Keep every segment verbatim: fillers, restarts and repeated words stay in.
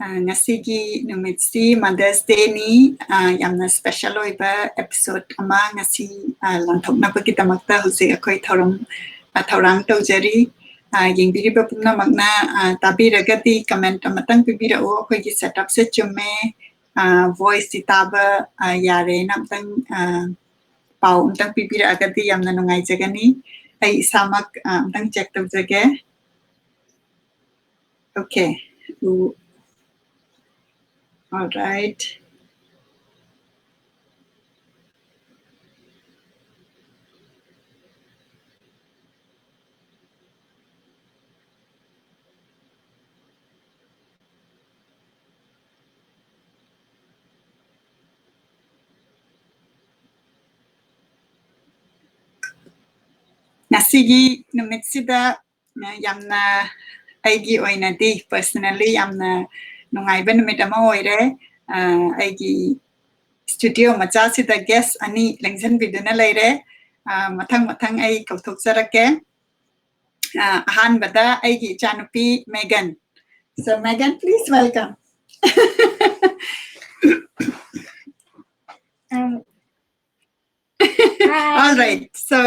ꯑ, ꯉꯁꯤꯒꯤ ꯅꯨꯃꯤꯠꯁꯤ Mother's Dayꯅꯤ꯫ ꯑ, ꯌꯥꯝꯅ special ꯑꯣꯏꯕ episode ꯑꯃ ꯉꯁꯤ, ꯑ, ꯂꯥꯟꯊꯣꯛꯅꯕꯒꯤꯗꯃꯛꯇ ꯍꯧꯖꯤꯛ ꯑꯩꯈꯣꯏ ꯊꯧꯔꯝ, ꯑ, ꯊꯧꯔꯥꯡ ꯇꯧꯖꯔꯤ꯫ ꯑ, ꯌꯦꯡꯕꯤꯔꯤꯕ ꯄꯨꯝꯅꯃꯛꯅ, ꯑ, ꯇꯥꯕꯤꯔꯒꯗꯤ comment ꯑꯃꯇꯪ ꯄꯤꯕꯤꯔꯛꯎ꯫ ꯑꯩꯈꯣꯏꯒꯤ setupꯁꯦ ꯆꯨꯝꯃꯦ, ꯑ, voiceꯁꯤ ꯇꯥꯕ, ꯑ, ꯌꯥꯔꯦꯅ ꯑꯝꯇꯪ, ꯑ, ꯄꯥꯎ ꯑꯝꯇꯪ ꯄꯤꯕꯤꯔꯛꯑꯒꯗꯤ ꯌꯥꯝꯅ ꯅꯨꯡꯉꯥꯏꯖꯒꯅꯤ꯫ ꯑꯩ ꯏꯁꯥꯃꯛ, ꯑ, ꯑꯝꯇꯪ check ꯇꯧꯖꯒꯦ꯫ Okay. ꯎ-, all right. ꯉꯁꯤꯒꯤ ꯅꯨꯃꯤꯠꯁꯤꯗ, ꯑ, ꯌꯥꯝꯅ ꯑꯩꯒꯤ ꯑꯣꯏꯅꯗꯤ personally ꯌꯥꯝꯅ ꯅꯨꯡꯉꯥꯏꯕ ꯅꯨꯃꯤꯠ ꯑꯃ ꯑꯣꯏꯔꯦ꯫ ꯑ, ꯑꯩꯒꯤ studio ꯃꯆꯥꯁꯤꯗ guest ꯑꯅꯤ ꯂꯦꯡꯁꯤꯟꯕꯤꯗꯨꯅ ꯂꯩꯔꯦ꯫ ꯑ, ꯃꯊꯪ ꯃꯊꯪ ꯑꯩ ꯀꯧꯊꯣꯛꯆꯔꯛꯀꯦ꯫ ꯑ, ꯑꯍꯥꯟꯕꯗ ꯑꯩꯒꯤ ꯏꯆꯥꯅꯨꯄꯤ Megan. So Megan, please welcome. Um, All right. So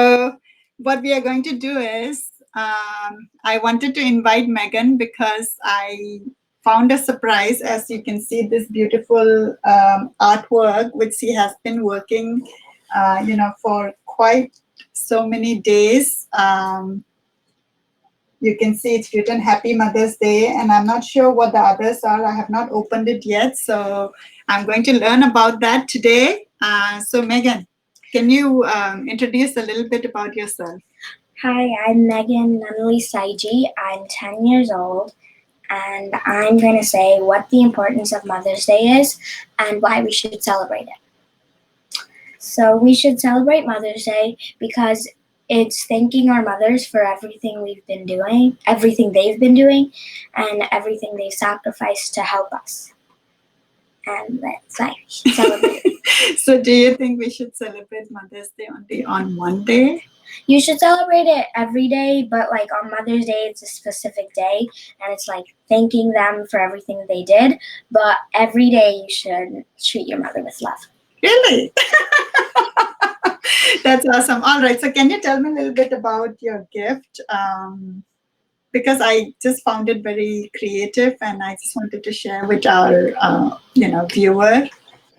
what we are going to do is, um, I wanted to invite Megan because I found a surprise. As you can see, this beautiful, um, artwork which she has been working, uh, you know, for quite so many days. Um, you can see it's written "Happy Mother's Day," and I'm not sure what the others are. I have not opened it yet, so I'm going to learn about that today. Uh, so Megan, can you, um, introduce a little bit about yourself? Hi, I'm Megan Nunley Saiji. I'm ten years old, and I'm going to say what the importance of Mother's Day is and why we should celebrate it. So, we should celebrate Mother's Day because it's thanking our mothers for everything we've been doing, everything they've been doing, and everything they sacrificed to help us. And that's why we should celebrate. So do you think we should celebrate Mother's Day only on one day? You should celebrate it every day, but like on Mother's Day, it's a specific day, and it's like thanking them for everything they did. But every day, you should treat your mother with love. Really? That's awesome. All right. So, can you tell me a little bit about your gift? Um, because I just found it very creative, and I just wanted to share with our, uh, you know, viewer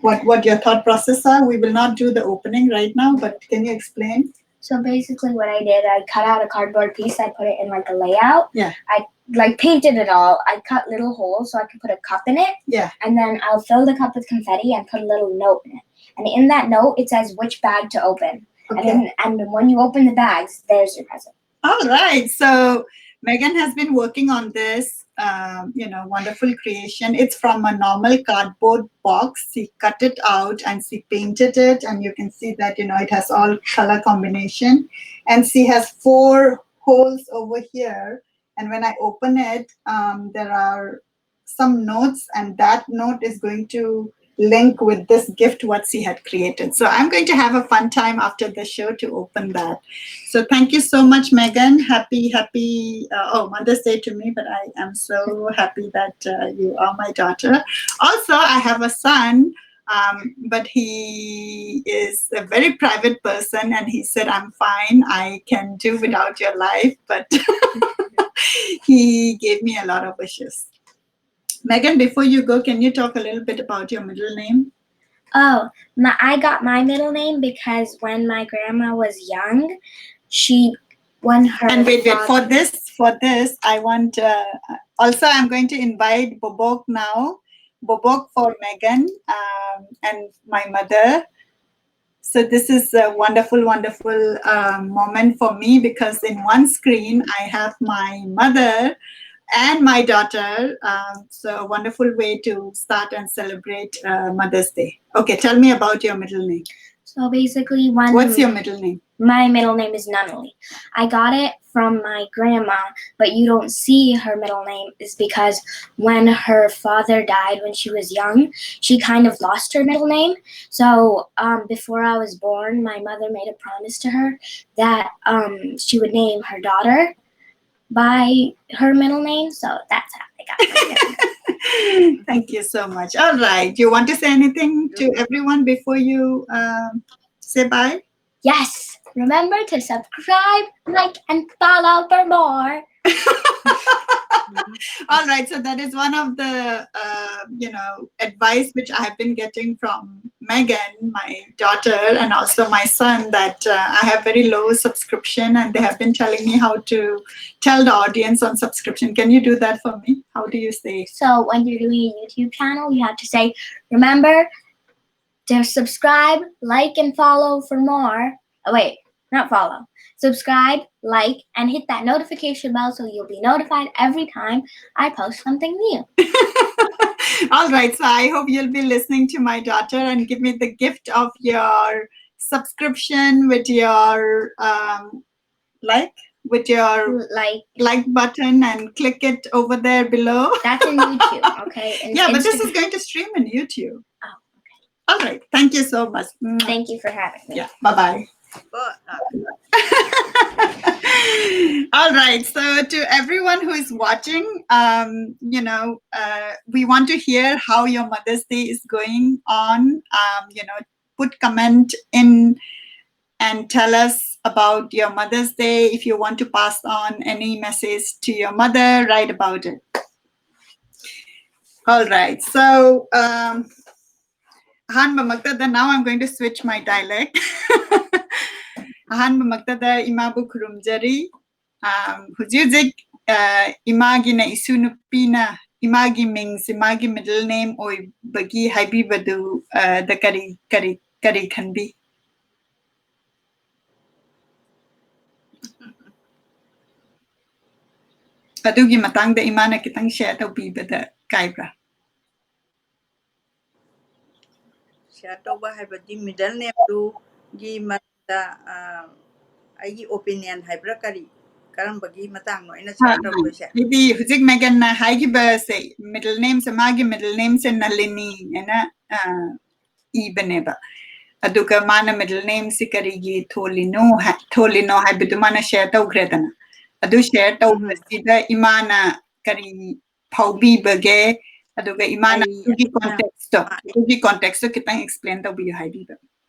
what what your thought process are. We will not do the opening right now, but can you explain? So basically, what I did, I cut out a cardboard piece. I put it in like a layout. Yeah. I like painted it all. I cut little holes so I could put a cup in it. Yeah. And then I'll fill the cup with confetti and put a little note in it. And in that note, it says which bag to open. And Okay. then, and when you open the bags, there's your present. All right. So Megan has been working on this, um, you know, wonderful creation. It's from a normal cardboard box. She cut it out and she painted it, and you can see that, you know, it has all color combination. And she has four holes over here. And when I open it, um, there are some notes, and that note is going to link with this gift what she had created. So I'm going to have a fun time after the show to open that. So thank you so much, Megan. Happy, happy, uh, oh, Mother's Day to me, but I am so happy that uh, you are my daughter. Also, I have a son, um, but he is a very private person, and he said, "I'm fine. I can do without your life," but he gave me a lot of wishes. Megan, before you go, can you talk a little bit about your middle name? Oh, my, I got my middle name because when my grandma was young, she, when her And wait, wait, for father- this, for this, I want, uh, also I'm going to invite Bobok now. Bobok for Megan, um, and my mother. So this is a wonderful, wonderful uh, moment for me, because in one screen I have my mother and my daughter. Um, so a wonderful way to start and celebrate uh, Mother's Day. Okay, tell me about your middle name. So basically, when What's your middle name? My middle name is Nunnally. I got it from my grandma, but you don't see her middle name is because when her father died when she was young, she kind of lost her middle name. So um, before I was born, my mother made a promise to her that um, she would name her daughter by her middle name. So that's how I got my middle name. Thank you so much. All right. You want to say anything to everyone before you um, say bye? Yes. Remember to subscribe, like, and follow for more. All right. So that is one of the uh, you know advice which I have been getting from Megan, my daughter, and also my son, that uh, I have very low subscription, and they have been telling me how to tell the audience on subscription. Can you do that for me? How do you say? So when you're doing a YouTube channel, you have to say, remember to subscribe, like, and follow for more. Oh, wait, not follow. Subscribe, like, and hit that notification bell so you'll be notified every time I post something new. All right. So I hope you'll be listening to my daughter and give me the gift of your subscription with your um, like, with your Like, like button and click it over there below. That's in YouTube, okay? And Yeah, but this Instagram. Is going to stream in YouTube. Oh, All right. Thank you so much. Mwah. Thank you for having me. Yeah. Bye bye. But, uh, All right. So to everyone who is watching, um, you know, uh, we want to hear how your Mother's Day is going on. Um, you know, put comment in and tell us about your Mother's Day. If you want to pass on any message to your mother, write about it. All right. So, um, ꯑꯍꯥꯟꯕꯃꯛꯇꯗ, now I'm going to switch my dialect. ꯑꯍꯥꯟꯕꯃꯛꯇꯗ ꯏꯃꯥꯕꯨ ꯈꯨꯔꯨꯝꯖꯔꯤ꯫ Um, ꯍꯧꯖꯤꯛ ꯍꯧꯖꯤꯛ uh, ꯏꯃꯥꯒꯤꯅ ꯏꯁꯨ ꯅꯨꯄꯤꯅ ꯏꯃꯥꯒꯤ ꯃꯤꯡꯁꯦ ꯃꯥꯒꯤ middle name ꯑꯣꯏꯕꯒꯤ ꯍꯥꯏꯕꯤꯕꯗꯨ uh, ꯗ ꯀꯔꯤ ꯀꯔꯤ ꯀꯔꯤ ꯈꯟꯕꯤ? ꯑꯗꯨꯒꯤ ꯃꯇꯥꯡꯗ ꯏꯃꯥꯅ ꯈꯤꯇꯪ share ꯇꯧꯕꯤꯕꯗ ꯀꯥꯏꯕ꯭ꯔꯥ? Share ꯇꯧꯕ ꯍꯥꯏꯕꯗꯤ middle nameꯗꯨꯒꯤ ꯃꯔꯝꯗ ꯑ, ꯑꯩꯒꯤ opinion ꯍꯥꯏꯕ꯭ꯔꯥ, ꯀꯔꯤ, ꯀꯔꯝꯕꯒꯤ ꯃꯇꯥꯡꯅꯣ ꯑꯩꯅ share ꯇꯧꯗꯣꯏꯁꯦ? ꯍꯥꯏꯗꯤ ꯍꯧꯖꯤꯛ ꯃꯦꯒꯟꯅ ꯍꯥꯏꯈꯤꯕꯁꯦ, middle nameꯁꯦ, ꯃꯥꯒꯤ middle nameꯁꯦ ꯅꯂꯤꯅꯤ ꯍꯥꯏꯅ, ꯑ, ꯏꯕꯅꯦꯕ꯫ ꯑꯗꯨꯒ ꯃꯥꯅ middle nameꯁꯦ ꯀꯔꯤꯒꯤ ꯊꯣꯜꯂꯤꯅꯣ ꯍꯥꯏ-, ꯊꯣꯜꯂꯤꯅꯣ ꯍꯥꯏꯕꯗꯨ ꯃꯥꯅ share ꯇꯧꯈ꯭ꯔꯦꯗꯅ꯫ ꯑꯗꯨ share ꯇꯧꯕꯁꯤꯗ ꯏꯃꯥꯅ ꯀꯔꯤ ꯐꯥꯎꯕꯤꯕꯒꯦ, ꯑꯗꯨꯒ ꯏꯃꯥꯅ ꯑꯩ ꯑꯗꯨꯒꯤ ꯑꯗꯨꯅ contextꯇꯣ, ꯑ, ꯑꯗꯨꯒꯤ contextꯇꯣ ꯈꯤꯇꯪ explain ꯇꯧꯕꯤꯌꯨ ꯍꯥꯏꯕꯤꯕ꯫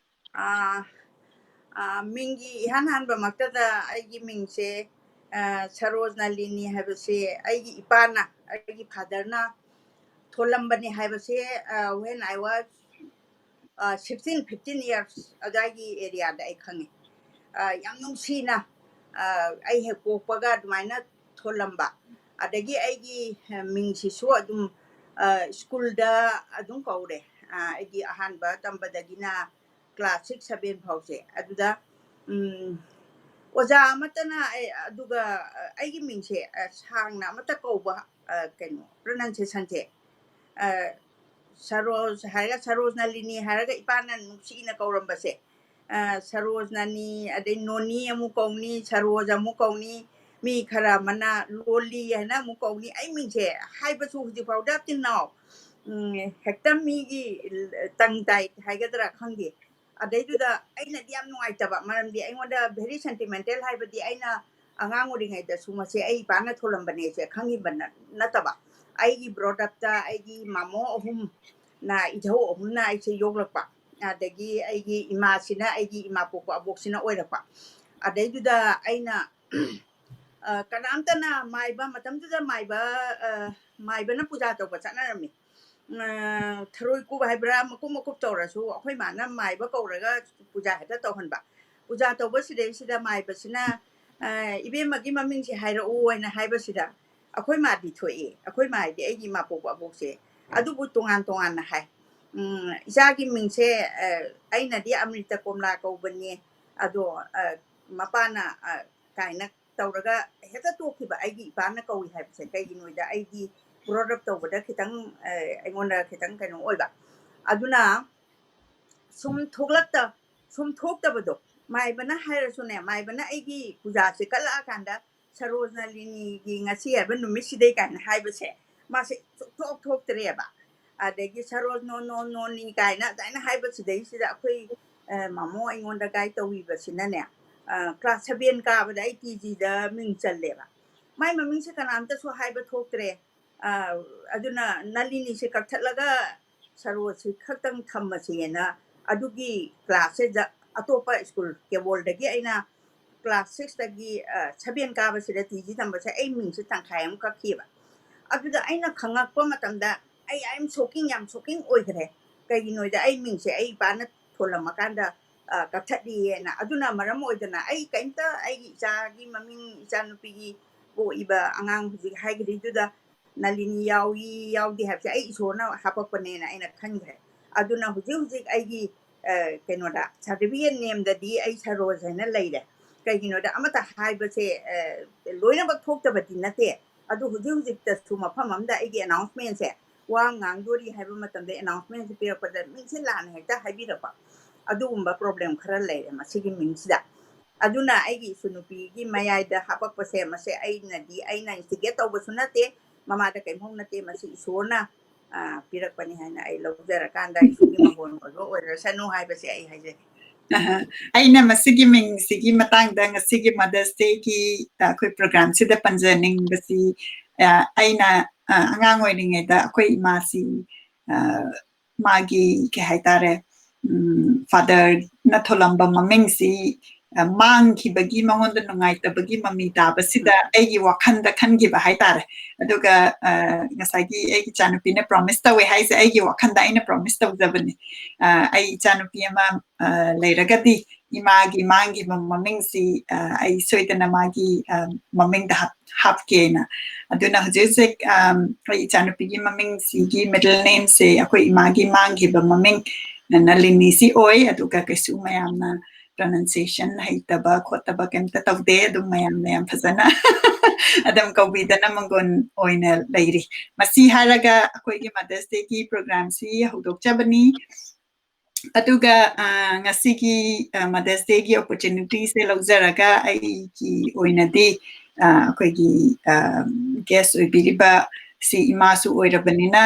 ꯑꯥ, ꯑꯥ, ꯃꯤꯡꯒꯤ ꯏꯍꯥꯟ ꯍꯥꯟꯕꯃꯛꯇꯗ ꯑꯩꯒꯤ ꯃꯤꯡꯁꯦ, ꯑꯥ, ꯁꯔꯣꯖ ꯅꯂꯤꯅꯤ ꯍꯥꯏꯕꯁꯦ ꯑꯩꯒꯤ ꯏꯄꯥꯅ, ꯑꯩꯒꯤ fatherꯅ ꯊꯣꯜꯂꯝꯕꯅꯤ ꯍꯥꯏꯕꯁꯦ, ꯑꯥ, when I was, ah, sixteen, fifteen years ꯑꯗꯨꯋꯥꯏꯒꯤ areaꯗ ꯑꯩ ꯈꯪꯉꯤ꯫ ꯑꯥ, ꯌꯥꯝ ꯅꯨꯡꯁꯤꯅ, ꯑꯥ, ꯑꯩ ꯍꯦꯛ ꯄꯣꯛꯄꯒ ꯑꯗꯨꯃꯥꯏꯅ ꯊꯣꯜꯂꯝꯕ꯫ ꯑꯗꯒꯤ ꯑꯩꯒꯤ, ꯑ, ꯃꯤꯡꯁꯤꯁꯨ ꯑꯗꯨꯝ, ꯑ, schoolꯗ ꯑꯗꯨꯝ ꯀꯧꯔꯦ꯫ ꯑ, ꯑꯩꯒꯤ ꯑꯍꯥꯟꯕ ꯇꯝꯕꯗꯒꯤꯅ class six, seven ꯐꯥꯎꯁꯦ꯫ ꯑꯗꯨꯗ, ꯎꯝ, ꯑꯣꯖꯥ ꯑꯃꯠꯇꯅ ꯑꯩ, ꯑꯗꯨꯒ, ꯑ, ꯑꯩꯒꯤ ꯃꯤꯡꯁꯦ, ꯑ, ꯁꯥꯡꯅ ꯑꯃꯠꯇ ꯀꯧꯕ, ꯑ, ꯀꯩꯅꯣ, pronunciationꯁꯦ, ꯑ, ꯁꯔꯣꯖ ꯍꯥꯏꯔꯒ, ꯁꯔꯣꯖ ꯅꯂꯤꯅꯤ ꯍꯥꯏꯔꯒ ꯏꯄꯥꯅ ꯅꯨꯡꯁꯤꯅ ꯀꯧꯔꯝꯕꯁꯦ, ꯑ, ꯁꯔꯣꯖꯅꯅꯤ, ꯑꯗꯩ ꯅꯣꯅꯤ ꯑꯃꯨꯛ ꯀꯧꯅꯤ, ꯁꯔꯣꯖ ꯑꯃꯨꯛ ꯀꯧꯅꯤ, ꯃꯤ ꯈꯔ ꯑꯃꯅ ꯂꯣꯂꯤ ꯍꯥꯏꯅ ꯑꯃꯨꯛ ꯀꯧꯅꯤ꯫ ꯑꯩ ꯃꯤꯡꯁꯦ ꯍꯥꯏꯕꯁꯨ ꯍꯧꯖꯤꯛ ꯐꯥꯎꯗ till now, ꯎꯝ, ꯍꯦꯛꯇ ꯃꯤꯒꯤ tongue tie ꯍꯥꯏꯒꯗ꯭ꯔꯥ ꯈꯪꯗꯦ꯫ ꯑꯗꯩꯗꯨꯗ ꯑꯩꯅꯗꯤ ꯌꯥꯝ ꯅꯨꯡꯉꯥꯏꯇꯕ, ꯃꯔꯝꯗꯤ ꯑꯩꯉꯣꯟꯗ very sentimental ꯍꯥꯏꯕꯗꯤ ꯑꯩꯅ ꯑꯉꯥꯡ ꯑꯣꯏꯔꯤꯉꯩꯗꯁꯨ ꯃꯁꯦ ꯑꯩ ꯏꯄꯥꯅ ꯊꯣꯜꯂꯝꯕꯅꯦꯁꯦ ꯈꯪꯉꯤꯕ ꯅ-, ꯅꯠꯇꯕ꯫ ꯑꯩꯒꯤ brought upꯇ ꯑꯩꯒꯤ ꯃꯥꯃꯣ ꯑꯍꯨꯝꯅ, ꯏꯙꯧ ꯑꯍꯨꯝꯅ ꯑꯩꯁꯦ ꯌꯣꯛꯂꯛꯄ꯫ ꯑꯗꯒꯤ ꯑꯩꯒꯤ ꯏꯃꯥꯁꯤꯅ, ꯑꯩꯒꯤ ꯏꯃꯥ ꯄꯣꯛꯄ ꯑꯕꯣꯛꯁꯤꯅ ꯑꯣꯏꯔꯛꯄ꯫ ꯑꯗꯩꯗꯨꯗ ꯑꯩꯅ, ꯑ, ꯀꯅꯥꯝꯇꯅ ꯃꯥꯏꯕ, ꯃꯇꯝꯗꯨꯗ ꯃꯥꯏꯕ, ꯑ, ꯃꯥꯏꯕꯅ ꯄꯨꯖꯥ ꯇꯧꯕ ꯆꯠꯅꯔꯝꯃꯤ꯫ ꯑ, ꯊꯔꯣꯏ ꯀꯨꯞ ꯍꯥꯏꯕ꯭ꯔꯥ, ꯃꯀꯨꯞ ꯃꯀꯨꯞ ꯇꯧꯔꯁꯨ ꯑꯩꯈꯣꯏ ꯃꯥꯅ ꯃꯥꯏꯕ ꯀꯧꯔꯒ ꯄꯨꯖꯥ ꯍꯦꯛꯇ ꯇꯧꯍꯟꯕ꯫ ꯄꯨꯖꯥ ꯇꯧꯕ ꯁꯤꯗꯩꯁꯤꯗ ꯃꯥꯏꯕꯁꯤꯅ, ꯑ, "ꯏꯕꯦꯝꯃꯒꯤ ꯃꯃꯤꯡꯁꯦ ꯍꯥꯏꯔꯛꯎ" ꯍꯥꯏꯅ ꯍꯥꯏꯕꯁꯤꯗ, ꯑꯩꯈꯣꯏ ꯃꯥꯗꯤ ꯊꯣꯛꯑꯦ, ꯑꯩꯈꯣꯏ ꯃꯥ ꯍꯥꯏꯗꯤ ꯑꯩꯒꯤ ꯏꯃꯥ ꯄꯣꯛꯄ ꯑꯕꯣꯛꯁꯦ, ꯑꯗꯨꯕꯨ ꯇꯣꯉꯥꯟ ꯇꯣꯉꯥꯟꯅ ꯍꯥꯏ꯫ ꯎꯝ, "ꯏꯆꯥꯒꯤ ꯃꯤꯡꯁꯦ, ꯑ, ꯑꯩꯅꯗꯤ ꯑꯃ꯭ꯔꯤꯇ ꯀꯣꯝꯂꯥ ꯀꯧꯕꯅꯦ, ꯑꯗꯣ, ꯑ, ꯃꯄꯥꯅ, ꯑ, ꯀꯥꯏꯅ ꯇꯧꯔꯒ ꯍꯦꯛꯇ ꯇꯣꯛꯈꯤꯕ꯫ ꯑꯩꯒꯤ ꯏꯄꯥꯅ ꯀꯧꯏ ꯍꯥꯏꯕꯁꯦ ꯀꯩꯒꯤꯅꯣꯗ ꯑꯩꯗꯤ brought up ꯇꯧꯕꯗ ꯈꯤꯇꯪ, ꯑ, ꯑꯩꯉꯣꯟꯗ ꯈꯤꯇꯪ ꯀꯩꯅꯣ ꯑꯣꯏꯕ꯫ ꯑꯗꯨꯅ ꯁꯨꯝ ꯊꯣꯛꯂꯛꯇ-, ꯁꯨꯝ ꯊꯣꯛꯇꯕꯗꯣ, ꯃꯥꯏꯕꯅ ꯍꯥꯏꯔꯁꯨꯅꯦ, ꯃꯥꯏꯕꯅ ꯑꯩꯒꯤ ꯄꯨꯖꯥꯁꯦ ꯀꯠꯂꯛꯑꯀꯥꯟꯗ "ꯁꯔꯣꯖꯅꯂꯤꯅꯤꯒꯤ ꯉꯁꯤ ꯍꯥꯏꯕ ꯅꯨꯃꯤꯠꯁꯤꯗꯩ" ꯀꯥꯏꯅ ꯍꯥꯏꯕꯁꯦ ꯃꯥꯁꯦ ꯁꯨꯛꯊꯣꯛ ꯊꯣꯛꯇ꯭ꯔꯦꯕ꯫ ꯑꯗꯒꯤ "ꯁꯔꯣꯖ ꯅꯣ ꯅꯣ ꯅꯣꯅꯤ" ꯀꯥꯏꯅ ꯑꯗꯨꯃꯥꯏꯅ ꯍꯥꯏꯕꯁꯤꯗꯩꯁꯤꯗ ꯑꯩꯈꯣꯏ ꯃꯥꯃꯣ ꯑꯩꯉꯣꯟꯗ ꯒꯥꯏꯗ ꯇꯧꯕꯤꯕꯁꯤꯅꯅꯦ, ꯀ꯭ꯂꯥꯁ ꯁꯚꯦꯟ ꯀꯥꯕꯗ ꯑꯩ ꯇꯤ ꯖꯤꯗ ꯃꯤꯡ ꯆꯜꯂꯦꯕ꯫ ꯃꯥꯏ ꯃꯃꯤꯡꯁꯦ ꯀꯅꯥꯝꯇꯁꯨ ꯍꯥꯏꯕ ꯊꯣꯛꯇ꯭ꯔꯦ꯫ ꯑꯗꯨꯅ "ꯅꯂꯤꯅꯤꯁꯦ ꯀꯛꯊꯠꯂꯒ ꯁꯔꯣꯖꯁꯤ ꯈꯛꯇꯪ ꯊꯝꯃꯁꯦꯅ" ꯑꯗꯨꯒꯤ ꯀ꯭ꯂꯥꯁꯁꯤꯗ ꯑꯇꯣꯞꯄ ꯁ꯭ꯀꯨꯜ ꯀꯦꯕꯣꯜꯗꯒꯤ ꯑꯩꯅ ꯀ꯭ꯂꯥꯁ ꯁꯤꯛꯁꯇꯒꯤ ꯁꯚꯦꯟ ꯀꯥꯕꯁꯤꯗ ꯇꯤ ꯖꯤ ꯇꯝꯕꯁꯦ ꯑꯩ ꯃꯤꯡꯁꯦ ꯇꯪꯈꯥꯏ ꯑꯃ ꯀꯛꯈꯤꯕ꯫ ꯑꯗꯨꯗ ꯑꯩꯅ ꯈꯪꯉꯛꯄ ꯃꯇꯝꯗ ꯑꯩ, "I am shocking, ꯌꯥꯝ ꯁꯣꯛꯀꯤꯡ ꯑꯣꯏꯈ꯭ꯔꯦ꯫ ꯀꯩꯒꯤꯅꯣꯗ ꯑꯩ ꯃꯤꯡꯁꯦ ꯑꯩ ꯏꯄꯥꯅ ꯊꯣꯜꯂꯝꯃꯀꯥꯟꯗ ꯀꯛꯊꯠꯂꯤꯑꯅ"꯫ ꯑꯗꯨꯅ ꯃꯔꯝ ꯑꯣꯏꯗꯅ ꯑꯩ ꯀꯩꯝꯇ ꯑꯩꯒꯤ ꯏꯆꯥꯒꯤ ꯃꯃꯤꯡ, ꯏꯆꯥꯅꯨꯄꯤꯒꯤ ꯄꯣꯛꯏꯕ ꯑꯉꯥꯡ ꯍꯧꯖꯤꯛ ꯍꯥꯏꯈ꯭ꯔꯤꯗꯨꯗ ꯅꯂꯤꯅꯤ ꯌꯥꯎꯏ ꯌꯥꯎꯗꯦ ꯍꯥꯏꯕꯁꯦ ꯑꯩ ꯏꯁꯣꯔꯅ ꯍꯥꯄꯛꯄꯅꯦꯅ ꯑꯩꯅ ꯈꯟꯈ꯭ꯔꯦ꯫ ꯑꯗꯨꯅ ꯍꯧꯖꯤꯛ ꯍꯧꯖꯤꯛ ꯑꯩꯒꯤ ꯀꯩꯅꯣꯗ, ꯁꯥꯔꯇꯤꯐꯤꯀꯦꯠ ꯅꯦꯝꯗꯗꯤ ꯑꯩ ꯁꯔꯣꯖ ꯍꯥꯏꯅ ꯂꯩꯔꯦ꯫ ꯀꯩꯒꯤꯅꯣꯗ ꯑꯃꯠꯇ ꯍꯥꯏꯕꯁꯦ ꯂꯣꯏꯅꯃꯛ ꯊꯣꯛꯇꯕꯗꯤ ꯅꯠꯇꯦ꯫ ꯑꯗꯨ ꯍꯧꯖꯤꯛ ꯍꯧꯖꯤꯛꯇꯁꯨ ꯃꯐꯝ ꯑꯃꯗ ꯑꯩꯒꯤ ꯑꯦꯅꯥꯎꯟꯁꯃꯦꯟꯁꯦ, ꯋꯥ ꯉꯥꯡꯗꯣꯔꯤ ꯍꯥꯏꯕ ꯃꯇꯝꯗ ꯑꯦꯅꯥꯎꯟꯁꯃꯦꯟꯁꯦ ꯄꯤꯔꯛꯄꯗ ꯃꯤꯡꯁꯦ ꯂꯥꯟꯅ ꯍꯦꯛꯇ ꯍꯥꯏꯕꯤꯔꯛꯄ, ꯑꯗꯨꯒꯨꯝꯕ ꯄ꯭ꯔꯣꯕ꯭ꯂꯦꯝ ꯈꯔ ꯂꯩꯔꯦ ꯃꯁꯤꯒꯤ ꯃꯤꯡꯁꯤꯗ꯫ ꯑꯗꯨꯅ ꯑꯩꯒꯤ ꯏꯁꯨ ꯅꯨꯄꯤꯒꯤ ꯃꯌꯥꯏꯗ ꯍꯥꯄꯛꯄꯁꯦ, ꯃꯁꯦ ꯑꯩꯅꯗꯤ, ꯑꯩꯅ ꯏꯟꯁꯇꯤꯒꯦꯠ ꯇꯧꯕꯁꯨ ꯅꯠꯇꯦ, ꯃꯃꯥꯗ ꯀꯔꯤꯝꯐꯥꯎ ꯅꯠꯇꯦ, ꯃꯁꯤ ꯏꯁꯣꯔꯅ ꯄꯤꯔꯛꯄꯅꯤ ꯍꯥꯏꯅ ꯑꯩ ꯂꯧꯖꯔꯀꯥꯟꯗ ꯏꯁꯣꯔꯒꯤ ꯃꯍꯣꯟ ꯑꯣꯏꯕ ꯑꯣꯏꯔꯁꯅꯨ ꯍꯥꯏꯕꯁꯦ ꯑꯩ ꯍꯥꯏꯖꯒꯦ꯫ ꯑꯩꯅ ꯃꯁꯤꯒꯤ ꯃꯤꯡꯁꯤꯒꯤ ꯃꯇꯥꯡꯗ ꯉꯁꯤꯒꯤ ꯃꯥꯗꯔꯁ ꯗꯦꯒꯤ ꯑꯩꯈꯣꯏ ꯄ꯭ꯔꯣꯒ꯭ꯔꯥꯝꯁꯤꯗ ꯄꯟꯖꯅꯤꯡꯕꯁꯤ, ꯑꯩꯅ ꯑꯉꯥꯡ ꯑꯣꯏꯔꯤꯉꯩꯗ ꯑꯩꯈꯣꯏ ꯏꯃꯥꯁꯤ ꯃꯥꯒꯤ ꯀꯩ ꯍꯥꯏꯇꯥꯔꯦ, ꯐꯥꯗꯔꯅ ꯊꯣꯜꯂꯝꯕ ꯃꯃꯤꯡꯁꯤ ꯃꯥꯡꯈꯤꯕꯒꯤ, ꯃꯉꯣꯟꯗ ꯅꯨꯡꯉꯥꯏꯇꯕꯒꯤ ꯃꯃꯤ ꯇꯥꯕꯁꯤꯗ ꯑꯩꯒꯤ ꯋꯥꯈꯜꯗ ꯈꯟꯈꯤꯕ ꯍꯥꯏꯇꯥꯔꯦ꯫ ꯑꯗꯨꯒ ꯉꯁꯥꯏꯒꯤ ꯑꯩꯒꯤ ꯏꯆꯥꯅꯨꯄꯤꯅ ꯄ꯭ꯔꯣꯃꯤꯁ ꯇꯧꯋꯦ ꯍꯥꯏꯁꯦ ꯑꯩꯒꯤ ꯋꯥꯈꯜꯗ ꯑꯩꯅ ꯄ꯭ꯔꯣꯃꯤꯁ ꯇꯧꯖꯕꯅꯤ꯫ ꯑꯩ ꯏꯆꯥꯅꯨꯄꯤ ꯑꯃ ꯂꯩꯔꯒꯗꯤ ꯏꯃꯥꯒꯤ ꯃꯥꯡꯈꯤꯕ ꯃꯃꯤꯡꯁꯤ ꯑꯩ ꯁꯣꯏꯗꯅ ꯃꯥꯒꯤ ꯃꯃꯤꯡꯗ ꯍꯥꯞꯀꯦꯅ꯫ ꯑꯗꯨꯅ ꯍꯧꯖꯤꯛ ꯍꯧꯖꯤꯛ ꯑꯩ ꯏꯆꯥꯅꯨꯄꯤꯒꯤ ꯃꯃꯤꯡꯁꯤꯒꯤ ꯃꯤꯗꯜ ꯅꯦꯝꯁꯦ ꯑꯩꯈꯣꯏ ꯏꯃꯥꯒꯤ ꯃꯥꯡꯈꯤꯕ ꯃꯃꯤꯡ ꯅꯂꯤꯅꯤꯁꯤ ꯑꯣꯏ꯫ ꯑꯗꯨꯒ ꯀꯩꯁꯨ ꯃꯌꯥꯝꯅ ꯄ꯭ꯔꯣꯅꯟꯁꯤꯌꯦꯁꯟ ꯍꯩꯇꯕ ꯈꯣꯠꯇꯕ ꯀꯩꯝꯇ ꯇꯧꯗꯦ꯫ ꯑꯗꯨꯝ ꯃꯌꯥꯝꯅ ꯌꯥꯝ ꯐꯖꯅ ꯑꯗꯨꯝ ꯀꯧꯕꯤꯗꯅ ꯃꯪꯒꯣꯟ ꯑꯣꯏꯅ ꯂꯩꯔꯤ꯫ ꯃꯁꯤ ꯍꯥꯏꯔꯒ ꯑꯩꯈꯣꯏꯒꯤ ꯃꯥꯗꯔꯁ ꯗꯦꯒꯤ ꯄ꯭ꯔꯣꯒ꯭ꯔꯥꯝꯁꯤ ꯍꯧꯗꯣꯛꯆꯕꯅꯤ꯫ ꯑꯗꯨꯒ ꯉꯁꯤꯒꯤ Mother's Dayꯒꯤ opportunityꯁꯦ ꯂꯧꯖꯔꯒ ꯑꯩꯒꯤ ꯑꯣꯏꯅꯗꯤ ꯑꯩꯈꯣꯏꯒꯤ guest ꯑꯣꯏꯕꯤꯔꯤꯕ ꯁꯤ ꯏꯃꯥꯁꯨ ꯑꯣꯏꯔꯕꯅꯤꯅ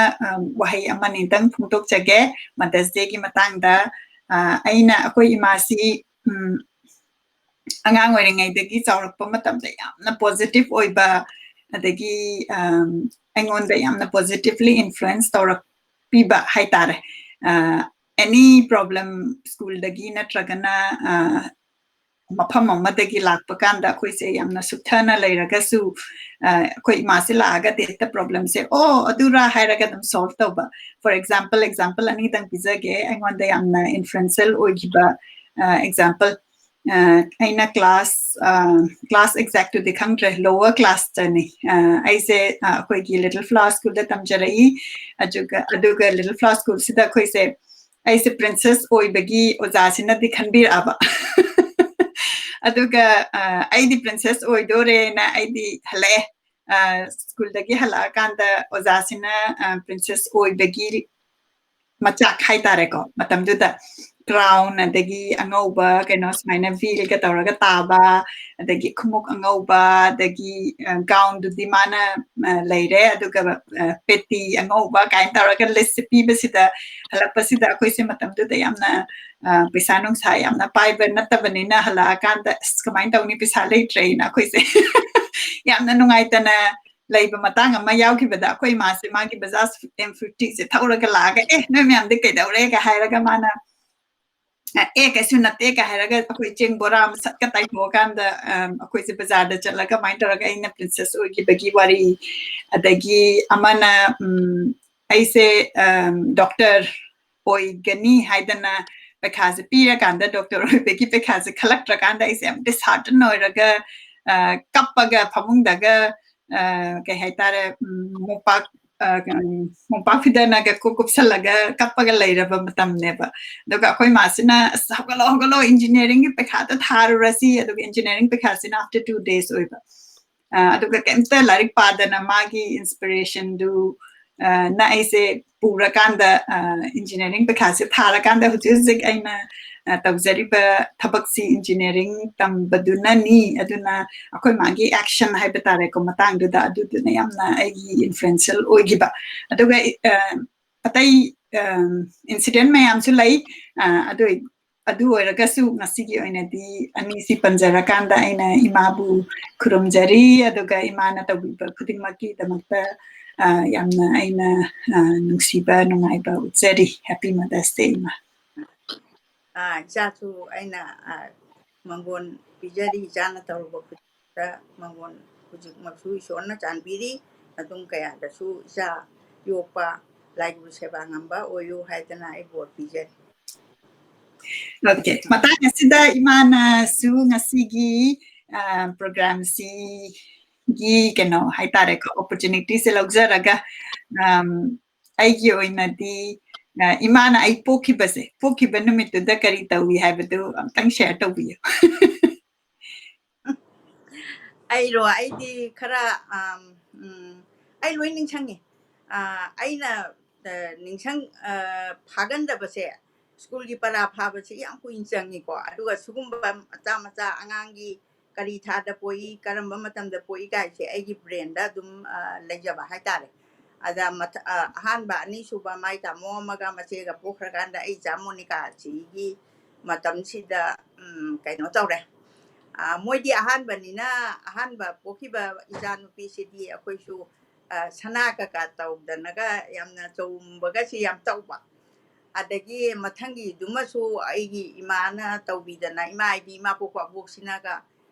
ꯋꯥꯍꯩ ꯑꯃꯅꯤꯗꯪ ꯐꯣꯡꯗꯣꯛꯆꯒꯦ꯫ Mother's Dayꯒꯤ ꯃꯇꯥꯡꯗ ꯑꯩꯅ ꯑꯩꯈꯣꯏ ꯏꯃꯥꯁꯤ ꯑꯉꯥꯡ ꯑꯣꯏꯔꯤꯉꯩꯗꯒꯤ ꯆꯥꯎꯔꯛꯄ ꯃꯇꯝꯗ ꯌꯥꯝꯅ positive ꯑꯣꯏꯕ, ꯑꯗꯒꯤ ꯑꯩꯉꯣꯟꯗ ꯌꯥꯝꯅ positively influence ꯇꯧꯔꯛꯄꯤꯕ ꯍꯥꯏꯇꯥꯔꯦ꯫ Any problem schoolꯗꯒꯤ ꯅꯠꯇ꯭ꯔꯒꯅ ꯃꯐꯝ ꯑꯃꯗꯒꯤ ꯂꯥꯛꯄ ꯀꯥꯟꯗ ꯑꯩꯈꯣꯏꯁꯦ ꯌꯥꯝꯅ ꯁꯨꯞꯊꯅ ꯂꯩꯔꯒꯁꯨ ꯑꯩꯈꯣꯏ ꯏꯃꯥꯁꯦ ꯂꯥꯛꯑꯒꯗꯤ ꯍꯦꯛꯇ problemꯁꯦ "ꯑꯣ, ꯑꯗꯨꯔꯥ?" ꯍꯥꯏꯔꯒ ꯑꯗꯨꯝ solve ꯇꯧꯕ꯫ For example, example ꯑꯅꯤꯗꯪ ꯄꯤꯖꯒꯦ꯫ ꯑꯩꯉꯣꯟꯗ ꯌꯥꯝꯅ influential ꯑꯣꯏꯈꯤꯕ example, ꯑꯩꯅ class class exactꯇꯨꯗꯤ ꯈꯪꯗ꯭ꯔꯦ, lower classꯇꯅꯤ꯫ ꯑꯩꯁꯦ ꯑꯩꯈꯣꯏꯒꯤ Little Flower Schoolꯗ ꯇꯝꯖꯔꯛꯏ꯫ ꯑꯗꯨꯒ ꯑꯗꯨꯒ Little Flower Schoolꯁꯤꯗ ꯑꯩꯈꯣꯏꯁꯦ ꯑꯩꯁꯦ princess ꯑꯣꯏꯕꯒꯤ ꯑꯣꯖꯥꯁꯤꯅꯗꯤ ꯈꯟꯕꯤꯔꯛꯑꯕ꯫ ꯑꯗꯨꯒ ꯑꯩꯗꯤ princess ꯑꯣꯏꯗꯣꯔꯦꯅ ꯑꯩꯗꯤ ꯍꯜꯂꯛꯑꯦ꯫ Schoolꯗꯒꯤ ꯍꯜꯂꯛꯑꯀꯥꯟꯗ ꯑꯣꯖꯥꯁꯤꯅ princess ꯑꯣꯏꯕꯒꯤ ꯃꯆꯥꯛ ꯍꯥꯏꯇꯥꯔꯦꯀꯣ, ꯃꯇꯝꯗꯨꯗ crown, ꯑꯗꯒꯤ ꯑꯉꯧꯕ ꯀꯩꯅꯣ ꯁꯨꯃꯥꯏꯅ veilꯒ ꯇꯧꯔꯒ ꯇꯥꯕ, ꯑꯗꯒꯤ ꯈꯨꯃꯨꯛ ꯑꯉꯧꯕ, ꯑꯗꯒꯤ gownꯗꯨꯗꯤ ꯃꯥꯅ ꯂꯩꯔꯦ, ꯑꯗꯨꯒ ꯄꯦꯇꯤ ꯑꯉꯧꯕ ꯀꯥꯏꯅ ꯇꯧꯔꯒ listꯁꯦ ꯄꯤꯕꯁꯤꯗ, ꯍꯜꯂꯛꯄꯁꯤꯗ ꯑꯩꯈꯣꯏꯁꯦ ꯃꯇꯝꯗꯨꯗ ꯌꯥꯝꯅ ꯄꯩꯁꯥ ꯅꯨꯡꯁꯥ ꯌꯥꯝꯅ ꯄꯥꯏꯕ ꯅꯠꯇꯕꯅꯤꯅ ꯍꯜꯂꯛꯑꯀꯥꯟꯗ "ꯑꯁ, ꯀꯃꯥꯏꯅ ꯇꯧꯅꯤ, ꯄꯩꯁꯥ ꯂꯩꯇ꯭ꯔꯦꯅ" ꯑꯩꯈꯣꯏꯁꯦ ꯌꯥꯝꯅ ꯅꯨꯡꯉꯥꯏꯇꯅ ꯂꯩꯕ ꯃꯇꯥꯡ ꯑꯃ ꯌꯥꯎꯈꯤꯕꯗ ꯑꯩꯈꯣꯏ ꯏꯃꯥꯁꯦ ꯃꯥꯒꯤ Bajaj M fiftyꯁꯦ ꯊꯧꯔꯒ ꯂꯥꯛꯑꯒ "ꯑꯦ, ꯅꯣꯏ ꯃꯌꯥꯝꯗꯤ ꯀꯩꯗꯧꯔꯦꯒ" ꯍꯥꯏꯔꯒ ꯃꯥꯅ "ꯑꯦ, ꯀꯩꯁꯨ ꯅꯠꯇꯦꯒ" ꯍꯥꯏꯔꯒ ꯑꯩꯈꯣꯏ ꯆꯦꯡ ꯕꯣꯔꯥ ꯑꯃ ꯁꯠꯀ ꯇꯥꯏꯊꯣꯛꯑꯀꯥꯟꯗ ꯑꯩꯈꯣꯏꯁꯦ ꯕꯖꯥꯔꯗ ꯆꯠꯂꯒ ꯀꯃꯥꯏꯅ ꯇꯧꯔꯒ ꯑꯩꯅ princess ꯑꯣꯏꯈꯤꯕꯒꯤ ꯋꯥꯔꯤ, ꯑꯗꯒꯤ ꯑꯃꯅ ꯑꯩꯁꯦ doctor ꯑꯣꯏꯒꯅꯤ ꯍꯥꯏꯗꯅ ꯄꯩꯈꯥꯁꯦ ꯄꯤꯔꯀꯥꯟꯗ doctor ꯑꯣꯏꯕꯒꯤ ꯄꯩꯈꯥꯁꯦ ꯈꯜꯂꯛꯇ꯭ꯔꯀꯥꯟꯗ ꯑꯩꯁꯦ ꯌꯥꯝ dishearten ꯑꯣꯏꯔꯒ ꯀꯞꯄꯒ ꯐꯃꯨꯡꯗꯒ ꯀꯩ ꯍꯥꯏꯇꯥꯔꯦ, ꯃꯣꯝꯄꯥꯛ ꯃꯣꯝꯄꯥꯛ ꯐꯤꯗꯛꯅꯒ ꯀꯨꯞ ꯀꯨꯞꯁꯜꯂꯒ ꯀꯞꯄꯒ ꯂꯩꯔꯕ ꯃꯇꯝꯅꯦꯕ꯫ ꯑꯗꯨꯒ ꯑꯩꯈꯣꯏ ꯃꯥꯁꯤꯅ "ꯑꯁ, ꯍꯧꯒꯠꯂꯣ, ꯍꯧꯒꯠꯂꯣ, engineeringꯒꯤ ꯄꯩꯈꯥꯗꯣ ꯊꯥꯔꯨꯔꯁꯤ", ꯑꯗꯨꯒ engineering ꯄꯩꯈꯥꯁꯤꯅ after two days ꯑꯣꯏꯕ꯫ ꯑꯗꯨꯒ ꯀꯩꯝꯇ ꯂꯥꯏꯔꯤꯛ ꯄꯥꯗꯅ ꯃꯥꯒꯤ inspirationꯗꯨ ꯑ, ꯅ ꯑꯩꯁꯦ ꯄꯨꯔꯀꯥꯟꯗ, ꯑ, engineering ꯄꯩꯈꯥꯁꯦ ꯊꯥꯔꯀꯥꯟꯗ ꯍꯧꯖꯤꯛ ꯍꯧꯖꯤꯛ ꯑꯩꯅ, ꯑ, ꯇꯧꯖꯔꯤꯕ ꯊꯕꯛꯁꯤ engineering ꯇꯝꯕꯗꯨꯅꯅꯤ꯫ ꯑꯗꯨꯅ ꯑꯩꯈꯣꯏ ꯃꯥꯒꯤ action ꯍꯥꯏꯕ ꯇꯥꯔꯦꯀꯣ, ꯃꯇꯥꯡꯗꯨꯗ ꯑꯗꯨꯗꯨꯅ ꯌꯥꯝꯅ ꯑꯩꯒꯤ influential ꯑꯣꯏꯈꯤꯕ꯫ ꯑꯗꯨꯒ, ꯑ, ꯑꯇꯩ, ꯑ, incident ꯃꯌꯥꯝꯁꯨ ꯂꯩ꯫ ꯑ, ꯑꯗꯨ ꯑꯗꯨ ꯑꯣꯏꯔꯒꯁꯨ ꯉꯁꯤꯒꯤ ꯑꯣꯏꯅꯗꯤ ꯑꯅꯤꯁꯤ ꯄꯟꯖꯔꯀꯥꯟꯗ ꯑꯩꯅ ꯏꯃꯥꯕꯨ ꯈꯨꯔꯨꯝꯖꯔꯤ, ꯑꯗꯨꯒ ꯏꯃꯥꯅ ꯇꯧꯕꯤꯕ ꯈꯨꯗꯤꯡꯃꯛꯀꯤꯗꯃꯛꯇ, ꯑ, ꯌꯥꯝꯅ ꯑꯩꯅ, ꯑ, ꯅꯨꯡꯁꯤꯕ, ꯅꯨꯡꯉꯥꯏꯕ ꯎꯠꯆꯔꯤ꯫ Happy Mother's Day, ꯏꯃꯥ꯫ ꯑꯥ, ꯏꯆꯥꯁꯨ ꯑꯩꯅ, ꯑꯥ, ꯃꯪꯒꯣꯟ ꯄꯤꯖꯔꯤ, ꯏꯆꯥꯅ ꯇꯧꯔꯨꯕ ꯈꯨꯗꯤꯡꯗ ꯃꯪꯒꯣꯟ ꯍꯧꯖꯤꯛꯃꯛꯁꯨ ꯏꯁꯣꯔꯅ ꯆꯥꯟꯕꯤꯔꯤ꯫ ꯃꯇꯨꯡ ꯀꯌꯥꯗꯁꯨ ꯏꯆꯥ ꯌꯣꯛꯄ, ꯂꯥꯏꯒꯤ ꯁꯦꯕꯥ ꯉꯝꯕ ꯑꯣꯏꯌꯨ ꯍꯥꯏꯗꯅ ꯑꯩ ꯕꯣꯔ ꯄꯤꯖꯔꯤ꯫ Okay, ꯃꯇꯥꯡ ꯑꯁꯤꯗ ꯏꯃꯥꯅꯁꯨ ꯉꯁꯤꯒꯤ, ꯑ, program ꯁꯤꯒꯤ ꯀꯩꯅꯣ ꯍꯥꯏꯇꯥꯔꯦꯀꯣ, opportunity ꯁꯦ ꯂꯧꯖꯔꯒ, ꯑꯝ, ꯑꯩꯒꯤ ꯑꯣꯏꯅꯗꯤ, ꯑ, ꯏꯃꯥꯅ ꯑꯩ ꯄꯣꯛꯈꯤꯕꯁꯦ, ꯄꯣꯛꯈꯤꯕ ꯅꯨꯃꯤꯠꯇꯨꯗ ꯀꯔꯤ ꯇꯧꯏ ꯍꯥꯏꯕꯗꯨ ꯑꯝꯇꯪ share ꯇꯧꯕꯤꯌꯨ꯫ ꯑꯩꯔꯣ? ꯑꯩꯗꯤ ꯈꯔ, ꯑꯝ, ꯎꯝ, ꯑꯩ ꯂꯣꯏ ꯅꯤꯡꯁꯤꯡꯉꯤ꯫ ꯑ, ꯑꯩꯅ, ꯑ, ꯅꯤꯡꯁꯪ-, ꯑ, ꯐꯥꯒꯟꯗꯕꯁꯦ, ꯁ꯭ꯀꯨꯜꯒꯤ ꯄꯔꯥ ꯐꯥꯕꯁꯤ ꯌꯥꯝ ꯀꯨꯏꯅ ꯆꯪꯉꯤꯀꯣ꯫ ꯑꯗꯨꯒ ꯁꯤꯒꯨꯝꯕ ꯃꯆꯥ ꯃꯆꯥ ꯑꯉꯥꯡꯒꯤ ꯀꯔꯤ ꯊꯥꯗ ꯄꯣꯛꯏ, ꯀꯔꯝꯕ ꯃꯇꯝꯗ ꯄꯣꯛꯏ ꯀꯥꯏꯁꯦ ꯑꯩꯒꯤ brain ꯗ ꯑꯗꯨꯝ, ꯑ, ꯂꯩꯖꯕ ꯍꯥꯏꯇꯥꯔꯦ꯫ ꯑꯗ ꯃꯊ-, ꯑ, ꯑꯍꯥꯟꯕ, ꯑꯅꯤꯁꯨꯕ ꯃꯥꯏ ꯇꯥꯃꯣ ꯑꯃꯒ ꯃꯆꯦꯒ ꯄꯣꯛꯈ꯭ꯔꯀꯥꯟꯗ ꯑꯩ ꯏꯆꯥ ꯃꯣꯅꯤꯀꯥꯁꯤꯒꯤ ꯃꯇꯝꯁꯤꯗ, ꯎꯝ, ꯀꯩꯅꯣ ꯇꯧꯔꯦ꯫ ꯑ, ꯃꯣꯏꯗꯤ ꯑꯍꯥꯟꯕꯅꯤꯅ, ꯑꯍꯥꯟꯕ ꯄꯣꯛꯈꯤꯕ ꯏꯆꯥꯅꯨꯄꯤꯁꯤꯗꯤ ꯑꯩꯈꯣꯏꯁꯨ, ꯑ, ꯁꯅꯥ ꯀꯀꯥ ꯇꯧꯗꯅꯒ ꯌꯥꯝꯅ ꯆꯨꯝꯕꯒꯁꯤ ꯌꯥꯝ ꯇꯧꯕ꯫ ꯑꯗꯒꯤ ꯃꯊꯪꯒꯤꯗꯨꯃꯁꯨ ꯑꯩꯒꯤ ꯏꯃꯥꯅ ꯇꯧꯕꯤꯗꯅ, ꯏꯃꯥ ꯍꯥꯏꯗꯤ ꯏꯃꯥ ꯄꯣꯛꯄ ꯑꯕꯣꯛꯁꯤꯅꯒ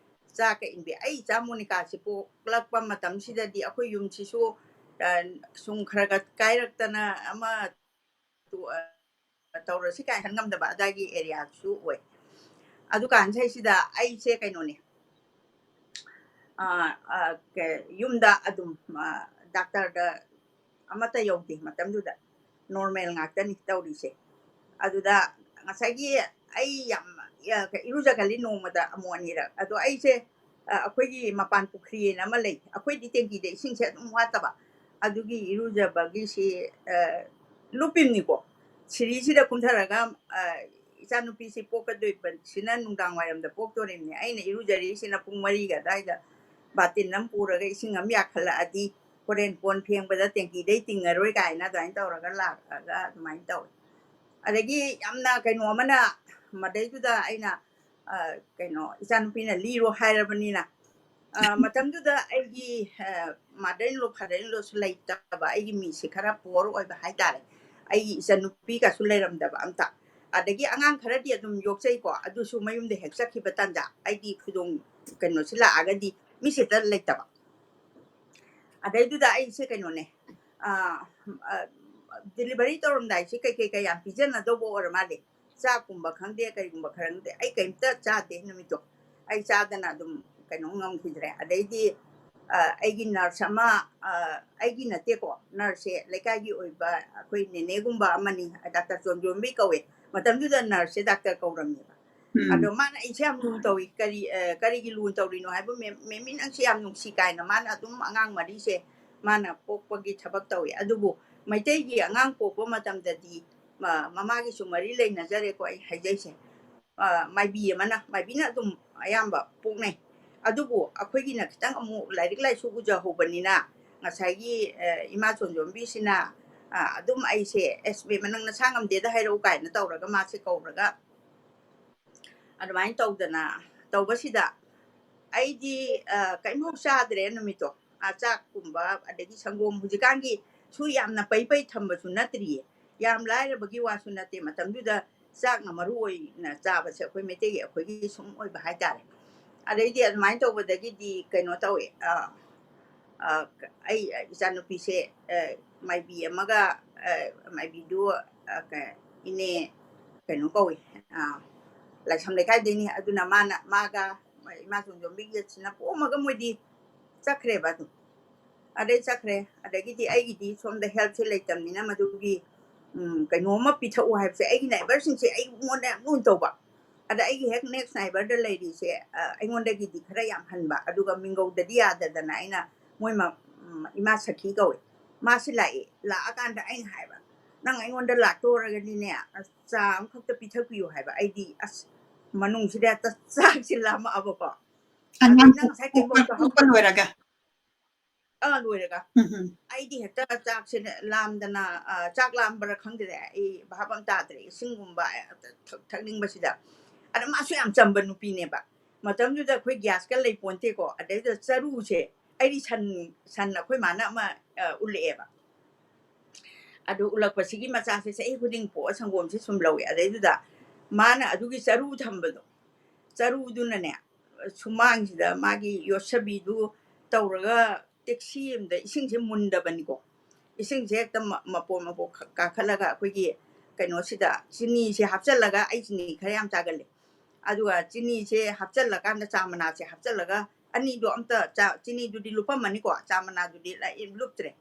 ꯆꯥꯛꯀ ꯏꯟꯕꯤ-, ꯑꯩ ꯏꯆꯥ ꯃꯣꯅꯤꯀꯥꯁꯤ ꯄꯣꯛꯂꯛꯄ ꯃꯇꯝꯁꯤꯗꯗꯤ ꯑꯩꯈꯣꯏ ꯌꯨꯝꯁꯤꯁꯨ, ꯑ, ꯁꯨꯝ ꯈꯔ ꯈꯔ ꯀꯥꯏꯔꯛꯇꯅ ꯑꯃ ꯇꯨ-, ꯑ, ꯇꯧꯔꯁꯤ ꯀꯥꯏꯅ ꯈꯟ ꯉꯝꯗꯕ ꯑꯗꯥꯏꯒꯤ area ꯁꯨ ꯑꯣꯏ꯫ ꯑꯗꯨꯀꯥꯟꯁꯤꯗꯩꯁꯤꯗ ꯑꯩꯁꯦ ꯀꯩꯅꯣꯅꯦ, ꯑ, ꯑ, ꯀ-, ꯌꯨꯝꯗ ꯑꯗꯨꯝ, ꯑ, doctor ꯗ ꯑꯃꯠꯇ ꯌꯧꯗꯦ ꯃꯇꯝꯗꯨꯗ, normal ꯉꯥꯛꯇꯅꯤ ꯇꯧꯔꯤꯁꯦ꯫ ꯑꯗꯨꯗ ꯉꯁꯥꯏꯒꯤ ꯑꯩ ꯌꯥꯝ, ꯑ, ꯏꯔꯨꯖꯒꯜꯂꯤ ꯅꯣꯡꯃꯗ ꯑꯃꯨꯛ ꯑꯅꯤꯔꯛ꯫ ꯑꯗꯣ ꯑꯩꯁꯦ, ꯑ, ꯑꯩꯈꯣꯏꯒꯤ ꯃꯄꯥꯟ ꯄꯨꯈ꯭ꯔꯤꯅ ꯑꯃ ꯂꯩ, ꯑꯩꯈꯣꯏꯗꯤ ꯇꯦꯡꯀꯤꯗ ꯏꯁꯤꯡꯁꯦ ꯑꯗꯨꯝ ꯋꯥꯠꯇꯕ꯫ ꯑꯗꯨꯒꯤ ꯏꯔꯨꯖꯕꯒꯤꯁꯤ, ꯑ, ꯂꯨꯞꯄꯤꯝꯅꯤꯀꯣ꯫ ꯁꯤꯔꯤꯁꯤꯗ ꯀꯨꯝꯊꯔꯒ, ꯑ, ꯏꯆꯥꯅꯨꯄꯤꯁꯤ ꯄꯣꯛꯀꯗꯣꯏꯕꯁꯤꯅ ꯅꯨꯡꯗꯥꯡ ꯋꯥꯏꯔꯝꯗ ꯄꯣꯛꯇꯣꯔꯤꯕꯅꯤ꯫ ꯑꯩꯅ ꯏꯔꯨꯖꯔꯤꯁꯤꯅ ꯄꯨꯡ ꯃꯔꯤꯒ ꯑꯗꯨꯋꯥꯏꯗ ꯕꯥꯇꯤꯟ ꯑꯃ ꯄꯨꯔꯒ ꯏꯁꯤꯡ ꯑꯃ ꯌꯥꯈꯠꯂꯛꯑꯗꯤ ꯍꯣꯔꯦꯟ ꯀꯣꯟ ꯐꯦꯡꯕꯗ ꯇꯦꯡꯀꯤꯗꯩ ꯇꯤꯡꯉꯔꯣꯏ ꯀꯥꯏꯅ ꯑꯗꯨꯃꯥꯏꯅ ꯇꯧꯔꯒ ꯂꯥꯛꯑꯒ ꯑꯗꯨꯃꯥꯏꯅ ꯇꯧꯋꯤ꯫ ꯑꯗꯒꯤ ꯌꯥꯝꯅ ꯀꯩꯅꯣ ꯑꯃꯅ, ꯃꯗꯩꯗꯨꯗ ꯑꯩꯅ, ꯑ, ꯀꯩꯅꯣ, ꯏꯆꯥꯅꯨꯄꯤꯅ ꯂꯤꯔꯣ ꯍꯥꯏꯔꯕꯅꯤꯅ, ꯑ, ꯃꯇꯝꯗꯨꯗ ꯑꯩꯒꯤ, ꯑ, mother in law, father in lawꯁꯨ ꯂꯩꯇꯕ, ꯑꯩꯒꯤ ꯃꯤꯁꯦ ꯈꯔ poor ꯑꯣꯏꯕ ꯍꯥꯏꯇꯥꯔꯦ꯫ ꯑꯩꯒꯤ ꯏꯆꯟꯅꯨꯄꯤꯒꯁꯨ ꯂꯩꯔꯝꯗꯕ ꯑꯝꯇ꯫ ꯑꯗꯒꯤ ꯑꯉꯥꯡ ꯈꯔꯗꯤ ꯑꯗꯨꯝ ꯌꯣꯛꯆꯩꯀꯣ, ꯑꯗꯨꯁꯨ ꯃꯌꯨꯝꯗ ꯍꯦꯛ ꯆꯠꯈꯤꯕ ꯇꯥꯟꯖꯥ, ꯑꯩꯗꯤ ꯈꯨꯗꯣꯡ ꯀꯩꯅꯣꯁꯤ ꯂꯥꯛꯑꯒꯗꯤ ꯃꯤꯁꯦ ꯍꯦꯛꯇ ꯂꯩꯇꯕ꯫ ꯑꯗꯩꯗꯨꯗ ꯑꯩꯁꯦ ꯀꯩꯅꯣꯅꯦ, ꯑ, ꯑ, delivery ꯇꯧꯔꯝꯗꯥꯏꯁꯦ ꯀꯩꯀꯩ ꯀꯌꯥꯝ ꯄꯤꯖꯅꯗꯧꯕ ꯑꯣꯏꯔ ꯃꯥꯜꯂꯦ꯫ ꯆꯥꯛꯀꯨꯝꯕ ꯈꯪꯗꯦ, ꯀꯔꯤꯒꯨꯝꯕ ꯈꯪꯗꯦ, ꯑꯩ ꯀꯩꯝꯇ ꯆꯥꯗꯦ ꯅꯨꯃꯤꯠꯇꯣ꯫ ꯑꯩ ꯆꯥꯗꯅ ꯑꯗꯨꯝ ꯀꯩꯅꯣ ꯉꯝꯈꯤꯗ꯭ꯔꯦ꯫ ꯑꯗꯩꯗꯤ, ꯑ, ꯑꯩꯒꯤ nurse ꯑꯃ, ꯑ, ꯑꯩꯒꯤ ꯅꯠꯇꯦꯀꯣ, nurseꯁꯦ ꯂꯩꯀꯥꯏꯒꯤ ꯑꯣꯏꯕ ꯑꯩꯈꯣꯏ ꯅꯦꯅꯦꯒꯨꯝꯕ ꯑꯃꯅꯤ, ꯗꯥꯛꯇꯔ ꯆꯣꯟꯖꯣꯟꯕꯤ ꯀꯧꯋꯦ꯫ ꯃꯇꯝꯗꯨꯗ nurseꯁꯦ ꯗꯥꯛꯇꯔ ꯀꯧꯔꯝꯃꯦꯕ꯫ ꯎꯝ꯫ ꯑꯗꯣ ꯃꯥꯅ ꯑꯩꯁꯦ ꯌꯥꯝ ꯂꯨꯅ ꯇꯧꯏ꯫ ꯀꯔꯤ, ꯑ, ꯀꯔꯤꯒꯤ ꯂꯨꯅ ꯇꯧꯔꯤꯅꯣ ꯍꯥꯏꯕꯨ, "ꯃꯦꯝ-, ꯃꯦꯝꯃꯤ ꯅꯪꯁꯦ ꯌꯥꯝ ꯅꯨꯡꯁꯤ" ꯀꯥꯏꯅ ꯃꯥꯅ ꯑꯗꯨꯝ ꯑꯉꯥꯡ ꯃꯔꯤꯁꯦ ꯃꯥꯅ ꯄꯣꯛꯄꯒꯤ ꯊꯕꯛ ꯇꯧꯏ꯫ ꯑꯗꯨꯕꯨ ꯃꯩꯇꯩꯒꯤ ꯑꯉꯥꯡ ꯄꯣꯛꯄ ꯃꯇꯝꯗꯗꯤ ꯃ-, ꯃꯃꯥꯒꯤꯁꯨ ꯃꯔꯤ ꯂꯩꯅꯖꯔꯦꯀꯣ ꯑꯩ ꯍꯥꯏꯖꯩꯁꯦ꯫ ꯑ, ꯃꯥꯏꯕꯤ ꯑꯃꯅ, ꯃꯥꯏꯕꯤꯅ ꯑꯗꯨꯝ ꯑꯌꯥꯝꯕ ꯄꯣꯛꯅꯩ꯫ ꯑꯗꯨꯕꯨ ꯑꯩꯈꯣꯏꯒꯤꯅ ꯈꯤꯇꯪ ꯑꯃꯨꯛ ꯂꯥꯏꯔꯤꯛ ꯂꯥꯏꯁꯨ ꯎꯖꯍꯧꯕꯅꯤꯅ ꯉꯁꯥꯏꯒꯤ, ꯑ, ꯏꯃꯥ ꯆꯣꯟꯖꯣꯝꯕꯤꯁꯤꯅ, ꯑ, ꯑꯗꯨꯝ ꯑꯩꯁꯦ, "ꯑꯁ ꯕꯦꯝꯃ ꯅꯪ ꯅꯁꯥ ꯉꯝꯗꯦꯗ ꯍꯥꯏꯔꯛꯎ" ꯀꯥꯏꯅ ꯇꯧꯔꯒ ꯃꯥꯁꯦ ꯀꯧꯔꯒ ꯑꯗꯨꯃꯥꯏꯅ ꯇꯧꯗꯅ ꯇꯧꯕꯁꯤꯗ ꯑꯩꯗꯤ, ꯑ, ꯀꯩꯝꯐꯥꯎ ꯆꯥꯗ꯭ꯔꯦ ꯅꯨꯃꯤꯠꯇꯣ꯫ ꯑ, ꯆꯥꯛꯀꯨꯝꯕ ꯑꯗꯒꯤ ꯁꯪꯒꯣꯝ, ꯍꯧꯖꯤꯛꯀꯥꯟꯒꯤ ꯁꯨ ꯌꯥꯝꯅ ꯄꯩ ꯄꯩ ꯊꯝꯕꯁꯨ ꯅꯠꯇ꯭ꯔꯤꯌꯦ꯫ ꯌꯥꯝ ꯂꯥꯏꯔꯕꯒꯤ ꯋꯥꯁꯨ ꯅꯠꯇꯦ꯫ ꯃꯇꯝꯗꯨꯗ ꯆꯥꯛꯅ ꯃꯔꯨ ꯑꯣꯏꯅ ꯆꯥꯕꯁꯦ ꯑꯩꯈꯣꯏ ꯃꯩꯇꯩꯒꯤ ꯑꯩꯈꯣꯏꯒꯤ ꯁꯨꯝ ꯑꯣꯏꯕ ꯍꯥꯏꯇꯥꯔꯦ꯫ ꯑꯗꯩꯗꯤ ꯑꯗꯨꯃꯥꯏꯅ ꯇꯧꯕꯗꯒꯤꯗꯤ ꯀꯩꯅꯣ ꯇꯧꯋꯦ, ꯑ, ꯑ, ꯑꯩ ꯏꯆꯥꯅꯨꯄꯤꯁꯦ, ꯑ, ꯃꯥꯏꯕꯤ ꯑꯃꯒ, ꯑ, ꯃꯥꯏꯕꯤꯗꯨ, ꯑ, ꯀ-, ꯏꯅꯦ ꯀꯩꯅꯣ ꯀꯧꯏ, ꯑ, ꯂꯥꯏꯁ꯭ꯔꯝ ꯂꯩꯀꯥꯏꯗꯩꯅꯤ꯫ ꯑꯗꯨꯅ ꯃꯥꯅ, ꯃꯥꯒ ꯏꯃꯥ ꯆꯣꯟꯖꯣꯝꯕꯤꯒꯁꯤꯅ ꯄꯣꯝꯃꯒ ꯃꯣꯏꯗꯤ ꯆꯠꯈ꯭ꯔꯦꯕ ꯑꯗꯨꯝ꯫ ꯑꯗꯩ ꯆꯠꯈ꯭ꯔꯦ꯫ ꯑꯗꯒꯤꯗꯤ ꯑꯩꯒꯤꯗꯤ ꯁꯣꯝꯗ healthꯁꯦ ꯂꯩꯇꯕꯅꯤꯅ ꯃꯗꯨꯒꯤ, ꯎꯝ, ꯀꯩꯅꯣꯝꯃ ꯄꯤꯊꯛꯎ ꯍꯥꯏꯕꯁꯦ ꯑꯩꯒꯤ neighbourꯁꯤꯡꯁꯦ ꯑꯩꯉꯣꯟꯗ ꯌꯥꯝ ꯂꯨꯅ ꯇꯧꯕ꯫ ꯑꯗ ꯑꯩꯒꯤ ꯍꯦꯛ next neighbourꯗ ꯂꯩꯔꯤꯁꯦ, ꯑ, ꯑꯩꯉꯣꯟꯗꯒꯤꯗꯤ ꯈꯔ ꯌꯥꯝ ꯍꯟꯕ, ꯑꯗꯨꯒ ꯃꯤꯡꯒꯧꯗꯗꯤ ꯌꯥꯗꯗꯅ ꯑꯩꯅ ꯃꯣꯏ ꯃ-, ꯏꯃꯥ ꯁꯈꯤ ꯀꯧꯋꯦ꯫ ꯃꯥꯁꯤ ꯂꯥꯛꯑꯦ꯫ ꯂꯥꯛꯑꯀꯥꯟꯗ ꯑꯩꯅ ꯍꯥꯏꯕ, "ꯅꯪ ꯑꯩꯉꯣꯟꯗ ꯂꯥꯛꯇꯣꯔꯒꯗꯤꯅꯦ, ꯆꯥ ꯑꯃꯈꯛꯇ ꯄꯤꯊꯛꯄꯤꯌꯨ" ꯍꯥꯏꯕ꯫ ꯑꯩꯗꯤ ꯑꯁ, ꯃꯅꯨꯡꯁꯤꯗ ꯍꯦꯛꯇ ꯆꯥꯛꯁꯦ ꯂꯥꯝꯃꯛꯑꯕꯀꯣ꯫ ꯑꯗꯩ ꯑꯉꯥꯡ ꯅꯪ ꯉꯁꯥꯏ ꯀꯩ ꯄꯣꯛꯄ ꯄꯣꯛꯇꯣ ꯄꯣꯛꯄ ꯍꯧꯕ? ꯂꯣꯏꯔꯒ? ꯑꯥ, ꯂꯣꯏꯔꯒ꯫ ꯎꯝ, ꯎꯝ꯫ ꯑꯩꯗꯤ ꯍꯦꯛꯇ ꯆꯥꯛꯁꯦ ꯂꯥꯝꯗꯅ, ꯑ, ꯆꯥꯛ ꯂꯥꯝꯕ꯭ꯔꯥ ꯈꯪꯗ꯭ꯔꯦ, ꯑꯩ ꯚꯥꯞ ꯑꯃ ꯇꯥꯗ꯭ꯔꯦ, ꯏꯁꯤꯡꯒꯨꯝꯕ ꯊꯛ-, ꯊꯛꯅꯤꯡꯕꯁꯤꯗ꯫ ꯑꯗ ꯃꯥꯁꯨ ꯌꯥꯝ ꯆꯝꯕ ꯅꯨꯄꯤꯅꯦꯕ꯫ ꯃꯇꯝꯗꯨꯗ ꯑꯩꯈꯣꯏ gas ꯀ ꯂꯩꯄꯣꯟꯇꯦꯀꯣ꯫ ꯑꯗꯩꯗ ꯆꯔꯨꯁꯦ, ꯑꯩꯗꯤ ꯁꯟ, ꯁꯟ ꯑꯩꯈꯣꯏ ꯃꯥꯅ ꯑꯃ, ꯑ, ꯎꯠꯂꯛꯑꯦꯕ꯫ ꯑꯗꯨ ꯎꯠꯂꯛꯄꯁꯤꯒꯤ ꯃꯆꯥꯁꯦ ꯆꯍꯤ ꯈꯨꯗꯤꯡ ꯄꯣꯛꯑ ꯁꯪꯒꯣꯝꯁꯦ ꯁꯨꯝ ꯂꯧꯋꯦ꯫ ꯑꯗꯩꯗꯨꯗ ꯃꯥꯅ ꯑꯗꯨꯒꯤ ꯆꯔꯨ ꯊꯝꯕꯗꯣ, ꯆꯔꯨꯗꯨꯅꯅꯦ, ꯁꯨꯃꯥꯡꯁꯤꯗ ꯃꯥꯒꯤ ꯌꯣꯠꯁꯕꯤꯗꯨ ꯇꯧꯔꯒ ꯇꯦꯛꯁꯤ ꯑꯃꯗ ꯏꯁꯤꯡꯁꯦ ꯃꯨꯟꯗꯕꯅꯤꯀꯣ꯫ ꯏꯁꯤꯡꯁꯦ ꯍꯦꯛꯇ ꯃ-, ꯃꯄꯣ ꯃꯄꯣ ꯈ-, ꯀꯥꯈꯠꯂꯒ ꯑꯩꯈꯣꯏꯒꯤ ꯀꯩꯅꯣꯁꯤꯗ ꯆꯤꯅꯤꯁꯦ ꯍꯥꯞꯆꯜꯂꯒ, ꯑꯩ ꯆꯤꯅꯤ ꯈꯔ ꯌꯥꯝ ꯆꯥꯒꯜꯂꯦ꯫ ꯑꯗꯨꯒ ꯆꯤꯅꯤꯁꯦ ꯍꯥꯞꯆꯜꯂꯀꯥꯟꯗ ꯆꯥ ꯃꯅꯥꯁꯦ ꯍꯥꯞꯆꯜꯂꯒ ꯑꯅꯤꯗꯣ ꯑꯝꯇ ꯆꯥ-, ꯆꯤꯅꯤꯗꯨꯗꯤ ꯂꯨꯞꯄꯝꯃꯅꯤꯀꯣ, ꯆꯥ ꯃꯅꯥꯗꯨꯗꯤ ꯂ-, ꯂꯨꯞꯇ꯭ꯔꯦ꯫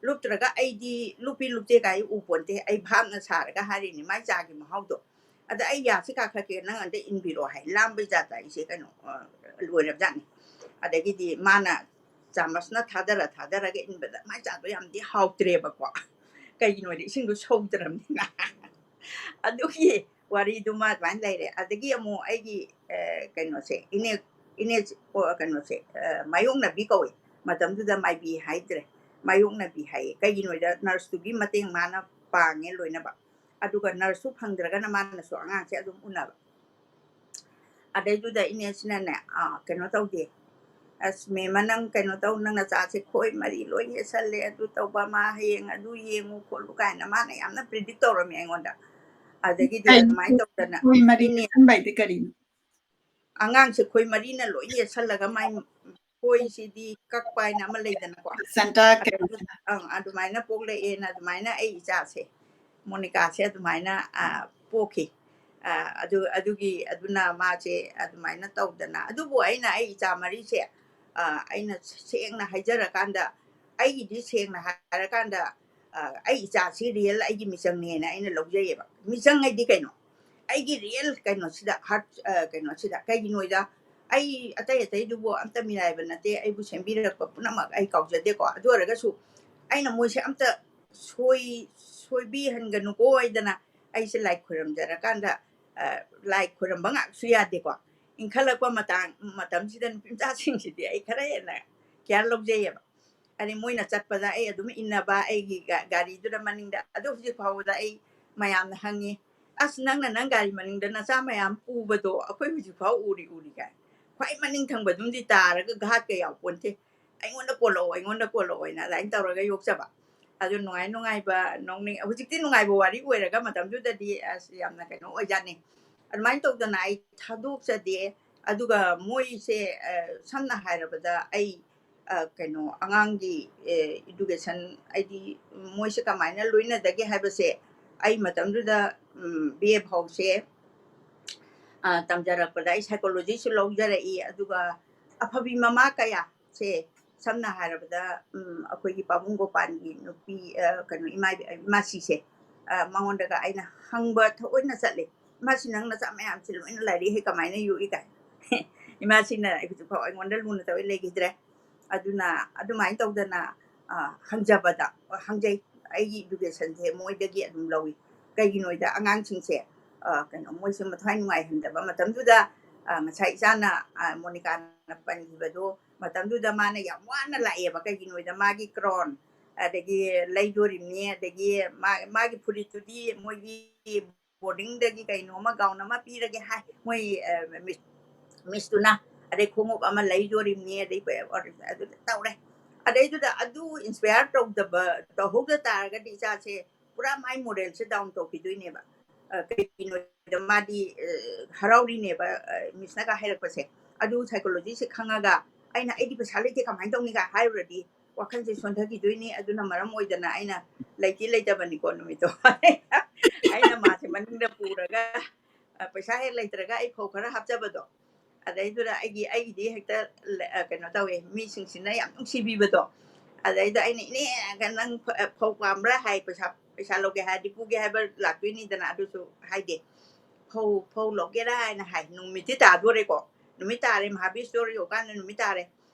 ꯂꯨꯞꯇ꯭ꯔꯒ ꯑꯩꯗꯤ ꯂꯨꯞꯄꯤ ꯂꯨꯞꯇꯦ ꯀꯥꯏ ꯎꯄꯣꯟꯇꯦ, ꯑꯩ ꯚꯥꯞꯅ ꯁꯥꯔꯒ ꯍꯥꯏꯔꯤꯅꯤ ꯃꯥꯏ ꯆꯥꯒꯤ ꯃꯍꯥꯎꯗꯣ꯫ ꯑꯗ ꯑꯩ ꯌꯥꯁꯤ ꯀꯥꯈꯠꯀꯦ, ꯅꯪ ꯑꯝꯇ ꯏꯟꯕꯤꯔꯣ ꯍꯥꯏ꯫ ꯂꯥꯝꯕꯩ ꯖꯥꯠꯇ ꯑꯩꯁꯦ ꯀꯩꯅꯣ, ꯑ, ꯂꯣꯏꯔꯕꯖꯥꯠꯅꯤ꯫ ꯑꯗꯒꯤꯗꯤ ꯃꯥꯅ ꯆꯥꯃꯁꯅ ꯊꯥꯗꯔ ꯊꯥꯗꯔꯒ ꯏꯟꯕꯗ ꯃꯥꯏ ꯆꯥꯗꯣ ꯌꯥꯝꯗꯤ ꯍꯥꯎꯇ꯭ꯔꯦꯕꯀꯣ꯫ ꯀꯩꯒꯤꯅꯣꯗꯤ ꯏꯁꯤꯡꯗꯣ ꯁꯧꯗ꯭ꯔꯕꯅꯤꯅ꯫ ꯑꯗꯨꯒꯤ ꯋꯥꯔꯤꯗꯨꯃ ꯑꯗꯨꯃꯥꯏꯅ ꯂꯩꯔꯦ꯫ ꯑꯗꯒꯤ ꯑꯃꯨꯛ ꯑꯩꯒꯤ, ꯑ, ꯀꯩꯅꯣꯁꯦ, ꯏꯅꯦ, ꯏꯅꯦ, ꯑꯣ, ꯀꯩꯅꯣꯁꯦ, ꯑ, ꯃꯥꯌꯣꯛꯅꯕꯤ ꯀꯧꯋꯦ꯫ ꯃꯇꯝꯗꯨꯗ ꯃꯥꯏꯕꯤ ꯍꯥꯏꯗ꯭ꯔꯦ, ꯃꯥꯌꯣꯛꯅꯕꯤ ꯍꯥꯏꯌꯦ꯫ ꯀꯩꯒꯤꯅꯣꯗ nurse ꯇꯨꯒꯤ ꯃꯇꯦꯡ ꯃꯥꯅ ꯄꯥꯡꯉꯦ ꯂꯣꯏꯅꯃꯛ꯫ ꯑꯗꯨꯒ nurse ꯁꯨ ꯐꯪꯗ꯭ꯔꯒꯅ ꯃꯥꯅꯁꯨ ꯑꯉꯥꯡꯁꯦ ꯑꯗꯨꯝ ꯎꯅꯕ꯫ ꯑꯗꯩꯗꯨꯗ ꯏꯅꯦꯁꯤꯅꯅꯦ, ꯑ, ꯀꯩꯅꯣ ꯇꯧꯗꯦ, "ꯑꯁ, ꯃꯦꯝꯃ, ꯅꯪ ꯀꯩꯅꯣ ꯇꯧ, ꯅꯪ ꯅꯆꯥꯁꯦ ꯈꯣꯏ ꯃꯔꯤ ꯂꯣꯏ ꯌꯦꯠꯁꯜꯂꯦ, ꯑꯗꯨ ꯇꯧꯕ, ꯃꯥ ꯍꯌꯦꯡ ꯑꯗꯨ ꯌꯦꯡꯉꯨ ꯈꯣꯠꯂꯨ" ꯀꯥꯏꯅ ꯃꯥꯅ ꯌꯥꯝꯅ predict ꯇꯧꯔꯝꯃꯦ ꯑꯩꯉꯣꯟꯗ꯫ ꯑꯗꯒꯤꯗꯤ ꯀꯩꯅꯣ ꯑꯗꯨꯃꯥꯏꯅ ꯇꯧꯗꯅ ꯈꯣꯏ ꯃꯔꯤ ꯏꯅꯦ ꯌꯦꯠꯁꯟꯕ ꯍꯥꯏꯗꯤ ꯀꯔꯤꯅꯣ? ꯑꯉꯥꯡꯁꯦ ꯈꯣꯏ ꯃꯔꯤꯅ ꯂꯣꯏ ꯌꯦꯠꯁꯜꯂꯒ ꯃꯥꯏ ꯈꯣꯏꯁꯤꯗꯤ ꯀꯛꯄ ꯍꯥꯏꯅ ꯑꯃ ꯂꯩꯗꯅꯀꯣ꯫ Placenta ꯑꯗꯨ, ꯀꯩꯅꯣꯁꯤꯅ꯫ ꯑꯪ, ꯑꯗꯨꯃꯥꯏꯅ ꯄꯣꯛꯂꯛꯑꯦꯅ ꯑꯗꯨꯃꯥꯏꯅ ꯑꯩ ꯏꯆꯥꯁꯦ, ꯃꯣꯅꯤꯀꯥꯁꯦ ꯑꯗꯨꯃꯥꯏꯅ, ꯑ, ꯄꯣꯛꯈꯤ꯫ ꯑ, ꯑꯗꯨ, ꯑꯗꯨꯒꯤ, ꯑꯗꯨꯅ ꯃꯥꯁꯦ ꯑꯗꯨꯃꯥꯏꯅ ꯇꯧꯗꯅ, ꯑꯗꯨꯕꯨ ꯑꯩꯅ ꯑꯩ ꯏꯆꯥ ꯃꯔꯤꯁꯦ, ꯑ, ꯑꯩꯅ ꯁꯦꯡꯅ ꯍꯥꯏꯖꯔꯀꯥꯟꯗ, ꯑꯩꯒꯤꯗꯤ ꯁꯦꯡꯅ ꯍꯥꯏꯔꯀꯥꯟꯗ, ꯑ, ꯑꯩ ꯏꯆꯥꯁꯤ real ꯑꯩꯒꯤ ꯃꯤꯆꯪꯅꯦꯅ ꯑꯩꯅ ꯂꯧꯖꯩꯌꯦꯕ꯫ ꯃꯤꯆꯪ ꯍꯥꯏꯗꯤ ꯀꯩꯅꯣ? ꯑꯩꯒꯤ real ꯀꯩꯅꯣꯁꯤꯗ, heart, ꯑ, ꯀꯩꯅꯣꯁꯤꯗ, ꯀꯩꯒꯤꯅꯣꯗ, ꯑꯩ ꯑꯇꯩ ꯑꯇꯩꯗꯨꯕꯨ ꯑꯝꯇ ꯃꯤꯔꯥꯏꯕ ꯅꯠꯇꯦ, ꯑꯩꯕꯨ ꯁꯦꯝꯕꯤꯔꯛꯄ ꯄꯨꯝꯅꯃꯛ ꯑꯩ ꯀꯥꯎꯖꯗꯦꯀꯣ꯫ ꯑꯗꯨ ꯑꯣꯏꯔꯒꯁꯨ ꯑꯩꯅ ꯃꯣꯏꯁꯦ ꯑꯝꯇ ꯁꯣꯏ-, ꯁꯣꯏꯕꯤꯍꯟꯒꯅꯨꯀꯣ ꯍꯥꯏꯗꯅ ꯑꯩꯁꯦ ꯂꯥꯏ ꯈꯣꯏꯔꯝꯖꯔꯀꯥꯟꯗ, ꯑ, ꯂꯥꯏ ꯈꯣꯏꯔꯝꯕ ꯉꯥꯛꯁꯨ ꯌꯥꯗꯦꯀꯣ꯫ ꯏꯟꯈꯠꯂꯛꯄ ꯃꯇꯥꯡ, ꯃꯇꯝꯁꯤꯗ ꯅꯨꯄꯤ ꯃꯆꯥꯁꯤꯡꯁꯤꯗꯤ ꯑꯩ ꯈꯔ ꯍꯦꯟꯅ care ꯂꯧꯖꯩꯌꯦꯕ꯫ ꯑꯗꯩ ꯃꯣꯏꯅ ꯆꯠꯄꯗ ꯑꯩ ꯑꯗꯨꯝ ꯏꯟꯅꯕ, ꯑꯩꯒꯤ ꯒꯥ-, ꯒꯥꯔꯤꯗꯨꯗ ꯃꯅꯤꯡꯗ꯫ ꯑꯗꯣ ꯍꯧꯖꯤꯛ ꯐꯥꯎꯕꯗ ꯑꯩ ꯃꯌꯥꯝꯅ ꯍꯪꯉꯤ, "ꯑꯁ, ꯅꯪꯅ ꯅꯪ ꯒꯥꯔꯤ ꯃꯅꯤꯡꯗ ꯅꯆꯥ ꯃꯌꯥꯝ ꯄꯨꯕꯗꯣ ꯑꯩꯈꯣꯏ ꯍꯧꯖꯤꯛ ꯐꯥꯎ ꯎꯔꯤ, ꯎꯔꯤ" ꯀꯥꯏ꯫ ꯈ꯭ꯋꯥꯏ ꯃꯅꯤꯡ ꯊꯪꯕꯗꯨꯝꯗꯤ ꯇꯥꯔꯒ ꯘꯥꯠꯀ ꯌꯥꯎꯄꯣꯟꯇꯦ꯫ "ꯑꯩꯉꯣꯟꯗ ꯀꯣꯜꯂꯛꯑꯣ, ꯑꯩꯉꯣꯟꯗ ꯀꯣꯜꯂꯛꯑꯣ" ꯍꯥꯏꯅ ꯑꯗꯨꯃꯥꯏꯅ ꯇꯧꯔꯒ ꯌꯣꯛꯆꯕ꯫ ꯑꯗꯨ ꯅꯨꯡꯉꯥꯏ ꯅꯨꯡꯉꯥꯏꯕ, ꯅꯣꯛꯅꯤꯡ-, ꯍꯧꯖꯤꯛꯇꯤ ꯅꯨꯡꯉꯥꯏꯕ ꯋꯥꯔꯤ ꯑꯣꯏꯔꯒ ꯃꯇꯝꯗꯨꯗꯗꯤ ꯑꯁ ꯌꯥꯝꯅ ꯀꯩꯅꯣ ꯑꯣꯏꯖꯥꯠꯅꯤ꯫ ꯑꯗꯨꯃꯥꯏꯅ ꯇꯧꯗꯅ ꯑꯩ ꯊꯥꯗꯣꯛꯆꯗꯦ꯫ ꯑꯗꯨꯒ ꯃꯣꯏꯁꯦ, ꯑ, ꯁꯝꯅ ꯍꯥꯏꯔꯕꯗ ꯑꯩ, ꯑ, ꯀꯩꯅꯣ ꯑꯉꯥꯡꯒꯤ, ꯑꯦ, education, ꯍꯥꯏꯗꯤ ꯃꯣꯏꯁꯦ ꯀꯃꯥꯏꯅ ꯂꯣꯏꯅꯗꯒꯦ ꯍꯥꯏꯕꯁꯦ ꯑꯩ ꯃꯇꯝꯗꯨꯗ, ꯎꯝ, B A ꯐꯥꯎꯁꯦ, ꯑ, ꯇꯝꯖꯔꯛꯄꯗ ꯑꯩ psychologyꯁꯨ ꯂꯧꯖꯔꯛꯏ꯫ ꯑꯗꯨꯒ ꯑꯐꯕꯤ ꯃꯃꯥ ꯀꯌꯥꯁꯦ, ꯁꯝꯅ ꯍꯥꯏꯔꯕꯗ, ꯎꯝ, ꯑꯩꯈꯣꯏꯒꯤ ꯄꯥꯕꯨꯡ ꯒꯣꯄꯥꯟꯒꯤ ꯅꯨꯄꯤ, ꯑ, ꯀꯩꯅꯣ, ꯏꯃꯥ, ꯏꯃꯥꯁꯤꯁꯦ, ꯑ, ꯃꯉꯣꯟꯗꯒ ꯑꯩꯅ ꯍꯪꯕ ꯊꯑꯣꯏꯅ ꯆꯠꯂꯦ, "ꯏꯃꯥꯁꯤ, ꯅꯪ ꯅꯆꯥ ꯃꯌꯥꯝꯁꯤ ꯂꯣꯏꯅ ꯂꯥꯏꯔꯤꯛ ꯍꯩ ꯀꯃꯥꯏꯅ ꯌꯣꯛꯏ?" ꯀꯥꯏ꯫ ꯏꯃꯥꯁꯤꯅ ꯑꯩ ꯍꯧꯖꯤꯛ ꯐꯥꯎ ꯑꯩꯉꯣꯟꯗ ꯂꯨꯅ ꯇꯧꯋꯦ ꯂꯩꯈꯤꯗ꯭ꯔꯦ꯫ ꯑꯗꯨꯅ ꯑꯗꯨꯃꯥꯏꯅ ꯇꯧꯗꯅ, ꯑ, ꯍꯪꯖꯕꯗ, ꯍꯪꯖꯩ꯫ ꯑꯩꯒꯤ educationꯁꯦ ꯃꯣꯏꯗꯒꯤ ꯑꯗꯨꯝ ꯂꯧꯏ꯫ ꯀꯩꯒꯤꯅꯣꯗ ꯑꯉꯥꯡꯁꯤꯡꯁꯦ, ꯑ, ꯀꯩꯅꯣ, ꯃꯣꯏꯁꯦ ꯃꯊ꯭ꯋꯥꯏ ꯅꯨꯡꯉꯥꯏꯍꯟꯗꯕ ꯃꯇꯝꯗꯨꯗ, ꯑ, ꯉꯁꯥꯏ ꯏꯆꯥꯅ, ꯑ, ꯃꯣꯅꯤꯀꯥꯅ ꯄꯟꯈꯤꯕꯗꯣ, ꯃꯇꯝꯗꯨꯗ ꯃꯥꯅ ꯌꯥꯝ ꯋꯥꯅ ꯂꯥꯛꯑꯦꯕ꯫ ꯀꯩꯒꯤꯅꯣꯗ ꯃꯥꯒꯤ crown, ꯑꯗꯒꯤ ꯂꯩꯗꯣꯔꯤꯕꯅꯤ, ꯑꯗꯒꯤ ꯃꯥ-, ꯃꯥꯒꯤ ꯐꯨꯔꯤꯠꯇꯨꯗꯤ ꯃꯣꯏꯒꯤ boardingꯗꯒꯤ ꯀꯩꯅꯣꯝꯃ, gown ꯑꯃ ꯄꯤꯔꯒꯦ ꯍꯥꯏ ꯃꯣꯏ, ꯑ, miss, missꯇꯨꯅ꯫ ꯑꯗꯩ ꯈꯣꯡꯎꯞ ꯑꯃ ꯂꯩꯗꯣꯔꯤꯕꯅꯤ, ꯑꯗꯩ ꯄ-, ꯑꯗꯨ ꯇꯧꯔꯦ꯫ ꯑꯗꯩꯗꯨꯗ ꯑꯗꯨ inspire ꯇꯧꯗꯕ, ꯇꯧꯍꯧꯗ ꯇꯥꯔꯒꯗꯤ ꯏꯆꯥꯁꯦ ꯄꯨꯔꯥ ꯃꯥꯏ moralꯁꯦ down ꯇꯧꯈꯤꯗꯣꯏꯅꯦꯕ꯫ ꯑ, ꯀꯩꯒꯤꯅꯣꯗ ꯃꯥꯗꯤ, ꯑ, ꯍꯔꯥꯎꯔꯤꯅꯦꯕ, ꯑ, missꯅꯒ ꯍꯥꯏꯔꯛꯄꯁꯦ꯫ ꯑꯗꯨ psychologyꯁꯦ ꯈꯪꯉꯒ ꯑꯩꯅ, "ꯑꯩꯗꯤ ꯄꯩꯁꯥ ꯂꯩꯇꯦ, ꯀꯃꯥꯏꯅ ꯇꯧꯅꯤꯒ" ꯍꯥꯏꯔꯨꯔꯗꯤ ꯋꯥꯈꯜꯁꯦ ꯁꯣꯟꯊꯈꯤꯗꯣꯏꯅꯤ꯫ ꯑꯗꯨꯅ ꯃꯔꯝ ꯑꯣꯏꯗꯅ ꯑꯩꯅ ꯂꯩꯇꯤ ꯂꯩꯇꯕꯅꯤꯀꯣ ꯅꯨꯃꯤꯠꯇꯣ꯫ ꯑꯩꯅ ꯃꯥꯁꯦ ꯃꯅꯤꯡꯗ ꯄꯨꯔꯒ, ꯑ, ꯄꯩꯁꯥ ꯍꯦꯛ ꯂꯩꯇ꯭ꯔꯒ ꯑꯩ ꯐꯧ ꯈꯔ ꯍꯥꯞꯆꯕꯗꯣ꯫ ꯑꯗꯩꯗꯨꯗ ꯑꯩꯒꯤ, ꯑꯩꯒꯤꯗꯤ ꯍꯦꯛꯇ ꯂ-, ꯑ, ꯀꯩꯅꯣ ꯇꯧꯋꯦ, ꯃꯤꯁꯤꯡꯁꯤꯅ ꯌꯥꯝ ꯅꯨꯡꯁꯤꯕꯤꯕꯗꯣ꯫ ꯑꯗꯩꯗ ꯑꯩꯅ, "ꯏꯅꯦ, ꯅꯪ ꯐ-, ꯑ, ꯐꯧ ꯄꯥꯝꯕ꯭ꯔꯥ?" ꯍꯥꯏ, "ꯄꯩꯁꯥ, ꯄꯩꯁꯥ ꯂꯧꯒꯦ ꯍꯥꯏꯔꯗꯤ ꯄꯨꯒꯦ ꯍꯥꯏꯕ ꯂꯥꯛꯇꯣꯏꯅꯤꯗꯅ", ꯑꯗꯨꯁꯨ ꯍꯥꯏꯗꯦ꯫ "ꯐꯧ, ꯐꯧ ꯂꯧꯒꯦꯔꯥ?" ꯍꯥꯏꯅ ꯍꯥꯏ꯫ ꯅꯨꯃꯤꯠꯇꯤ ꯇꯥꯗꯣꯔꯦꯀꯣ꯫ ꯅꯨꯃꯤꯠ ꯇꯥꯔꯦ, ꯃꯍꯥꯕꯤꯔ ꯁ꯭ꯇꯣꯔ ꯌꯧꯀꯥꯟꯗ ꯅꯨꯃꯤꯠ ꯇꯥꯔꯦ꯫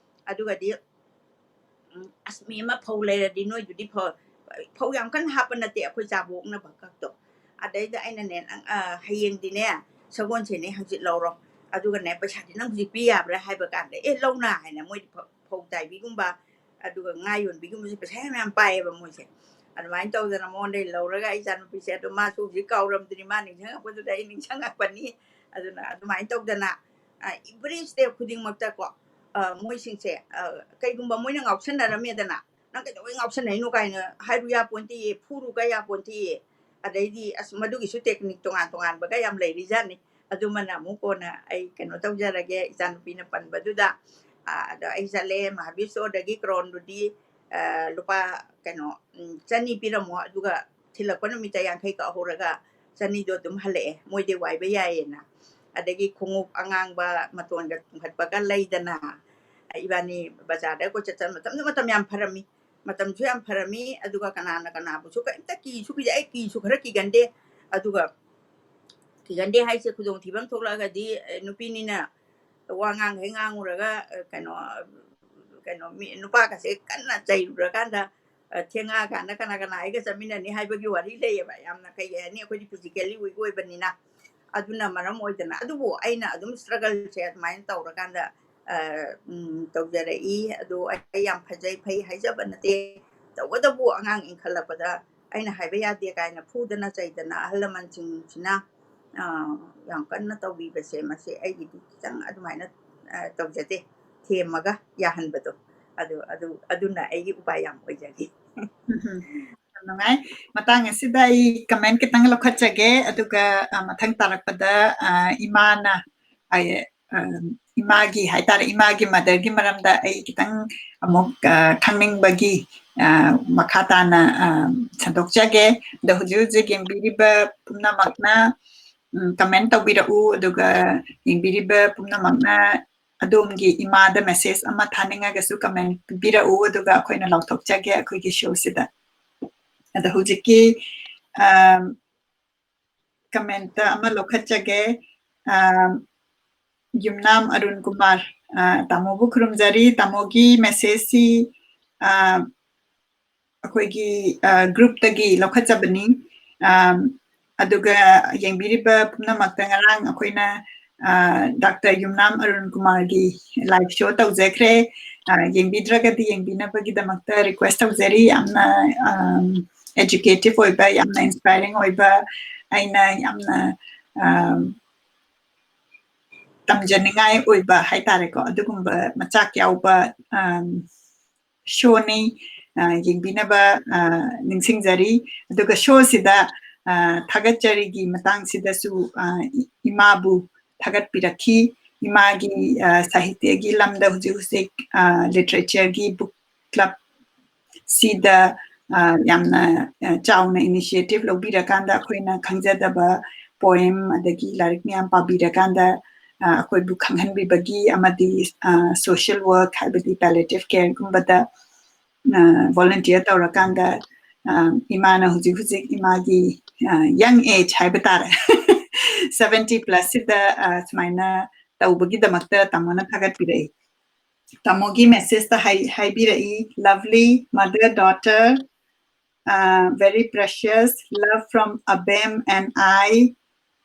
ꯑꯗꯨꯒꯗꯤ, ꯎꯝ, "ꯑꯁ, ꯃꯤ ꯑꯃ ꯐꯧ ꯂꯩꯔꯗꯤ ꯅꯣꯏꯗꯨꯗꯤ ꯐꯧ, ꯐꯧ ꯌꯥꯝ ꯀꯟꯅ ꯍꯥꯞꯄ ꯅꯠꯇꯦ, ꯑꯩꯈꯣꯏ ꯆꯥꯕ ꯑꯣꯛꯅꯕ ꯈꯛꯇꯣ꯫ ꯑꯗꯩꯗ ꯑꯩꯅꯅꯦ, ꯅꯪ, ꯑ, ꯍꯌꯦꯡꯗꯤꯅꯦ, ꯁꯒꯣꯜꯁꯦꯟꯅꯦ, ꯍꯪꯆꯤꯠ ꯂꯧꯔꯣ꯫ ꯑꯗꯨꯒꯅꯦ, ꯄꯩꯁꯥꯗꯤ ꯅꯪ ꯍꯧꯖꯤꯛ ꯄꯤ ꯌꯥꯕ꯭ꯔꯥ?" ꯍꯥꯏꯕ ꯀꯥꯟꯗ, "ꯑꯦ, ꯂꯧꯅ" ꯍꯥꯏꯅ ꯃꯣꯏꯗꯤ ꯐꯧ, ꯐꯧ ꯇꯥꯏꯕꯤꯒꯨꯝꯕ, ꯑꯗꯨꯒ ꯉꯥ ꯌꯣꯟꯕꯤꯒꯨꯝꯕꯁꯦ ꯄꯩꯁꯥ ꯌꯥꯝ, ꯌꯥꯝ ꯄꯥꯏꯌꯦꯕ ꯃꯣꯏꯁꯦ꯫ ꯑꯗꯨꯃꯥꯏꯅ ꯇꯧꯗꯅ ꯃꯉꯣꯟꯗꯒꯤ ꯂꯧꯔꯒ ꯑꯩ ꯏꯆꯥꯅꯨꯄꯤꯁꯦ, ꯑꯗꯣ ꯃꯥꯁꯨ ꯍꯧꯖꯤꯛ ꯀꯥꯎꯔꯝꯗ꯭ꯔꯤ, ꯃꯥ ꯅꯤꯡꯁꯤꯡꯉꯛꯄꯗꯨꯗ ꯑꯩ ꯅꯤꯡꯁꯤꯡꯉꯛꯄꯅꯤ꯫ ꯑꯗꯨꯅ ꯑꯗꯨꯃꯥꯏꯅ ꯇꯧꯗꯅ, ꯑ, every step ꯈꯨꯗꯤꯡꯃꯛꯇꯀꯣ, ꯑ, ꯃꯣꯏꯁꯤꯡꯁꯦ, ꯑ, ꯀꯩꯒꯨꯝꯕ ꯃꯣꯏꯅ ꯉꯥꯎꯁꯟꯅꯔꯝꯃꯦꯗꯅ, "ꯅꯪ ꯀꯩꯗꯧꯕꯩ ꯉꯥꯎꯁꯟꯅꯩꯅꯣ?" ꯀꯥꯏꯅ ꯍꯥꯏꯔꯨ ꯌꯥꯄꯣꯟꯇꯦꯌꯦ, ꯐꯨꯔꯨ ꯀ ꯌꯥꯄꯣꯟꯇꯦꯌꯦ꯫ ꯑꯗꯩꯗꯤ, ꯑꯁ, ꯃꯗꯨꯒꯤꯁꯨ technique ꯇꯣꯉꯥꯟ ꯇꯣꯉꯥꯟꯕꯒ ꯌꯥꯝ ꯂꯩꯔꯤꯖꯥꯠꯅꯤ꯫ ꯑꯗꯨꯃꯅ ꯑꯃꯨꯛ ꯀꯣꯟꯅ ꯑꯩ ꯀꯩꯅꯣ ꯇꯧꯖꯔꯒꯦ, ꯏꯆꯥꯅꯨꯄꯤꯅ ꯄꯟꯕꯗꯨꯗ꯫ ꯑ, ꯑꯗꯣ ꯑꯩ ꯆꯠꯂꯦ, ꯃꯍꯥꯕꯤꯔ ꯁ꯭ꯇꯣꯔꯗꯒꯤ ꯀ꯭ꯔꯣꯟꯗꯨꯗꯤ, ꯑ, ꯂꯨꯄꯥ, ꯀꯩꯅꯣ, ꯎꯝ, ꯆꯅꯤ ꯄꯤꯔꯝꯃꯣ, ꯑꯗꯨꯒ ꯊꯤꯜꯂꯛꯄ ꯅꯨꯃꯤꯠꯇ ꯌꯥꯡꯈꯩ ꯀꯛꯍꯧꯔꯒ ꯆꯅꯤꯗꯣ ꯑꯗꯨꯝ ꯍꯜꯂꯛꯑꯦ, ꯃꯣꯏꯗꯩ ꯋꯥꯏꯕ ꯌꯥꯏꯌꯦꯅ꯫ ꯑꯗꯒꯤ ꯈꯣꯡꯎꯞ ꯑꯉꯥꯡꯕ ꯃꯇꯣꯟꯒ ꯇꯨꯡꯈꯠꯄꯒ ꯂꯩꯗꯅ, ꯏꯕꯥꯅꯤ ꯕꯖꯥꯔꯗ ꯀꯣꯏꯆꯠ ꯆꯠ, ꯃꯇꯝꯗꯨ ꯃꯇꯝ ꯌꯥꯝ ꯐꯔꯝꯃꯤ꯫ ꯃꯇꯝꯁꯨ ꯌꯥꯝ ꯐꯔꯝꯃꯤ, ꯑꯗꯨꯒ ꯀꯅꯥꯅ ꯀꯅꯥꯕꯨꯁꯨ ꯀꯩꯝꯇ ꯀꯤꯁꯨ ꯀꯤꯖꯩ, ꯑꯩ ꯀꯤꯁꯨ ꯈꯔ ꯀꯤꯒꯟꯗꯦ꯫ ꯑꯗꯨꯒ ꯀꯤꯒꯟꯗꯦ ꯍꯥꯏꯁꯦ, ꯈꯨꯗꯣꯡꯊꯤꯕ ꯑꯃ ꯊꯣꯛꯂꯛꯑꯒꯗꯤ, ꯑꯦ, ꯅꯨꯄꯤꯅꯤꯅ ꯋꯥ ꯉꯥꯡꯈꯩ ꯉꯥꯡꯉꯨꯔꯒ, ꯑ, ꯀꯩꯅꯣ, ꯀꯩꯅꯣ, ꯃꯤ, ꯅꯨꯄꯥꯒꯁꯦ ꯀꯟꯅ ꯆꯩꯔꯨꯔꯀꯥꯟꯗ, ꯑ, ꯊꯦꯡꯉꯛꯑꯀꯥꯟꯗ ꯀꯅꯥ ꯀꯅꯥ ꯑꯩꯒ ꯆꯠꯃꯤꯟꯅꯅꯤ ꯍꯥꯏꯕꯒꯤ ꯋꯥꯔꯤ ꯂꯩꯌꯦꯕ꯫ ꯌꯥꯝꯅ, ꯀꯩ ꯍꯥꯏꯅꯤ, ꯑꯩꯈꯣꯏꯗꯤ physically weak ꯑꯣꯏꯕꯅꯤꯅ꯫ ꯑꯗꯨꯅ ꯃꯔꯝ ꯑꯣꯏꯗꯅ, ꯑꯗꯨꯕꯨ ꯑꯩꯅ ꯑꯗꯨꯝ struggle ꯁꯦ ꯑꯗꯨꯃꯥꯏꯅ ꯇꯧꯔꯀꯥꯟꯗ, ꯑ, ꯎꯝ, ꯇꯧꯖꯔꯛꯏ꯫ ꯑꯗꯣ ꯑꯩ ꯌꯥꯝ ꯐꯖꯩ, ꯐꯩ ꯍꯥꯏꯖꯕ ꯅꯠꯇꯦ꯫ ꯇꯧꯕꯇꯕꯨ ꯑꯉꯥꯡ ꯏꯟꯈꯠꯂꯛꯄꯗ ꯑꯩꯅ ꯍꯥꯏꯕ ꯌꯥꯗꯦ ꯀꯥꯏꯅ ꯐꯨꯗꯅ ꯆꯩꯗꯅ ꯑꯍꯜ ꯂꯃꯟꯁꯤꯡꯁꯤꯅ, ꯑ, ꯌꯥꯝ ꯀꯟꯅ ꯇꯧꯕꯤꯕꯁꯦ, ꯃꯁꯤ ꯑꯩꯒꯤꯗꯤ ꯈꯤꯇꯪ ꯑꯗꯨꯃꯥꯏꯅ, ꯑ, ꯇꯧꯖꯗꯦ꯫ ꯊꯦꯝꯃꯒ ꯌꯥꯍꯟꯕꯗꯣ꯫ ꯑꯗꯨ, ꯑꯗꯨ, ꯑꯗꯨꯅ ꯑꯩꯒꯤ ꯎꯄꯥꯏ ꯌꯥꯝ ꯑꯣꯏꯖꯈꯤ꯫ ꯎꯝ, ꯌꯥꯝ ꯅꯨꯡꯉꯥꯏ꯫ ꯃꯇꯥꯡ ꯑꯁꯤꯗ ꯑꯩ comment ꯈꯤꯇꯪ ꯂꯧꯈꯠꯆꯒꯦ, ꯑꯗꯨꯒ, ꯑ, ꯃꯊꯪ ꯇꯥꯔꯛꯄꯗ, ꯑ, ꯏꯃꯥꯅ, ꯑ, ꯑ, ꯏꯃꯥꯒꯤ ꯍꯥꯏꯇꯥꯔꯦ, ꯏꯃꯥꯒꯤ mother ꯒꯤ ꯃꯔꯝꯗ ꯑꯩ ꯈꯤꯇꯪ ꯑꯃꯨꯛ, ꯑ, ꯈꯪꯅꯤꯡꯕꯒꯤ, ꯑ, ꯃꯈꯥ ꯇꯥꯅ, ꯑ, ꯁꯟꯗꯣꯛꯆꯒꯦ꯫ ꯑꯗꯣ ꯍꯧꯖꯤꯛ ꯍꯧꯖꯤꯛ ꯌꯦꯡꯕꯤꯔꯤꯕ ꯄꯨꯝꯅꯃꯛꯅ, ꯎꯝ, comment ꯇꯧꯕꯤꯔꯛꯎ, ꯑꯗꯨꯒ ꯌꯦꯡꯕꯤꯔꯤꯕ ꯄꯨꯝꯅꯃꯛꯅ ꯑꯗꯣꯝꯒꯤ ꯏꯃꯥꯗ message ꯑꯃ ꯊꯥꯅꯤꯡꯉꯒꯁꯨ comment ꯄꯤꯕꯤꯔꯛꯎ, ꯑꯗꯨꯒ ꯑꯩꯈꯣꯏꯅ ꯂꯥꯎꯊꯣꯛꯆꯒꯦ ꯑꯩꯈꯣꯏꯒꯤ show ꯁꯤꯗ꯫ ꯑꯗꯣ ꯍꯧꯖꯤꯛꯀꯤ, ꯑ, comment ꯑꯃ ꯂꯧꯈꯠꯆꯒꯦ꯫ ꯑ, ꯌꯨꯝꯅꯥꯝ ꯑꯔꯨꯟ ꯀꯨꯃꯥꯔ, ꯑ, ꯇꯥꯃꯣꯕꯨ ꯈꯨꯔꯨꯝꯖꯔꯤ꯫ ꯇꯥꯃꯣꯒꯤ message ꯁꯤ, ꯑ, ꯑꯩꯈꯣꯏꯒꯤ, ꯑ, group ꯇꯒꯤ ꯂꯧꯈꯠꯆꯕꯅꯤ꯫ ꯑ, ꯑꯗꯨꯒ ꯌꯦꯡꯕꯤꯔꯤꯕ ꯄꯨꯝꯅꯃꯛꯇ ꯉꯔꯥꯡ ꯑꯩꯈꯣꯏꯅ, ꯑ, Doctor ꯌꯨꯝꯅꯥꯝ ꯑꯔꯨꯟ ꯀꯨꯃꯥꯔꯒꯤ live show ꯇꯧꯖꯈ꯭ꯔꯦ꯫ ꯑ, ꯌꯦꯡꯕꯤꯗ꯭ꯔꯒꯗꯤ ꯌꯦꯡꯕꯤꯅꯕꯒꯤꯗꯃꯛꯇ request ꯇꯧꯖꯔꯤ꯫ ꯌꯥꯝꯅ, ꯑ, educative ꯑꯣꯏꯕ, ꯌꯥꯝꯅ inspiring ꯑꯣꯏꯕ, ꯑꯩꯅ ꯌꯥꯝꯅ, ꯑ, ꯇꯝꯖꯅꯤꯡꯉꯥꯏ ꯑꯣꯏꯕ ꯍꯥꯏꯇꯥꯔꯦꯀꯣ, ꯑꯗꯨꯒꯨꯝꯕ ꯃꯆꯥꯛ ꯌꯥꯎꯕ, ꯑ, show ꯅꯤ꯫ ꯑ, ꯌꯦꯡꯕꯤꯅꯕ, ꯑ, ꯅꯤꯡꯁꯤꯡꯖꯔꯤ꯫ ꯑꯗꯨꯒ show ꯁꯤꯗ, ꯑ, ꯊꯥꯒꯠꯆꯔꯤꯒꯤ ꯃꯇꯥꯡꯁꯤꯗꯁꯨ, ꯑ, ꯏ-, ꯏꯃꯥꯕꯨ ꯊꯥꯒꯠꯄꯤꯔꯛꯈꯤ꯫ ꯏꯃꯥꯒꯤ, ꯑ, ꯁꯥꯍꯤꯇ꯭ꯌꯒꯤ ꯂꯝꯗ ꯍꯧꯖꯤꯛ ꯍꯧꯖꯤꯛ, ꯑ, literature ꯒꯤ book club ꯁꯤꯗ, ꯑ, ꯌꯥꯝꯅ, ꯑ, ꯆꯥꯎꯅ initiative ꯂꯧꯕꯤꯔꯀꯥꯟꯗ ꯑꯩꯈꯣꯏꯅ ꯈꯪꯖꯗꯕ poem ꯑꯗꯒꯤ ꯂꯥꯏꯔꯤꯛ ꯃꯌꯥꯝ ꯄꯥꯕꯤꯔꯀꯥꯟꯗ, ꯑ, ꯑꯩꯈꯣꯏꯕꯨ ꯈꯪꯍꯟꯕꯤꯕꯒꯤ ꯑꯃꯗꯤ, ꯑ, social work ꯍꯥꯏꯕꯗꯤ palliative care ꯒꯨꯝꯕꯗ, ꯑ, volunteer ꯇꯧꯔꯀꯥꯟꯗ, ꯑ, ꯏꯃꯥꯅ ꯍꯧꯖꯤꯛ ꯍꯧꯖꯤꯛ ꯏꯃꯥꯒꯤ, ꯑ, young age ꯍꯥꯏꯕ ꯇꯥꯔꯦ, seventy plus ꯁꯤꯗ, ꯑ, ꯁꯨꯃꯥꯏꯅ ꯇꯧꯕꯒꯤꯗꯃꯛꯇ ꯇꯥꯃꯣꯅ ꯊꯥꯒꯠꯄꯤꯔꯛꯏ꯫ ꯇꯥꯃꯣꯒꯤ message ꯇ ꯍꯥꯏ-, ꯍꯥꯏꯕꯤꯔꯛꯏ, "Lovely mother daughter, uh, very precious love from Abem and I,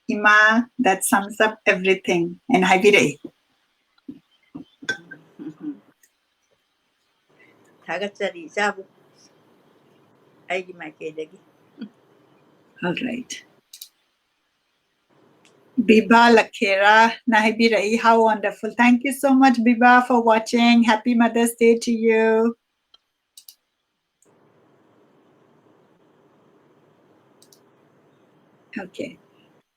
ꯏꯃꯥ, that sums up everything" ꯍꯥꯏꯅ ꯍꯥꯏꯕꯤꯔꯛꯏ꯫ ꯊꯥꯒꯠꯆꯔꯤ ꯏꯆꯥꯕꯨ ꯑꯩꯒꯤ ꯃꯥꯏꯀꯩꯗꯒꯤ꯫ All right. Biba Lakhera ꯅ ꯍꯥꯏꯕꯤꯔꯛꯏ, "How wonderful." Thank you so much, Biba, for watching. Happy Mother's Day to you. Okay.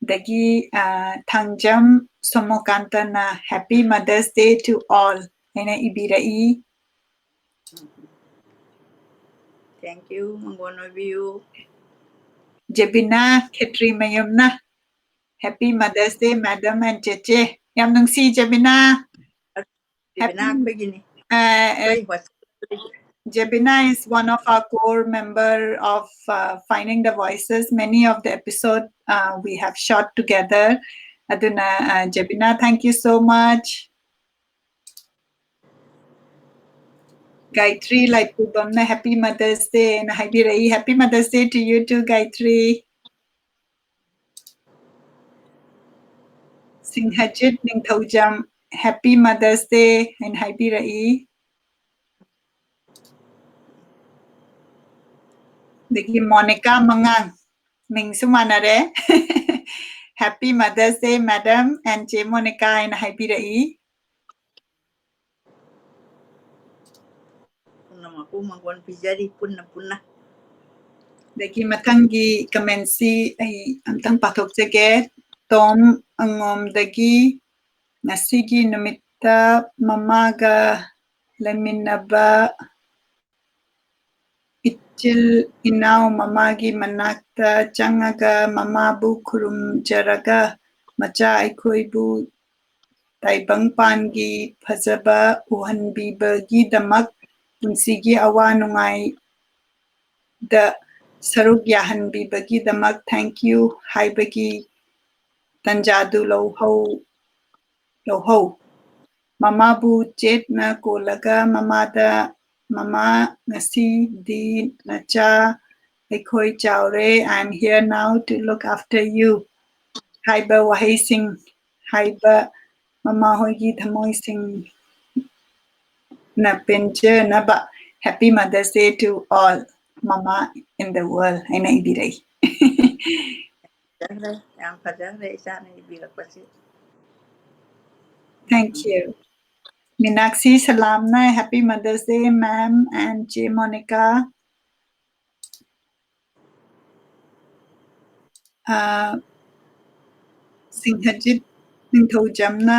ꯑꯗꯒꯤ, ꯑ, Thangjam ꯁꯣꯃꯣꯀꯥꯟꯇꯅ "Happy Mother's Day to all" ꯍꯥꯏꯅ ꯏꯕꯤꯔꯛꯏ꯫ Thank you, ꯃꯪꯒꯣꯟ ꯑꯣꯏꯕꯤꯌꯨ꯫ ꯖꯦꯕꯤꯅꯥ ꯈꯦꯇ꯭ꯔꯤꯃꯌꯨꯝꯅ "Happy Mother's Day, Madam and ꯆꯦꯆꯦ." ꯌꯥꯝ ꯅꯨꯡꯁꯤ, ꯖꯦꯕꯤꯅꯥ꯫ ꯖꯦꯕꯤꯅꯥ ꯑꯩꯈꯣꯏꯒꯤꯅꯤ꯫ ꯑ, ꯑ, ꯑꯩꯈꯣꯏ WhatsApp Jebina is one of our core member of, uh, Finding the Voices. Many of the episode, uh, we have shot together. ꯑꯗꯨꯅ, ꯑ, Jebina, thank you so much. Gayatri ꯂꯥꯏꯄꯨꯕꯝꯅ Happy Mother's Day ꯅ ꯍꯥꯏꯕꯤꯔꯛꯏ꯫ Happy Mother's Day to you too, Gayatri. ꯁꯤꯡꯍꯖꯤꯠ Ningthoujam, Happy Mother's Day ꯍꯥꯏꯅ ꯍꯥꯏꯕꯤꯔꯛꯏ꯫ ꯑꯗꯒꯤ Monica ꯃꯉꯥꯡ, ꯃꯤꯡꯁꯨ ꯃꯥꯟꯅꯔꯦ꯫ Happy Mother's Day, madam and ꯆꯦ ꯃꯣꯅꯤꯀꯥ ꯍꯥꯏꯅ ꯍꯥꯏꯕꯤꯔꯛꯏ꯫ ꯄꯨꯝꯅꯃꯛꯄꯨ ꯃꯪꯒꯣꯜ ꯄꯤꯖꯔꯤ ꯄꯨꯟꯅ ꯄꯨꯟꯅ꯫ ꯑꯗꯒꯤ ꯃꯊꯪꯒꯤ comment ꯁꯤ ꯑꯩ ꯑꯝꯇꯪ ꯄꯥꯊꯣꯛꯆꯒꯦ꯫ ꯇꯣꯝ ꯑꯉꯣꯝꯗꯒꯤ, ꯉꯁꯤꯒꯤ ꯅꯨꯃꯤꯠꯇ ꯃꯃꯥꯒ ꯂꯩꯃꯤꯟꯅꯕ ꯏꯆꯤꯜ ꯏꯅꯥꯎ ꯃꯃꯥꯒꯤ ꯃꯅꯥꯛꯇ ꯆꯪꯉꯒ ꯃꯃꯥꯕꯨ ꯈꯨꯔꯨꯝꯖꯔꯒ ꯃꯆꯥ ꯑꯩꯈꯣꯏꯕꯨ ꯇꯥꯏꯕꯪꯄꯥꯟꯒꯤ ꯐꯖꯕ ꯎꯍꯟꯕꯤꯕꯒꯤꯗꯃꯛ, ꯄꯨꯟꯁꯤꯒꯤ ꯑꯋꯥ ꯅꯨꯡꯉꯥꯏꯗ ꯁꯔꯨꯛ ꯌꯥꯍꯟꯕꯤꯕꯒꯤꯗꯃꯛ thank you ꯍꯥꯏꯕꯒꯤ ꯇꯟꯖꯥꯗꯨ ꯂꯧꯍꯧ, ꯂꯧꯍꯧ꯫ ꯃꯃꯥꯕꯨ ꯆꯦꯠꯅ ꯀꯣꯜꯂꯒ ꯃꯃꯥꯗ, "ꯃꯃꯥ, ꯉꯁꯤꯗꯤ ꯅꯆꯥ ꯑꯩꯈꯣꯏ ꯆꯥꯎꯔꯦ, I am here now to look after you" ꯍꯥꯏꯕ ꯋꯥꯍꯩꯁꯤꯡ, ꯍꯥꯏꯕ ꯃꯃꯥ ꯍꯣꯏꯒꯤ ꯊꯃꯣꯏꯁꯤꯡꯅ ꯄꯦꯟꯖꯅꯕ Happy Mother's Day to all mama in the world ꯍꯥꯏꯅ ꯏꯕꯤꯔꯛꯏ꯫ ꯐꯖꯈ꯭ꯔꯦ, ꯌꯥꯝ ꯐꯖꯈ꯭ꯔꯦ ꯏꯆꯥꯅ ꯏꯕꯤꯔꯛꯄꯁꯤ꯫ Thank you. Meenakshi ꯁꯂꯥꯝꯅ Happy Mother's Day, ma'am and ꯆꯦ ꯃꯣꯅꯤꯀꯥ꯫ ꯑ, ꯁꯤꯡꯍꯖꯤꯠ ꯅꯤꯡꯊꯧꯖꯝꯅ,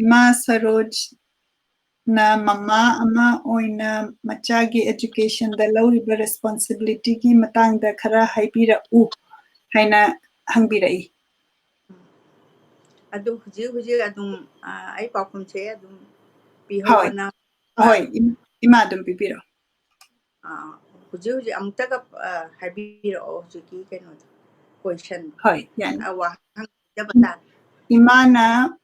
"ꯏꯃꯥ ꯁꯔꯣꯖꯅ ꯃꯃꯥ ꯑꯃ ꯑꯣꯏꯅ ꯃꯆꯥꯒꯤ education ꯗ ꯂꯧꯔꯤꯕ responsibility ꯒꯤ ꯃꯇꯥꯡꯗ ꯈꯔ ꯍꯥꯏꯕꯤꯔꯛꯎ" ꯍꯥꯏꯅ ꯍꯪꯕꯤꯔꯛꯏ꯫ ꯑꯗꯨ ꯍꯧꯖꯤꯛ ꯍꯧꯖꯤꯛ ꯑꯗꯨꯝ, ꯑ, ꯑꯩ ꯄꯥꯎꯈꯨꯝꯁꯦ ꯑꯗꯨꯝ ꯍꯣꯏ꯫ ꯄꯤꯍꯧꯕꯅ ꯍꯣꯏ, ꯏꯝ-, ꯏꯃꯥ ꯑꯗꯨꯝ ꯄꯤꯕꯤꯔꯛꯑꯣ꯫ ꯑ, ꯍꯧꯖꯤꯛ ꯍꯧꯖꯤꯛ ꯑꯃꯨꯛꯇꯒ, ꯑ, ꯍꯥꯏꯕꯤꯔꯛꯑꯣ ꯍꯧꯖꯤꯛꯀꯤ ꯀꯩꯅꯣꯗꯣ, question꯫ ꯍꯣꯏ, ꯌꯥꯅꯤ꯫ ꯑ, ꯋꯥꯍꯪ ꯍꯪꯖꯕ ꯇꯥꯔꯦ꯫ ꯏꯃꯥꯅ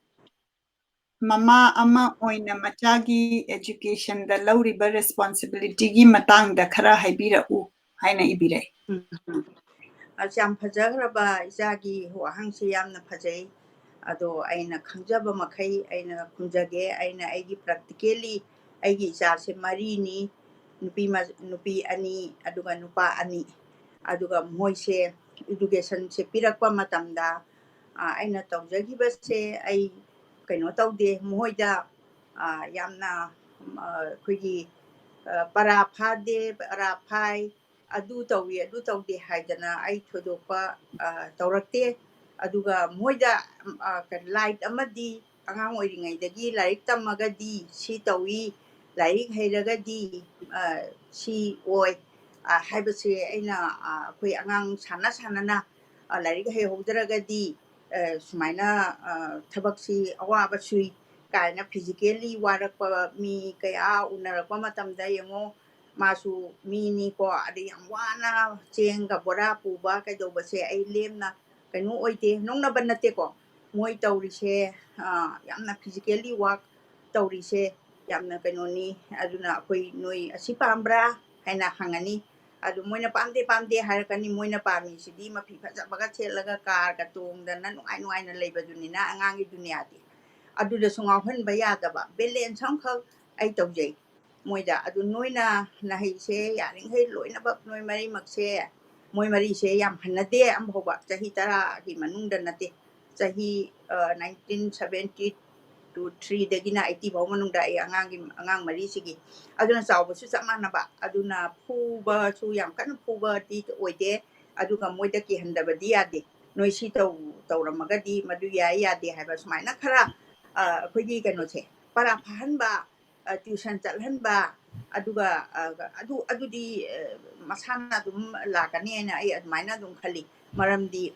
ꯃꯃꯥ ꯑꯃ ꯑꯣꯏꯅ ꯃꯆꯥꯒꯤ educationꯗ ꯂꯧꯔꯤꯕ responsibilityꯒꯤ ꯃꯇꯥꯡꯗ ꯈꯔ ꯍꯥꯏꯕꯤꯔꯛꯎ ꯍꯥꯏꯅ ꯏꯕꯤꯔꯛꯏ꯫ ꯎꯝ, ꯎꯝ꯫ ꯑꯁ, ꯌꯥꯝ ꯐꯖꯈ꯭ꯔꯕ ꯏꯆꯥꯒꯤ ꯋꯥꯍꯪꯁꯤ, ꯌꯥꯝꯅ ꯐꯖꯩ꯫ ꯑꯗꯣ ꯑꯩꯅ ꯈꯪꯖꯕ ꯃꯈꯩ ꯑꯩꯅ ꯈꯨꯝꯖꯒꯦ꯫ ꯑꯩꯅ ꯑꯩꯒꯤ practically ꯑꯩꯒꯤ ꯏꯆꯥꯁꯦ ꯃꯔꯤꯅꯤ, ꯅꯨꯄꯤ ꯃ-, ꯅꯨꯄꯤ ꯑꯅꯤ ꯑꯗꯨꯒ ꯅꯨꯄꯥ ꯑꯅꯤ꯫ ꯑꯗꯨꯒ ꯃꯣꯏꯁꯦ educationꯁꯦ ꯄꯤꯔꯛꯄ ꯃꯇꯝꯗ, ꯑ, ꯑꯩꯅ ꯇꯧꯖꯈꯤꯕꯁꯦ ꯑꯩ ꯀꯩꯅꯣ ꯇꯧꯗꯦ, ꯃꯈꯣꯏꯗ, ꯑ, ꯌꯥꯝꯅ, ꯑ, ꯑꯩꯈꯣꯏꯒꯤ, ꯑ, ꯄꯔꯥ ꯐꯥꯗꯦ, ꯄꯔꯥ ꯐꯥꯏ, ꯑꯗꯨ ꯇꯧꯏ, ꯑꯗꯨ ꯇꯧꯗꯦ ꯍꯥꯏꯗꯅ ꯑꯩ ꯊꯣꯏꯗꯣꯛꯄ, ꯑ, ꯇꯧꯔꯛꯇꯦ꯫ ꯑꯗꯨꯒ ꯃꯈꯣꯏꯗ, ꯑ, ꯀ-, light ꯑꯃꯗꯤ ꯑꯉꯥꯡ ꯑꯣꯏꯔꯤꯉꯩꯗꯒꯤ ꯂꯥꯏꯔꯤꯛ ꯇꯝꯃꯒꯗꯤ ꯁꯤ ꯇꯧꯏ, ꯂꯥꯏꯔꯤꯛ ꯍꯩꯔꯒꯗꯤ, ꯑ, ꯁꯤ ꯑꯣꯏ, ꯑ, ꯍꯥꯏꯕꯁꯦ ꯑꯩꯅ, ꯑ, ꯑꯩꯈꯣꯏ ꯑꯉꯥꯡ ꯁꯥꯟꯅ ꯁꯥꯟꯅꯅ, ꯑ, ꯂꯥꯏꯔꯤꯛ ꯍꯩꯍꯧꯗ꯭ꯔꯒꯗꯤ, ꯑ, ꯁꯨꯃꯥꯏꯅ, ꯑ, ꯊꯕꯛꯁꯤ ꯑꯋꯥꯕ ꯁꯨꯏ ꯀꯥꯏꯅ physically ꯋꯥꯔꯛꯄ ꯃꯤ ꯀꯌꯥ ꯎꯅꯔꯛꯄ ꯃꯇꯝꯗ ꯌꯦꯡꯉꯣ, ꯃꯥꯁꯨ ꯃꯤꯅꯤꯀꯣ, ꯑꯗꯩ ꯌꯥꯝ ꯋꯥꯅ ꯆꯦꯡꯒ ꯕꯣꯔꯥ ꯄꯨꯕ ꯀꯩꯗꯧꯕꯁꯦ ꯑꯩ ꯂꯦꯝꯅ ꯀꯩꯅꯣ ꯑꯣꯏꯗꯦ, ꯅꯣꯛꯅꯕ ꯅꯠꯇꯦꯀꯣ꯫ ꯃꯣꯏ ꯇꯧꯔꯤꯁꯦ, ꯑ, ꯌꯥꯝꯅ physically work ꯇꯧꯔꯤꯁꯦ ꯌꯥꯝꯅ ꯀꯩꯅꯣꯅꯤ꯫ ꯑꯗꯨꯅ ꯑꯩꯈꯣꯏ, "ꯅꯣꯏ ꯑꯁꯤ ꯄꯥꯝꯕ꯭ꯔꯥ?" ꯍꯥꯏꯅ ꯍꯪꯉꯅꯤ꯫ ꯑꯗꯨ ꯃꯣꯏꯅ "ꯄꯥꯝꯗꯦ, ꯄꯥꯝꯗꯦ" ꯍꯥꯏꯔꯛꯀꯅꯤ꯫ ꯃꯣꯏꯅ ꯄꯥꯝꯃꯤꯁꯤꯗꯤ ꯃꯐꯤ ꯐꯖꯕꯒ ꯁꯦꯠꯂꯒ ꯀꯥꯔꯒ ꯇꯣꯡꯗꯅ ꯅꯨꯡꯉꯥꯏ ꯅꯨꯡꯉꯥꯏꯅ ꯂꯩꯕꯗꯨꯅꯤꯅ ꯑꯉꯥꯡꯒꯤ ꯗꯨꯅꯤꯌꯥꯗꯤ꯫ ꯑꯗꯨꯗꯁꯨ ꯉꯥꯎꯍꯟꯕ ꯌꯥꯗꯕ, balance ꯑꯃꯈꯛ ꯑꯩ ꯇꯧꯖꯩ ꯃꯣꯏꯗ꯫ ꯑꯗꯨ ꯅꯣꯏꯅ ꯅꯍꯩꯁꯦ ꯌꯥꯔꯤꯈꯩ ꯂꯣꯏꯅꯃꯛ ꯅꯣꯏ ꯃꯔꯤꯃꯛꯁꯦ, ꯃꯣꯏ ꯃꯔꯤꯁꯦ ꯌꯥꯝ ꯍꯟꯅꯗꯦ, ꯑꯃꯐꯥꯎꯕ ꯆꯍꯤ ꯇꯔꯥꯒꯤ ꯃꯅꯨꯡꯗ ꯅꯠꯇꯦ, ꯆꯍꯤ, ꯑ, nineteen seventy to threeꯗꯒꯤꯅ eighty ꯐꯥꯎ ꯃꯅꯨꯡꯗ ꯑꯩ ꯑꯉꯥꯡꯒꯤ, ꯑꯉꯥꯡ ꯃꯔꯤꯁꯤꯒꯤ꯫ ꯑꯗꯨꯅ ꯆꯥꯎꯕꯁꯨ ꯆꯞ ꯃꯥꯟꯅꯕ, ꯑꯗꯨꯅ ꯐꯨꯕꯁꯨ ꯌꯥꯝ ꯀꯟꯅ ꯐꯨꯕꯗꯤ ꯑꯣꯏꯗꯦ, ꯑꯗꯨꯒ ꯃꯣꯏꯗ ꯀꯤꯍꯟꯗꯕꯗꯤ ꯌꯥꯗꯦ꯫ "ꯅꯣꯏ ꯁꯤ ꯇꯧ-, ꯇꯧꯔꯝꯃꯒꯗꯤ ꯃꯗꯨ ꯌꯥꯏ ꯌꯥꯗꯦ" ꯍꯥꯏꯕ ꯁꯨꯃꯥꯏꯅ ꯈꯔ, ꯑ, ꯑꯩꯈꯣꯏꯒꯤ ꯀꯩꯅꯣꯁꯦ, ꯄꯔꯥ ꯐꯥꯍꯟꯕ, ꯑ, tuition ꯆꯠꯍꯟꯕ, ꯑꯗꯨꯒ, ꯑ, ꯑꯗꯨ, ꯑꯗꯨꯗꯤ, ꯑ, ꯃꯁꯥꯅ ꯑꯗꯨꯝ ꯂꯥꯛꯀꯅꯤ ꯍꯥꯏꯅ ꯑꯩ ꯑꯗꯨꯃꯥꯏꯅ ꯑꯗꯨꯝ ꯈꯜꯂꯤ꯫ ꯃꯔꯝꯗꯤ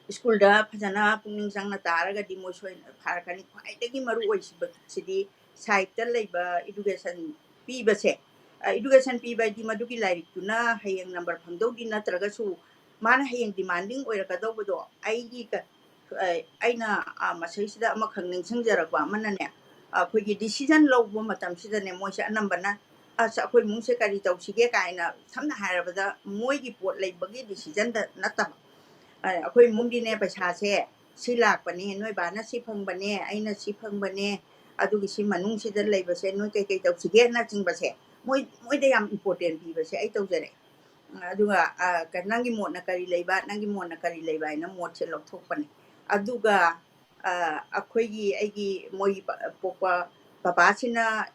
ꯁ꯭ꯀꯨꯜꯗ ꯐꯖꯅ ꯄꯨꯛꯅꯤꯡ ꯆꯪꯅ ꯇꯥꯔꯒꯗꯤ ꯃꯣꯏ ꯁꯣꯏꯅ ꯐꯥꯔꯛꯀꯅꯤ꯫ ꯈ꯭ꯋꯥꯏꯗꯒꯤ ꯃꯔꯨ ꯑꯣꯏꯁꯤꯕꯁꯤꯗꯤ ꯁꯥꯏꯠꯇ ꯂꯩꯕ education ꯄꯤꯕꯁꯦ꯫ ꯑ, education ꯄꯤꯕ ꯍꯥꯏꯗꯤ ꯃꯗꯨꯒꯤ ꯂꯥꯏꯔꯤꯛꯇꯨꯅ ꯍꯌꯦꯡ number ꯐꯪꯗꯧꯗꯤ ꯅꯠꯇ꯭ꯔꯒꯁꯨ, ꯃꯥꯅ ꯍꯌꯦꯡ demanding ꯑꯣꯏꯔꯛꯀꯗꯧꯕꯗꯣ, "ꯑꯩꯒꯤ ꯀ-, ꯑꯩꯅ ꯃꯁꯤꯁꯤꯗ ꯑꯃꯈꯛ ꯅꯤꯡꯁꯤꯡꯖꯔꯛꯄ ꯑꯃꯅꯅꯦ, ꯑꯩꯈꯣꯏꯒꯤ decision ꯂꯧꯕ ꯃꯇꯝꯁꯤꯗꯅꯦ, ꯃꯣꯏꯁꯦ ꯑꯅꯝꯕꯅ "ꯑꯁ, ꯑꯩꯈꯣꯏ ꯏꯃꯨꯡꯁꯦ ꯀꯔꯤ ꯇꯧꯁꯤꯒꯦ?" ꯀꯥꯏꯅ, ꯁꯝꯅ ꯍꯥꯏꯔꯕꯗ, ꯃꯣꯏꯒꯤ ꯄꯣꯠ ꯂꯩꯕꯒꯤ decisionꯗ ꯅꯠꯇꯕ, "ꯑꯩꯈꯣꯏ ꯏꯃꯨꯡꯒꯤꯅꯦ, ꯄꯩꯁꯥꯁꯦ ꯁꯤ ꯂꯥꯛꯄꯅꯦ, ꯅꯣꯏ ꯕꯥꯅ ꯁꯤ ꯐꯪꯕꯅꯦ, ꯑꯩꯅ ꯁꯤ ꯐꯪꯕꯅꯦ, ꯑꯗꯨꯒꯤ ꯁꯤ ꯃꯅꯨꯡꯁꯤꯗ ꯂꯩꯕꯁꯦ ꯅꯣꯏ ꯀꯩꯀꯩ ꯇꯧꯁꯤꯒꯦꯅꯆꯤꯡꯕꯁꯦ", ꯃꯣꯏ, ꯃꯣꯏꯗ ꯌꯥꯝ important ꯄꯤꯕꯁꯦ ꯑꯩ ꯇꯧꯖꯔꯛꯑꯦ꯫ ꯑꯗꯨꯒ "ꯅꯪꯒꯤ ꯃꯣꯠꯅ ꯀꯔꯤ ꯂꯩꯕ, ꯅꯪꯒꯤ ꯃꯣꯠꯅ ꯀꯔꯤ ꯂꯩꯕ?" ꯍꯥꯏꯅ ꯃꯣꯠꯁꯦ ꯂꯧꯊꯣꯛꯄꯅꯦ꯫ ꯑꯗꯨꯒ ꯑꯩꯈꯣꯏꯒꯤ, ꯑꯩꯒꯤ ꯃꯣꯏꯒꯤ ꯄꯣꯛꯄ ꯕꯕꯥꯁꯤꯅ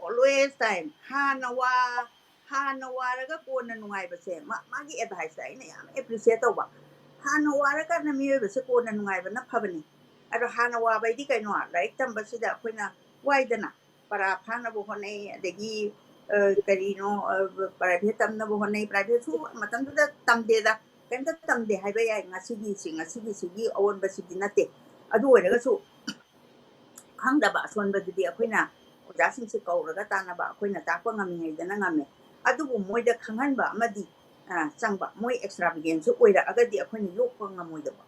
always time, "ꯍꯥꯟꯅ ꯋꯥ, ꯍꯥꯟꯅ ꯋꯥꯔꯒ ꯀꯣꯟꯅ ꯅꯨꯡꯉꯥꯏꯕꯁꯦ", ꯃꯥꯒꯤ adviceꯇ ꯑꯩꯅ ꯌꯥꯝ appreciate ꯇꯧꯕ꯫ "ꯍꯥꯟꯅ ꯋꯥꯔꯀꯥꯟꯗ ꯃꯤꯑꯣꯏꯕꯁꯦ ꯀꯣꯟꯅ ꯅꯨꯡꯉꯥꯏꯕꯅ ꯐꯕꯅꯤ꯫ ꯑꯗꯣ ꯍꯥꯟꯅ ꯋꯥꯕ ꯍꯥꯏꯗꯤ ꯀꯩꯅꯣ? ꯂꯥꯏꯔꯤꯛ ꯇꯝꯕꯁꯤꯗ ꯑꯩꯈꯣꯏꯅ ꯋꯥꯏꯗꯅ, ꯄꯔꯥ ꯐꯥꯅꯕ ꯍꯣꯠꯅꯩ, ꯑꯗꯒꯤ ꯀꯔꯤꯅꯣ, private ꯇꯝꯅꯕ ꯍꯣꯠꯅꯩ꯫ Privateꯁꯨ ꯃꯇꯝꯗꯨꯗ ꯇꯝꯗꯦꯗ, ꯀꯩꯝꯇ ꯇꯝꯗꯦ ꯍꯥꯏꯕ ꯌꯥꯏ꯫ ꯉꯁꯤꯒꯤꯁꯤ, ꯉꯁꯤꯒꯤꯁꯤꯒꯤ ꯑꯑꯣꯟꯕꯁꯤꯗꯤ ꯅꯠꯇꯦ꯫ ꯑꯗꯨ ꯑꯣꯏꯔꯒꯁꯨ ꯈꯪꯗꯕ ꯑꯁꯣꯟꯕꯗꯨꯗꯤ ꯑꯩꯈꯣꯏꯅ ꯑꯣꯖꯥꯁꯤꯡꯁꯦ ꯀꯧꯔꯒ ꯇꯥꯟꯅꯕ, ꯑꯩꯈꯣꯏꯅ ꯇꯥꯛꯄ ꯉꯝꯃꯤꯉꯩꯗꯅ ꯉꯝꯃꯦ꯫ ꯑꯗꯨꯕꯨ ꯃꯣꯏꯗ ꯈꯪꯍꯟꯕ ꯑꯃꯗꯤ ꯆꯪꯕ, ꯃꯣꯏ extravagantꯁꯨ ꯑꯣꯏꯔꯛꯑꯒꯗꯤ ꯑꯩꯈꯣꯏꯅ ꯌꯣꯛꯄ ꯉꯝꯃꯣꯏꯗꯕ꯫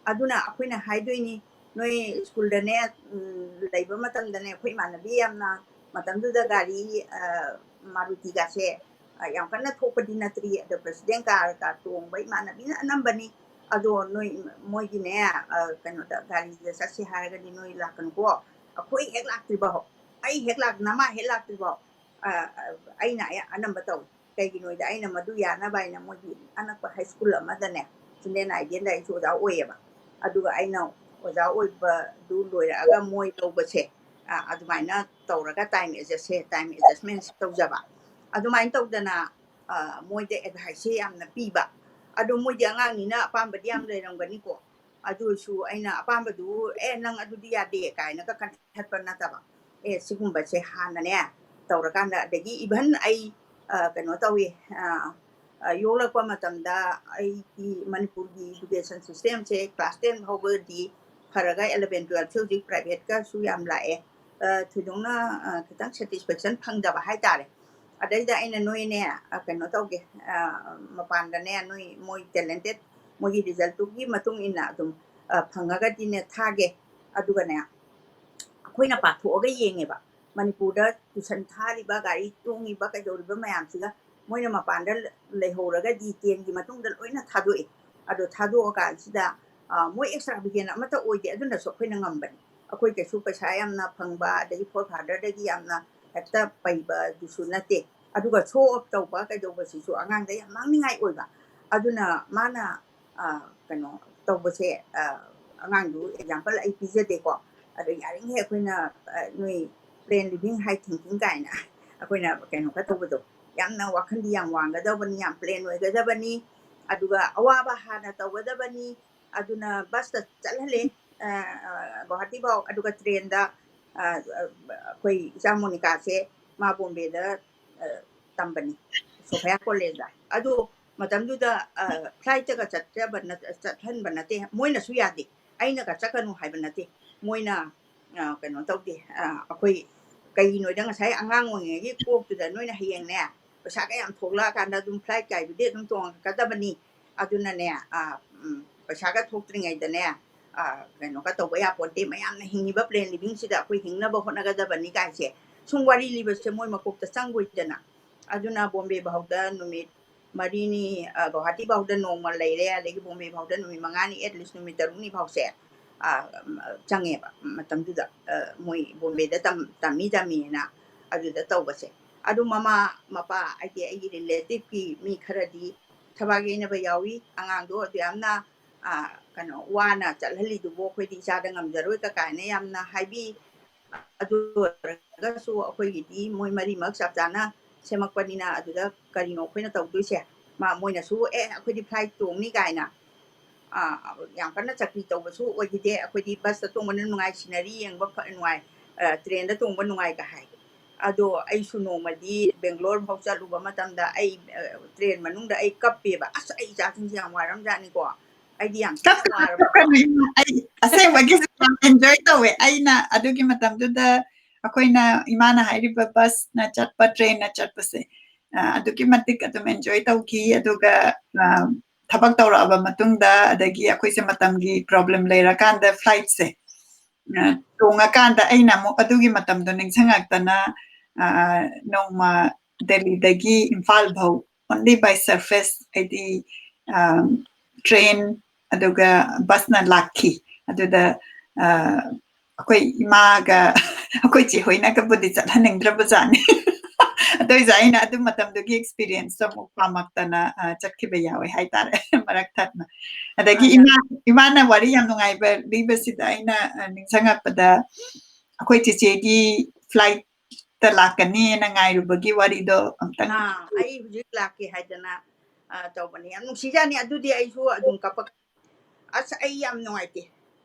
ꯑꯗꯨꯅ ꯑꯩꯈꯣꯏꯅ ꯍꯥꯏꯗꯣꯏꯅꯤ, ꯅꯣꯏ ꯁ꯭ꯀꯨꯜꯗꯅꯦ, ꯂꯩꯕ ꯃꯇꯝꯗꯅꯦ, ꯑꯩꯈꯣꯏ ꯏꯃꯥꯟꯅꯕꯤ ꯌꯥꯝꯅ, ꯃꯇꯝꯗꯨꯗ ꯒꯥꯔꯤ ꯃꯥꯔꯨꯇꯤꯒꯁꯦ ꯌꯥꯝ ꯀꯟꯅ ꯊꯣꯛꯄꯗꯤ ꯅꯠꯇ꯭ꯔꯤ, ꯑꯗꯣ president car ꯀ ꯇꯣꯡꯕ ꯏꯃꯥꯟꯅꯕꯤꯅ ꯑꯅꯝꯕꯅꯤ꯫ ꯑꯗꯣ ꯅꯣꯏ, ꯃꯣꯏꯒꯤꯅꯦ, ꯀꯩꯅꯣꯗ, ꯒꯥꯔꯤꯗ ꯆꯠꯁꯦ ꯍꯥꯏꯔꯒꯗꯤ ꯅꯣꯏ ꯂꯥꯛꯀꯅꯨꯀꯣ, ꯑꯩꯈꯣꯏ ꯍꯦꯛ ꯂꯥꯛꯇ꯭ꯔꯤꯐꯥꯎ, ꯑꯩ ꯍꯦꯛ ꯂꯥꯛ-, ꯅꯃꯥ ꯍꯦꯛ ꯂꯥꯛꯇ꯭ꯔꯤꯐꯥꯎ ꯑꯩꯅ ꯑꯅꯝꯕ ꯇꯧꯏ꯫ ꯀꯩꯒꯤꯅꯣꯗ, ꯑꯩꯅ ꯃꯗꯨ ꯌꯥꯅꯕ ꯍꯥꯏꯅ ꯃꯣꯏꯒꯤ ꯑꯅꯛꯄ high school ꯑꯃꯗꯅꯦ, Children Idealꯗ ꯑꯩꯁꯨ ꯑꯣꯖꯥ ꯑꯣꯏꯌꯦꯕ꯫ ꯑꯗꯨꯒ ꯑꯩꯅ ꯑꯣꯖꯥ ꯑꯣꯏꯕꯗꯨ ꯂꯣꯏꯔꯛꯑꯒ ꯃꯣꯏ ꯂꯧꯕꯁꯦ, ꯑꯗꯨꯃꯥꯏꯅ ꯇꯧꯔꯒ time adjustꯁꯦ, time adjustmentꯁꯦ ꯇꯧꯖꯕ꯫ ꯑꯗꯨꯃꯥꯏꯅ ꯇꯧꯗꯅ ꯃꯣꯏꯗ adviceꯁꯦ ꯌꯥꯝꯅ ꯄꯤꯕ꯫ ꯑꯗꯣ ꯃꯣꯏꯗꯤ ꯑꯉꯥꯡꯅꯤꯅ ꯑꯄꯥꯝꯕꯗꯤ ꯌꯥꯝ ꯂꯩꯔꯝꯒꯅꯤꯀꯣ꯫ ꯑꯗꯨ ꯑꯣꯏꯔꯁꯨ ꯑꯩꯅ ꯑꯄꯥꯝꯕꯗꯨ, "ꯑꯦ, ꯅꯪ ꯑꯗꯨꯗꯤ ꯌꯥꯗꯦ" ꯀꯥꯏꯅꯒ ꯀꯟꯊꯠꯄ ꯅꯠꯇꯕ꯫ ꯑꯦ, ꯁꯤꯒꯨꯝꯕꯁꯦ ꯍꯥꯟꯅꯅꯦ ꯇꯧꯔꯀꯥꯟꯗ, ꯑꯗꯒꯤ even ꯑꯩ, ꯀꯩꯅꯣ ꯇꯧꯏ, ꯌꯣꯛꯂꯛꯄ ꯃꯇꯝꯗ ꯑꯩꯒꯤ ꯃꯅꯤꯄꯨꯔꯒꯤ education systemꯁꯦ class ten ꯐꯥꯎꯕꯗꯤ ꯐꯔꯒ eleven twelveꯁꯦ ꯍꯧꯖꯤꯛ privateꯀꯁꯨ ꯌꯥꯝ ꯂꯥꯛꯑꯦ꯫ ꯊꯣꯏꯗꯣꯛꯅ ꯈꯤꯇꯪ satisfaction ꯐꯪꯗꯕ ꯍꯥꯏꯇꯥꯔꯦ꯫ ꯑꯗꯩꯗ ꯑꯩꯅ, "ꯅꯣꯏꯅꯦ, ꯀꯩꯅꯣ ꯇꯧꯒꯦ, ꯃꯄꯥꯟꯗꯅꯦ, ꯅꯣꯏ, ꯃꯣꯏ talented, ꯃꯣꯏꯒꯤ resultꯇꯨꯒꯤ ꯃꯇꯨꯡ ꯏꯟꯅ ꯑꯗꯨꯝ ꯐꯪꯉꯒꯗꯤꯅꯦ ꯊꯥꯒꯦ꯫ ꯑꯗꯨꯒꯅꯦ ꯑꯩꯈꯣꯏꯅ ꯄꯥꯊꯣꯛꯑꯒ ꯌꯦꯡꯉꯦꯕ, ꯃꯅꯤꯄꯨꯔꯗ ꯇꯨꯏꯁꯟ ꯊꯥꯔꯤꯕ, ꯒꯥꯔꯤ ꯇꯣꯡꯉꯤꯕ, ꯀꯩꯗꯧꯔꯤꯕ ꯃꯌꯥꯝꯁꯤꯒ ꯃꯣꯏꯅ ꯃꯄꯥꯟꯗ ꯂꯩꯍꯧꯔꯒꯗꯤ ꯇꯦꯟꯒꯤ ꯃꯇꯨꯡꯗ ꯂꯣꯏꯅ ꯊꯥꯗꯣꯛꯑꯦ꯫ ꯑꯗꯣ ꯊꯥꯗꯣꯛꯑꯀꯥꯟꯁꯤꯗ ꯃꯣꯏ ꯑꯦꯛꯁꯇ꯭ꯔꯥ ꯕꯤꯒꯦꯟ ꯑꯃꯠꯇ ꯑꯣꯏꯗꯦ, ꯑꯗꯨꯅꯁꯨ ꯑꯩꯈꯣꯏꯅ ꯉꯝꯕꯅꯤ꯫ ꯑꯩꯈꯣꯏ ꯀꯩꯁꯨ ꯄꯩꯁꯥ ꯌꯥꯝꯅ ꯐꯪꯕ, ꯑꯗꯒꯤ ꯐꯣꯔ ꯐꯥꯗꯔꯗꯒꯤ ꯌꯥꯝꯅ ꯍꯦꯛꯇ ꯄꯩꯕꯗꯨꯁꯨ ꯅꯠꯇꯦ꯫ ꯑꯗꯨꯒ ꯁꯣ ꯑꯣꯐ ꯇꯧꯕ ꯀꯩꯗꯧꯕꯁꯤꯁꯨ ꯑꯉꯥꯡꯗ ꯌꯥꯝ ꯃꯥꯡꯅꯤꯡꯉꯥꯏ ꯑꯣꯏꯕ꯫ ꯑꯗꯨꯅ ꯃꯥꯅ ꯀꯩꯅꯣ ꯇꯧꯕꯁꯦ ꯑꯉꯥꯡꯗꯨ ꯑꯦꯛꯖꯥꯝꯄꯜ ꯑꯩ ꯄꯤꯖꯗꯦꯀꯣ꯫ ꯑꯗꯣ ꯌꯥꯔꯤꯉꯩ ꯑꯩꯈꯣꯏꯅ ꯅꯣꯏ ꯄ꯭ꯂꯦꯟ ꯂꯤꯚꯤꯡ ꯍꯥꯏ ꯊꯤꯡꯀꯤꯡ ꯀꯥꯏꯅ ꯑꯩꯈꯣꯏꯅ ꯀꯩꯅꯣ ꯈꯔ ꯇꯧꯕꯗꯣ, ꯌꯥꯝꯅ ꯋꯥꯈꯜꯗꯤ ꯌꯥꯝ ꯋꯥꯡꯒꯗꯕꯅꯤ, ꯌꯥꯝ ꯄ꯭ꯂꯦꯟ ꯑꯣꯏꯒꯗꯕꯅꯤ꯫ ꯑꯗꯨꯒ ꯑꯋꯥꯕ ꯍꯥꯟꯅ ꯇꯧꯒꯗꯕꯅꯤ꯫ ꯑꯗꯨꯅ ꯕꯁꯇ ꯆꯠꯍꯜꯂꯦ ꯒꯨꯋꯥꯍꯥꯇꯤ ꯐꯥꯎ꯫ ꯑꯗꯨꯒ ꯇ꯭ꯔꯦꯟꯗ ꯑꯩꯈꯣꯏ ꯏꯆꯥ ꯃꯣꯅꯤꯀꯥꯁꯦ ꯃꯥ ꯕꯣꯝꯕꯦꯗ ꯇꯝꯕꯅꯤ, ꯁꯣꯐꯤꯌꯥ ꯀꯣꯂꯦꯖꯇ꯫ ꯑꯗꯨ ꯃꯇꯝꯗꯨꯗ ꯐ꯭ꯂꯥꯏꯠꯇꯒ ꯆꯠꯆꯕ ꯆꯠꯍꯟꯕ ꯅꯠꯇꯦ, ꯃꯣꯏꯅꯁꯨ ꯌꯥꯗꯦ꯫ ꯑꯩꯅꯒ ꯆꯠꯀꯅꯨ ꯍꯥꯏꯕ ꯅꯠꯇꯦ, ꯃꯣꯏꯅ ꯀꯩꯅꯣ ꯇꯧꯗꯦ꯫ ꯑꯩꯈꯣꯏ ꯀꯩꯒꯤꯅꯣꯗ ꯉꯁꯥꯏ ꯑꯉꯥꯡ ꯑꯣꯏꯔꯤꯉꯩꯒꯤ ꯀꯣꯛꯇꯨꯗ ꯅꯣꯏꯅ ꯍꯌꯦꯡꯅꯦ ꯄꯩꯁꯥꯒ ꯌꯥꯝ ꯊꯣꯛꯂꯛꯑꯀꯥꯟꯗ ꯑꯗꯨꯝ ꯐ꯭ꯂꯥꯏꯠ ꯀꯥꯏꯕꯗꯤ ꯑꯗꯨꯝ ꯇꯣꯡꯉꯛꯀꯗꯕꯅꯤ꯫ ꯑꯗꯨꯅꯅꯦ ꯄꯩꯁꯥꯒ ꯊꯣꯛꯇ꯭ꯔꯤꯉꯩꯗꯅꯦ ꯀꯩꯅꯣꯒ ꯇꯧꯕ ꯌꯥꯄꯣꯟꯇꯦ꯫ ꯃꯌꯥꯝꯅ ꯍꯤꯡꯉꯤꯕ ꯄ꯭ꯂꯦꯟ ꯂꯤꯚꯤꯡꯁꯤꯗ ꯑꯩꯈꯣꯏ ꯍꯤꯡꯅꯕ ꯍꯣꯠꯅꯒꯗꯕꯅꯤ ꯀꯥꯏꯁꯦ ꯁꯨꯝ ꯋꯥꯔꯤ ꯂꯤꯕꯁꯦ ꯃꯣꯏ ꯃꯀꯣꯛꯇ ꯆꯪꯕꯣꯏꯗꯅ꯫ ꯑꯗꯨꯅ ꯕꯣꯝꯕꯦ ꯐꯥꯎꯗ ꯅꯨꯃꯤꯠ ꯃꯔꯤꯅꯤ, ꯒꯨꯋꯥꯍꯥꯇꯤ ꯐꯥꯎꯗ ꯅꯣꯡꯃ ꯂꯩꯔꯦ, ꯑꯗꯒꯤ ꯕꯣꯝꯕꯦ ꯐꯥꯎꯗ ꯅꯨꯃꯤꯠ ꯃꯉꯥꯅꯤ, at least ꯅꯨꯃꯤꯠ ꯇꯔꯨꯛꯅꯤ ꯐꯥꯎꯁꯦ ꯆꯪꯉꯦꯕ ꯃꯇꯝꯗꯨꯗ, ꯃꯣꯏ ꯕꯣꯝꯕꯦꯗ ꯇꯝꯃꯤ ꯇꯝꯃꯤꯅ ꯑꯗꯨꯗ ꯇꯧꯕꯁꯦ꯫ ꯑꯗꯨ ꯃꯃꯥ ꯃꯄꯥ ꯍꯥꯏꯗꯤ ꯑꯩꯒꯤ ꯔꯤꯂꯦꯇꯤꯚꯀꯤ ꯃꯤ ꯈꯔꯗꯤ ꯊꯕꯥꯛ ꯌꯩꯅꯕ ꯌꯥꯎꯏ꯫ ꯑꯉꯥꯡꯗꯣ ꯑꯗꯨ ꯌꯥꯝꯅ ꯀꯩꯅꯣ ꯋꯥꯅ ꯆꯠꯍꯜꯂꯤꯗꯨꯕꯨ ꯑꯩꯈꯣꯏꯗꯤ ꯏꯆꯥꯗ ꯉꯝꯖꯔꯣꯏ ꯀ ꯀꯥꯏꯅ ꯌꯥꯝꯅ ꯍꯥꯏꯕꯤ꯫ ꯑꯗꯨ ꯑꯣꯏꯔꯒꯁꯨ ꯑꯩꯈꯣꯏꯒꯤꯗꯤ ꯃꯣꯏ ꯃꯔꯤꯃꯛ ꯆꯞ ꯆꯥꯅ ꯁꯦꯝꯃꯛꯄꯅꯤꯅ ꯑꯗꯨꯗ ꯀꯔꯤꯅꯣ ꯑꯩꯈꯣꯏꯅ ꯇꯧꯗꯣꯏꯁꯦ? ꯃꯣꯏꯅꯁꯨ ꯑꯦ ꯑꯩꯈꯣꯏꯗꯤ ꯐ꯭ꯂꯥꯏꯠ ꯇꯣꯡꯅꯤ ꯀꯥꯏꯅ ꯌꯥꯝ ꯀꯟꯅ ꯆꯀ꯭ꯔꯤ ꯇꯧꯕꯁꯨ ꯑꯣꯏꯈꯤꯗꯦ꯫ ꯑꯩꯈꯣꯏꯗꯤ ꯕꯁꯇ ꯇꯣꯡꯕꯅ ꯅꯨꯡꯉꯥꯏ, ꯁꯤꯅꯔꯤ ꯌꯦꯡꯕ ꯅꯨꯡꯉꯥꯏ, ꯇ꯭ꯔꯦꯟꯗ ꯇꯣꯡꯕ ꯅꯨꯡꯉꯥꯏꯒ ꯍꯥꯏ꯫ ꯑꯗꯣ ꯑꯩꯁꯨ ꯅꯣꯡꯃꯗꯤ ꯕꯦꯡꯒ꯭ꯂꯣꯔ ꯐꯥꯎ ꯆꯠꯂꯨꯕ ꯃꯇꯝꯗ ꯑꯩ ꯇ꯭ꯔꯦꯟ ꯃꯅꯨꯡꯗ ꯑꯩ ꯀꯞꯄꯦꯕ꯫ ꯑꯁ, ꯑꯩ ꯏꯆꯥꯁꯤꯡꯁꯦ ꯌꯥꯝ ꯋꯥꯔꯝꯖꯥꯠꯅꯤꯀꯣ, ꯑꯩꯗꯤ ꯌꯥꯝ ꯊꯤꯅ ꯋꯥꯔꯕ꯫ ꯑꯩ ꯑꯁꯦꯡꯕꯒꯤꯁꯨ ꯌꯥꯝ ꯑꯦꯟꯖꯣꯏ ꯇꯧꯋꯦ꯫ ꯑꯩꯅ ꯑꯗꯨꯒꯤ ꯃꯇꯝꯗꯨꯗ ꯑꯩꯈꯣꯏꯅ ꯏꯃꯥꯅ ꯍꯥꯏꯔꯤꯕ ꯕꯁꯅ ꯆꯠꯄ, ꯇ꯭ꯔꯦꯟꯅ ꯆꯠꯄꯁꯦ ꯑꯗꯨꯛꯀꯤ ꯃꯇꯤꯛ ꯑꯗꯨꯝ ꯑꯦꯟꯖꯣꯏ ꯇꯧꯈꯤ꯫ ꯑꯗꯨꯒ ꯊꯕꯛ ꯇꯧꯔꯛꯑꯕ ꯃꯇꯨꯡꯗ, ꯑꯗꯒꯤ ꯑꯩꯈꯣꯏꯁꯦ ꯃꯇꯝꯒꯤ problem ꯂꯩꯔꯀꯥꯟꯗ flightꯁꯦ, ꯑ, ꯇꯣꯡꯉꯀꯥꯟꯗ ꯑꯩꯅ ꯑꯃꯨꯛ ꯑꯗꯨꯒꯤ ꯃꯇꯝꯗꯣ ꯅꯤꯡꯁꯤꯡꯉꯛꯇꯅ, ꯑ, ꯅꯣꯡꯃ ꯗꯦꯜꯂꯤꯗꯒꯤ ꯏꯝꯐꯥꯜ ꯐꯥꯎ only by surface, ꯍꯥꯏꯗꯤ, ꯑ, train ꯑꯗꯨꯒ busꯅ ꯂꯥꯛꯈꯤ꯫ ꯑꯗꯨꯗ, ꯑ, ꯑꯩꯈꯣꯏ ꯏꯃꯥꯒ ꯑꯩꯈꯣꯏ ꯆꯦ ꯍꯣꯏꯅꯒꯕꯨꯗꯤ ꯆꯠꯍꯟꯅꯤꯡꯗ꯭ꯔꯕꯖꯥꯠꯅꯤ꯫ ꯑꯗꯨ ꯑꯣꯏꯔꯁꯨ ꯑꯩꯅ ꯑꯗꯨ ꯃꯇꯝꯗꯨꯒꯤ experienceꯇꯣ ꯑꯃꯨꯛ ꯄꯥꯝꯃꯛꯇꯅ, ꯑ, ꯆꯠꯈꯤꯕ ꯌꯥꯎꯋꯦ ꯍꯥꯏꯇꯥꯔꯦ, ꯃꯔꯛ ꯊꯠꯅ꯫ ꯑꯗꯒꯤ ꯑꯥ, ꯏꯃꯥ, ꯏꯃꯥꯅ ꯋꯥꯔꯤ ꯌꯥꯝ ꯅꯨꯡꯉꯥꯏꯕ ꯂꯤꯕꯁꯤꯗ ꯑꯩꯅ, ꯑ, ꯅꯤꯡꯁꯤꯡꯉꯛꯄꯗ, ꯑꯩꯈꯣꯏ ꯆꯦꯆꯦꯒꯤ flightꯇ ꯂꯥꯛꯀꯅꯤꯅ ꯉꯥꯏꯔꯨꯕꯒꯤ ꯋꯥꯔꯤꯗꯣ ꯑꯝꯇꯪ꯫ ꯑꯥ, ꯑꯩ ꯍꯧꯖꯤꯛ ꯂꯥꯛꯀꯦ ꯍꯥꯏꯗꯅ, ꯑ, ꯇꯧꯕꯅꯤ꯫ ꯌꯥꯝ ꯅꯨꯡꯁꯤꯖꯥꯠꯅꯤ꯫ ꯑꯗꯨꯗꯤ ꯑꯩꯁꯨ ꯑꯗꯨꯝ ꯀꯞꯄꯛ-, ꯑꯁ, ꯑꯩ ꯌꯥꯝ ꯅꯨꯡꯉꯥꯏꯇꯦ꯫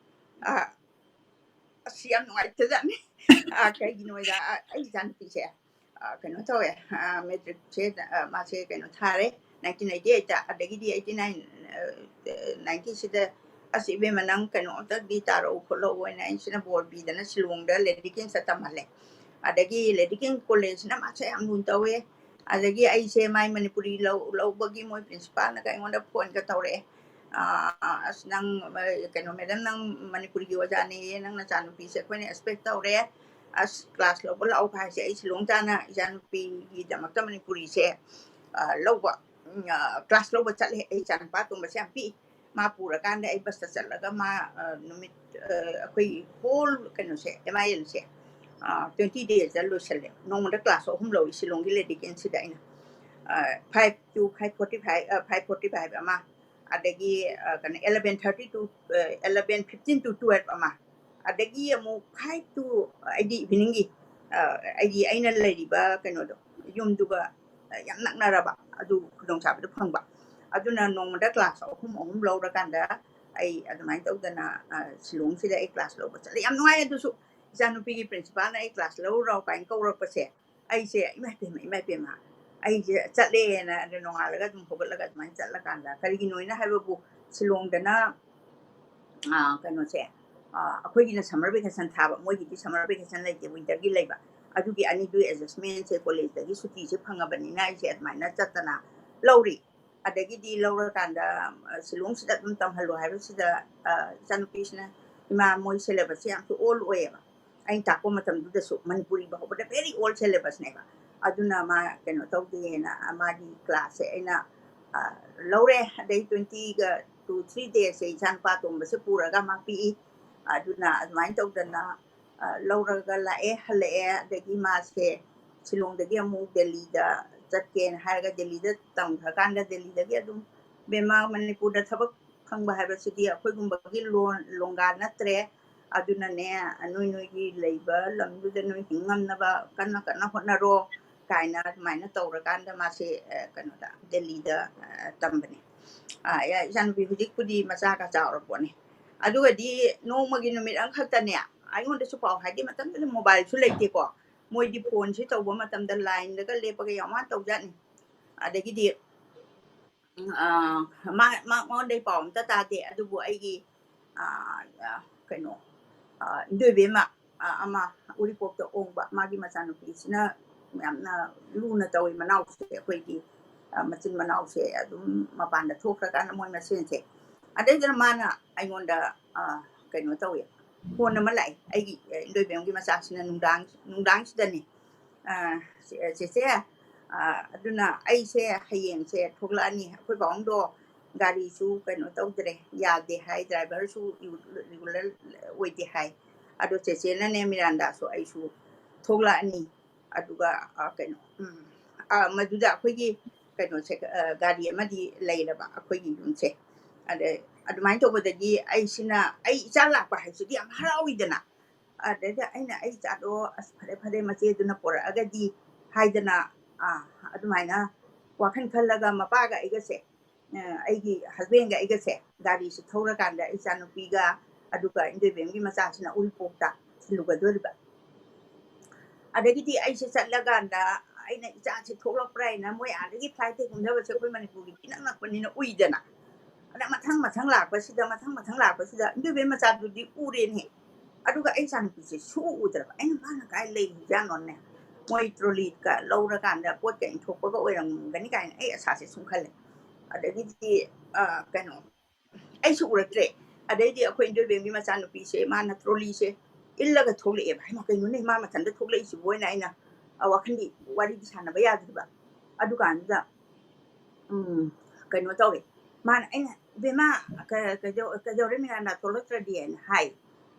ꯑ, ꯑꯁ, ꯌꯥꯝ ꯅꯨꯡꯉꯥꯏꯇꯖꯥꯠꯅꯤ꯫ ꯑ, ꯀꯩꯒꯤꯅꯣꯗ, ꯑ, ꯑꯩ ꯏꯆꯥꯅꯨꯄꯤꯁꯦ, ꯑ, ꯀꯩꯅꯣ ꯇꯧꯋꯦ, ꯑ, matricꯁꯦ, ꯑ, ꯃꯥꯁꯦ ꯀꯩꯅꯣ ꯊꯥꯔꯦ, nineteen eighty eight꯫ ꯑꯗꯒꯤꯗꯤ eighty nine, ꯑ, ninetyꯁꯤꯗ, "ꯑꯁ, ꯏꯕꯦꯝꯃ, ꯅꯪ ꯀꯩꯅꯣ ꯑꯝꯇꯗꯤ ꯇꯥꯔꯛꯎ ꯈꯣꯠꯂꯛꯎ" ꯍꯥꯏꯅ ꯑꯩꯁꯤꯅ ꯕꯣꯔ ꯄꯤꯗꯅ ꯁꯤꯂꯣꯡꯗ Lady Kingꯁꯇ ꯇꯝꯍꯜꯂꯦ꯫ ꯑꯗꯒꯤ Lady King Collegeꯅ ꯃꯥꯁꯦ ꯌꯥꯝ ꯂꯨꯅ ꯇꯧꯋꯦ꯫ ꯑꯗꯒꯤ ꯑꯩꯁꯦ ꯃꯥꯏ ꯃꯅꯤꯄꯨꯔꯤ ꯂꯧ-, ꯂꯧꯕꯒꯤ ꯃꯣꯏ principalꯅꯒ ꯑꯩꯉꯣꯟꯗ phoneꯒ ꯇꯧꯔꯛꯑꯦ꯫ "ꯑ, ꯑꯁ, ꯅꯪ, ꯑ, ꯀꯩꯅꯣ, madam, ꯅꯪ ꯃꯅꯤꯄꯨꯔꯤꯒꯤ ꯑꯣꯖꯥꯅꯦꯌꯦ, ꯅꯪ ꯅꯆꯥꯅꯨꯄꯤꯁꯦ ꯑꯩꯈꯣꯏꯅ expect ꯇꯧꯔꯦ꯫ ꯑꯁ, class ꯂꯧꯕ ꯂꯥꯛꯑꯣ" ꯍꯥꯏꯁꯦ, ꯑꯩ ꯁꯤꯂꯣꯡ ꯇꯥꯟꯅ ꯏꯆꯥꯅꯨꯄꯤꯒꯤꯗꯃꯛꯇ ꯃꯅꯤꯄꯨꯔꯤꯁꯦ, ꯑ, ꯂꯧꯕ, ꯎꯝ, ꯑ, class ꯂꯧꯕ ꯆꯠꯂꯦ꯫ ꯑꯩ ꯏꯆꯥꯅꯨꯄꯥ ꯑꯇꯣꯝꯕꯁꯦ ꯌꯥꯝ ꯄꯤꯛꯏ꯫ ꯃꯥ ꯄꯨꯔꯀꯥꯟꯗ ꯑꯩ busꯇ ꯆꯠꯂꯒ ꯃꯥ, ꯑ, ꯅꯨꯃꯤꯠ, ꯑ, ꯑꯩꯈꯣꯏ whole ꯀꯩꯅꯣꯁꯦ, MILꯁꯦ, ꯑ, twenty daysꯇ ꯂꯣꯏꯁꯜꯂꯦ꯫ ꯅꯣꯡꯃꯗ class ꯑꯍꯨꯝ ꯂꯧꯏ ꯁꯤꯂꯣꯡꯒꯤ Lady Kingꯁꯤꯗ ꯑꯩꯅ꯫ ꯑ, five to five forty five, ꯑ, five forty five ꯑꯃ, ꯑꯗꯒꯤ, ꯑ, ꯀꯩꯅꯣ, eleven thirty to, ꯑ, eleven fifteen to twelve ꯑꯃ, ꯑꯗꯒꯤ ꯑꯃꯨꯛ five to, ꯑꯩꯗꯤ eveningꯒꯤ, ꯑ, ꯑꯩꯒꯤ, ꯑꯩꯅ ꯂꯩꯔꯤꯕ ꯀꯩꯅꯣꯗꯣ, ꯌꯨꯝꯗꯨꯒ, ꯑ, ꯌꯥꯝ ꯅꯛꯅꯔꯕ, ꯑꯗꯨ ꯈꯨꯗꯣꯡꯆꯥꯕꯗꯣ ꯐꯪꯕ꯫ ꯑꯗꯨꯅ ꯅꯣꯡꯃꯗ class ꯑꯍꯨꯝ ꯑꯍꯨꯝ ꯂꯧꯔꯀꯥꯟꯗ ꯑꯩ ꯑꯗꯨꯃꯥꯏꯅ ꯇꯧꯗꯅ, ꯑ, ꯁꯤꯂꯣꯡꯁꯤꯗ ꯑꯩ class ꯂꯧꯕ ꯆꯠꯂꯦ꯫ ꯌꯥꯝ ꯅꯨꯡꯉꯥꯏ꯫ ꯑꯗꯨꯁꯨ ꯏꯆꯥꯅꯨꯄꯤꯒꯤ principalꯅ ꯑꯩ class ꯂꯧꯔꯨꯔꯣ ꯀꯥꯏꯅ ꯀꯧꯔꯛꯄꯁꯦ, ꯑꯩꯁꯦ, "ꯏꯃꯥ ꯏꯄꯦꯝꯃ, ꯏꯃꯥ ꯏꯄꯦꯝꯃ, ꯑꯩꯁꯦ ꯆꯠꯂꯦꯅ", ꯑꯗꯨ ꯅꯣꯡꯉꯥꯜꯂꯒ ꯑꯗꯨꯝ ꯍꯧꯒꯠꯂꯒ ꯑꯗꯨꯃꯥꯏꯅ ꯆꯠꯂꯀꯥꯟꯗ, ꯀꯔꯤꯒꯤꯅꯣ ꯍꯥꯏꯅ ꯍꯥꯏꯕꯕꯨ, ꯁꯤꯂꯣꯡꯗꯅ, ꯑ, ꯀꯩꯅꯣꯁꯦ, ꯑ, ꯑꯩꯈꯣꯏꯒꯤꯅ summer vacation ꯊꯥꯕ, ꯃꯣꯏꯒꯤꯗꯤ summer vacation ꯂꯩꯇꯦ, winterꯒꯤ ꯂꯩꯕ꯫ ꯑꯗꯨꯒꯤ ꯑꯅꯤꯗꯨꯒꯤ adjustmentꯁꯦ, collegeꯇꯒꯤ ꯁꯨꯇꯤꯁꯦ ꯐꯪꯉꯕꯅꯤꯅ ꯑꯩꯁꯦ ꯑꯗꯨꯃꯥꯏꯅ ꯆꯠꯇꯅ ꯂꯧꯔꯤ꯫ ꯑꯗꯒꯤꯗꯤ ꯂꯧꯔꯀꯥꯟꯗ ꯁꯤꯂꯣꯡꯁꯤꯗ ꯑꯗꯨꯝ ꯇꯝꯍꯜꯂꯣ ꯍꯥꯏꯕꯁꯤꯗ ꯏꯆꯥꯅꯨꯄꯤꯁꯤꯅ, ꯏꯃꯥ, ꯃꯣꯏ syllabus ꯁꯦ ꯌꯥꯝꯁꯨ old ꯑꯣꯏꯌꯦꯕ꯫ ꯑꯩꯅ ꯇꯥꯛꯄ ꯃꯇꯝꯗꯨꯗꯁꯨ ꯃꯅꯤꯄꯨꯔꯤ ꯐꯥꯎꯕꯗ very old syllabus ꯅꯦꯕ꯫ ꯑꯗꯨꯅ ꯃꯥ ꯀꯩꯅꯣ ꯇꯧꯗꯦꯅ ꯃꯥꯒꯤ class ꯁꯦ ꯑꯩꯅ ꯂꯧꯔꯦ꯫ ꯑꯗꯩ twenty ꯒ two three days ꯁꯦ ꯏꯆꯥ ꯅꯨꯄꯥ ꯑꯇꯣꯝꯕꯁꯦ ꯄꯨꯔꯒ ꯃꯥ ꯄꯤꯛꯏ꯫ ꯑꯗꯨꯅ ꯑꯗꯨꯃꯥꯏꯅ ꯇꯧꯗꯅ ꯂꯧꯔꯒ ꯂꯥꯛꯑꯦ, ꯍꯜꯂꯛꯑꯦ꯫ ꯑꯗꯒꯤ ꯃꯥꯁꯦ ꯁꯤꯂꯣꯡꯗꯒꯤ ꯑꯃꯨꯛ ꯗꯦꯜꯂꯤꯗ ꯆꯠꯀꯦꯅ ꯍꯥꯏꯔꯒ ꯗꯦꯜꯂꯤꯗ ꯇꯝꯈ꯭ꯔꯀꯥꯟꯗ ꯗꯦꯜꯂꯤꯗꯒꯤ ꯑꯗꯨꯝ, "ꯕꯦꯝꯃ, ꯃꯅꯤꯄꯨꯔꯗ ꯊꯕꯛ ꯐꯪꯕ ꯍꯥꯏꯕꯁꯤꯗꯤ ꯑꯩꯈꯣꯏꯒꯨꯝꯕꯒꯤ ꯂꯣꯟ ꯂꯣꯡꯒꯥ ꯅꯠꯇ꯭ꯔꯦ꯫ ꯑꯗꯨꯅꯅꯦ, ꯅꯣꯏ ꯅꯣꯏꯒꯤ ꯂꯩꯕ ꯂꯝꯗꯨꯗ ꯅꯣꯏ ꯍꯤꯡ ꯉꯝꯅꯕ ꯀꯟꯅ ꯀꯟꯅ ꯍꯣꯠꯅꯔꯣ" ꯀꯥꯏꯅ ꯑꯗꯨꯃꯥꯏꯅ ꯇꯧꯔꯀꯥꯟꯗ ꯃꯥꯁꯦ ꯀꯩꯅꯣꯗ, ꯗꯦꯜꯂꯤꯗ ꯇꯝꯕꯅꯦ꯫ ꯏꯆꯥꯅꯨꯄꯤ ꯍꯧꯖꯤꯛꯄꯨꯗꯤ ꯃꯆꯥꯒ ꯆꯥꯎꯔ ꯄꯣꯠꯅꯤ꯫ ꯑꯗꯨꯒꯗꯤ ꯅꯣꯡꯃꯒꯤ ꯅꯨꯃꯤꯠ ꯑꯃꯈꯛꯇꯅꯦ, ꯑꯩꯉꯣꯟꯗꯁꯨ ꯄꯥꯎ ꯍꯥꯏꯗꯤ, ꯃꯇꯝꯗꯨꯗ mobile ꯁꯨ ꯂꯩꯇꯦꯀꯣ꯫ ꯃꯣꯏꯗꯤ phone ꯁꯤ ꯇꯧꯕ ꯃꯇꯝꯗ line ꯗꯒ ꯂꯦꯞꯄꯒ ꯌꯥꯝ ꯋꯥꯅ ꯇꯧꯖꯥꯠꯅꯤ꯫ ꯑꯗꯒꯤꯗꯤ ꯃꯉꯣꯟꯗꯩ ꯄꯥꯎ ꯑꯝꯇ ꯇꯥꯗꯦ꯫ ꯑꯗꯨꯕꯨ ꯑꯩꯒꯤ ꯀꯩꯅꯣ, ꯏꯟꯗꯣꯏꯕꯦꯝꯃ ꯑꯃ ꯎꯔꯤꯄꯣꯛꯇ ꯑꯣꯡꯕ, ꯃꯥꯒꯤ ꯃꯆꯥꯅꯨꯄꯤꯁꯤꯅ ꯌꯥꯝꯅ ꯂꯨꯅ ꯇꯧꯏ꯫ ꯃꯅꯥꯎꯁꯦ ꯑꯩꯈꯣꯏꯒꯤ ꯃꯆꯤꯟ ꯃꯅꯥꯎꯁꯦ ꯑꯗꯨꯝ ꯃꯄꯥꯟꯗ ꯊꯣꯛꯈ꯭ꯔꯀꯥꯟꯗ ꯃꯣꯏ ꯃꯁꯦꯟꯁꯦ, ꯑꯗꯩꯗꯨꯅ ꯃꯥꯅ ꯑꯩꯉꯣꯟꯗ ꯀꯩꯅꯣ ꯇꯧꯋꯦ, phone ꯑꯃ ꯂꯥꯛꯑꯦ꯫ ꯑꯩꯒꯤ ꯏꯟꯗꯣꯏꯕꯦꯝꯒꯤ ꯃꯆꯥꯁꯤꯅ ꯅꯨꯡꯗꯥꯡ ꯅꯨꯡꯗꯥꯡꯁꯤꯗꯅꯦ, "ꯆꯦꯆꯦ, ꯑꯗꯨꯅ ꯑꯩꯁꯦ ꯍꯌꯦꯡꯁꯦ ꯊꯣꯛꯂꯛꯑꯅꯤ꯫ ꯑꯩꯈꯣꯏ ꯄꯥꯕꯨꯡꯗꯣ ꯒꯥꯔꯤꯁꯨ ꯀꯩꯅꯣ ꯇꯧꯗ꯭ꯔꯦ, ꯌꯥꯗꯦ ꯍꯥꯏ, driver ꯁꯨ regular ꯑꯣꯏꯗꯦ ꯍꯥꯏ꯫ ꯑꯗꯣ ꯆꯦꯆꯦꯅꯅꯦ, ꯃꯤꯔꯥꯟꯗꯥꯁꯨ ꯑꯩꯁꯨ ꯊꯣꯛꯂꯛꯑꯅꯤ꯫ ꯑꯗꯨꯒ ꯀꯩꯅꯣ, ꯃꯗꯨꯗ ꯑꯩꯈꯣꯏꯒꯤ ꯀꯩꯅꯣꯁꯦ, ꯒꯥꯔꯤ ꯑꯃꯗꯤ ꯂꯩꯔꯕ ꯑꯩꯈꯣꯏꯒꯤ ꯌꯨꯝꯁꯦ꯫ ꯑꯗ ꯑꯗꯨꯃꯥꯏꯅ ꯇꯧꯕꯗꯒꯤ ꯑꯩꯁꯤꯅ, ꯑꯩ ꯏꯆꯥ ꯂꯥꯛꯄ ꯍꯥꯏꯁꯤꯗꯤ ꯌꯥꯝ ꯍꯔꯥꯎꯏꯗꯅ꯫ ꯑꯗꯩꯗ ꯑꯩꯅ, "ꯑꯩ ꯏꯆꯥꯗꯣ, ꯑꯁ, ꯐꯔꯦ, ꯐꯔꯦ, ꯃꯆꯦꯗꯨꯅ ꯄꯣꯔꯛꯑꯒꯗꯤ" ꯍꯥꯏꯗꯅ, ꯑꯗꯨꯃꯥꯏꯅ ꯋꯥꯈꯜ ꯈꯜꯂꯒ ꯃꯄꯥꯒ ꯑꯩꯒꯁꯦ, ꯑꯩꯒꯤ husband ꯒ ꯑꯩꯒꯁꯦ ꯒꯥꯔꯤꯁꯤ ꯊꯧꯔꯀꯥꯟꯗ ꯏꯆꯥꯅꯨꯄꯤꯒ ꯑꯗꯨꯒ ꯏꯟꯗꯣꯏꯕꯦꯝꯒꯤ ꯃꯆꯥꯁꯤꯅ ꯎꯔꯤꯄꯣꯛꯇ ꯊꯤꯜꯂꯨꯒꯗꯣꯔꯤꯕ꯫ ꯑꯗꯒꯤꯗꯤ ꯑꯩꯁꯦ ꯆꯠꯂꯀꯥꯟꯗ ꯑꯩꯅ ꯏꯆꯥꯁꯦ ꯊꯣꯛꯂꯛꯄ꯭ꯔꯥ ꯍꯥꯏꯅ, ꯃꯣꯏ ꯑꯥꯗꯒꯤ flight ꯇꯩ ꯀꯨꯝꯊꯕꯁꯦ ꯑꯩꯈꯣꯏ ꯃꯅꯤꯄꯨꯔꯒꯤꯗꯤ ꯏꯅꯛ ꯅꯛꯄꯅꯤꯅ ꯎꯏꯗꯅ꯫ ꯑꯗ ꯃꯊꯪ ꯃꯊꯪ ꯂꯥꯛꯄꯁꯤꯗ, ꯃꯊꯪ ꯃꯊꯪ ꯂꯥꯛꯄꯁꯤꯗ ꯏꯟꯗꯣꯏꯕꯦꯝ ꯃꯆꯥꯗꯨꯗꯤ ꯎꯔꯦꯅꯦ꯫ ꯑꯗꯨꯒ ꯑꯩ ꯏꯆꯥꯅꯨꯄꯤꯁꯦ ꯁꯨꯛꯎ ꯎꯗ꯭ꯔꯕ꯫ ꯑꯩꯅ, "ꯃꯥꯅ ꯀꯥꯏ ꯂꯩꯔꯤꯖꯥꯠꯅꯣꯅꯦ? ꯃꯣꯏ trolley ꯒ ꯂꯧꯔꯀꯥꯟꯗ ꯄꯣꯠꯀ ꯏꯟꯊꯣꯛꯄꯒ ꯑꯣꯏꯔꯝꯒꯅꯤ" ꯀꯥꯏꯅ ꯑꯩ ꯑꯁꯥꯁꯦ ꯁꯨꯝ ꯈꯜꯂꯦ꯫ ꯑꯗꯒꯤꯗꯤ ꯀꯩꯅꯣ, ꯑꯩꯁꯨ ꯎꯔꯛꯇ꯭ꯔꯦ꯫ ꯑꯗꯩꯗꯤ ꯑꯩꯈꯣꯏ ꯏꯟꯗꯣꯏꯕꯦꯝꯒꯤ ꯃꯆꯥꯅꯨꯄꯤꯁꯦ, ꯃꯥꯅ ꯇ꯭ꯔꯣꯂꯤꯁꯦ ꯏꯜꯂꯒ ꯊꯣꯛꯂꯛꯑꯦꯕ꯫ "ꯍꯩꯃꯥ, ꯀꯩꯅꯣꯅꯦ, ꯃꯥ ꯃꯊꯟꯇ ꯊꯣꯛꯂꯛꯏꯁꯤꯕꯨ?" ꯍꯥꯏꯅ ꯑꯩꯅ ꯋꯥꯈꯜꯗꯤ, ꯋꯥꯔꯤꯗꯤ ꯁꯥꯟꯅꯕ ꯌꯥꯗ꯭ꯔꯤꯕ꯫ ꯑꯗꯨꯀꯥꯟꯗꯨꯗ ꯎꯝ, ꯀꯩꯅꯣ ꯇꯧꯔꯦ꯫ ꯃꯥꯅ, ꯑꯩꯅ, "ꯏꯕꯦꯝꯃ, ꯀꯩꯗꯧꯔꯦ, ꯃꯤꯔꯥꯅ ꯊꯣꯛꯂꯛꯇ꯭ꯔꯗꯤ?" ꯍꯥꯏꯅ ꯍꯥꯏ꯫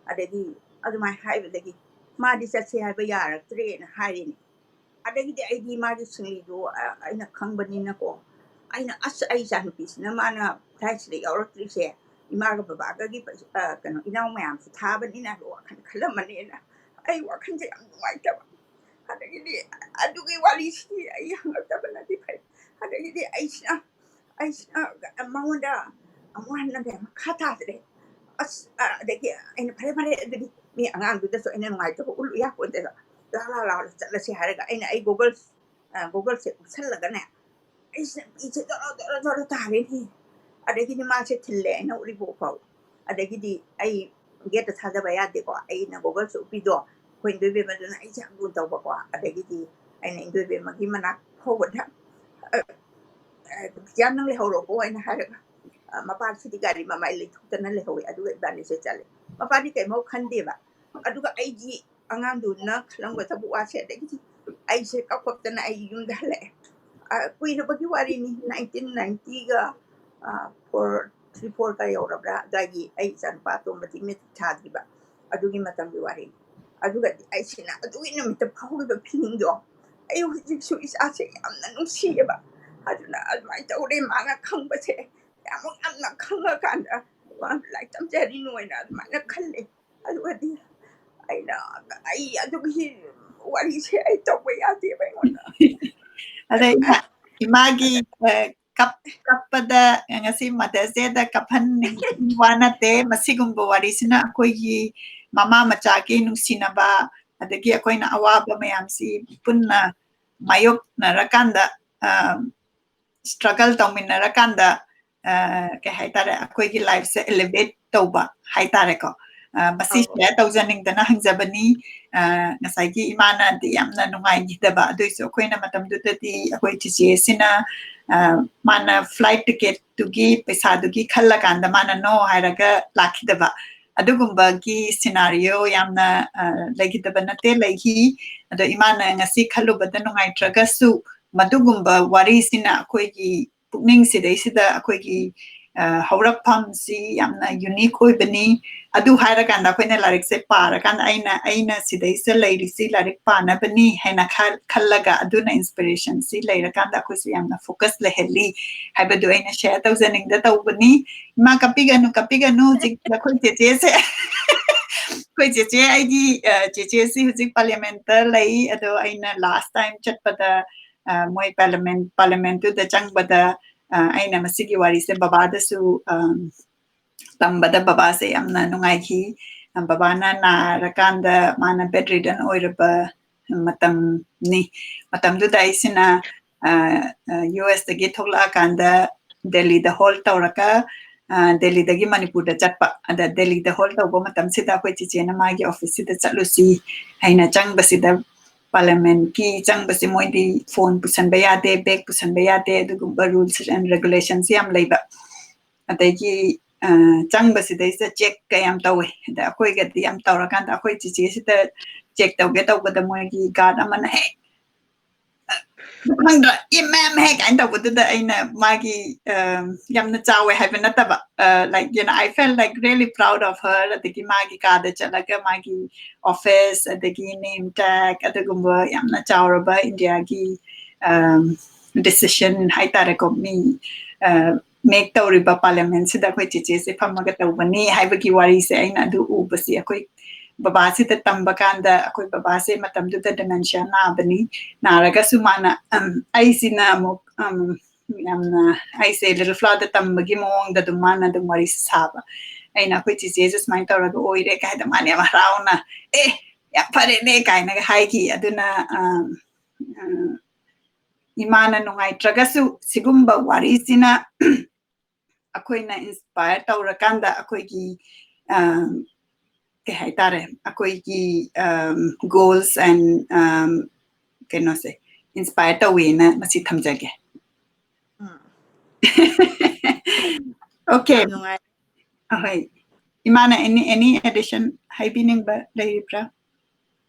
ꯑꯗꯒꯤ ꯑꯗꯨꯃꯥꯏꯅ ꯍꯥꯏꯕꯗꯒꯤ ꯃꯥꯗꯤ ꯆꯠꯁꯦ ꯍꯥꯏꯕ ꯌꯥꯔꯛꯇ꯭ꯔꯦꯅ ꯍꯥꯏꯔꯤꯅꯦ꯫ ꯑꯗꯒꯤꯗꯤ ꯑꯩꯗꯤ ꯃꯥꯒꯤ ꯁꯤꯡꯂꯤꯗꯨ ꯑꯩꯅ ꯈꯪꯕꯅꯤꯅꯀꯣ, ꯑꯩꯅ, "ꯑꯁ, ꯑꯩ ꯏꯆꯥꯅꯨꯄꯤꯁꯤꯅ ꯃꯥꯅ ꯂꯥꯏꯁꯤꯗ ꯌꯥꯎꯔꯛꯇ꯭ꯔꯤꯁꯦ, ꯏꯃꯥꯒ ꯕꯕꯥꯒꯒꯤ ꯀꯩꯅꯣ, ꯏꯅꯥꯎ ꯃꯌꯥꯝꯁꯨ ꯊꯥꯕꯅꯤꯅ ꯋꯥꯈꯜ ꯈꯜꯂꯝꯃꯅꯤꯅ ꯑꯩ ꯋꯥꯈꯜꯁꯦ ꯌꯥꯝ ꯅꯨꯡꯉꯥꯏꯇꯕ"꯫ ꯑꯗꯒꯤꯗꯤ ꯑꯗꯨꯒꯤ ꯋꯥꯔꯤꯁꯤꯗꯤ ꯑꯩ ꯍꯪꯉꯛꯇꯕꯅꯗꯤ ꯐꯩ꯫ ꯑꯗꯒꯤꯗꯤ ꯑꯩꯁꯤꯅ, ꯑꯩꯁꯤꯅ ꯃꯉꯣꯟꯗ ꯑꯃꯨꯛ ꯍꯟꯅ ꯃꯈꯥ ꯇꯥꯗ꯭ꯔꯦ꯫ ꯑꯁ, ꯑꯗꯒꯤ ꯑꯩꯅ, "ꯐꯔꯦ, ꯐꯔꯦ, ꯑꯗꯨꯗꯤ ꯃꯤ ꯑꯉꯥꯡꯗꯨꯗꯁꯨ ꯑꯩꯅ ꯅꯨꯡꯉꯥꯏꯇꯕ ꯎꯠꯂꯨ ꯌꯥꯄꯣꯟꯇꯦꯗ, ꯂꯥ, ꯂꯥ, ꯂꯥ, ꯆꯠꯂꯁꯤ" ꯍꯥꯏꯔꯒ ꯑꯩꯅ ꯑꯩ ꯒꯣꯒꯜ, ꯒꯣꯒꯜꯁꯦ ꯎꯞꯁꯜꯂꯒꯅꯦ, ꯑꯩꯁꯤꯅ ꯄꯤꯁꯦ ꯖꯣꯔꯣ, ꯖꯣꯔꯣ, ꯖꯣꯔꯣ ꯇꯥꯔꯦꯅꯦ꯫ ꯑꯗꯒꯤꯗꯤ ꯃꯥꯁꯦ ꯊꯤꯜꯂꯦ ꯑꯩꯅ ꯎꯔꯤꯄꯣꯛ ꯐꯥꯎ꯫ ꯑꯗꯒꯤꯗꯤ ꯑꯩ ꯒꯦꯠꯇ ꯊꯥꯖꯕ ꯌꯥꯗꯦꯀꯣ, ꯑꯩꯅ ꯒꯣꯒꯜꯁꯦ ꯎꯞꯄꯤꯗꯣ ꯑꯩꯈꯣꯏ ꯏꯟꯗꯣꯏꯕꯦꯝꯃꯗꯨꯅ ꯑꯩꯁꯦ ꯌꯥꯝ ꯂꯨꯅ ꯇꯧꯕꯀꯣ꯫ ꯑꯗꯒꯤꯗꯤ ꯑꯩꯅ ꯏꯟꯗꯣꯏꯕꯦꯝꯃꯒꯤ ꯃꯅꯥꯛ ꯐꯥꯎꯕꯗ, "ꯕꯤꯖꯤꯌꯥ, ꯅꯪ ꯂꯩꯍꯧꯔꯣꯀꯣ" ꯑꯩꯅ ꯍꯥꯏꯔꯒ, ꯃꯄꯥꯁꯤꯗꯤ ꯒꯥꯔꯤ ꯃꯃꯥꯏ ꯂꯩꯊꯣꯛꯇꯅ ꯂꯩꯍꯧꯋꯦ꯫ ꯑꯗꯨꯒ ꯏꯕꯥꯅꯤꯁꯦ ꯆꯠꯂꯦ꯫ ꯃꯄꯥꯗꯤ ꯀꯩꯝꯐꯥꯎ ꯈꯟꯗꯦꯕ꯫ ꯑꯗꯨꯒ ꯑꯩꯒꯤ ꯑꯉꯥꯡꯗꯨꯅ ꯈꯜꯂꯝꯒꯗꯕ ꯋꯥꯁꯦ, ꯑꯗꯒꯤꯗꯤ ꯑꯩꯁꯦ ꯀꯞ ꯀꯞꯇꯅ ꯑꯩ ꯌꯨꯝꯗ ꯍꯜꯂꯛꯑꯦ꯫ ꯀꯨꯏꯔꯕꯒꯤ ꯋꯥꯔꯤꯅꯤ, ꯅꯥꯏꯟꯇꯤꯟ ꯅꯥꯏꯟꯇꯤꯒ ꯐꯣꯔ, ꯊ꯭ꯔꯤ ꯐꯣꯔꯒ ꯌꯧꯔꯕ꯭ꯔꯥ ꯑꯗꯨꯋꯥꯏꯒꯤ, ꯑꯩ ꯏꯆꯥꯅꯨꯄꯥ ꯑꯇꯣꯝꯕꯗꯤ ꯃꯦꯇ꯭ꯔꯤꯛ ꯊꯥꯗ꯭ꯔꯤꯕ, ꯑꯗꯨꯒꯤ ꯃꯇꯝꯒꯤ ꯋꯥꯔꯤꯅꯤ꯫ ꯑꯗꯨꯒꯗꯤ ꯑꯩꯁꯤꯅ ꯑꯗꯨꯒꯤ ꯅꯨꯃꯤꯠꯇ ꯐꯥꯎꯈꯤꯕ ꯐꯤꯂꯤꯡꯗꯣ, ꯑꯩ ꯍꯧꯖꯤꯛꯁꯨ ꯏꯆꯥꯁꯦ ꯌꯥꯝꯅ ꯅꯨꯡꯁꯤꯌꯦꯕ꯫ ꯑꯗꯨꯅ ꯑꯗꯨꯃꯥꯏꯅ ꯇꯧꯔꯦ, ꯃꯥꯅ ꯈꯪꯕꯁꯦ ꯀꯌꯥꯃꯨꯛ ꯌꯥꯝꯅ ꯈꯪꯉꯀꯥꯟꯗ ꯃꯥ ꯂꯥꯏꯔꯤꯛ ꯇꯝꯖꯔꯤꯅꯣ ꯍꯥꯏꯅ ꯑꯗꯨꯃꯥꯏꯅ ꯈꯜꯂꯦ꯫ ꯑꯗꯨꯒꯗꯤ ꯑꯩꯅ, ꯑꯩ ꯑꯗꯨꯒꯤ ꯋꯥꯔꯤꯁꯦ ꯑꯩ ꯇꯧꯕ ꯌꯥꯗꯦꯕ ꯑꯩꯉꯣꯟꯗ꯫ ꯑꯗ ꯏꯃꯥ, ꯏꯃꯥꯒꯤ, ꯑ, ꯀꯞ, ꯀꯞꯄꯗ ꯉꯁꯤ Mother's Dayꯗ ꯀꯞꯍꯟꯅꯤꯡꯕ ꯋꯥ ꯅꯠꯇꯦ꯫ ꯃꯁꯤꯒꯨꯝꯕ ꯋꯥꯔꯤꯁꯤꯅ ꯑꯩꯈꯣꯏꯒꯤ ꯃꯃꯥ ꯃꯆꯥꯒꯤ ꯅꯨꯡꯁꯤꯅꯕ, ꯑꯗꯒꯤ ꯑꯩꯈꯣꯏꯅ ꯑꯋꯥꯕ ꯃꯌꯥꯝꯁꯤ ꯄꯨꯟꯅ ꯃꯥꯌꯣꯛꯅꯔꯀꯥꯟꯗ, ꯑ, struggle ꯇꯧꯃꯤꯟꯅꯔꯀꯥꯟꯗ, ꯑ, ꯀꯩ ꯍꯥꯏꯇꯥꯔꯦ, ꯑꯩꯈꯣꯏꯒꯤ lifeꯁꯦ elevate ꯇꯧꯕ ꯍꯥꯏꯇꯥꯔꯦꯀꯣ꯫ ꯑ, ꯃꯁꯤ ꯑꯧ꯫ Share ꯇꯧꯖꯅꯤꯡꯗꯅ ꯍꯪꯖꯕꯅꯤ꯫ ꯑ, ꯉꯁꯥꯏꯒꯤ ꯏꯃꯥꯅꯗꯤ ꯌꯥꯝꯅ ꯅꯨꯡꯉꯥꯏꯈꯤꯗꯕ, ꯑꯗꯨꯏꯁꯨ ꯑꯩꯈꯣꯏꯅ ꯃꯇꯝꯗꯨꯗꯗꯤ ꯑꯩꯈꯣꯏ ꯆꯤꯆꯦꯁꯤꯅ, ꯑ, ꯃꯥꯅ flight ticket ꯇꯨꯒꯤ ꯄꯩꯁꯥꯗꯨꯒꯤ ꯈꯜꯂꯀꯥꯟꯗ ꯃꯥꯅ no ꯍꯥꯏꯔꯒ ꯂꯥꯛꯈꯤꯗꯕ, ꯑꯗꯨꯒꯨꯝꯕꯒꯤ scenario ꯌꯥꯝꯅ, ꯑ, ꯂꯩꯈꯤꯗꯕ ꯅꯠꯇꯦ, ꯂꯩꯈꯤ꯫ ꯑꯗꯣ ꯏꯃꯥꯅ ꯉꯁꯤ ꯈꯜꯂꯨꯕꯗ ꯅꯨꯡꯉꯥꯏꯇ꯭ꯔꯒꯁꯨ, ꯃꯗꯨꯒꯨꯝꯕ ꯋꯥꯔꯤꯁꯤꯅ ꯑꯩꯈꯣꯏꯒꯤ ꯄꯨꯛꯅꯤꯡꯁꯤꯗꯩꯁꯤꯗ ꯑꯩꯈꯣꯏꯒꯤ, ꯑ, ꯍꯧꯔꯛꯐꯝꯁꯤ ꯌꯥꯝꯅ unique ꯑꯣꯏꯕꯅꯤ꯫ ꯑꯗꯨ ꯍꯥꯏꯔꯀꯥꯟꯗ ꯑꯩꯈꯣꯏꯅ ꯂꯥꯏꯔꯤꯛꯁꯦ ꯄꯥꯔꯀꯥꯟꯗ ꯑꯩꯅ, ꯑꯩꯅ ꯁꯤꯗꯩꯁꯤꯗ ꯂꯩꯔꯤꯁꯤ ꯂꯥꯏꯔꯤꯛ ꯄꯥꯅꯕꯅꯤ ꯍꯥꯏꯅ ꯈꯜ-, ꯈꯜꯂꯒ ꯑꯗꯨꯅ inspiration ꯁꯤ ꯂꯩꯔꯀꯥꯟꯗ ꯑꯩꯈꯣꯏꯁꯨ ꯌꯥꯝꯅ focus ꯂꯩꯍꯜꯂꯤ ꯍꯥꯏꯕꯗꯨ ꯑꯩꯅ share ꯇꯧꯖꯅꯤꯡꯗ ꯇꯧꯕꯅꯤ꯫ ꯏꯃꯥ, ꯀꯞꯄꯤꯒꯅꯨ, ꯀꯞꯄꯤꯒꯅꯨ꯫ ꯍꯧꯖꯤꯛ ꯑꯩꯈꯣꯏ ꯆꯦꯆꯦꯁꯦ, ꯑꯩꯈꯣꯏ ꯆꯦꯆꯦ, ꯑꯩꯒꯤ, ꯑ, ꯆꯦꯆꯦꯁꯤ ꯍꯧꯖꯤꯛ parliament ꯇ ꯂꯩ꯫ ꯑꯗꯣ ꯑꯩꯅ last time ꯆꯠꯄꯗ, ꯑ, ꯃꯣꯏ parliament, parliament ꯇꯨꯗ ꯆꯪꯕꯗ, ꯑ, ꯑꯩꯅ ꯃꯁꯤꯒꯤ ꯋꯥꯔꯤꯁꯦ ꯕꯕꯥꯗꯁꯨ, ꯑ, ꯇꯝꯕꯗ ꯕꯕꯥꯁꯦ ꯌꯥꯝꯅ ꯅꯨꯡꯉꯥꯏꯈꯤ꯫ ꯑ, ꯕꯕꯥꯅ ꯅꯥꯔꯀꯥꯟꯗ ꯃꯥꯅ bedridden ꯑꯣꯏꯔꯕ ꯃꯇꯝꯅꯤ꯫ ꯃꯇꯝꯗꯨꯗ ꯑꯩꯁꯤꯅ, ꯑ, ꯑ, U S ꯇꯒꯤ ꯊꯣꯛꯂꯛꯑꯀꯥꯟꯗ ꯗꯦꯜꯂꯤꯗ hold ꯇꯧꯔꯒ, ꯑ, ꯗꯦꯜꯂꯤꯗꯒꯤ ꯃꯅꯤꯄꯨꯔꯗ ꯆꯠꯄ꯫ ꯑꯗ ꯗꯦꯜꯂꯤꯗ hold ꯇꯧꯕ ꯃꯇꯝꯁꯤꯗ ꯑꯩꯈꯣꯏ ꯆꯤꯆꯦꯅ ꯃꯥꯒꯤ office ꯁꯤꯗ ꯆꯠꯂꯨꯁꯤ ꯍꯥꯏꯅ ꯆꯪꯕꯁꯤꯗ, parliament ꯀꯤ ꯆꯪꯕꯁꯦ ꯃꯣꯏꯗꯤ phone ꯄꯨꯁꯟꯕ ꯌꯥꯗꯦ, bag ꯄꯨꯁꯟꯕ ꯌꯥꯗꯦ, ꯑꯗꯨꯒꯨꯝꯕ rules and regulation ꯁꯤ ꯌꯥꯝ ꯂꯩꯕ꯫ ꯑꯗꯒꯤ, ꯑ, ꯆꯪꯕꯁꯤꯗꯩꯁꯤꯗ check ꯀ ꯌꯥꯝ ꯇꯧꯋꯦ꯫ ꯑꯗ ꯑꯩꯈꯣꯏꯒꯗꯤ ꯌꯥꯝ ꯇꯧꯔꯀꯥꯟꯗ ꯑꯩꯈꯣꯏ ꯆꯤꯆꯦꯁꯤꯗ check ꯇꯧꯒꯦ ꯇꯧꯕꯗ ꯃꯣꯏꯒꯤ guard ꯑꯃꯅ ꯍꯦꯛ, "ꯈꯪꯗ꯭ꯔꯥ, ꯏ ꯃꯦꯝ ꯍꯦꯛ" ꯀꯥꯏꯅ ꯇꯧꯕꯗꯨꯗ ꯑꯩꯅ ꯃꯥꯒꯤ, ꯑ, ꯌꯥꯝꯅ ꯆꯥꯎꯋꯦ ꯍꯥꯏꯕ ꯅꯠꯇꯕ, ꯑ, like, you know, I felt, like, really proud of her. ꯑꯗꯒꯤ ꯃꯥꯒꯤ ꯀꯥꯗ ꯆꯠꯂꯒ ꯃꯥꯒꯤ office, ꯑꯗꯒꯤ name tag, ꯑꯗꯨꯒꯨꯝꯕ ꯌꯥꯝꯅ ꯆꯥꯎꯔꯕ ꯏꯟꯗꯤꯌꯥꯒꯤ, ꯑ, decision ꯍꯥꯏꯇꯥꯔꯦꯀꯣ, ꯃꯤ, ꯑ, make ꯇꯧꯔꯤꯕ parliament ꯁꯤꯗ ꯑꯩꯈꯣꯏ ꯆꯦꯆꯦꯁꯦ ꯐꯝꯃꯒ ꯇꯧꯕꯅꯤ ꯍꯥꯏꯕꯒꯤ ꯋꯥꯔꯤꯁꯦ ꯑꯩꯅ ꯑꯗꯨ ꯎꯕꯁꯤ ꯑꯩꯈꯣꯏ ꯕꯕꯥꯁꯤꯗ ꯇꯝꯕ ꯀꯥꯟꯗ, ꯑꯩꯈꯣꯏ ꯕꯕꯥꯁꯦ ꯃꯇꯝꯗꯨꯗ dementia ꯅꯥꯕꯅꯤ꯫ ꯅꯥꯔꯒꯁꯨ ꯃꯥꯅ, ꯑꯝ, ꯑꯩꯁꯤꯅ ꯑꯃꯨꯛ, ꯑꯝ, ꯌꯥꯝꯅ ꯑꯩꯁꯦ Little Flower ꯗ ꯇꯝꯕꯒꯤ ꯃꯑꯣꯡꯗ ꯑꯗꯨꯝ ꯃꯥꯅ ꯑꯗꯨꯝ ꯋꯥꯔꯤꯁꯦ ꯁꯥꯕ꯫ ꯑꯩꯅ ꯑꯩꯈꯣꯏ ꯆꯤꯆꯦꯁꯦ ꯁꯨꯃꯥꯏꯅ ꯇꯧꯔꯒ ꯑꯣꯏꯔꯦ ꯀꯥꯏꯗ ꯃꯥꯅ ꯌꯥꯝ ꯍꯔꯥꯎꯅ, "ꯑꯦ, ꯌꯥꯝ ꯐꯔꯦꯅꯦ" ꯀꯥꯏꯅꯒ ꯍꯥꯏꯈꯤ꯫ ꯑꯗꯨꯅ, ꯑꯝ, ꯑꯝ, ꯏꯃꯥꯅ ꯅꯨꯡꯉꯥꯏꯇ꯭ꯔꯒꯁꯨ ꯁꯤꯒꯨꯝꯕ ꯋꯥꯔꯤꯁꯤꯅ ꯑꯩꯈꯣꯏꯅ inspire ꯇꯧꯔꯀꯥꯟꯗ ꯑꯩꯈꯣꯏꯒꯤ, ꯑ, ꯀꯩ ꯍꯥꯏꯇꯥꯔꯦ, ꯑꯩꯈꯣꯏꯒꯤ, um, goals and, um, ꯀꯩꯅꯣꯁꯦ inspire ꯇꯧꯋꯦꯅ ꯃꯁꯤ ꯊꯝꯖꯒꯦ꯫ ꯎꯝ꯫ Okay. ꯌꯥꯝ ꯅꯨꯡꯉꯥꯏ꯫ ꯑꯍꯣꯏ, ꯏꯃꯥꯅ any, any addition ꯍꯥꯏꯕꯤꯅꯤꯡꯕ ꯂꯩꯔꯤꯕ꯭ꯔꯥ?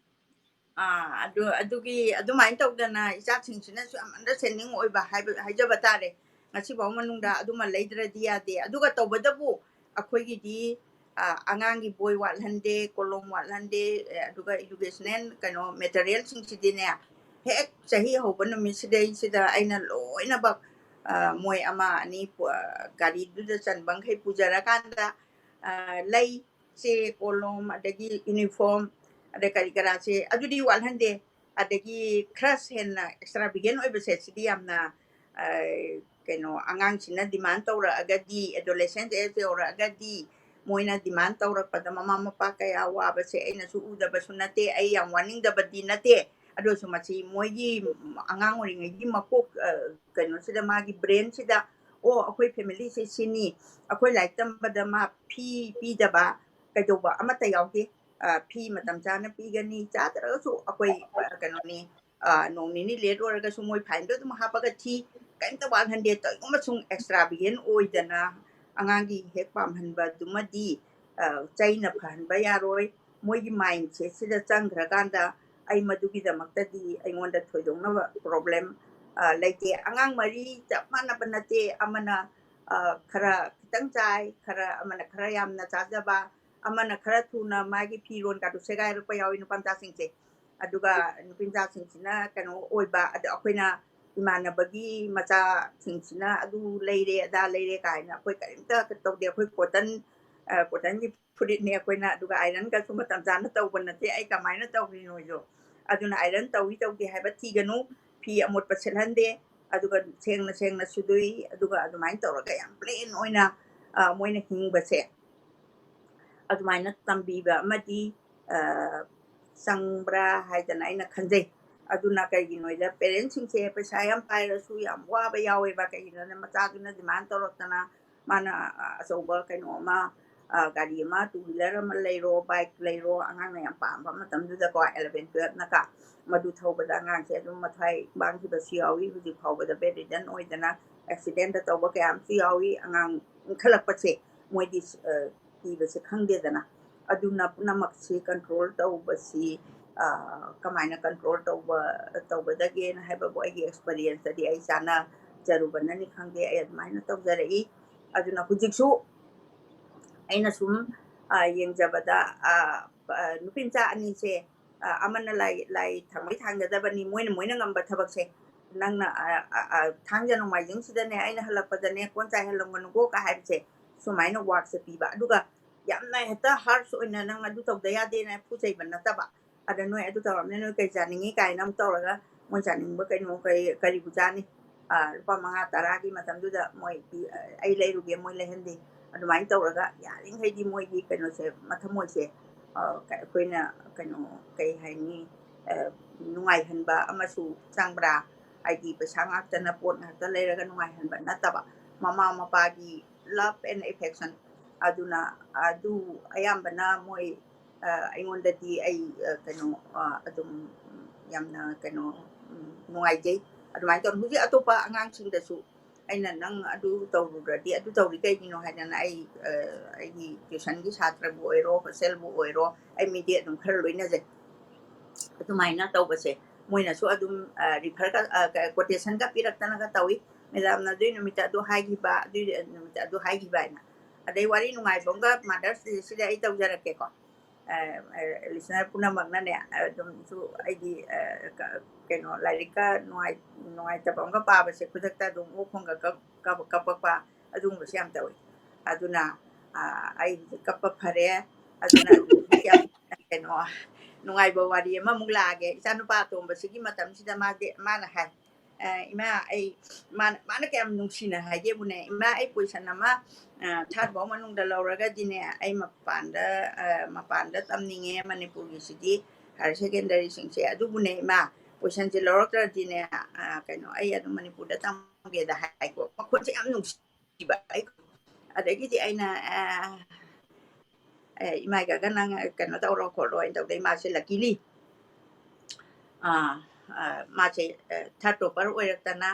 ꯑꯥ, ꯑꯗꯨ, ꯑꯗꯨꯒꯤ, ꯑꯗꯨꯃꯥꯏꯅ ꯇꯧꯗꯅ ꯏꯆꯥꯁꯤꯡꯁꯤꯅꯁꯨ ꯌꯥꯝ understanding ꯑꯣꯏꯕ ꯍꯥꯏꯕ, ꯍꯥꯏꯖꯕ ꯇꯥꯔꯦ꯫ ꯉꯁꯤꯐꯥꯎ ꯃꯅꯨꯡꯗ ꯑꯗꯨꯃ ꯂꯩꯗ꯭ꯔꯗꯤ ꯌꯥꯗꯦ꯫ ꯑꯗꯨꯒ ꯇꯧꯕꯗꯕꯨ ꯑꯩꯈꯣꯏꯒꯤꯗꯤ, ꯑ, ꯑꯉꯥꯡꯒꯤ ꯕꯣꯏ ꯋꯥꯠꯍꯟꯗꯦ, ꯀꯣꯂꯣꯝ ꯋꯥꯠꯍꯟꯗꯦ, ꯑꯦ, ꯑꯗꯨꯒ educational ꯀꯩꯅꯣ materialꯁꯤꯡꯁꯤꯗꯤꯅꯦ, ꯍꯦꯛ ꯆꯍꯤ ꯍꯧꯕ ꯅꯨꯃꯤꯠꯁꯤꯗꯩꯁꯤꯗ ꯑꯩꯅ ꯂꯣꯏꯅꯃꯛ, ꯑ, ꯃꯣꯏ ꯑꯃ ꯑꯅꯤ ꯄꯨ-, ꯑ, ꯒꯥꯔꯤꯗꯨꯗ ꯆꯟꯕ ꯃꯈꯩ ꯄꯨꯖꯔꯀꯥꯟꯗ, ꯑ, ꯂꯩ, ꯆꯦ, ꯀꯣꯂꯣꯝ, ꯑꯗꯒꯤ uniform, ꯑꯗꯩ ꯀꯔꯤ ꯀꯔꯥꯁꯦ ꯑꯗꯨꯗꯤ ꯋꯥꯠꯍꯟꯗꯦ꯫ ꯑꯗꯒꯤ ꯈꯔ ꯍꯦꯟꯅ extravagant ꯑꯣꯏꯕꯁꯦ ꯁꯤꯗꯤ ꯌꯥꯝꯅ, ꯑ, ꯀꯩꯅꯣ, ꯑꯉꯥꯡꯁꯤꯅ demand ꯇꯧꯔꯛꯑꯒꯗꯤ, adolescent age ꯌꯧꯔꯛꯑꯒꯗꯤ ꯃꯣꯏꯅ demand ꯇꯧꯔꯛꯄꯗ ꯃꯃꯥ ꯃꯄꯥ ꯀꯌꯥ ꯋꯥꯕꯁꯦ ꯑꯩꯅꯁꯨ ꯎꯗꯕꯁꯨ ꯅꯠꯇꯦ, ꯑꯩ ꯌꯥꯝ ꯋꯥꯅꯤꯡꯗꯕꯗꯤ ꯅꯠꯇꯦ꯫ ꯑꯗꯨ ꯑꯣꯏꯔꯁꯨ ꯃꯁꯤ ꯃꯣꯏꯒꯤ ꯑꯉꯥꯡ ꯑꯣꯏꯔꯤꯉꯩꯒꯤ ꯃꯀꯣꯛ, ꯑ, ꯀꯩꯅꯣꯁꯤꯗ, ꯃꯥꯒꯤ brainꯁꯤꯗ, "ꯑꯣ, ꯑꯩꯈꯣꯏ familyꯁꯦ ꯁꯤꯅꯤ, ꯑꯩꯈꯣꯏ ꯂꯥꯏꯔꯤꯛ ꯇꯝꯕꯗ ꯃꯥ ꯐꯤ ꯄꯤꯗꯕ ꯀꯩꯗꯧꯕ ꯑꯃꯠꯇ ꯌꯥꯎꯗꯦ꯫ ꯑ, ꯐꯤ ꯃꯇꯝ ꯆꯥꯅ ꯄꯤꯒꯅꯤ, ꯆꯥꯗ꯭ꯔꯒꯁꯨ ꯑꯩꯈꯣꯏ, ꯑ, ꯀꯩꯅꯣꯅꯤ, ꯑ, ꯅꯣꯡ ꯅꯤꯅꯤ late ꯑꯣꯏꯔꯒꯁꯨ ꯃꯣꯏ fineꯗꯣ ꯑꯗꯨꯝ ꯍꯥꯞꯄꯒ ꯊꯤ, ꯀꯔꯤꯝꯇ ꯋꯥꯠꯍꯟꯗꯦ꯫ ꯀꯔꯤꯒꯨꯝꯕ ꯁꯨꯝ extravagant ꯑꯣꯏꯗꯅ ꯑꯉꯥꯡꯒꯤ ꯍꯦꯛ ꯄꯥꯝꯍꯟꯕꯗꯨꯃꯗꯤ, ꯑ, ꯆꯩꯅ ꯐꯍꯟꯕ ꯌꯥꯔꯣꯏ꯫ ꯃꯣꯏꯒꯤ mindsetꯁꯤꯗ ꯆꯪꯈ꯭ꯔꯀꯥꯟꯗ ꯑꯩ ꯃꯗꯨꯒꯤꯗꯃꯛꯇꯗꯤ ꯑꯩꯉꯣꯟꯗ ꯊꯣꯏꯗꯣꯛꯅ problem, ꯑ, ꯂꯩꯇꯦ꯫ ꯑꯉꯥꯡ ꯃꯔꯤ ꯆꯞ ꯃꯥꯟꯅꯕ ꯅꯠꯇꯦ꯫ ꯑꯃꯅ, ꯑ, ꯈꯔ ꯈꯤꯇꯪ ꯆꯥꯏ, ꯈꯔ, ꯑꯃꯅ ꯈꯔ ꯌꯥꯝꯅ ꯆꯥꯖꯕ, ꯑꯃꯅ ꯈꯔ ꯊꯨꯅ ꯃꯥꯒꯤ ꯐꯤꯔꯣꯟ ꯀꯥꯗꯨ ꯁꯦꯒꯥꯏꯔꯛꯄ ꯌꯥꯎꯏ ꯅꯨꯄꯥ ꯃꯆꯥꯁꯤꯡꯁꯦ꯫ ꯑꯗꯨꯒ ꯅꯨꯄꯤ ꯃꯆꯥꯁꯤꯡꯁꯤꯅ ꯀꯩꯅꯣ ꯑꯣꯏꯕ, ꯑꯗ ꯑꯩꯈꯣꯏꯅ ꯏꯃꯥꯟꯅꯕꯒꯤ ꯃꯆꯥꯁꯤꯡꯁꯤꯅ ꯑꯗꯨ ꯂꯩꯔꯦ, ꯑꯗꯥ ꯂꯩꯔꯦ ꯀꯥꯏꯅ ꯑꯩꯈꯣꯏ ꯀꯔꯤꯝꯇ ꯇꯧꯗꯦ꯫ ꯑꯩꯈꯣꯏ cotton, ꯑ, cottonꯒꯤ ꯐꯨꯔꯤꯠꯅꯤ ꯑꯩꯈꯣꯏꯅ, ꯑꯗꯨꯒ ironꯒꯁꯨ ꯃꯇꯝ ꯆꯥꯅ ꯇꯧꯕ ꯅꯠꯇꯦ꯫ ꯑꯩ ꯀꯃꯥꯏꯅ ꯇꯧꯔꯤꯅꯣꯁꯨ꯫ ꯑꯗꯨꯅ iron ꯇꯧꯏ ꯇꯧꯗꯦ ꯍꯥꯏꯕ ꯊꯤꯒꯅꯨ꯫ ꯐꯤ ꯑꯃꯣꯠꯄ ꯁꯦꯠꯍꯟꯗꯦ, ꯑꯗꯨꯒ ꯁꯦꯡꯅ ꯁꯦꯡꯅ ꯁꯨꯗꯣꯛꯏ, ꯑꯗꯨꯒ ꯑꯗꯨꯃꯥꯏꯅ ꯇꯧꯔꯒ ꯌꯥꯝ plain ꯑꯣꯏꯅ, ꯑ, ꯃꯣꯏꯅ ꯍꯤꯡꯕꯁꯦ ꯑꯗꯨꯃꯥꯏꯅ ꯇꯝꯕꯤꯕ ꯑꯃꯗꯤ, ꯑ, ꯆꯪꯕ꯭ꯔꯥ ꯍꯥꯏꯗꯅ ꯑꯩꯅ ꯈꯟꯖꯩ꯫ ꯑꯗꯨꯅ ꯀꯩꯒꯤꯅꯣꯗ parentꯁꯤꯡꯁꯦ ꯄꯩꯁꯥ ꯌꯥꯝ ꯄꯥꯏꯔꯁꯨ ꯌꯥꯝ ꯋꯥꯕ ꯌꯥꯎꯋꯦꯕ꯫ ꯀꯩꯒꯤꯅꯣꯗ ꯃꯆꯥꯗꯨꯅ demand ꯇꯧꯔꯛꯇꯅ ꯃꯥꯅ, ꯑ, ꯑꯆꯧꯕ ꯀꯩꯅꯣ ꯑꯃ, ꯑ, ꯒꯥꯔꯤ ꯑꯃ, two wheeler ꯑꯃ ꯂꯩꯔꯣ, bike ꯂꯩꯔꯣ, ꯑꯉꯥꯡꯅ ꯌꯥꯝ ꯄꯥꯝꯕ ꯃꯇꯝꯗꯨꯗꯀꯣ, eleven twelve ꯅꯀ, ꯃꯗꯨ ꯊꯧꯕꯗ ꯑꯉꯥꯡꯁꯦ ꯑꯗꯨꯝ ꯃꯊ꯭ꯋꯥꯏ ꯃꯥꯡꯈꯤꯕꯁꯨ ꯌꯥꯎꯏ꯫ ꯍꯧꯖꯤꯛ ꯐꯥꯎꯕꯗ bedridden ꯑꯣꯏꯗꯅ accident ꯇꯧꯕ ꯀꯌꯥ ꯑꯃꯁꯨ ꯌꯥꯎꯏ꯫ ꯑꯉꯥꯡ ꯏꯟꯈꯠꯂꯛꯄꯁꯦ ꯃꯣꯏꯗꯤ, ꯑ, ꯀꯤꯕꯁꯦ ꯈꯪꯗꯦꯗꯅ꯫ ꯑꯗꯨꯅ ꯄꯨꯝꯅꯃꯛꯁꯤ control ꯇꯧꯕꯁꯤ, ꯑ, ꯀꯃꯥꯏꯅ control ꯇꯧꯕ, ꯇꯧꯒꯗꯒꯦꯅ ꯍꯥꯏꯕꯕꯨ ꯑꯩꯒꯤ experience ꯇꯗꯤ ꯑꯩ ꯆꯥꯟꯅꯖꯔꯨꯕꯅꯅꯤ ꯈꯪꯗꯦ, ꯑꯩ ꯑꯗꯨꯃꯥꯏꯅ ꯇꯧꯖꯔꯛꯏ꯫ ꯑꯗꯨꯅ ꯍꯧꯖꯤꯛꯁꯨ ꯑꯩꯅ ꯁꯨꯝ, ꯑ, ꯌꯦꯡꯖꯕꯗ, ꯑ, ꯑ, ꯅꯨꯄꯤ ꯃꯆꯥ ꯑꯅꯤꯁꯦ, ꯑ, ꯑꯃꯅ ꯂꯥꯏ, ꯂꯥꯏ ꯊꯥꯡꯕꯩ ꯊꯥꯡꯒꯗꯕꯅꯤ, ꯃꯣꯏꯅ, ꯃꯣꯏꯅ ꯉꯝꯕ ꯊꯕꯛꯁꯦ, ꯅꯪꯅ, ꯑ, ꯑ, ꯑ, "ꯊꯥꯡꯖ ꯅꯣꯡꯃꯥꯏꯖꯤꯡꯁꯤꯗꯅꯦ, ꯑꯩꯅ ꯍꯜꯂꯛꯄꯗꯅꯦ, ꯀꯣꯟ ꯆꯥꯏꯍꯜꯂꯝꯒꯅꯨꯀꯣ" ꯀ ꯍꯥꯏꯕꯁꯦ, ꯁꯨꯃꯥꯏꯅ work ꯁꯦ ꯄꯤꯕ꯫ ꯑꯗꯨꯒ ꯌꯥꯝꯅ ꯍꯦꯛꯇ harsh ꯑꯣꯏꯅ ꯅꯪ ꯑꯗꯨ ꯇꯧꯗ ꯌꯥꯗꯦꯅ ꯐꯨ ꯆꯩꯕ ꯅꯠꯇꯕ, ꯑꯗ ꯅꯣꯏ ꯑꯗꯨ ꯇꯧꯔꯝꯅꯤꯅ ꯅꯣꯏ ꯀꯩ ꯆꯥꯅꯤꯡꯉꯤ ꯀꯥꯏꯅ ꯑꯃꯨꯛ ꯇꯧꯔꯒ, ꯃꯣꯏ ꯆꯥꯅꯤꯡꯕ ꯀꯩꯅꯣ, ꯀꯔꯤ, ꯀꯔꯤꯕꯨ ꯆꯥꯅꯤ? ꯑ, ꯂꯨꯄꯥ ꯃꯉꯥ ꯇꯔꯥꯒꯤ ꯃꯇꯝꯗꯨꯗ ꯃꯣꯏ ꯄꯤ-, ꯑ, ꯑꯩ ꯂꯩꯔꯨꯒꯦ, ꯃꯣꯏ ꯂꯩꯍꯟꯗꯦ꯫ ꯑꯗꯨꯃꯥꯏꯅ ꯇꯧꯔꯒ ꯌꯥꯔꯤꯈꯩꯗꯤ ꯃꯣꯏꯒꯤ ꯀꯩꯅꯣꯁꯦ, ꯃꯊꯃꯣꯏꯁꯦ, ꯑ, ꯀ-, ꯑꯩꯈꯣꯏꯅ ꯀꯩꯅꯣ, ꯀꯩ ꯍꯥꯏꯅꯤ, ꯑ, ꯅꯨꯡꯉꯥꯏꯍꯟꯕ ꯑꯃꯁꯨ ꯆꯪꯕ꯭ꯔꯥ? ꯍꯥꯏꯗꯤ ꯄꯩꯁꯥ ꯉꯥꯛꯇꯅ, ꯄꯣꯠ ꯉꯥꯛꯇ ꯂꯩꯔꯒ ꯅꯨꯡꯉꯥꯏꯍꯟꯕ ꯅꯠꯇꯕ, ꯃꯃꯥ ꯃꯄꯥꯒꯤ love and affection꯫ ꯑꯗꯨꯅ ꯑꯗꯨ ꯑꯌꯥꯝꯕꯅ ꯃꯣꯏ, ꯑ, ꯑꯩꯉꯣꯟꯗꯗꯤ ꯑꯩ, ꯑ, ꯀꯩꯅꯣ, ꯑ, ꯑꯗꯨꯝ, ꯎꯝ, ꯌꯥꯝꯅ ꯀꯩꯅꯣ, ꯎꯝ, ꯅꯨꯡꯉꯥꯏꯖꯩ꯫ ꯑꯗꯨꯃꯥꯏꯅ ꯇꯧꯅ ꯍꯧꯖꯤꯛ ꯑꯇꯣꯞꯄ ꯑꯉꯥꯡꯁꯤꯡꯗꯁꯨ ꯑꯩꯅ, "ꯅꯪ ꯑꯗꯨ ꯇꯧꯔꯨꯔꯗꯤ, ꯑꯗꯨ ꯇꯧꯔꯤ ꯀꯩꯒꯤꯅꯣ?" ꯍꯥꯏꯗꯅ ꯑꯩ, ꯑ, ꯑꯩꯒꯤ tuition ꯒꯤ ꯁꯥꯇ꯭ꯔꯕꯨ ꯑꯣꯏꯔꯣ, hostel ꯕꯨ ꯑꯣꯏꯔꯣ, ꯑꯩ ꯃꯤꯗꯤ ꯑꯗꯨꯝ ꯈꯔ ꯂꯣꯏꯅꯖꯩ꯫ ꯑꯗꯨꯃꯥꯏꯅ ꯇꯧꯕꯁꯦ ꯃꯣꯏꯅꯁꯨ ꯑꯗꯨꯝ, ꯑ, refer ꯒ, ꯑ, ꯀ-, quotation ꯒ ꯄꯤꯔꯛꯇꯅꯒ ꯇꯧꯏ, "Madam ꯅ ꯑꯗꯨꯏ ꯅꯨꯃꯤꯠꯇ ꯑꯗꯨ ꯍꯥꯏꯈꯤꯕ, ꯑꯗꯨꯏ ꯅꯨꯃꯤꯠꯇ ꯑꯗꯨ ꯍꯥꯏꯈꯤꯕ" ꯍꯥꯏꯅ꯫ ꯑꯗꯩ ꯋꯥꯔꯤ ꯅꯨꯡꯉꯥꯏꯕ ꯑꯃꯒ Mother's Day ꯁꯤꯗ ꯑꯩ ꯇꯧꯖꯔꯛꯀꯦꯀꯣ꯫ ꯑ, ꯑ, listener ꯄꯨꯝꯅꯃꯛꯅꯅꯦ, ꯑꯗꯨꯝꯁꯨ ꯑꯩꯗꯤ, ꯑ, ꯀ-, ꯀꯩꯅꯣ, ꯂꯥꯏꯔꯤꯛꯀ ꯅꯨꯡꯉꯥꯏ-, ꯅꯨꯡꯉꯥꯏꯇꯕ ꯑꯃꯒ ꯄꯥꯕꯁꯦ ꯈꯨꯗꯛꯇ ꯑꯗꯨꯝ ꯑꯣꯛ ꯈꯣꯡꯒ ꯀꯞ-, ꯀꯞ-, ꯀꯞꯄꯛꯄ ꯑꯗꯨꯒꯨꯝꯕꯁꯨ ꯌꯥꯝ ꯇꯧꯏ꯫ ꯑꯗꯨꯅ, ꯑ, ꯑꯩ ꯍꯧꯖꯤꯛ ꯀꯞꯄ ꯐꯔꯦ꯫ ꯑꯗꯨꯅ ꯌꯥꯝ ꯀꯩꯅꯣ, ꯅꯨꯡꯉꯥꯏꯕ ꯋꯥꯔꯤ ꯑꯃꯃꯨꯛ ꯂꯥꯛꯑꯒꯦ꯫ ꯏꯆꯥꯅꯨꯄꯥ ꯑꯇꯣꯝꯕꯁꯤꯒꯤ ꯃꯇꯝꯁꯤꯗ ꯃꯥꯗꯤ, ꯃꯥꯅ ꯍꯥꯏ, "ꯑ, ꯏꯃꯥ, ꯑꯩ", ꯃꯥꯅ, ꯃꯥꯅ ꯀꯌꯥꯝ ꯅꯨꯡꯁꯤꯅ ꯍꯥꯏꯒꯦꯕꯨꯅꯦ, "ꯏꯃꯥ, ꯑꯩ position ꯑꯃ, ꯑ, third ꯐꯥꯎ ꯃꯅꯨꯡꯗ ꯂꯧꯔꯒꯗꯤꯅꯦ, ꯑꯩ ꯃꯄꯥꯟꯗ, ꯑ, ꯃꯄꯥꯟꯗ ꯇꯝꯅꯤꯡꯉꯦ, ꯃꯅꯤꯄꯨꯔꯒꯤꯁꯤꯗꯤ higher secondary ꯁꯤꯡꯁꯦ, ꯑꯗꯨꯕꯨꯅꯦ ꯏꯃꯥ, position ꯁꯦ ꯂꯧꯔꯛꯇ꯭ꯔꯗꯤꯅꯦ, ꯑ, ꯀꯩꯅꯣ, ꯑꯩ ꯑꯗꯨꯝ ꯃꯅꯤꯄꯨꯔꯗ ꯇꯝꯒꯦꯗ" ꯍꯥꯏꯀꯣ꯫ ꯃꯈꯣꯟꯁꯦ ꯌꯥꯝ ꯅꯨꯡꯁꯤꯕ꯫ ꯑꯩ, ꯑꯗꯒꯤꯗꯤ ꯑꯩꯅ, ꯑ, "ꯑꯦ, ꯏꯃꯥꯏ ꯀꯥꯀꯥ, ꯅꯪ ꯀꯩꯅꯣ ꯇꯧꯔꯣ ꯈꯣꯠꯂꯣ" ꯍꯥꯏꯅ ꯇꯧꯗꯩ ꯃꯥꯁꯦ luckily, ꯑꯥ, ꯑꯥ, ꯃꯥꯁꯦ, ꯑ, third topper ꯑꯣꯏꯔꯛꯇꯅ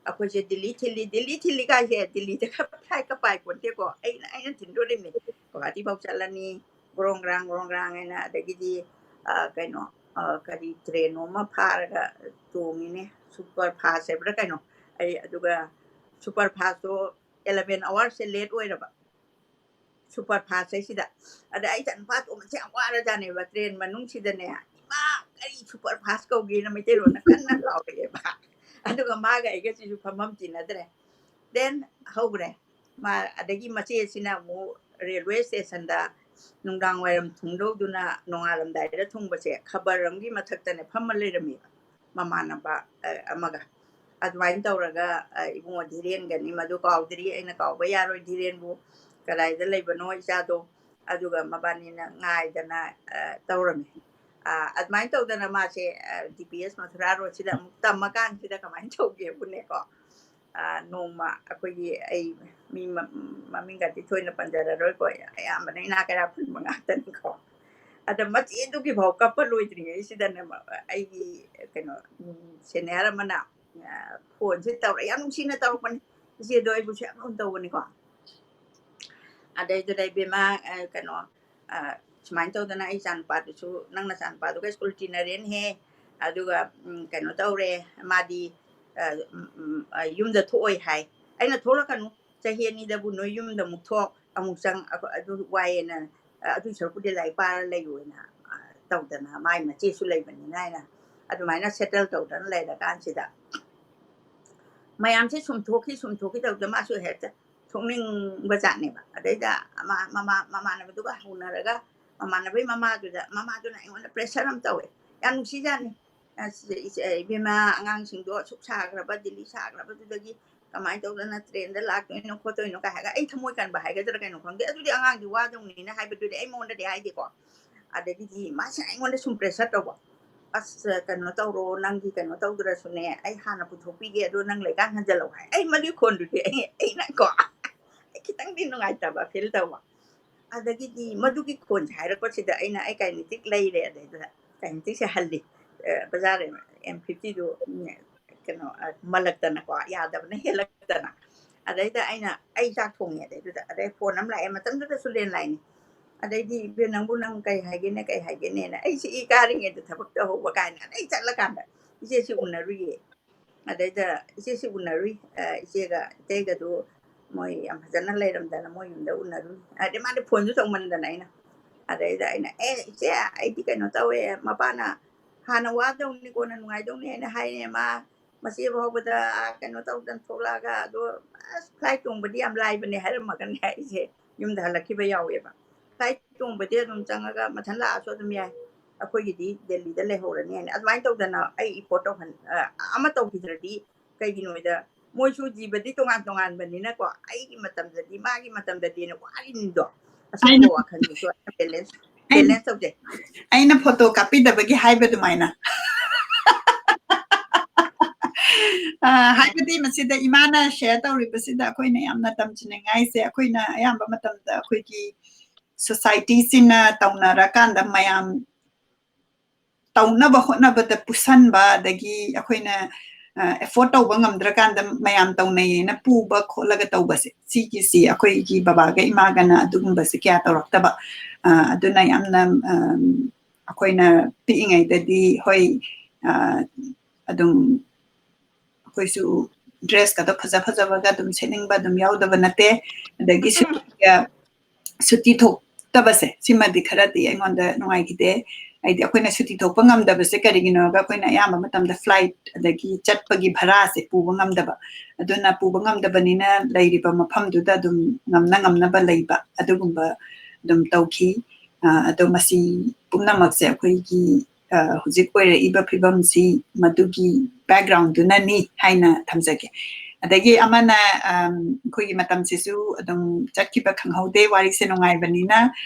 ꯑꯩꯈꯣꯏꯁꯦ ꯗꯤꯜꯂꯤ ꯊꯤꯜꯂꯤ, ꯗꯤꯜꯂꯤ ꯊꯤꯜꯂꯤ ꯀꯥꯏꯁꯦ, ꯗꯤꯜꯂꯤꯗ ꯈꯔ flightꯀ ꯄꯥꯏ ꯄꯣꯟꯇꯦꯀꯣ꯫ ꯑꯩꯅ, ꯑꯩꯅ ꯊꯤꯟꯗꯣꯔꯤꯕꯅꯤ꯫ ꯒꯨꯋꯥꯍꯥꯇꯤ ꯐꯥꯎ ꯆꯠꯂꯅꯤ, ꯒ꯭ꯔꯣꯡ ꯒ꯭ꯔꯥꯡ, ꯒ꯭ꯔꯣꯡ ꯒ꯭ꯔꯥꯡ ꯍꯥꯏꯅ, ꯑꯗꯒꯤꯗꯤ, ꯑ, ꯀꯩꯅꯣ, ꯑ, ꯀꯔꯤ train ꯑꯃ ꯐꯥꯔꯒ ꯇꯣꯡꯉꯤꯅꯦ, super fast ꯍꯥꯏꯕ꯭ꯔꯥ ꯀꯩꯅꯣ꯫ ꯑꯩ ꯑꯗꯨꯒ super fastꯇꯣ eleven hoursꯁꯦ late ꯑꯣꯏꯔꯕ꯫ Super fast ꯍꯥꯏꯁꯤꯗ꯫ ꯑꯗ ꯑꯩ ꯏꯆꯥꯅꯨꯄꯥ ꯇꯣꯡꯕꯁꯦ ꯌꯥꯝ ꯋꯥꯔꯖꯥꯠꯅꯦꯕ꯫ Train ꯃꯅꯨꯡꯁꯤꯗꯅꯦ, "ꯏꯃꯥ, ꯀꯔꯤ super fast ꯀꯧꯒꯦꯅ?" ꯃꯩꯇꯩꯂꯣꯟꯅ ꯀꯟꯅ ꯂꯥꯎꯔꯛꯑꯦꯕ꯫ ꯑꯗꯨꯒ ꯃꯥꯒ ꯑꯩꯒꯁꯤꯁꯨ ꯐꯝꯐꯝ ꯆꯤꯟꯅꯗ꯭ꯔꯦ꯫ Then ꯍꯧꯈ꯭ꯔꯦ꯫ ꯃꯥ, ꯑꯗꯒꯤ ꯃꯆꯦꯁꯤꯅ ꯑꯃꯨꯛ railway stationꯗ ꯅꯨꯡꯗꯥꯡ ꯋꯥꯏꯔꯝ ꯊꯨꯡꯗꯧꯗꯨꯅ ꯅꯣꯡꯉꯥꯜꯂꯝꯗꯥꯏꯗ ꯊꯨꯡꯕꯁꯦ ꯈꯕꯔ ꯑꯃꯒꯤ ꯃꯊꯛꯇꯅꯦ ꯐꯝꯃ ꯂꯩꯔꯝꯃꯦꯕ, ꯃꯃꯥꯟꯅꯕ, ꯑ, ꯑꯃꯒ꯫ ꯑꯗꯨꯃꯥꯏꯅ ꯇꯧꯔꯒ, ꯑ, ꯏꯕꯨꯡꯉꯣ ꯙꯤꯔꯦꯟꯒꯅꯤ, ꯃꯗꯨ ꯀꯥꯎꯗ꯭ꯔꯤ, ꯑꯩꯅ ꯀꯥꯎꯕ ꯌꯥꯔꯣꯏ ꯙꯤꯔꯦꯟꯕꯨ, ꯀꯗꯥꯏꯗ ꯂꯩꯕꯅꯣ ꯏꯆꯥꯗꯣ꯫ ꯑꯗꯨꯒ ꯃꯕꯥꯅꯤꯅ ꯉꯥꯏꯗꯅ, ꯑ, ꯇꯧꯔꯝꯃꯦ꯫ ꯑ, ꯑꯗꯨꯃꯥꯏꯅ ꯇꯧꯗꯅ ꯃꯥꯁꯦ, ꯑ, D P S ꯃꯊꯨꯔꯥ roadꯁꯤꯗ ꯑꯃꯨꯛ ꯇꯝꯃꯀꯥꯟꯁꯤꯗ ꯀꯃꯥꯏꯅ ꯇꯧꯒꯦꯕꯨꯅꯦꯀꯣ, ꯑ, ꯅꯣꯡꯃ ꯑꯩꯈꯣꯏꯒꯤ, ꯑꯩ ꯃꯤ ꯃ-, ꯃꯃꯤꯡꯒꯗꯤ ꯊꯣꯏꯅ ꯄꯟꯖꯔꯔꯣꯏꯀꯣ, ꯑꯌꯥꯝꯕꯅ ꯏꯅꯥꯛ ꯀꯩꯔꯥꯛ ꯈꯨꯟꯕ ꯉꯥꯛꯇꯅꯤꯀꯣ꯫ ꯑꯗ ꯃꯆꯦꯗꯨꯒꯤ ꯐꯥꯎ ꯀꯞꯄ ꯂꯣꯏꯗ꯭ꯔꯤꯉꯩꯁꯤꯗꯅꯦ, ꯃ-, ꯑꯩꯒꯤ ꯀꯩꯅꯣ, ꯎꯝ, senior ꯑꯃꯅ, ꯑ, phoneꯁꯦ ꯇꯧꯔꯛꯑꯦ, ꯌꯥꯝ ꯅꯨꯡꯁꯤꯅ ꯇꯧꯔꯛꯄꯅꯤ꯫ ꯏꯆꯦꯗꯣ ꯑꯩꯕꯨꯁꯨ ꯌꯥꯝ ꯂꯨꯅ ꯇꯧꯕꯅꯤꯀꯣ꯫ ꯑꯗꯩꯗꯨꯗ, "ꯏꯕꯦꯝꯃ, ꯑ, ꯀꯩꯅꯣ, ꯑ, ꯁꯨꯃꯥꯏꯅ ꯇꯧꯗꯅ ꯑꯩ ꯏꯆꯥꯅꯨꯄꯥꯗꯨꯁꯨ, ꯅꯪ ꯅꯆꯥꯅꯨꯄꯥꯗꯨꯒ school ꯇꯤꯟꯅꯔꯦꯅꯦꯍꯦ, ꯑꯗꯨꯒ, ꯎꯝ, ꯀꯩꯅꯣ ꯇꯧꯔꯦ, ꯃꯥꯗꯤ, ꯑ, ꯎꯝ, ꯎꯝ, ꯑ, ꯌꯨꯝꯗ ꯊꯣꯛꯑꯣꯏ ꯍꯥꯏ"꯫ ꯑꯩꯅ, "ꯊꯣꯛꯂꯛꯀꯅꯨ, ꯆꯍꯤ ꯑꯅꯤꯗꯕꯨ ꯅꯣꯏ ꯌꯨꯝꯗ ꯑꯃꯨꯛ ꯊꯣꯛ, ꯑꯃꯨꯛ ꯆꯪ, ꯑ-, ꯑꯗꯨ ꯋꯥꯏꯌꯦꯅ, ꯑ, ꯑꯗꯨꯏ ꯁꯔꯨꯛꯄꯨꯗꯤ ꯂꯥꯏꯔꯤꯛ ꯄꯥꯔ ꯂꯩꯌꯣꯅ", ꯑ, ꯇꯧꯗꯅ, ꯃꯥꯏ ꯃꯆꯦꯁꯨ ꯂꯩꯕꯅꯤꯅ ꯍꯥꯏꯅ ꯑꯗꯨꯃꯥꯏꯅ settle ꯇꯧꯗꯅ ꯂꯩꯔꯀꯥꯟꯁꯤꯗ, ꯃꯌꯥꯝꯁꯦ ꯁꯨꯝ ꯊꯣꯛꯈꯤ, ꯁꯨꯝ ꯊꯣꯛꯈꯤ ꯇꯧꯗꯅ ꯃꯥꯁꯨ ꯍꯦꯛꯇ ꯊꯣꯛꯅꯤꯡꯕ ꯖꯥꯠꯅꯦꯕ꯫ ꯑꯗꯩꯗ ꯑꯃ-, ꯃꯃꯥ-, ꯃꯃꯥꯟꯅꯕꯗꯨꯒ ꯍꯧꯅꯔꯒ, ꯃꯃꯥꯟꯅꯕꯩ ꯃꯃꯥꯗꯨꯗ, ꯃꯃꯥꯗꯨꯅ ꯑꯩꯉꯣꯟꯗ pressure ꯑꯃ ꯇꯧꯋꯦ꯫ ꯌꯥꯝ ꯅꯨꯡꯁꯤꯖꯥꯠꯅꯤ꯫ "ꯑꯁ, ꯏꯆꯦ, ꯏꯕꯦꯝꯃ, ꯑꯉꯥꯡꯁꯤꯡꯗꯣ ꯑꯁꯨꯛ ꯁꯥꯈ꯭ꯔꯕ, ꯗꯤꯜꯂꯤ ꯁꯥꯈ꯭ꯔꯕꯗꯨꯗꯒꯤ ꯀꯃꯥꯏꯅ ꯇꯧꯗꯅ trainꯗ ꯂꯥꯛꯇꯣꯏꯅꯣ ꯈꯣꯠꯇꯣꯏꯅꯣ?" ꯀꯥꯏ ꯍꯥꯏꯔꯒ, ꯑꯩ ꯊꯃꯣꯏ ꯀꯟꯕ ꯍꯥꯏꯒꯗ꯭ꯔꯥ ꯀꯩꯅꯣ ꯈꯪꯗꯦ꯫ ꯑꯗꯨꯗꯤ ꯑꯉꯥꯡꯗꯤ ꯋꯥꯗꯧꯅꯤꯅ ꯍꯥꯏꯕꯗꯨꯗꯤ ꯑꯩ ꯃꯉꯣꯟꯗꯗꯤ ꯍꯥꯏꯗꯦꯀꯣ꯫ ꯑꯗꯒꯤꯗꯤ ꯃꯥꯁꯦ ꯑꯩꯉꯣꯟꯗ ꯁꯨꯝ pressure ꯇꯧꯕ, "ꯑꯁ, ꯀꯩꯅꯣ ꯇꯧꯔꯣ, ꯅꯪꯒꯤ ꯀꯩꯅꯣ ꯇꯧꯗ꯭ꯔꯁꯨꯅꯦ, ꯑꯩ ꯍꯥꯟꯅ ꯄꯨꯊꯣꯛꯄꯤꯒꯦ, ꯑꯗꯣ ꯅꯪ ꯂꯩꯀꯥꯟ ꯍꯟꯖꯜꯂꯛꯑꯣ" ꯍꯥꯏ꯫ ꯑꯩ ꯃꯗꯨꯒꯤ ꯈꯣꯟꯗꯨꯗꯤ ꯑꯩ, ꯑꯩꯅꯀꯣ, ꯑꯩ ꯈꯤꯇꯪꯗꯤ ꯅꯨꯡꯉꯥꯏꯇꯕ feel ꯇꯧꯕ꯫ ꯑꯗꯒꯤꯗꯤ ꯃꯗꯨꯒꯤ ꯈꯣꯟꯁꯦ ꯍꯥꯏꯔꯛꯄꯁꯤꯗ ꯑꯩꯅ ꯑꯩ ꯀꯥꯏꯅꯦꯇꯤꯛ ꯂꯩꯔꯦ, ꯑꯗꯩꯗꯨꯗ ꯀꯥꯏꯅꯦꯇꯤꯛꯁꯦ ꯍꯜꯂꯤ꯫ ꯑ, ꯕꯖꯥꯔꯗ ꯑꯦꯝ ꯐꯤꯐꯇꯤꯗꯨ, ꯎꯝ, ꯀꯩꯅꯣ, ꯑ, ꯃꯜꯂꯛꯇꯅꯀꯣ, ꯌꯥꯗꯕꯅ ꯍꯦꯜꯂꯛꯇꯅ꯫ ꯑꯗꯩꯗ ꯑꯩꯅ, ꯑꯩ ꯆꯥꯛ ꯊꯣꯡꯉꯦ ꯑꯗꯩꯗꯨꯗ, ꯑꯗꯩ ꯐꯣꯟ ꯑꯃ ꯂꯥꯛꯑꯦ, ꯃꯇꯝꯗꯨꯗꯁꯨ ꯂꯦꯟꯂꯥꯏꯟꯅꯤ꯫ ꯑꯗꯩꯗꯤ, "ꯏꯕꯦꯝ, ꯅꯪꯕꯨ ꯅꯪ ꯀꯩ ꯍꯥꯏꯒꯦꯅꯦ, ꯀꯩ ꯍꯥꯏꯒꯦꯅꯦꯅ?" ꯑꯩꯁꯦ ꯏ ꯀꯥꯔꯤꯉꯩꯗ ꯊꯕꯛ ꯇꯧꯍꯧꯕ ꯀꯥꯏꯅ, ꯑꯗꯩ ꯆꯠꯂꯀꯥꯟꯗ ꯏꯆꯦꯁꯤ ꯎꯅꯔꯨꯏꯌꯦ꯫ ꯑꯗꯩꯗ ꯏꯆꯦꯁꯤ ꯎꯅꯔꯨꯏ, ꯑ, ꯏꯆꯦꯒ ꯏꯇꯩꯒꯗꯨ ꯃꯣꯏ ꯌꯥꯝ ꯐꯖꯅ ꯂꯩꯔꯝꯗꯅ ꯃꯣꯏ ꯌꯨꯝꯗ ꯎꯅꯔꯨꯏ꯫ ꯍꯥꯏꯗꯤ ꯃꯥꯗꯤ ꯐꯣꯟꯁꯨ ꯇꯧꯃꯟꯗꯅ ꯑꯩꯅ꯫ ꯑꯗꯩꯗ ꯑꯩꯅ, "ꯑꯦ, ꯏꯆꯦ, ꯑꯩꯗꯤ ꯀꯩꯅꯣ ꯇꯧꯋꯦ, ꯃꯄꯥꯅ ꯍꯥꯟꯅ ꯋꯥꯗꯧꯅꯤ, ꯀꯣꯟꯅ ꯅꯨꯡꯉꯥꯏꯗꯧꯅꯤ" ꯍꯥꯏꯅ ꯍꯥꯏꯔꯦ꯫ ꯃꯥ ꯃꯆꯦ ꯐꯥꯎꯕꯗ, ꯑ, ꯀꯩꯅꯣ ꯇꯧꯗꯅ ꯊꯣꯛꯂꯛꯑꯒ, ꯑꯗꯣ, "ꯑꯁ, ꯐ꯭ꯂꯥꯏꯠ ꯇꯣꯡꯕꯗꯤ ꯌꯥꯝ ꯂꯥꯏꯕꯅꯦ" ꯍꯥꯏꯔꯝꯃꯒꯅꯦ ꯑꯩꯁꯦ ꯌꯨꯝꯗ ꯍꯜꯂꯛꯈꯤꯕ ꯌꯥꯎꯋꯦꯕ꯫ ꯐ꯭ꯂꯥꯏꯠ ꯇꯣꯡꯕꯗꯤ ꯑꯗꯨꯝ ꯆꯪꯉꯒ ꯃꯊꯟ ꯂꯥꯛꯑꯁꯨ ꯑꯗꯨꯝ ꯌꯥꯏ꯫ ꯑꯩꯈꯣꯏꯒꯤꯗꯤ ꯗꯦꯜꯂꯤꯗ ꯂꯩꯍꯧꯔꯅꯤ ꯍꯥꯏꯅ꯫ ꯑꯗꯨꯃꯥꯏꯅ ꯇꯧꯗꯅ ꯑꯩ ꯏꯝꯄꯣꯔꯠ ꯇꯧꯍꯟ-, ꯑ, ꯑꯃ ꯇꯧꯈꯤꯗ꯭ꯔꯗꯤ, ꯀꯩꯒꯤꯅꯣꯗ ꯃꯣꯏꯁꯨ ꯖꯤꯕꯗꯤ ꯇꯣꯉꯥꯟ ꯇꯣꯉꯥꯟꯕꯅꯤꯅꯀꯣ, ꯑꯩꯒꯤ ꯃꯇꯝꯗꯗꯤ, ꯃꯥꯒꯤ ꯃꯇꯝꯗꯗꯤꯅ ꯋꯥꯔꯤꯅꯤꯗꯣ꯫ ꯑꯁꯤꯒꯨꯝꯕ ꯑꯩꯅ ꯋꯥꯈꯜꯗꯨꯁꯨ ꯑꯩꯅ ꯕꯦꯂꯦꯟꯁ, ꯑꯩꯅ ꯕꯦꯂꯦꯟꯁ ꯇꯧꯖꯩ꯫ ꯑꯩꯅ ꯐꯣꯇꯣ ꯀꯥꯞꯄꯤꯗꯕꯒꯤ ꯍꯥꯏꯕ ꯑꯗꯨꯃꯥꯏꯅ꯫ ꯑ, ꯍꯥꯏꯕꯗꯤ ꯃꯁꯤꯗ ꯏꯃꯥꯅ ꯁꯤꯌꯔ ꯇꯧꯔꯤꯕꯁꯤꯗ ꯑꯩꯈꯣꯏꯅ ꯌꯥꯝꯅ ꯇꯝꯖꯅꯤꯡꯉꯥꯏꯁꯦ, ꯑꯩꯈꯣꯏꯅ ꯑꯌꯥꯝꯕ ꯃꯇꯝꯗ ꯑꯩꯈꯣꯏꯒꯤ ꯁꯣꯁꯥꯏꯇꯤꯁꯤꯅ ꯇꯧꯅꯔꯀꯥꯟꯗ ꯃꯌꯥꯝ ꯇꯧꯅꯕ ꯍꯣꯠꯅꯕꯗ ꯄꯨꯁꯟꯕ, ꯑꯗꯒꯤ ꯑꯩꯈꯣꯏꯅ, ꯑ, ꯑꯦꯐꯣꯔꯗ ꯇꯧꯕ ꯉꯝꯗ꯭ꯔꯀꯥꯟꯗ ꯃꯌꯥꯝ ꯇꯧꯅꯩꯌꯦꯅ ꯄꯨꯕ ꯈꯣꯠꯂꯒ ꯇꯧꯕꯁꯦ, ꯁꯤꯒꯤꯁꯤ ꯑꯩꯈꯣꯏꯒꯤ ꯕꯕꯥꯒ ꯏꯃꯥꯒꯅ ꯑꯗꯨꯒꯨꯝꯕꯁꯦ ꯀꯌꯥ ꯇꯧꯔꯛꯇꯕ꯫ ꯑ, ꯑꯗꯨꯅ ꯌꯥꯝꯅ, ꯑ, ꯑꯩꯈꯣꯏꯅ ꯄꯤꯛꯏꯉꯩꯗꯗꯤ, ꯍꯣꯏ, ꯑ, ꯑꯗꯨꯝ ꯑꯩꯈꯣꯏꯁꯨ ꯗ꯭ꯔꯦꯁꯀꯗꯣ ꯐꯖ ꯐꯖꯕꯒ ꯑꯗꯨꯝ ꯁꯦꯠꯅꯤꯡꯕ ꯑꯗꯨꯝ ꯌꯥꯎꯗꯕ ꯅꯠꯇꯦ꯫ ꯑꯗꯒꯤ ꯁꯨꯇꯤꯒ, ꯁꯨꯇꯤ ꯊꯣꯛꯇꯕꯁꯦ, ꯁꯤꯃꯗꯤ ꯈꯔꯗꯤ ꯑꯩꯉꯣꯟꯗ ꯅꯨꯡꯉꯥꯏꯈꯤꯗꯦ꯫ ꯍꯥꯏꯗꯤ ꯑꯩꯈꯣꯏꯅ ꯁꯨꯇꯤ ꯊꯣꯛꯄ ꯉꯝꯗꯕꯁꯦ ꯀꯔꯤꯒꯤꯅꯣ ꯍꯥꯏꯔꯒ, ꯑꯩꯈꯣꯏꯅ ꯑꯌꯥꯝꯕ ꯃꯇꯝꯗ ꯐ꯭ꯂꯥꯏꯠ ꯑꯗꯒꯤ ꯆꯠꯄꯒꯤ ꯚꯔꯥꯁꯦ ꯄꯨꯕ ꯉꯝꯗꯕ꯫ ꯑꯗꯨꯅ ꯄꯨꯕ ꯉꯝꯗꯕꯅꯤꯅ ꯂꯩꯔꯤꯕ ꯃꯐꯝꯗꯨꯗ ꯑꯗꯨꯝ ꯉꯝꯅ ꯉꯝꯅꯕ ꯂꯩꯕ, ꯑꯗꯨꯒꯨꯝꯕ ꯑꯗꯨꯝ ꯇꯧꯈꯤ꯫ ꯑ, ꯑꯗꯣ ꯃꯁꯤ ꯄꯨꯝꯅꯃꯛꯁꯦ ꯑꯩꯈꯣꯏꯒꯤ, ꯑ, ꯍꯧꯖꯤꯛ ꯑꯣꯏꯔꯛꯏꯕ ꯐꯤꯕꯝꯁꯤ ꯃꯗꯨꯒꯤ ꯕꯦꯛꯒ꯭ꯔꯥꯎꯟꯗꯨꯅꯅꯤ ꯍꯥꯏꯅ ꯊꯝꯖꯒꯦ꯫ ꯑꯗꯒꯤ ꯑꯃꯅ, ꯑꯝ, ꯑꯩꯈꯣꯏꯒꯤ ꯃꯇꯝꯁꯤꯁꯨ ꯑꯗꯨꯝ ꯆꯠꯈꯤꯕ ꯈꯪꯍꯧꯗꯦ, ꯋꯥꯔꯤꯁꯦ ꯅꯨꯡꯉꯥꯏꯕꯅꯤꯅ꯫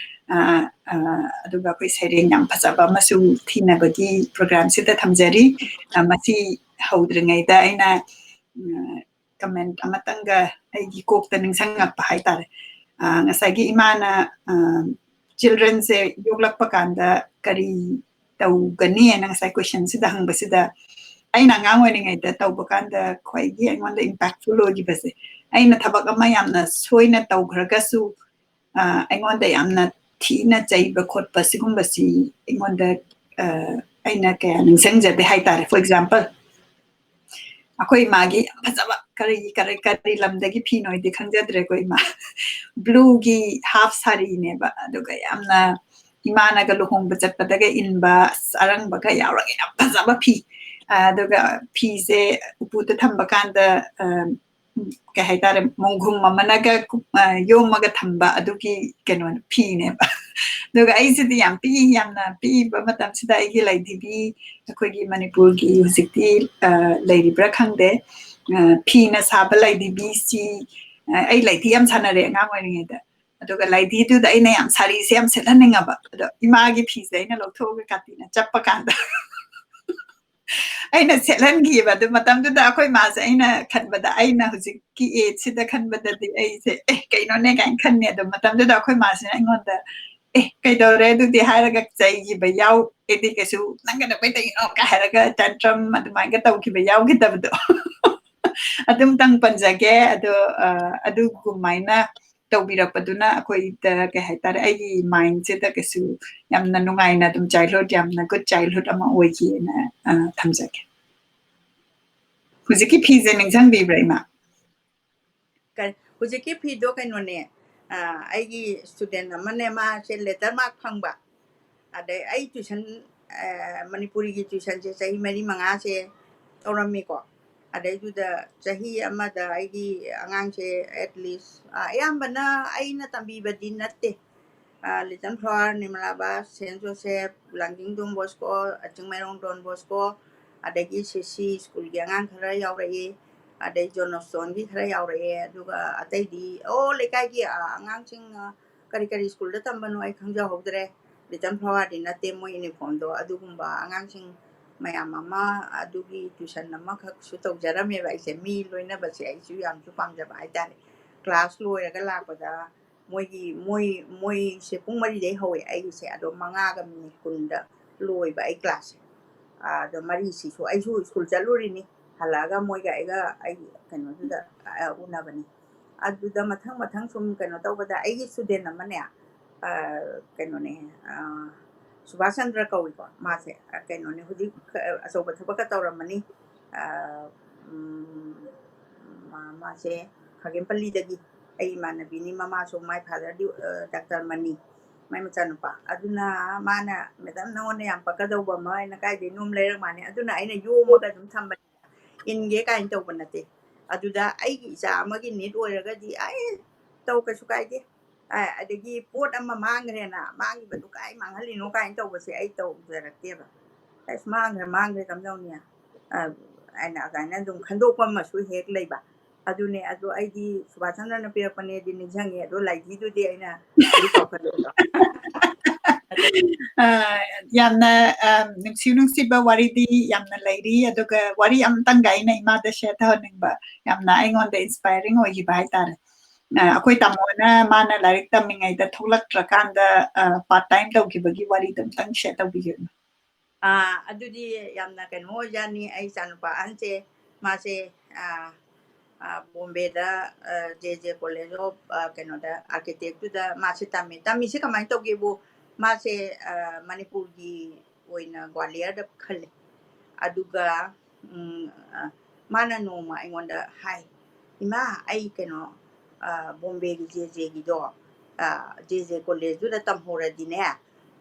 ꯑ, ꯑ, ꯑꯗꯨꯒ ꯑꯩꯈꯣꯏ ꯁꯩꯔꯦꯡ ꯌꯥꯝ ꯐꯖꯕ ꯑꯃꯁꯨ ꯊꯤꯅꯕꯒꯤ ꯄ꯭ꯔꯣꯒ꯭ꯔꯥꯝꯁꯤꯗ ꯊꯝꯖꯔꯤ꯫ ꯑ, ꯃꯁꯤ ꯍꯧꯗ꯭ꯔꯤꯉꯩꯗ ꯑꯩꯅ, ꯎꯝ, ꯀꯃꯦꯟ ꯑꯃꯇꯪꯒ ꯑꯩꯒꯤ ꯀꯣꯛꯇ ꯅꯤꯡꯁꯤꯡꯉꯛꯄ ꯍꯥꯏꯇꯥꯔꯦ꯫ ꯑ, ꯉꯁꯥꯏꯒꯤ ꯏꯃꯥꯅ, ꯑ, childrenꯁꯦ ꯌꯣꯛꯂꯛꯄ ꯀꯥꯟꯗ ꯀꯔꯤ ꯇꯧꯒꯅꯤ ꯍꯥꯏꯅ ꯉꯁꯥꯏ questionꯁꯤꯗ ꯍꯪꯕꯁꯤꯗ, ꯑꯩꯅ ꯑꯉꯥꯡ ꯑꯣꯏꯔꯤꯉꯩꯗ ꯇꯧꯕ ꯀꯥꯟꯗ ꯈ꯭ꯋꯥꯏꯗꯒꯤ ꯑꯩꯉꯣꯟꯗ impactful ꯑꯣꯏꯈꯤꯕꯁꯦ, ꯑꯩꯅ ꯊꯕꯛ ꯑꯃ ꯌꯥꯝꯅ ꯁꯣꯏꯅ ꯇꯧꯈ꯭ꯔꯒꯁꯨ, ꯑ, ꯑꯩꯉꯣꯟꯗ ꯌꯥꯝꯅ ꯊꯤꯅ ꯆꯩꯕ ꯈꯣꯠꯄ ꯁꯤꯒꯨꯝꯕꯁꯤ ꯑꯩꯉꯣꯟꯗ, ꯑ, ꯑꯩꯅ ꯀꯌꯥ ꯅꯤꯡꯁꯤꯡꯖꯗꯦ ꯍꯥꯏꯇꯥꯔꯦ꯫ For example, ꯑꯩꯈꯣꯏ ꯏꯃꯥꯒꯤ ꯌꯥꯝ ꯐꯖꯕ, ꯀꯔꯤ, ꯀꯔꯤ, ꯀꯔꯤ ꯂꯝꯗꯒꯤ ꯐꯤꯅꯣ ꯑꯩꯗꯤ ꯈꯪꯖꯗ꯭ꯔꯦ, ꯑꯩꯈꯣꯏ ꯏꯃꯥ꯫ Blueꯒꯤ half ꯁꯥꯔꯤꯅꯦꯕ, ꯑꯗꯨꯒ ꯌꯥꯝꯅ ꯏꯃꯥꯅꯒ ꯂꯨꯍꯣꯡꯕ ꯆꯠꯄꯗꯒ ꯏꯟꯕ, ꯑꯁ, ꯑꯔꯪꯕꯒ ꯌꯥꯎꯔꯒ ꯌꯥꯝ ꯐꯖꯕ ꯐꯤ꯫ ꯑꯗꯨꯒ ꯐꯤꯁꯦ ꯎꯄꯨꯗ ꯊꯝꯕ ꯀꯥꯟꯗ, ꯑ, ꯀꯩ ꯍꯥꯏꯇꯥꯔꯦ, ꯃꯣꯟꯈꯨꯝ ꯑꯃꯅꯒ ꯀꯨꯞ-, ꯑ, ꯌꯣꯝꯃꯒ ꯊꯝꯕ ꯑꯗꯨꯒꯤ ꯀꯩꯅꯣ ꯐꯤꯅꯦꯕ꯫ ꯑꯗꯨꯒ ꯑꯩꯁꯤꯗꯤ ꯌꯥꯝ ꯄꯤꯛꯏ, ꯌꯥꯝꯅ ꯄꯤꯛꯏꯕ ꯃꯇꯝꯁꯤꯗ ꯑꯩꯒꯤ ꯂꯥꯏꯙꯤꯕꯤ, ꯑꯩꯈꯣꯏꯒꯤ ꯃꯅꯤꯄꯨꯔꯒꯤ ꯍꯧꯖꯤꯛꯇꯤ, ꯑ, ꯂꯩꯔꯤꯕ꯭ꯔꯥ ꯈꯪꯗꯦ, ꯑ, ꯐꯤꯅ ꯁꯥꯕ ꯂꯥꯏꯙꯤꯕꯤꯁꯤ, ꯑ, ꯑꯩ ꯂꯥꯏꯙꯤ ꯌꯥꯝ ꯁꯥꯟꯅꯔꯦ ꯑꯉꯥꯡ ꯑꯣꯏꯔꯤꯉꯩꯗ꯫ ꯑꯗꯨꯒ ꯂꯥꯏꯙꯤꯗꯨꯗ ꯑꯩꯅ ꯌꯥꯝ ꯁꯥꯔꯤꯁꯦ ꯌꯥꯝ ꯁꯦꯠꯍꯟꯅꯤꯡꯉꯕ, ꯑꯗꯣ ꯏꯃꯥꯒꯤ ꯐꯤꯁꯦ ꯑꯩꯅ ꯂꯧꯊꯣꯛꯑꯒ ꯀꯥꯇꯤꯅ ꯆꯞꯄ ꯀꯥꯟꯗ ꯑꯩꯅ ꯁꯦꯠꯍꯟꯈꯤꯕ꯫ ꯑꯗꯨ ꯃꯇꯝꯗꯨꯗ ꯑꯩꯈꯣꯏ ꯃꯥꯁꯦ, ꯑꯩꯅ ꯈꯟꯕꯗ, ꯑꯩꯅ ꯍꯧꯖꯤꯛꯀꯤ ageꯁꯤꯗ ꯈꯟꯕꯗꯗꯤ ꯑꯩꯁꯦ, "ꯑꯦ, ꯀꯩꯅꯣꯅꯦ?" ꯀꯥꯏꯅ ꯈꯟꯅꯤ꯫ ꯑꯗꯣ ꯃꯇꯝꯗꯨꯗ ꯑꯩꯈꯣꯏ ꯃꯥꯁꯤꯅ ꯑꯩꯉꯣꯟꯗ, "ꯑꯦ, ꯀꯩꯗꯧꯔꯦ ꯑꯗꯨꯗꯤ?" ꯍꯥꯏꯔꯒ ꯆꯩꯈꯤꯕ ꯌꯥꯎ-, ꯑꯩꯗꯤ ꯀꯩꯁꯨ, "ꯅꯪ ꯀꯩꯗꯧꯕꯩ ꯇꯧꯔꯤꯅꯣ?" ꯀꯥꯏ ꯍꯥꯏꯔꯒ tantrum ꯑꯗꯨꯃꯥꯏꯅ ꯇꯧꯈꯤꯕ ꯌꯥꯎꯈꯤꯗꯕꯗꯣ꯫ ꯑꯗꯨꯝꯇꯪ ꯄꯟꯖꯒꯦ꯫ ꯑꯗꯣ, ꯑ, ꯑꯗꯨꯒꯨꯃꯥꯏꯅ ꯇꯧꯕꯤꯔꯛꯄꯗꯨꯅ ꯑꯩꯈꯣꯏꯗ, ꯀꯩ ꯍꯥꯏꯇꯥꯔꯦ, ꯑꯩꯒꯤ mindꯁꯤꯗ ꯀꯩꯁꯨ ꯌꯥꯝꯅ ꯅꯨꯡꯉꯥꯏꯅ ꯑꯗꯨꯝ childhood, ꯌꯥꯝꯅ good childhood ꯑꯃ ꯑꯣꯏꯈꯤꯑꯅ, ꯑ, ꯊꯝꯖꯒꯦ꯫ ꯍꯧꯖꯤꯛꯀꯤ ꯐꯤꯁꯦ ꯅꯤꯡꯁꯤꯡꯕꯤꯕ꯭ꯔꯥ, ꯏꯃꯥ? ꯀ-, ꯍꯧꯖꯤꯛꯀꯤ ꯐꯤꯗꯣ ꯀꯩꯅꯣꯅꯦ, ꯑ, ꯑꯩꯒꯤ student ꯑꯃꯅꯦ, ꯃꯥꯁꯦ letter mark ꯐꯪꯕ꯫ ꯑꯗꯩ ꯑꯩ tuition, ꯑ, ꯃꯅꯤꯄꯨꯔꯤꯒꯤ tuitionꯁꯦ ꯆꯍꯤ ꯃꯔꯤ ꯃꯉꯥꯁꯦ ꯇꯧꯔꯝꯃꯤꯀꯣ꯫ ꯑꯗꯩꯗꯨꯗ ꯆꯍꯤ ꯑꯃꯗ ꯑꯩꯒꯤ ꯑꯉꯥꯡꯁꯦ at least, ꯑ, ꯑꯌꯥꯝꯕꯅ ꯑꯩꯅ ꯇꯝꯕꯤꯕꯗꯤ ꯅꯠꯇꯦ꯫ ꯑ, Little Flower, ꯅꯤꯔꯃꯂꯥꯕꯥꯁ, Saint Joseph, ꯂꯥꯡꯖꯤꯡ Don Bosco, Chingmeirong Don Bosco, ꯑꯗꯒꯤ ꯁꯤ ꯁꯤ ꯁ꯭ꯀꯨꯜꯒꯤ ꯑꯉꯥꯡ ꯈꯔ ꯌꯥꯎꯔꯛꯏ, ꯑꯗꯩ John Stoneꯒꯤ ꯈꯔ ꯌꯥꯎꯔꯛꯑꯦ, ꯑꯗꯨꯒ ꯑꯇꯩꯗꯤ, ꯑꯣ, ꯂꯩꯀꯥꯏꯒꯤ, ꯑ, ꯑꯉꯥꯡꯁꯤꯡ, ꯑ, ꯀꯔꯤ ꯀꯔꯤ ꯁ꯭ꯀꯨꯜꯗ ꯇꯝꯕꯅꯣ ꯑꯩ ꯈꯪꯖꯍꯧꯗ꯭ꯔꯦ꯫ Little Flowerꯗꯤ ꯅꯠꯇꯦ, ꯃꯣꯏ uniformꯗꯣ꯫ ꯑꯗꯨꯒꯨꯝꯕ ꯑꯉꯥꯡꯁꯤꯡ ꯃꯌꯥꯝ ꯑꯃ ꯑꯗꯨꯒꯤ tuition ꯑꯃꯈꯛꯁꯨ ꯇꯧꯖꯔꯝꯃꯦꯕ ꯑꯩꯁꯦ꯫ ꯃꯤ ꯂꯣꯏꯅꯕꯁꯦ ꯑꯩꯁꯨ ꯌꯥꯝꯁꯨ ꯄꯥꯝꯖꯕ ꯍꯥꯏꯇꯥꯔꯦ꯫ Class ꯂꯣꯏꯔꯒ ꯂꯥꯛꯄꯗ ꯃꯣꯏꯒꯤ ꯃꯣꯏ ꯃꯣꯏꯁꯦ ꯄꯨꯡ ꯃꯔꯤꯗꯩ ꯍꯧꯋꯦ ꯑꯩꯒꯤꯁꯦ, ꯑꯗꯣ ꯃꯉꯥꯒ ꯃꯤꯅꯤꯠ ꯀꯨꯟꯗ ꯂꯣꯏꯕ ꯑꯩ ꯀ꯭ꯂꯥꯁꯁꯦ꯫ ꯑꯗꯣ ꯃꯔꯤꯁꯤꯁꯨ ꯑꯩꯁꯨ ꯁ꯭ꯀꯨꯜ ꯆꯠꯂꯨꯔꯤꯅꯤ, ꯍꯜꯂꯛꯑꯒ ꯃꯣꯏꯒ ꯑꯩꯒ ꯑꯩ ꯀꯩꯅꯣꯗꯨꯗ ꯎꯅꯕꯅꯤ꯫ ꯑꯗꯨꯗ ꯃꯊꯪ ꯃꯊꯪ ꯁꯨꯝ ꯀꯩꯅꯣ ꯇꯧꯕꯗ ꯑꯩꯒꯤ ꯁ꯭ꯇꯨꯗꯦꯟ ꯑꯃꯅꯦ, ꯀꯩꯅꯣꯅꯦ, ꯁꯨꯕꯥꯁ ꯆꯟꯗ꯭ꯔ ꯀꯧꯏꯀꯣ, ꯃꯥꯁꯦ ꯀꯩꯅꯣꯅꯦ, ꯍꯧꯖꯤꯛ ꯑꯆꯧꯕ ꯊꯕꯛꯀ ꯇꯧꯔꯝꯃꯅꯤ꯫ ꯃꯥꯁꯦ ꯈꯥꯒꯦꯝꯄꯜꯂꯤꯗꯒꯤ ꯑꯩ ꯏꯃꯥꯟꯅꯕꯤꯅꯤ, ꯃꯃꯥꯁꯨ ꯃꯥꯏ ꯐꯥꯗꯔꯗꯤ ꯗꯥꯛꯇꯔ ꯃꯅꯤ, ꯃꯥꯏ ꯃꯆꯥꯅꯨꯄꯥ꯫ ꯑꯗꯨꯅ ꯃꯥꯅ, "ꯃꯦꯗꯥꯝ, ꯅꯉꯣꯟꯗ ꯌꯥꯝ ꯄꯛꯀꯗꯧꯕ ꯑꯃ ꯑꯩꯅ ꯀꯥꯏꯗꯩꯅꯣꯝ ꯂꯩꯔꯛ ꯃꯥꯅꯤ, ꯑꯗꯨꯅ ꯑꯩꯅ ꯌꯣꯝꯃꯒ ꯑꯗꯨꯝ ꯊꯝꯕꯅꯤ, ꯏꯟꯒꯦ" ꯀꯥꯏꯅ ꯇꯧꯕ ꯅꯠꯇꯦ꯫ ꯑꯗꯨꯗ ꯑꯩꯒꯤ ꯏꯆꯥ ꯑꯃꯒꯤ ꯅꯤꯠ ꯑꯣꯏꯔꯒꯗꯤ ꯑꯩ ꯇꯧ, ꯀꯩꯁꯨ ꯀꯥꯏꯗꯦ꯫ ꯑꯗꯒꯤ ꯄꯣꯠ ꯑꯃ ꯃꯥꯡꯈ꯭ꯔꯦꯅ, "ꯃꯥꯡꯈꯤꯕꯗꯨ ꯀꯥꯏ ꯃꯥꯡꯍꯜꯂꯤꯅꯣ?" ꯀꯥꯏꯅ ꯇꯧꯕꯁꯦ ꯑꯩ ꯇꯧꯖꯔꯛꯇꯦꯕ꯫ "ꯑꯁ, ꯃꯥꯡꯈ꯭ꯔꯦ, ꯃꯥꯡꯈ꯭ꯔꯦ, ꯀꯝꯗꯧꯅꯤ?" ꯍꯥꯏꯅ ꯑꯗꯨꯃꯥꯏꯅ ꯑꯗꯨꯝ ꯈꯟꯗꯣꯛꯄ ꯑꯃꯁꯨ ꯍꯦꯛ ꯂꯩꯕ꯫ ꯑꯗꯨꯅꯦ, ꯑꯗꯣ ꯑꯩꯗꯤ ꯁꯨꯕꯥꯁ ꯆꯟꯗ꯭ꯔꯅ ꯄꯤꯔꯛꯄꯅꯦꯗꯤ ꯅꯤꯡꯁꯤꯡꯉꯦ, ꯑꯗꯣ ꯂꯥꯏꯙꯤꯗꯨꯗꯤ ꯑꯩꯅ ꯍꯧꯖꯤꯛ ꯀꯥꯎꯈꯠꯂꯛꯑꯦ꯫ ꯑ, ꯌꯥꯝꯅ, ꯑ, ꯅꯨꯡꯁꯤ ꯅꯨꯡꯁꯤꯕ ꯋꯥꯔꯤꯗꯤ ꯌꯥꯝꯅ ꯂꯩꯔꯤ, ꯑꯗꯨꯒ ꯋꯥꯔꯤ ꯑꯃꯇꯪꯒ ꯑꯩꯅ ꯏꯃꯥꯗ ꯁꯤꯌꯔ ꯇꯧꯍꯟꯅꯤꯡꯕ, ꯌꯥꯝꯅ ꯑꯩꯉꯣꯟꯗ ꯏꯟꯁꯄꯥꯏꯔꯤꯡ ꯑꯣꯏꯈꯤꯕ ꯍꯥꯏꯇꯥꯔꯦ꯫ ꯑ, ꯑꯩꯈꯣꯏ ꯇꯥꯃꯣꯅ ꯃꯥꯅ ꯂꯥꯏꯔꯤꯛ ꯇꯝꯃꯤꯉꯩꯗ ꯊꯣꯛꯂꯛꯇ꯭ꯔꯀꯥꯟꯗ, ꯑ, ꯄꯥꯔꯠ ꯇꯥꯏꯝ ꯇꯧꯈꯤꯕꯒꯤ ꯋꯥꯔꯤꯗꯣ ꯑꯃꯇꯪ ꯁꯤꯌꯔ ꯇꯧꯕꯤꯒꯦ꯫ ꯑꯥ, ꯑꯗꯨꯗꯤ ꯌꯥꯝꯅ ꯀꯩꯅꯣ ꯑꯣꯏꯖꯥꯠꯅꯤ꯫ ꯑꯩ ꯏꯆꯥꯅꯨꯄꯥ ꯑꯍꯟꯁꯦ, ꯃꯥꯁꯦ, ꯑꯥ, ꯑꯥ, ꯕꯣꯝꯕꯦꯗ, ꯑꯥ, J J College of, ꯑꯥ, ꯀꯩꯅꯣꯗ, architect ꯇꯨꯗ ꯃꯥꯁꯦ ꯇꯝꯃꯦ꯫ ꯇꯝꯃꯤꯁꯦ ꯀꯃꯥꯏꯅ ꯇꯧꯒꯦꯕꯨ, ꯃꯥꯁꯦ, ꯑꯥ, ꯃꯅꯤꯄꯨꯔꯒꯤ ꯑꯣꯏꯅ ꯒ꯭ꯋꯥꯂꯤꯌꯔꯗ ꯈꯜꯂꯦ꯫ ꯑꯗꯨꯒ, ꯎꯝ, ꯑꯥ, ꯃꯥꯅ ꯅꯣꯡꯃ ꯑꯩꯉꯣꯟꯗ ꯍꯥꯏ, "ꯏꯃꯥ, ꯑꯩ ꯀꯩꯅꯣ, ꯑꯥ, ꯕꯣꯝꯕꯦꯒꯤ J J ꯒꯤꯗꯣ, ꯑꯥ, J J College ꯇꯨꯗ ꯇꯝꯍꯧꯔꯗꯤꯅꯦ,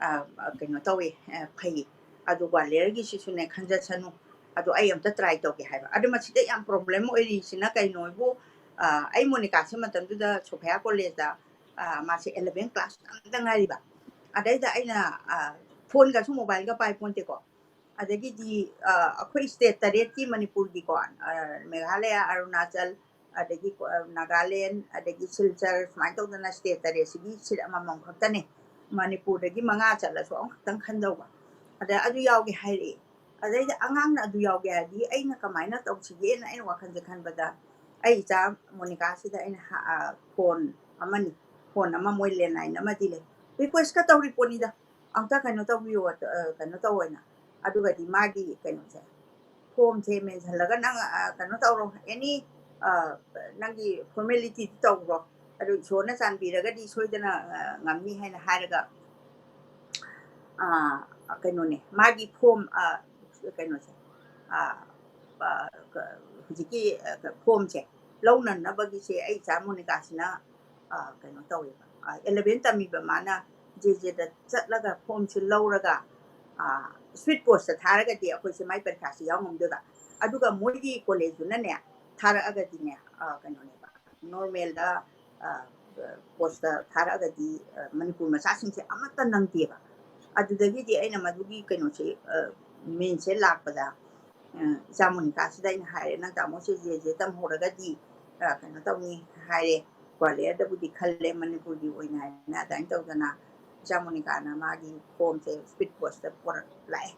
ꯑꯥ, ꯀꯩꯅꯣ ꯇꯧꯋꯦ, ꯑꯥ, ꯐꯩ꯫ ꯑꯗꯨ ꯒ꯭ꯋꯥꯂꯤꯌꯔꯒꯤꯁꯤꯁꯨꯅꯦ ꯈꯟꯖꯁꯅꯨ꯫ ꯑꯗꯣ ꯑꯩ ꯑꯝꯇ try ꯇꯧꯒꯦ" ꯍꯥꯏꯕ꯫ ꯑꯗꯨ ꯃꯁꯤꯗ ꯌꯥꯝ problem ꯑꯣꯏꯔꯤꯁꯤꯅ ꯀꯩꯅꯣꯕꯨ, ꯑꯥ, ꯑꯩ ꯃꯣꯅꯤꯀꯥꯁꯦ ꯃꯇꯝꯗꯨꯗ ꯁꯣꯐꯤꯌꯥ College ꯇ, ꯑꯥ, ꯃꯥꯁꯦ eleven class ꯇꯝꯗ ꯉꯥꯏꯔꯤꯕ꯫ ꯑꯗꯩꯗ ꯑꯩꯅ, ꯑꯥ, phone ꯒꯁꯨ mobile ꯒ ꯄꯥꯏ ꯄꯣꯟꯇꯦꯀꯣ꯫ ꯑꯗꯒꯤꯗꯤ, ꯑꯥ, ꯑꯩꯈꯣꯏ state ꯇꯔꯦꯠꯀꯤ ꯃꯅꯤꯄꯨꯔꯒꯤꯀꯣ, ꯑꯥ, ꯃꯦꯘꯥꯂꯌꯥ, ꯑꯔꯨꯅꯥꯆꯜ, ꯑꯗꯒꯤ, ꯑꯥ, ꯅꯥꯒꯥꯂꯦꯟ, ꯑꯗꯒꯤ ꯁꯤꯜꯆꯔ, ꯁꯨꯃꯥꯏꯅ ꯇꯧꯗꯅ state ꯇꯔꯦꯠꯁꯤꯒꯤ seat ꯑꯃꯃꯝ ꯈꯛꯇꯅꯦ꯫ ꯃꯅꯤꯄꯨꯔꯗꯒꯤ ꯃꯉꯥ ꯆꯠꯂꯁꯨ ꯑꯃꯈꯛꯇꯪ ꯈꯟꯗꯧꯕ꯫ ꯑꯗ ꯑꯗꯨ ꯌꯥꯎꯒꯦ ꯍꯥꯏꯔꯛꯑꯦ꯫ ꯑꯗꯩꯗ ꯑꯉꯥꯡꯅ ꯑꯗꯨ ꯌꯥꯎꯒꯦ ꯍꯥꯏꯔꯗꯤ ꯑꯩꯅ ꯀꯃꯥꯏꯅ ꯇꯧꯁꯤꯒꯦꯅ ꯑꯩꯅ ꯋꯥꯈꯜꯁꯦ ꯈꯟꯕꯗ, ꯑꯩ ꯏꯆꯥ ꯃꯣꯅꯤꯀꯥꯁꯤꯗ ꯑꯩꯅ ꯍ-, ꯑꯥ, phone ꯑꯃꯅꯤ꯫ ꯐꯣꯟ ꯑꯃ ꯃꯣꯏ ꯂꯦꯟꯂꯥꯏꯟ ꯑꯃꯗꯤ ꯂꯩ꯫ ꯔꯤꯀ꯭ꯋꯦꯁꯀ ꯇꯧꯔꯤ ꯄꯣꯠꯅꯤꯗ, "ꯑꯝꯇ ꯀꯩꯅꯣ ꯇꯧꯕꯤꯌꯣ, ꯑ, ꯀꯩꯅꯣ ꯇꯧꯑꯣꯅ"꯫ ꯑꯗꯨꯒꯗꯤ ꯃꯥꯒꯤ ꯀꯩꯅꯣꯁꯦ, ꯐꯣꯝꯁꯦ ꯃꯦꯟꯁꯤꯜꯂꯒ, "ꯅꯪ, ꯑ, ꯀꯩꯅꯣ ꯇꯧꯔꯣ, ꯑꯦꯅꯤ, ꯑ, ꯅꯪꯒꯤ ꯐꯣꯔꯃꯦꯂꯤꯇꯤꯗꯤ ꯇꯧꯔꯣ, ꯑꯗꯨ ꯏꯁꯣꯔꯅ ꯆꯥꯟꯕꯤꯔꯒꯗꯤ ꯁꯣꯏꯗꯅ, ꯑ, ꯉꯝꯅꯤ" ꯍꯥꯏꯅ ꯍꯥꯏꯔꯒ, ꯑ, ꯀꯩꯅꯣꯅꯦ, ꯃꯥꯒꯤ ꯐꯣꯝ, ꯑ, ꯀꯩꯅꯣꯁꯦ, ꯑ, ꯑ, ꯀ-, ꯍꯧꯖꯤꯛꯀꯤ, ꯑ, ꯀ-, ꯐꯣꯝꯁꯦ ꯂꯧꯅꯅꯕꯒꯤꯁꯦ ꯑꯩ ꯏꯆꯥ ꯃꯣꯅꯤꯀꯥꯁꯤꯅ, ꯑ, ꯀꯩꯅꯣ ꯇꯧꯋꯦꯕ, ꯑ, ꯑꯦꯂꯚꯦꯟ ꯇꯝꯃꯤꯕ ꯃꯥꯅ ꯖꯦ ꯖꯦꯗ ꯆꯠꯂꯒ ꯐꯣꯝꯁꯦ ꯂꯧꯔꯒ, ꯑ, ꯁ꯭ꯄꯤꯗ ꯄꯣꯁꯇ ꯊꯥꯔꯒꯗꯤ ꯑꯩꯈꯣꯏꯁꯦ ꯃꯥꯏ ꯄꯔꯤꯈꯥꯁꯦ ꯌꯥꯎ ꯉꯝꯗꯣꯏꯕ꯫ ꯑꯗꯨꯒ ꯃꯣꯏꯒꯤ ꯀꯣꯂꯦꯖꯇꯨꯅꯅꯦ, ꯊꯥꯔꯛꯑꯒꯗꯤꯅꯦ, ꯑ, ꯀꯩꯅꯣꯅꯦꯕ, ꯅꯣꯔꯃꯦꯜꯗ, ꯑ, ꯄꯣꯁꯇ ꯊꯥꯔꯛꯑꯒꯗꯤ, ꯑ, ꯃꯅꯤꯄꯨꯔ ꯃꯆꯥꯁꯤꯡꯁꯦ ꯑꯃꯠꯇ ꯅꯪꯗꯦꯕ꯫ ꯑꯗꯨꯗꯒꯤꯗꯤ ꯑꯩꯅ ꯃꯗꯨꯒꯤ ꯀꯩꯅꯣꯁꯦ, ꯑ, ꯃꯦꯟꯁꯦ ꯂꯥꯛꯄꯗ, ꯑ, ꯏꯆꯥ ꯃꯣꯅꯤꯀꯥꯁꯤꯗ ꯑꯩꯅ ꯍꯥꯏꯔꯦ, "ꯅꯪ ꯇꯥꯃꯣꯁꯦ ꯖꯦ ꯖꯦ ꯇꯝꯍꯧꯔꯒꯗꯤ, ꯑ, ꯀꯩꯅꯣ ꯇꯧꯅꯤ" ꯍꯥꯏꯔꯦ꯫ ꯒ꯭ꯋꯥꯂꯤꯌꯔꯗꯕꯨꯗꯤ ꯈꯜꯂꯦ ꯃꯅꯤꯄꯨꯔꯒꯤ ꯑꯣꯏꯅ ꯍꯥꯏꯅ꯫ ꯑꯗꯨꯃꯥꯏꯅ ꯇꯧꯗꯅ ꯏꯆꯥ ꯃꯣꯅꯤꯀꯥꯅ ꯃꯥꯒꯤ ꯐꯣꯝꯁꯦ ꯁ꯭ꯄꯤꯗ ꯄꯣꯁꯇ ꯄꯣꯔꯛ-, ꯂꯥꯛꯑꯦ,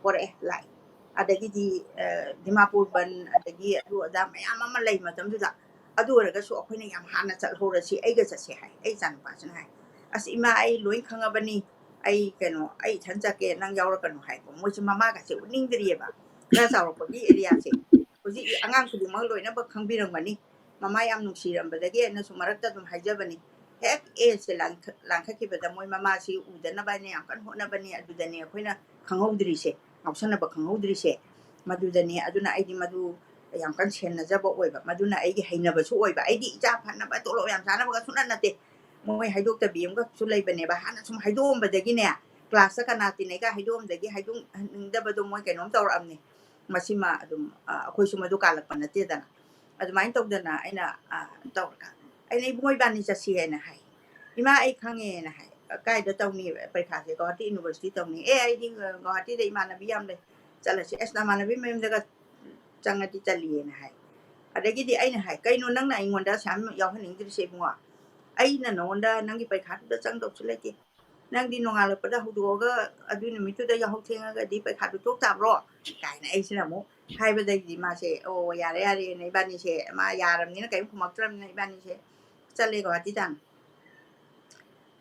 ꯄꯣꯔꯛꯑꯦ, ꯂꯥꯛꯑꯦ꯫ ꯑꯗꯒꯤꯗꯤ, ꯑ, ꯗꯤꯃꯥꯄꯨꯔ ꯕꯟ, ꯑꯗꯒꯤ ꯑꯗꯨ ꯑꯗꯥ ꯃꯌꯥꯝ ꯑꯃ ꯂꯩ ꯃꯇꯝꯗꯨꯗ꯫ ꯑꯗꯨ ꯑꯣꯏꯔꯒꯁꯨ ꯑꯩꯈꯣꯏꯅ ꯌꯥꯝ ꯍꯥꯟꯅ ꯆꯠꯍꯧꯔꯁꯤ, ꯑꯩꯒ ꯆꯠꯁꯦ ꯍꯥꯏ꯫ ꯑꯩ ꯏꯆꯥꯅꯨꯄꯥꯁꯤꯅ ꯍꯥꯏ, "ꯑꯁ ꯏꯃꯥ, ꯑꯩ ꯂꯣꯏ ꯈꯪꯉꯕꯅꯤ, ꯑꯩ ꯀꯩꯅꯣ, ꯑꯩ ꯏꯊꯟ ꯆꯠꯀꯦ, ꯅꯪ ꯌꯥꯎꯔꯛꯀꯅꯨ" ꯍꯥꯏꯀꯣ꯫ ꯃꯣꯏꯁꯦ ꯃꯃꯥꯒꯁꯦ ꯎꯠꯅꯤꯡꯗ꯭ꯔꯤꯑꯕ꯫ ꯈꯔ ꯆꯥꯎꯔꯛꯄꯒꯤ ꯑꯦꯔꯤꯌꯥꯁꯦ꯫ ꯍꯧꯖꯤꯛ ꯑꯉꯥꯡ ꯈꯨꯗꯤꯡꯃꯛ ꯂꯣꯏꯅꯃꯛ ꯈꯪꯕꯤꯔꯝꯒꯅꯤ꯫ ꯃꯃꯥ ꯌꯥꯝ ꯅꯨꯡꯁꯤꯔꯝꯕꯗꯒꯤ ꯑꯩꯅꯁꯨ ꯃꯔꯛꯇ ꯑꯗꯨꯝ ꯍꯥꯏꯖꯕꯅꯤ꯫ ꯍꯦꯛ ꯑꯦꯖꯁꯦ ꯂꯥꯡꯈꯠ-, ꯂꯥꯡꯈꯠꯈꯤꯕꯗ ꯃꯣꯏ ꯃꯃꯥꯁꯤ ꯎꯗꯅꯕ ꯍꯥꯏꯅ ꯌꯥꯝ ꯀꯟꯅ ꯍꯣꯠꯅꯕꯅꯤ꯫ ꯑꯗꯨꯗꯅꯦ ꯑꯩꯈꯣꯏꯅ ꯈꯪꯍꯧꯗ꯭ꯔꯤꯁꯦ, ꯉꯥꯎꯁꯟꯅꯕ ꯈꯪꯍꯧꯗ꯭ꯔꯤꯁꯦ꯫ ꯃꯗꯨꯗꯅꯦ, ꯑꯗꯨꯅ ꯑꯩꯗꯤ ꯃꯗꯨ ꯌꯥꯝ ꯀꯟꯅ ꯁꯦꯟꯅꯖꯕ ꯑꯣꯏꯕ꯫ ꯃꯗꯨꯅ ꯑꯩꯒꯤ ꯍꯩꯅꯕꯁꯨ ꯑꯣꯏꯕ꯫ ꯑꯩꯗꯤ ꯏꯆꯥ ꯐꯅꯕ, ꯇꯣꯂꯣꯞ ꯌꯥꯝ ꯆꯥꯅꯕꯒ ꯁꯨꯡꯅꯠ ꯅꯠꯇꯦ꯫ ꯃꯣꯏ ꯍꯥꯏꯗꯣꯛꯇꯕꯤ ꯑꯃꯒꯁꯨ ꯂꯩꯕꯅꯦꯕ꯫ ꯍꯥꯟꯅ ꯁꯨꯝ ꯍꯥꯏꯗꯣꯛꯑꯝꯕꯗꯒꯤꯅꯦ, ꯀ꯭ꯂꯥꯁꯇ ꯀꯅꯥ ꯇꯤꯟꯅꯩꯒ ꯍꯥꯏꯗꯣꯛꯑꯝꯗꯒꯤ ꯍꯥꯏꯗꯣꯛꯍꯟꯅꯤꯡꯗꯕꯗꯣ ꯃꯣꯏ ꯀꯩꯅꯣꯝ ꯇꯧꯔꯛꯑꯝꯅꯤ꯫ ꯃꯁꯤꯃ ꯑꯗꯨꯝ, ꯑ, ꯑꯩꯈꯣꯏꯁꯨ ꯃꯗꯨ ꯀꯥꯜꯂꯛꯄ ꯅꯠꯇꯦꯗꯅ꯫ ꯑꯗꯨꯃꯥꯏꯅ ꯇꯧꯗꯅ ꯑꯩꯅ, ꯑ, ꯇꯧꯔꯒ, ꯑꯩꯅ "ꯏꯕꯨꯡꯉꯣ, ꯏꯕꯥꯅꯤ ꯆꯠꯁꯤ" ꯍꯥꯏꯅ ꯍꯥꯏ꯫ "ꯏꯃꯥ, ꯑꯩ ꯈꯪꯉꯦꯅ" ꯍꯥꯏ꯫ "ꯀꯥꯏꯗ ꯇꯧꯅꯤ ꯄꯔꯤꯈꯥꯁꯦ?" "ꯒꯧꯍꯥꯇꯤ ꯌꯨꯅꯤꯚꯔꯁꯤꯇꯤ ꯇꯧꯅꯤ"꯫ "ꯑꯦ, ꯑꯩꯗꯤ ꯒꯧꯍꯥꯇꯤꯗ ꯏꯃꯥꯟꯅꯕꯤ ꯌꯥꯝ ꯂꯩ, ꯆꯠꯂꯁꯤ"꯫ "ꯑꯁ, ꯅꯃꯥꯟꯅꯕꯤ ꯃꯌꯨꯝꯗꯒ ꯆꯪꯉꯗꯤ ꯆꯜꯂꯤꯌꯦꯅ" ꯍꯥꯏ꯫ ꯑꯗꯒꯤꯗꯤ ꯑꯩꯅ ꯍꯥꯏ, "ꯀꯩꯅꯣ ꯅꯪꯅ ꯑꯩꯉꯣꯟꯗ ꯑꯁꯨꯛ ꯌꯥꯝ ꯌꯥꯎꯍꯟꯅꯤꯡꯗ꯭ꯔꯤꯁꯦ ꯏꯕꯨꯡꯉꯣ? ꯑꯩꯅ ꯅꯉꯣꯟꯗ ꯅꯪꯒꯤ ꯄꯔꯤꯈꯥꯗꯨꯗ ꯆꯪꯗꯧꯁꯨ ꯂꯩꯇꯦ꯫ ꯅꯪꯗꯤ ꯅꯣꯡꯉꯥꯜꯂꯛꯄꯗ ꯍꯧꯗꯣꯛꯑꯒ ꯑꯗꯨ ꯅꯨꯃꯤꯠꯇꯨꯗ ꯌꯥꯍꯧ ꯊꯦꯡꯉꯒꯗꯤ ꯄꯔꯤꯈꯥꯗꯨ ꯇꯣꯛ ꯇꯥꯕ꯭ꯔꯣ?" ꯀꯥꯏꯅ ꯑꯩꯁꯤꯅ ꯑꯃꯨꯛ ꯍꯥꯏꯕꯗꯒꯤꯗꯤ ꯃꯥꯁꯦ, "ꯑꯣ, ꯌꯥꯔꯦ, ꯌꯥꯔꯦꯅ" ꯏꯕꯥꯅꯤꯁꯦ, ꯃꯥ ꯌꯥꯔꯝꯅꯤꯅ ꯀꯔꯤꯝ ꯈꯨꯝꯃꯛꯇ꯭ꯔꯕꯅꯤꯅ ꯏꯕꯥꯅꯤꯁꯦ ꯆꯠꯂꯦ ꯒꯧꯍꯥꯇꯤ ꯇꯥꯟꯅ꯫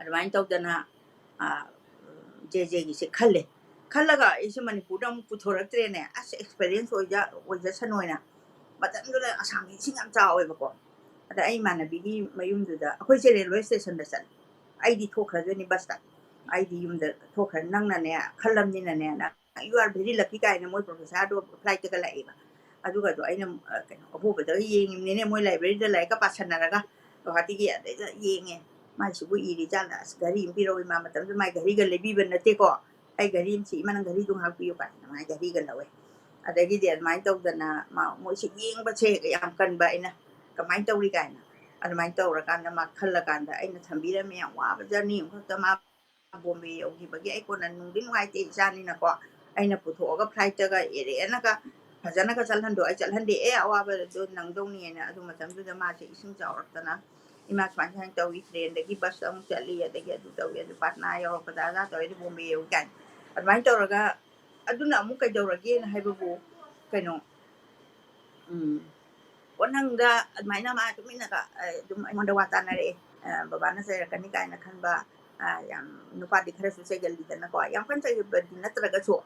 ꯑꯗꯨꯃꯥꯏꯅ ꯇꯧꯗꯅ ꯖꯦ ꯖꯦꯒꯤꯁꯦ ꯈꯜꯂꯦ꯫ ꯈꯜꯂꯒ ꯑꯩꯁꯦ ꯃꯅꯤꯄꯨꯔꯗ ꯑꯃꯨꯛ ꯄꯨꯊꯣꯔꯛꯇ꯭ꯔꯦꯅꯦ꯫ ꯑꯁ, ꯑꯦꯛꯁꯄꯤꯔꯤꯌꯦꯟꯁ ꯑꯣꯏꯖ ꯑꯣꯏꯖꯁꯅꯨꯅ꯫ ꯃꯇꯝꯗꯨꯗ ꯑꯁꯥꯝꯒꯤ ꯏꯁꯤꯡ ꯌꯥꯝ ꯆꯥꯎꯋꯦꯕꯀꯣ꯫ ꯑꯗ ꯑꯩ ꯏꯃꯥꯟꯅꯕꯤꯒꯤ ꯃꯌꯨꯝꯗꯨꯗ, ꯑꯩꯈꯣꯏꯁꯦ ꯔꯦꯜꯋꯦ ꯁ꯭ꯇꯦꯁꯟꯗ ꯆꯠꯂꯦ꯫ ꯑꯩꯗꯤ ꯊꯣꯛꯈ꯭ꯔꯗꯣꯏꯅꯤ ꯕꯁꯇ꯫ ꯑꯩꯗꯤ ꯌꯨꯝꯗ ꯊꯣꯛꯈ꯭ꯔ, "ꯅꯪꯅꯅꯦ ꯈꯜꯂꯝꯅꯤꯅꯅꯦ, ꯅꯪ you are very lucky" ꯀꯥꯏꯅ ꯃꯣꯏ ꯄ꯭ꯔꯣꯐꯦꯁꯔꯗꯣ ꯐ꯭ꯂꯥꯏꯠꯇꯒ ꯂꯥꯛꯑꯦꯕ꯫ ꯑꯗꯨꯒꯗꯣ ꯑꯩꯅ, ꯑ, ꯀꯩꯅꯣ, ꯑꯍꯣꯕꯗꯒ ꯌꯦꯡꯉꯤꯕꯅꯤꯅꯦ, ꯃꯣꯏ ꯂꯥꯏꯕ꯭ꯔꯦꯔꯤꯗ ꯂꯥꯏꯔꯤꯛꯀ ꯄꯥꯁꯟꯅꯔꯒ꯫ ꯒꯨꯋꯥꯍꯥꯇꯤꯒꯤ ꯑꯗꯩꯗ ꯌꯦꯡꯉꯦ꯫ "ꯃꯥꯏꯁꯤꯕꯨ ꯏꯔꯤꯖꯥꯠꯂ? ꯑꯁ, ꯘꯔꯤ ꯑꯃ ꯄꯤꯔꯛꯑꯣ ꯏꯃꯥ", ꯃꯇꯝꯗꯨꯗ ꯃꯥꯏ ꯘꯔꯤꯒ ꯂꯩꯕꯤꯕ ꯅꯠꯇꯦꯀꯣ꯫ "ꯑꯩ ꯘꯔꯤ ꯑꯃ ꯁꯤ, ꯏꯃꯥ ꯅꯪ ꯘꯔꯤꯗꯨ ꯉꯥꯏꯍꯥꯛ ꯄꯤꯌꯨ" ꯀꯥꯏꯅ ꯃꯥꯏ ꯘꯔꯤꯒ ꯂꯧꯋꯦ꯫ ꯑꯗꯒꯤꯗꯤ ꯑꯗꯨꯃꯥꯏꯅ ꯇꯧꯗꯅ ꯃꯥ, ꯃꯣꯏꯁꯦ ꯌꯦꯡꯕꯁꯦ ꯌꯥꯝ ꯀꯟꯕ ꯑꯩꯅ, "ꯀꯃꯥꯏꯅ ꯇꯧꯔꯤ?" ꯀꯥꯏꯅ꯫ ꯑꯗꯨꯃꯥꯏꯅ ꯇꯧꯔꯀꯥꯟꯗ ꯃꯥ ꯈꯜꯂꯀꯥꯟꯗ ꯑꯩꯅ ꯊꯝꯕꯤꯔꯝꯃꯦ꯫ ꯌꯥꯝ ꯋꯥꯕ ꯖꯔꯅꯤ ꯑꯃꯈꯛꯇ ꯃꯥ ꯕꯣꯝꯕꯦ ꯌꯧꯈꯤꯕꯒꯤ ꯑꯩ ꯀꯣꯟꯅ ꯅꯨꯡꯗꯤ ꯅꯨꯡꯉꯥꯏꯇꯦ ꯏꯆꯥꯅꯤꯅꯀꯣ꯫ ꯑꯩꯅ ꯄꯨꯊꯣꯛꯑꯒ ꯐ꯭ꯂꯥꯏꯠꯇꯒ ꯑꯦꯔꯦꯟꯅꯒ ꯐꯖꯅꯒ ꯆꯠꯍꯟꯗꯣ, ꯑꯩ ꯆꯠꯍꯟꯗꯦ, ꯑꯦ, ꯑꯋꯥꯕꯗꯣ ꯅꯪꯗꯧꯅꯤꯅ꯫ ꯑꯗꯨ ꯃꯇꯝꯗꯨꯗ ꯃꯥꯁꯦ ꯏꯁꯤꯡ ꯆꯥꯎꯔꯛꯇꯅ, "ꯏꯃꯥ ꯁꯨꯃꯥꯏꯅ ꯁꯨꯃꯥꯏꯅ ꯇꯧꯏ, ꯇ꯭ꯔꯦꯟꯗꯒꯤ ꯕꯁ ꯑꯃꯨꯛ ꯆꯠꯂꯤ, ꯑꯗꯒꯤ ꯑꯗꯨ ꯇꯧꯏ, ꯑꯗꯨ ꯄꯥꯠꯅꯥ ꯌꯧꯔꯛꯄꯗ ꯑꯗꯥ ꯇꯧꯏ, ꯑꯗꯨ ꯕꯣꯝꯕꯦ ꯌꯧꯏ" ꯀꯥꯏꯅ꯫ ꯑꯗꯨꯃꯥꯏꯅ ꯇꯧꯔꯒ, ꯑꯗꯨꯅ ꯑꯃꯨꯛ ꯀꯩꯗꯧꯔꯒꯦꯅ ꯍꯥꯏꯕꯕꯨ, ꯀꯩꯅꯣ, ꯎꯝ, ꯄꯣꯠꯅꯪꯗ ꯑꯗꯨꯃꯥꯏꯅ ꯃꯥ ꯇꯨꯃꯤꯟꯅꯒ, ꯑ, ꯑꯗꯨꯝ ꯑꯩꯉꯣꯟꯗ ꯋꯥ ꯇꯥꯅꯔꯛꯑꯦ꯫ ꯑ, ꯕꯕꯥꯅ ꯆꯩꯔꯛꯀꯅꯤ ꯀꯥꯏꯅ ꯈꯟꯕ, ꯑ, ꯌꯥꯝ ꯅꯨꯄꯥꯗꯤ ꯈꯔꯁꯨ ꯆꯩꯒꯜꯂꯤꯗꯅꯀꯣ, ꯌꯥꯝ ꯀꯟꯅ ꯆꯩꯕꯗꯤ ꯅꯠꯇ꯭ꯔꯒꯁꯨ꯫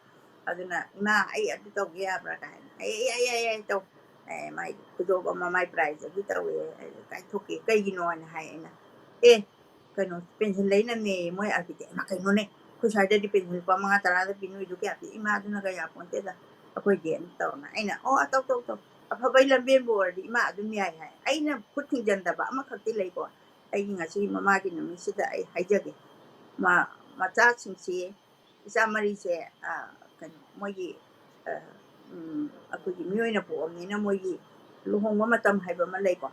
ꯑꯗꯨꯅ, "ꯏꯃꯥ, ꯑꯩ ꯑꯗꯨ ꯇꯧꯒꯦ ꯌꯥꯕ꯭ꯔꯥ?" ꯀꯥꯏꯅ꯫ "ꯑꯦ, ꯌꯥꯏ, ꯌꯥꯏ, ꯌꯥꯏ, ꯇꯧ꯫ ꯑꯦ, ꯃꯥꯏ ꯈꯨꯗꯣꯞ ꯑꯃ ꯃꯥꯏ ꯄ꯭ꯔꯥꯏꯖ ꯑꯗꯨ ꯇꯧꯋꯦ, ꯑꯩ ꯀꯥꯏꯊꯣꯛꯀꯦ, ꯀꯩꯒꯤꯅꯣ?" ꯍꯥꯏꯅ ꯍꯥꯏ꯫ ꯑꯩꯅ, "ꯑꯦ, ꯀꯩꯅꯣ, ꯄꯦꯟꯁꯤꯜ ꯂꯩꯅꯕꯅꯦ ꯃꯣꯏ ꯑꯥꯔꯀꯤꯇꯦꯛ"꯫ "ꯏꯃꯥ, ꯀꯩꯅꯣꯅꯦ? ꯑꯩꯈꯣꯏ ꯁ꯭ꯋꯥꯏꯗꯗꯤ ꯄꯦꯟꯁꯤꯜ ꯂꯨꯄꯥ ꯃꯉꯥ ꯇꯔꯥꯗ ꯄꯤ, ꯅꯣꯏꯗꯨ ꯀꯌꯥ ꯄꯤ?" "ꯏꯃꯥ, ꯑꯗꯨꯅꯒ ꯌꯥꯄꯣꯟꯇꯦꯗ ꯑꯩꯈꯣꯏꯗꯤ" ꯑꯗꯨꯝ ꯇꯧꯅ꯫ ꯑꯩꯅ, "ꯑꯣ, ꯇꯧ, ꯇꯧ, ꯇꯧ, ꯑꯐꯕꯩ ꯂꯝꯕꯦꯟꯕꯨ ꯑꯣꯏꯔꯗꯤ ꯏꯃꯥ ꯑꯗꯨꯝ ꯌꯥꯏ" ꯍꯥꯏ꯫ ꯑꯩꯅ ꯈꯨꯠ ꯊꯤꯡꯖꯤꯟꯗꯕ ꯑꯃꯈꯛꯇꯤ ꯂꯩꯀꯣ꯫ ꯑꯩꯒꯤ ꯉꯁꯤ ꯃꯃꯥꯒꯤ ꯅꯨꯃꯤꯠꯁꯤꯗ ꯑꯩ ꯍꯥꯏꯖꯒꯦ꯫ ꯃ-, ꯃꯆꯥꯁꯤꯡꯁꯤ, ꯏꯆꯥ ꯃꯔꯤꯁꯦ, ꯑ, ꯀꯩꯅꯣ, ꯃꯣꯏꯒꯤ, ꯑ, ꯎꯝ, ꯑꯩꯈꯣꯏꯒꯤ ꯃꯤꯑꯣꯏꯅ ꯄꯣꯛꯑꯕꯅꯤꯅ ꯃꯣꯏꯒꯤ ꯂꯨꯍꯣꯡꯕ ꯃꯇꯝ ꯍꯥꯏꯕ ꯑꯃ ꯂꯩꯀꯣ꯫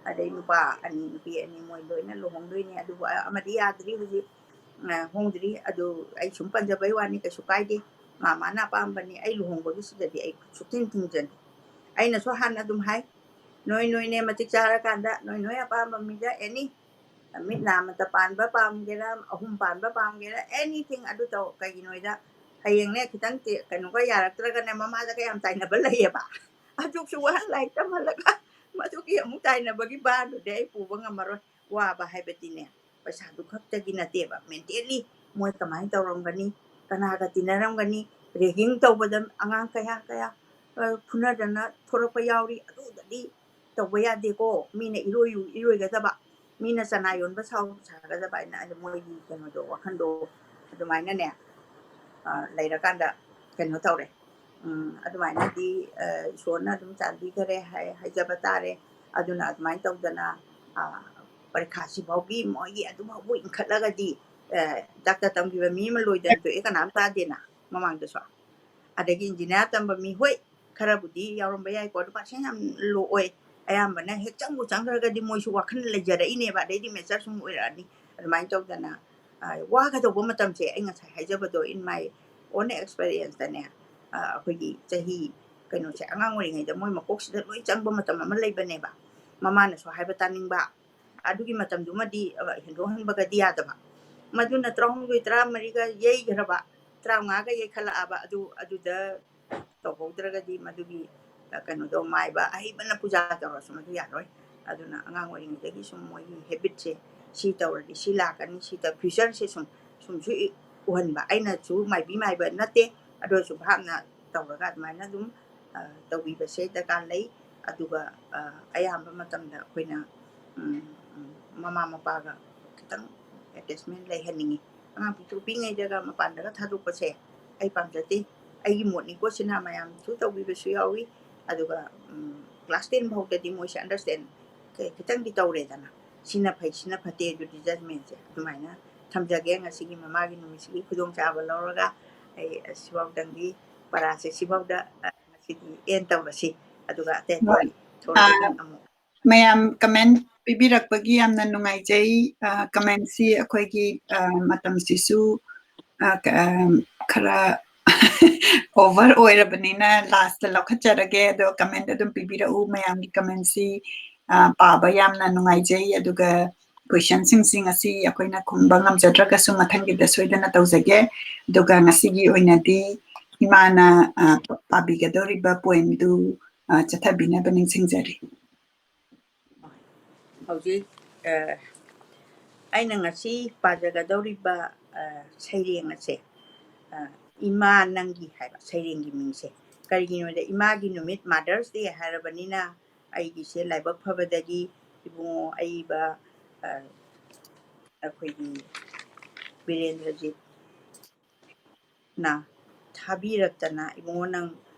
ꯑꯗꯩ ꯅꯨꯄꯥ ꯑꯅꯤ, ꯅꯨꯄꯤ ꯑꯅꯤ, ꯃꯣꯏ ꯂꯣꯏꯅ ꯂꯨꯍꯣꯡꯗꯣꯏꯅꯦ꯫ ꯑꯗꯨꯕꯨ ꯑ-, ꯑꯃꯗꯤ ꯌꯥꯗ꯭ꯔꯤ ꯍꯧꯖꯤꯛ, ꯑ, ꯍꯣꯡꯗ꯭ꯔꯤ꯫ ꯑꯗꯨ ꯑꯩ ꯁꯨꯝ ꯄꯟꯖꯕꯩ ꯋꯥꯅꯤ, ꯀꯩꯁꯨ ꯀꯥꯏꯗꯦ꯫ ꯃꯥ ꯃꯥꯅ ꯑꯄꯥꯝꯕꯅꯤ꯫ ꯑꯩ ꯂꯨꯍꯣꯡꯕꯒꯤꯁꯤꯗꯗꯤ ꯑꯩ ꯁꯨꯛꯊꯤꯡ ꯊꯤꯡꯖꯗꯦ꯫ ꯑꯩꯅꯁꯨ ꯍꯥꯟꯅ ꯑꯗꯨꯝ ꯍꯥꯏ, "ꯅꯣꯏ ꯅꯣꯏꯅꯦ ꯃꯇꯤꯛ ꯆꯥꯔꯀꯥꯟꯗ ꯅꯣꯏ ꯅꯣꯏ ꯑꯄꯥꯝꯕ ꯃꯤꯗ ꯑꯦꯅꯤ ꯃꯤꯠ ꯅꯥꯃꯇ ꯄꯥꯟꯕ ꯄꯥꯝꯒꯦꯔꯥ, ꯑꯍꯨꯝ ꯄꯥꯟꯕ ꯄꯥꯝꯒꯦꯔꯥ, ꯑꯦꯅꯤꯊꯤꯡ ꯑꯗꯨ ꯇꯧ꯫ ꯀꯩꯒꯤꯅꯣ ꯍꯥꯏꯗ ꯍꯌꯦꯡꯅꯦ ꯈꯤꯇꯪ ꯇꯦ-, ꯀꯩꯅꯣꯒ ꯌꯥꯔꯛꯇ꯭ꯔꯒꯅꯦ ꯃꯃꯥꯗꯒ ꯌꯥꯝ ꯇꯥꯏꯅꯕ ꯂꯩꯌꯦꯕ꯫ ꯑꯗꯨꯁꯨ ꯋꯥꯍꯟ ꯂꯥꯏꯔꯤꯛ ꯇꯝꯍꯜꯂꯒ ꯃꯗꯨꯒꯤ ꯑꯃꯨꯛ ꯇꯥꯏꯅꯕꯒꯤ ꯕꯥꯔꯗꯨꯗꯤ ꯑꯩ ꯄꯨꯕ ꯉꯝꯃꯔꯣꯏ"꯫ ꯋꯥꯕ ꯍꯥꯏꯕꯗꯤꯅꯦ, ꯄꯩꯁꯥꯗꯨ ꯈꯛꯇꯒꯤ ꯅꯠꯇꯦꯕ, mentally ꯃꯣꯏ ꯀꯃꯥꯏꯅ ꯇꯧꯔꯝꯒꯅꯤ, ꯀꯅꯥꯒ ꯇꯤꯟꯅꯔꯝꯒꯅꯤ, ragging ꯇꯧꯕꯗ ꯑꯉꯥꯡ ꯀꯌꯥ ꯀꯌꯥ, ꯑ, ꯐꯨꯅꯗꯅ ꯊꯣꯔꯛꯄ ꯌꯥꯎꯔꯤ꯫ ꯑꯗꯨꯗꯗꯤ ꯇꯧꯕ ꯌꯥꯗꯦꯀꯣ, ꯃꯤꯅ ꯏꯔꯣꯏꯌꯨ ꯏꯔꯣꯏꯒꯗꯕ, ꯃꯤꯅ ꯆꯅꯥ ꯌꯣꯟꯕ ꯁꯥꯎ ꯁꯥꯒꯗꯕ ꯍꯥꯏꯅ ꯑꯩꯅ ꯃꯣꯏꯒꯤ ꯀꯩꯅꯣꯗꯣ, ꯋꯥꯈꯜꯗꯣ ꯑꯗꯨꯃꯥꯏꯅꯅꯦ, ꯑ, ꯂꯩꯔꯀꯥꯟꯗ ꯀꯩꯅꯣ ꯇꯧꯔꯦ꯫ ꯎꯝ, ꯑꯗꯨꯃꯥꯏꯅꯗꯤ, ꯑ, ꯏꯁꯣꯔꯅ ꯑꯗꯨꯝ ꯆꯥꯟꯕꯤꯈꯔꯦ ꯍꯥꯏ-, ꯍꯥꯏꯖꯕ ꯇꯥꯔꯦ꯫ ꯑꯗꯨꯅ ꯑꯗꯨꯃꯥꯏꯅ ꯇꯧꯗꯅ, ꯑ, ꯄꯔꯤꯈꯥꯁꯤꯐꯥꯎꯒꯤ ꯃꯣꯏꯒꯤ ꯑꯗꯨꯐꯥꯎꯕ ꯏꯟꯈꯠꯂꯒꯗꯤ, ꯑ, ꯗꯥꯛꯇꯔ ꯇꯝꯈꯤꯕ ꯃꯤ ꯑꯃ ꯂꯣꯏꯗꯅ ꯇꯣꯛꯑꯦ ꯀꯅꯥꯝ ꯇꯥꯗꯦꯅ ꯃꯃꯥꯡꯗꯁꯨ꯫ ꯑꯗꯒꯤ ꯏꯟꯖꯤꯅꯤꯌꯥꯔ ꯇꯝꯕ ꯃꯤ, ꯍꯣꯏ, ꯈꯔꯕꯨꯗꯤ ꯌꯥꯎꯔꯝꯕ ꯌꯥꯏꯀꯣ, ꯑꯗꯨ percent ꯌꯥꯝ low ꯑꯣꯏ꯫ ꯑꯌꯥꯝꯕꯅ ꯍꯦꯛ ꯆꯪꯕꯨ ꯆꯪꯈ꯭ꯔꯒꯗꯤ ꯃꯣꯏꯁꯨ ꯋꯥꯈꯜ ꯂꯩꯖꯔꯛꯏꯅꯦꯕ, ꯑꯗꯩꯗꯤ mature ꯁꯨꯝ ꯑꯣꯏꯔꯛꯑꯅꯤ꯫ ꯑꯗꯨꯃꯥꯏꯅ ꯇꯧꯗꯅ, ꯑ, ꯋꯥꯒꯗꯧꯕ ꯃꯇꯝꯁꯦ ꯑꯩ ꯉꯁꯥꯏ ꯍꯥꯏꯖꯕꯗꯣ, in my own experience ꯇꯅꯦ, ꯑ, ꯑꯩꯈꯣꯏꯒꯤ ꯆꯍꯤ ꯀꯩꯅꯣꯁꯦ, ꯑꯉꯥꯡ ꯑꯣꯏꯔꯤꯉꯩꯗ ꯃꯣꯏ ꯃꯀꯣꯛꯁꯤꯗ ꯂꯣꯏ ꯆꯪꯕ ꯃꯇꯝ ꯑꯃ ꯂꯩꯕꯅꯦꯕ꯫ ꯃꯃꯥꯅꯁꯨ ꯍꯥꯏꯕ ꯇꯥꯅꯤꯡꯕ, ꯑꯗꯨꯒꯤ ꯃꯇꯝꯗꯨꯃꯗꯤ, ꯑ, ꯍꯦꯟꯗꯣꯛꯍꯟꯕꯒꯗꯤ ꯌꯥꯗꯕ꯫ ꯃꯗꯨꯅ ꯇꯔꯥꯍꯨꯝꯗꯣꯏ, ꯇꯔꯥꯃꯔꯤꯒ ꯌꯩꯈ꯭ꯔꯕ, ꯇꯔꯥꯃꯉꯥꯒ ꯌꯩꯈꯠꯂꯛꯑꯕ, ꯑꯗꯨ, ꯑꯗꯨꯗ ꯇꯧꯍꯧꯗ꯭ꯔꯒꯗꯤ ꯃꯗꯨꯒꯤ, ꯑ, ꯀꯩꯅꯣꯗꯣ ꯃꯥꯏꯕ ꯑꯍꯩꯕꯅ ꯄꯨꯖꯥ ꯇꯧꯔꯁꯨ ꯃꯗꯨ ꯌꯥꯔꯣꯏ꯫ ꯑꯗꯨꯅ ꯑꯉꯥꯡ ꯑꯣꯏꯔꯤꯉꯩꯗꯒꯤ ꯁꯨꯝ ꯃꯣꯏꯒꯤ habit ꯁꯦ ꯁꯤ ꯇꯧꯔꯗꯤ ꯁꯤ ꯂꯥꯛꯀꯅꯤ, ꯁꯤ ꯇꯧ-, future ꯁꯦ ꯁꯨꯝ, ꯁꯨꯝꯁꯨ ꯏ-, ꯎꯍꯟꯕ꯫ ꯑꯩꯅꯁꯨ ꯃꯥꯏꯕꯤ ꯃꯥꯏꯕ ꯅꯠꯇꯦ, ꯑꯗꯨ ꯑꯣꯏꯔꯁꯨ ꯚꯥꯞꯅ ꯇꯧꯔꯒ ꯑꯗꯨꯃꯥꯏꯅ ꯑꯗꯨꯝ, ꯑ, ꯇꯧꯕꯤꯕꯁꯦ ꯗꯔꯀꯥꯔ ꯂꯩ꯫ ꯑꯗꯨꯒ, ꯑ, ꯑꯌꯥꯝꯕ ꯃꯇꯝꯗ ꯑꯩꯈꯣꯏꯅ, ꯎꯝ, ꯎꯝ, ꯃꯃꯥ ꯃꯄꯥꯒ ꯈꯤꯇꯪ attachment ꯂꯩꯍꯟꯅꯤꯡꯉꯤ꯫ ꯑꯉꯥꯡ ꯄꯤꯛꯇ꯭ꯔꯨ ꯄꯤꯛꯏꯉꯩꯗꯒ ꯃꯄꯥꯟꯗꯒ ꯊꯥꯗꯣꯛꯄꯁꯦ ꯑꯩ ꯄꯥꯝꯖꯗꯦ꯫ ꯑꯩꯒꯤ ꯃꯣꯠꯅꯤꯀꯣ, ꯁꯤꯅ ꯃꯌꯥꯝꯁꯨ ꯇꯧꯕꯤꯕꯁꯨ ꯌꯥꯎꯏ꯫ ꯑꯗꯨꯒ, ꯎꯝ, class ten ꯐꯥꯎꯗꯗꯤ ꯃꯣꯏꯁꯦ understand ꯈꯤꯇꯪꯗꯤ ꯇꯧꯔꯦꯗꯅ꯫ ꯁꯤꯅ ꯐꯩ, ꯁꯤꯅ ꯐꯠꯇꯦ ꯑꯗꯨꯗꯤ judgment ꯁꯦ꯫ ꯑꯗꯨꯃꯥꯏꯅ ꯊꯝꯖꯒꯦ꯫ ꯉꯁꯤꯒꯤ ꯃꯃꯥꯒꯤ ꯅꯨꯃꯤꯠꯁꯤꯒꯤ ꯈꯨꯗꯣꯡꯆꯥꯕ ꯂꯧꯔꯒ ꯑꯩ ꯁꯤꯐꯥꯎꯗꯪꯗꯤ, ꯄꯔꯥꯁꯦ ꯁꯤꯐꯥꯎꯗ, ꯑ, ꯉꯁꯤꯗꯤ end ꯇꯧꯔꯁꯤ꯫ ꯑꯗꯨꯒ ꯑꯇꯩ ꯍꯣꯏ꯫ ꯑꯇꯩ ꯊꯣꯔꯛꯑꯒ ꯑꯥ, ꯑꯃꯨꯛ ꯃꯌꯥꯝ comment ꯄꯤꯕꯤꯔꯛꯄꯒꯤ ꯌꯥꯝꯅ ꯅꯨꯡꯉꯥꯏꯖꯩ꯫ ꯑ, comment ꯁꯤ ꯑꯩꯈꯣꯏꯒꯤ, ꯑ, ꯃꯇꯝꯁꯤꯁꯨ, ꯑ, ꯀ-, ꯑ, ꯈꯔ over ꯑꯣꯏꯔꯕꯅꯤꯅ last ꯇ ꯂꯧꯈꯠꯆꯔꯒꯦ꯫ ꯑꯗꯣ comment ꯑꯗꯨꯝ ꯄꯤꯕꯤꯔꯛꯎ꯫ ꯃꯌꯥꯝꯒꯤ comment ꯁꯤ, ꯑ, ꯄꯥꯕ ꯌꯥꯝꯅ ꯅꯨꯡꯉꯥꯏꯖꯩ꯫ ꯑꯗꯨꯒ question ꯁꯤꯡꯁꯤ ꯉꯁꯤ ꯑꯩꯈꯣꯏꯅ ꯈꯨꯝꯕ ꯉꯝꯖꯗ꯭ꯔꯒꯁꯨ ꯃꯊꯪꯒꯤꯗ ꯁꯣꯏꯗꯅ ꯇꯧꯖꯒꯦ꯫ ꯑꯗꯨꯒ ꯉꯁꯤꯒꯤ ꯑꯣꯏꯅꯗꯤ ꯏꯃꯥꯅ, ꯑ, ꯄꯥꯕꯤꯒꯗꯧꯔꯤꯕ poem ꯗꯨ, ꯑ, ꯆꯠꯊꯕꯤꯅꯕ ꯅꯤꯡꯁꯤꯡꯖꯔꯤ꯫ ꯍꯧꯖꯤꯛ, ꯑ, ꯑꯩꯅ ꯉꯁꯤ ꯄꯥꯖꯒꯗꯧꯔꯤꯕ ꯁꯩꯔꯦꯡ ꯑꯁꯦ ꯏꯃꯥ ꯅꯪꯒꯤ ꯍꯥꯏꯕ ꯁꯩꯔꯦꯡꯒꯤ ꯃꯤꯡꯁꯦ꯫ ꯀꯔꯤꯒꯤꯅꯣꯗ, ꯏꯃꯥꯒꯤ ꯅꯨꯃꯤꯠ, Mother's Day ꯍꯥꯏꯔꯕꯅꯤꯅ, ꯑꯩꯒꯤꯁꯦ ꯂꯥꯏꯕꯛ ꯐꯕꯗꯒꯤ ꯏꯕꯨꯡꯉꯣ ꯑꯏꯕ ꯑꯩꯈꯣꯏꯒꯤ ꯕꯤꯔꯦꯟꯗ꯭ꯔꯖꯤꯠ ꯅ ꯊꯥꯕꯤꯔꯛꯇꯅ, "ꯏꯕꯨꯡꯉꯣ, ꯅꯪ,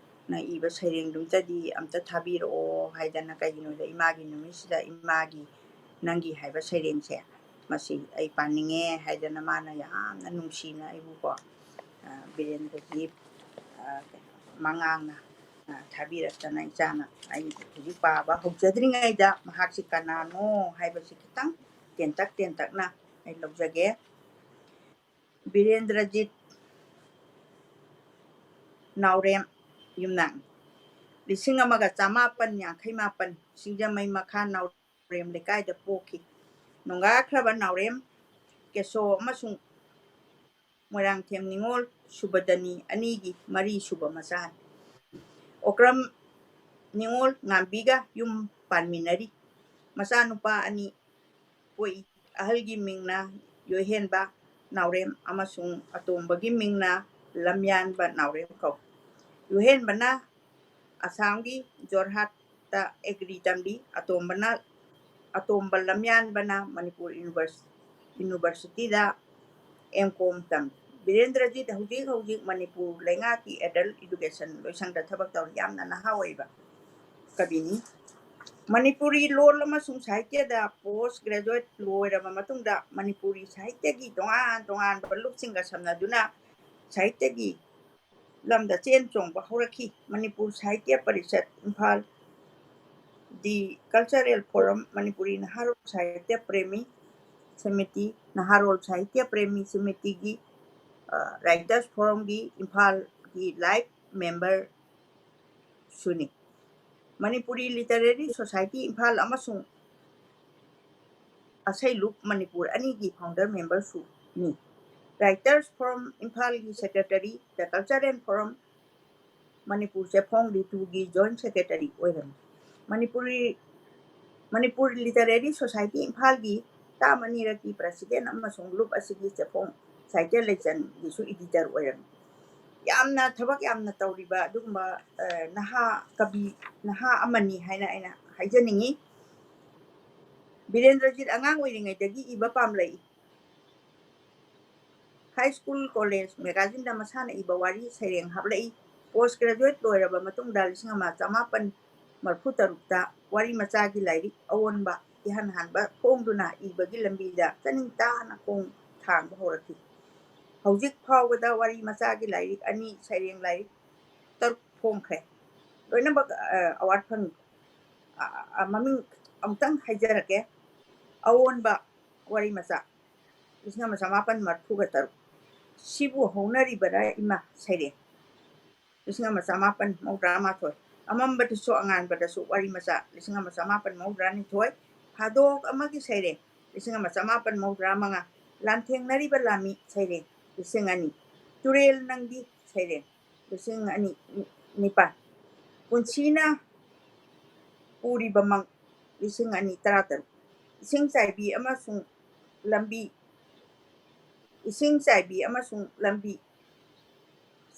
ꯅꯪ ꯏꯕ ꯁꯩꯔꯦꯡꯗꯨꯝꯇꯗꯤ ꯑꯝꯇ ꯊꯥꯕꯤꯔꯛꯑꯣ" ꯍꯥꯏꯗꯅ, ꯀꯩꯒꯤꯅꯣꯗ ꯏꯃꯥꯒꯤ ꯅꯨꯃꯤꯠꯁꯤꯗ ꯏꯃꯥꯒꯤ ꯅꯪꯒꯤ ꯍꯥꯏꯕ ꯁꯩꯔꯦꯡꯁꯦ, ꯃꯁꯤ ꯑꯩ ꯄꯥꯅꯤꯡꯉꯦ ꯍꯥꯏꯗꯅ ꯃꯥꯅ ꯌꯥꯝꯅ ꯅꯨꯡꯁꯤꯅ ꯑꯩꯕꯨꯀꯣ, ꯕꯤꯔꯦꯟꯗ꯭ꯔꯒꯤ ꯃꯉꯥꯡꯅ ꯊꯥꯕꯤꯔꯛꯇꯅ, ꯏꯆꯥꯅ ꯑꯩ ꯍꯧꯖꯤꯛ ꯄꯥꯕ ꯍꯧꯖꯗ꯭ꯔꯤꯉꯩꯗ ꯃꯍꯥꯛꯁꯤ ꯀꯅꯥꯅꯣ ꯍꯥꯏꯕꯁꯤ ꯈꯤꯇꯪ ꯇꯦꯟꯇꯛ ꯇꯦꯟꯇꯛꯅ ꯑꯩ ꯂꯧꯖꯒꯦ꯫ ꯕꯤꯔꯦꯟꯗ꯭ꯔꯖꯤꯠ ꯅꯥꯎꯔꯦꯝ ꯌꯨꯝꯅꯥꯛꯅꯤ꯫ ꯂꯤꯁꯤꯡ ꯑꯃꯒ ꯆꯃꯥꯄꯟ ꯌꯥꯡꯈꯩ ꯃꯥꯄꯟ, ꯁꯤꯡꯖꯃꯩ ꯃꯈꯥ ꯅꯥꯎꯔꯦꯝ ꯂꯩꯀꯥꯏꯗ ꯄꯣꯛꯈꯤ꯫ ꯅꯣꯡꯒꯥꯈ꯭ꯔꯕ ꯅꯥꯎꯔꯦꯝ ꯀꯦꯁꯣ ꯑꯃꯁꯨꯡ ꯃꯣꯏꯔꯥꯡꯊꯦꯝ ꯅꯤꯉꯣꯜ ꯁꯨꯕꯗꯅꯤ ꯑꯅꯤꯒꯤ ꯃꯔꯤ ꯁꯨꯕ ꯃꯆꯥꯅꯤ꯫ ꯑꯣꯀ꯭ꯔꯝ ꯅꯤꯉꯣꯜ ꯉꯥꯝꯕꯤꯒ ꯌꯨꯝ ꯄꯥꯟꯃꯤꯟꯅꯔꯤ꯫ ꯃꯆꯥꯅꯨꯄꯥ ꯑꯅꯤ ꯄꯣꯛꯏ꯫ ꯑꯍꯜꯒꯤ ꯃꯤꯡꯅ ꯌꯣꯏꯍꯦꯟꯕ ꯅꯥꯎꯔꯦꯝ ꯑꯃꯁꯨꯡ ꯑꯇꯣꯝꯕꯒꯤ ꯃꯤꯡꯅ ꯂꯝꯌꯥꯟꯕ ꯅꯥꯎꯔꯦꯝ ꯀꯧꯏ꯫ ꯌꯣꯏꯍꯦꯟꯕꯅ ꯑꯁꯥꯝꯒꯤ ꯖꯣꯔꯍꯥꯠꯇ ꯑꯦꯒ꯭ꯔꯤ ꯇꯝꯂꯤ꯫ ꯑꯇꯣꯝꯕꯅ, ꯑꯇꯣꯝꯕ ꯂꯝꯌꯥꯟꯕꯅ ꯃꯅꯤꯄꯨꯔ ꯌꯨꯅꯤꯚꯔꯁ-, ꯌꯨꯅꯤꯚꯔꯁꯤꯇꯤꯗ ꯑꯦꯝ ꯀꯣꯝ ꯇꯝꯂꯤ꯫ ꯕꯤꯔꯦꯟꯗ꯭ꯔꯖꯤꯠ ꯍꯧꯖꯤꯛ ꯍꯧꯖꯤꯛ ꯃꯅꯤꯄꯨꯔ ꯂꯩꯉꯥꯛꯀꯤ ꯑꯦꯗꯜ ꯏꯗꯨꯀꯦꯁꯟ ꯂꯣꯏꯁꯪꯗ ꯊꯕꯛ ꯇꯧꯔꯤ꯫ ꯌꯥꯝꯅ ꯅꯍꯥ ꯑꯣꯏꯕ ꯀꯕꯤꯅꯤ꯫ ꯃꯅꯤꯄꯨꯔꯤ ꯂꯣꯜ ꯑꯃꯁꯨꯡ ꯁꯥꯍꯤꯇ꯭ꯌꯗ ꯄꯣꯁ ꯒ꯭ꯔꯦꯖꯨꯑꯦꯠ ꯂꯣꯏꯔꯕ ꯃꯇꯨꯡꯗ ꯃꯅꯤꯄꯨꯔꯤ ꯁꯥꯍꯤꯇ꯭ꯌꯒꯤ ꯇꯣꯉꯥꯟ ꯇꯣꯉꯥꯟꯕ ꯂꯨꯞꯁꯤꯡꯒ ꯁꯝꯅꯗꯨꯅ ꯁꯥꯍꯤꯇ꯭ꯌꯒꯤ ꯂꯝꯗ ꯆꯦꯟ ꯆꯣꯡꯕ ꯍꯧꯔꯛꯈꯤ꯫ Manipur Sahitya Parishad, Imphal, the cultural forum, Manipuri Naharol Sahitya Premi Samiti, Naharol Sahitya Premi ꯁꯃꯤꯇꯤꯒꯤ, ꯑ, ꯔꯥꯏꯇꯔꯁ ꯐꯣꯔꯝꯒꯤ ꯏꯝꯐꯥꯜꯒꯤ ꯂꯥꯏꯐ ꯃꯦꯝꯕꯔꯁꯨꯅꯤ꯫ ꯃꯅꯤꯄꯨꯔꯤ ꯂꯤꯇꯔꯦꯔꯤ ꯁꯣꯁꯥꯏꯇꯤ ꯏꯝꯐꯥꯜ ꯑꯃꯁꯨꯡ ꯑꯁꯩꯂꯨꯞ ꯃꯅꯤꯄꯨꯔ ꯑꯅꯤꯒꯤ ꯐꯥꯎꯟꯗꯔ ꯃꯦꯝꯕꯔꯁꯨꯅꯤ꯫ ꯔꯥꯏꯇꯔꯁ ꯐꯣꯔꯝ ꯏꯝꯐꯥꯜꯒꯤ secretary, the cultural forum Manipur ꯆꯦꯐꯣꯡ ꯂꯤꯇꯨꯒꯤ ꯖꯣꯏꯟꯠ ꯁꯦꯀ꯭ꯔꯦꯇꯔꯤ ꯑꯣꯏꯔꯝꯃꯤ꯫ ꯃꯅꯤꯄꯨꯔꯤ, ꯃꯅꯤꯄꯨꯔ ꯂꯤꯇꯔꯦꯔꯤ ꯁꯣꯁꯥꯏꯇꯤ ꯏꯝꯐꯥꯜꯒꯤ ꯆꯥꯝꯃ ꯑꯅꯤꯔꯛꯀꯤ president ꯑꯃꯁꯨꯡ ꯂꯨꯞ ꯑꯁꯤꯒꯤ ꯆꯦꯐꯣꯡ ꯁꯥꯍꯤꯇ꯭ꯌ ꯂꯩꯆꯟꯒꯤꯁꯨ editor ꯑꯣꯏꯔꯝꯃꯤ꯫ ꯌꯥꯝꯅ ꯊꯕꯛ ꯌꯥꯝꯅ ꯇꯧꯔꯤꯕ ꯑꯗꯨꯒꯨꯝꯕ, ꯑ, ꯅꯍꯥ ꯀꯕꯤ, ꯅꯍꯥ ꯑꯃꯅꯤ ꯍꯥꯏꯅ ꯑꯩꯅ ꯍꯥꯏꯖꯅꯤꯡꯉꯤ꯫ ꯕꯤꯔꯦꯟꯗ꯭ꯔꯖꯤꯠ ꯑꯉꯥꯡ ꯑꯣꯏꯔꯤꯉꯩꯗꯒꯤ ꯏꯕ ꯄꯥꯝꯂꯛꯏ꯫ High school, college magazineꯗ ꯃꯁꯥꯅ ꯏꯕ ꯋꯥꯔꯤ ꯁꯩꯔꯦꯡ ꯍꯥꯞꯂꯛꯏ꯫ Post graduate ꯂꯣꯏꯔꯕ ꯃꯇꯨꯡꯗ ꯂꯤꯁꯤꯡ ꯑꯃ ꯆꯃꯥꯄꯟ ꯃꯔꯤꯐꯨ ꯇꯔꯨꯛꯇ ꯋꯥꯔꯤ ꯃꯆꯥꯒꯤ ꯂꯥꯏꯔꯤꯛ ꯑꯑꯣꯟꯕ ꯏꯍꯥꯟ ꯍꯥꯟꯕ ꯐꯣꯡꯗꯨꯅ ꯏꯕꯒꯤ ꯂꯝꯕꯤꯗ ꯆꯅꯤꯡ ꯇꯥꯅ ꯈꯣꯡ ꯊꯥꯡꯕ ꯍꯧꯔꯛꯈꯤ꯫ ꯍꯧꯖꯤꯛ ꯐꯥꯎꯕꯗ ꯋꯥꯔꯤ ꯃꯆꯥꯒꯤ ꯂꯥꯏꯔꯤꯛ ꯑꯅꯤ, ꯁꯩꯔꯦꯡ ꯂꯥꯏꯔꯤꯛ ꯇꯔꯨꯛ ꯐꯣꯡꯈ꯭ꯔꯦ꯫ ꯂꯣꯏꯅꯃꯛ, ꯑ, award ꯐꯪꯉꯤ꯫ ꯑ, ꯑ, ꯃꯃꯤꯡ ꯑꯃꯨꯛꯇꯪ ꯍꯥꯏꯖꯔꯛꯀꯦ꯫ ꯑꯑꯣꯟꯕ ꯋꯥꯔꯤ ꯃꯆꯥ, ꯂꯤꯁꯤꯡ ꯑꯃ ꯆꯃꯥꯄꯟ ꯃꯔꯤꯐꯨꯒ ꯇꯔꯨꯛ꯫ ꯁꯤꯕꯨ ꯍꯧꯅꯔꯤꯕꯔꯥ ꯏꯃꯥ, ꯁꯩꯔꯦꯡ, ꯂꯤꯁꯤꯡ ꯑꯃ ꯆꯃꯥꯄꯟ ꯃꯧꯗ꯭ꯔꯥ ꯃꯥꯊꯣꯏ꯫ ꯑꯃꯝꯕꯗꯁꯨ ꯑꯉꯥꯟꯕꯗꯁꯨ ꯋꯥꯔꯤ ꯃꯆꯥ, ꯂꯤꯁꯤꯡ ꯑꯃ ꯆꯃꯥꯄꯟ ꯃꯧꯗ꯭ꯔꯥ ꯅꯤꯊꯣꯏ꯫ ꯐꯥꯗꯣꯛ ꯑꯃꯒꯤ ꯁꯩꯔꯦꯡ, ꯂꯤꯁꯤꯡ ꯑꯃ ꯆꯃꯥꯄꯟ ꯃꯧꯗ꯭ꯔꯥ ꯃꯉꯥ꯫ ꯂꯥꯟꯊꯦꯡꯅꯔꯤꯕ ꯂꯥꯟꯃꯤ, ꯁꯩꯔꯦꯡ, ꯂꯤꯁꯤꯡ ꯑꯅꯤ꯫ ꯇꯨꯔꯦꯜ ꯅꯪꯗꯤ, ꯁꯩꯔꯦꯡ, ꯂꯤꯁꯤꯡ ꯑꯅꯤ ꯅꯤꯄꯥꯟ꯫ ꯄꯨꯟꯁꯤꯅ ꯄꯨꯔꯤꯕ ꯃꯪ, ꯂꯤꯁꯤꯡ ꯑꯅꯤ ꯇꯔꯥꯇꯔꯨꯛ꯫ ꯏꯁꯤꯡ ꯆꯥꯏꯕꯤ ꯑꯃꯁꯨꯡ ꯂꯝꯕꯤ, ꯏꯁꯤꯡ ꯆꯥꯏꯕꯤ ꯑꯃꯁꯨꯡ ꯂꯝꯕꯤ,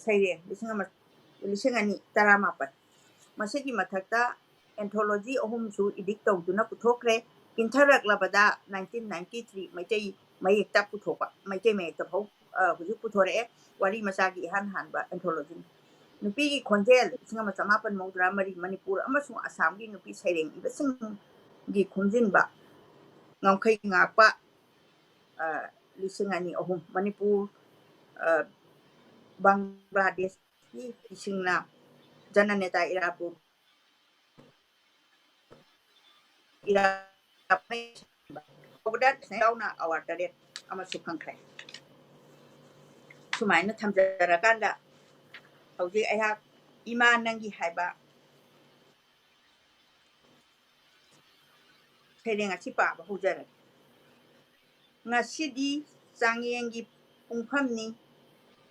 ꯁꯩꯔꯦꯡ, ꯂꯤꯁꯤꯡ ꯑꯃ, ꯂꯤꯁꯤꯡ ꯑꯅꯤ ꯇꯔꯥꯃꯥꯄꯟ꯫ ꯃꯁꯤꯒꯤ ꯃꯊꯛꯇ anthology ꯑꯍꯨꯝꯁꯨ edit ꯇꯧꯗꯨꯅ ꯄꯨꯊꯣꯛꯈ꯭ꯔꯦ꯫ ꯄꯤꯟꯊꯔꯛꯂꯕꯗ nineteen ninety three ꯃꯩꯇꯩ ꯃꯌꯦꯛꯇ ꯄꯨꯊꯣꯛꯄ, ꯃꯩꯇꯩ ꯃꯌꯦꯛꯇ ꯐꯥꯎ, ꯑ, ꯍꯧꯖꯤꯛ ꯄꯨꯊꯣꯔꯛꯑꯦ꯫ ꯋꯥꯔꯤ ꯃꯆꯥꯒꯤ ꯏꯍꯥꯟ ꯍꯥꯟꯕ anthology꯫ ꯅꯨꯄꯤꯒꯤ ꯈꯣꯟꯖꯦꯜ, ꯂꯤꯁꯤꯡ ꯑꯃ ꯆꯃꯥꯄꯟ ꯃꯧꯗ꯭ꯔꯥ ꯃꯔꯤ, ꯃꯅꯤꯄꯨꯔ ꯑꯃꯁꯨꯡ ꯑꯁꯥꯝꯒꯤ ꯅꯨꯄꯤ ꯁꯩꯔꯦꯡ ꯏꯕꯁꯤꯡꯒꯤ ꯈꯣꯝꯖꯤꯟꯕ, ꯉꯝꯈꯩ ꯉꯥꯛꯄ, ꯑ, ꯂꯤꯁꯤꯡ ꯑꯅꯤ ꯑꯍꯨꯝ, ꯃꯅꯤꯄꯨꯔ, ꯑ, ꯕꯪꯒ꯭ꯂꯥꯗꯦꯁꯀꯤ ꯅꯨꯄꯤꯁꯤꯡꯅ ꯖꯅꯅꯦꯇꯥ ꯏꯔꯥꯕꯣꯠ, ꯏꯔꯥꯕꯣꯠ ꯌꯥꯎꯅ award ꯇꯔꯦꯠ ꯑꯃꯁꯨ ꯐꯪꯈ꯭ꯔꯦ꯫ ꯁꯨꯃꯥꯏꯅ ꯊꯝꯖꯔꯀꯥꯟꯗ ꯍꯧꯖꯤꯛ ꯑꯩꯍꯥꯛ ꯏꯃꯥ ꯅꯪꯒꯤ ꯍꯥꯏꯕ ꯁꯩꯔꯦꯡ ꯑꯁꯤ ꯄꯥꯕ ꯍꯧꯖꯔꯒꯦ꯫ ꯉꯁꯤꯗꯤ ꯆꯥꯡꯌꯦꯡꯒꯤ ꯄꯨꯡꯐꯝꯅꯤ,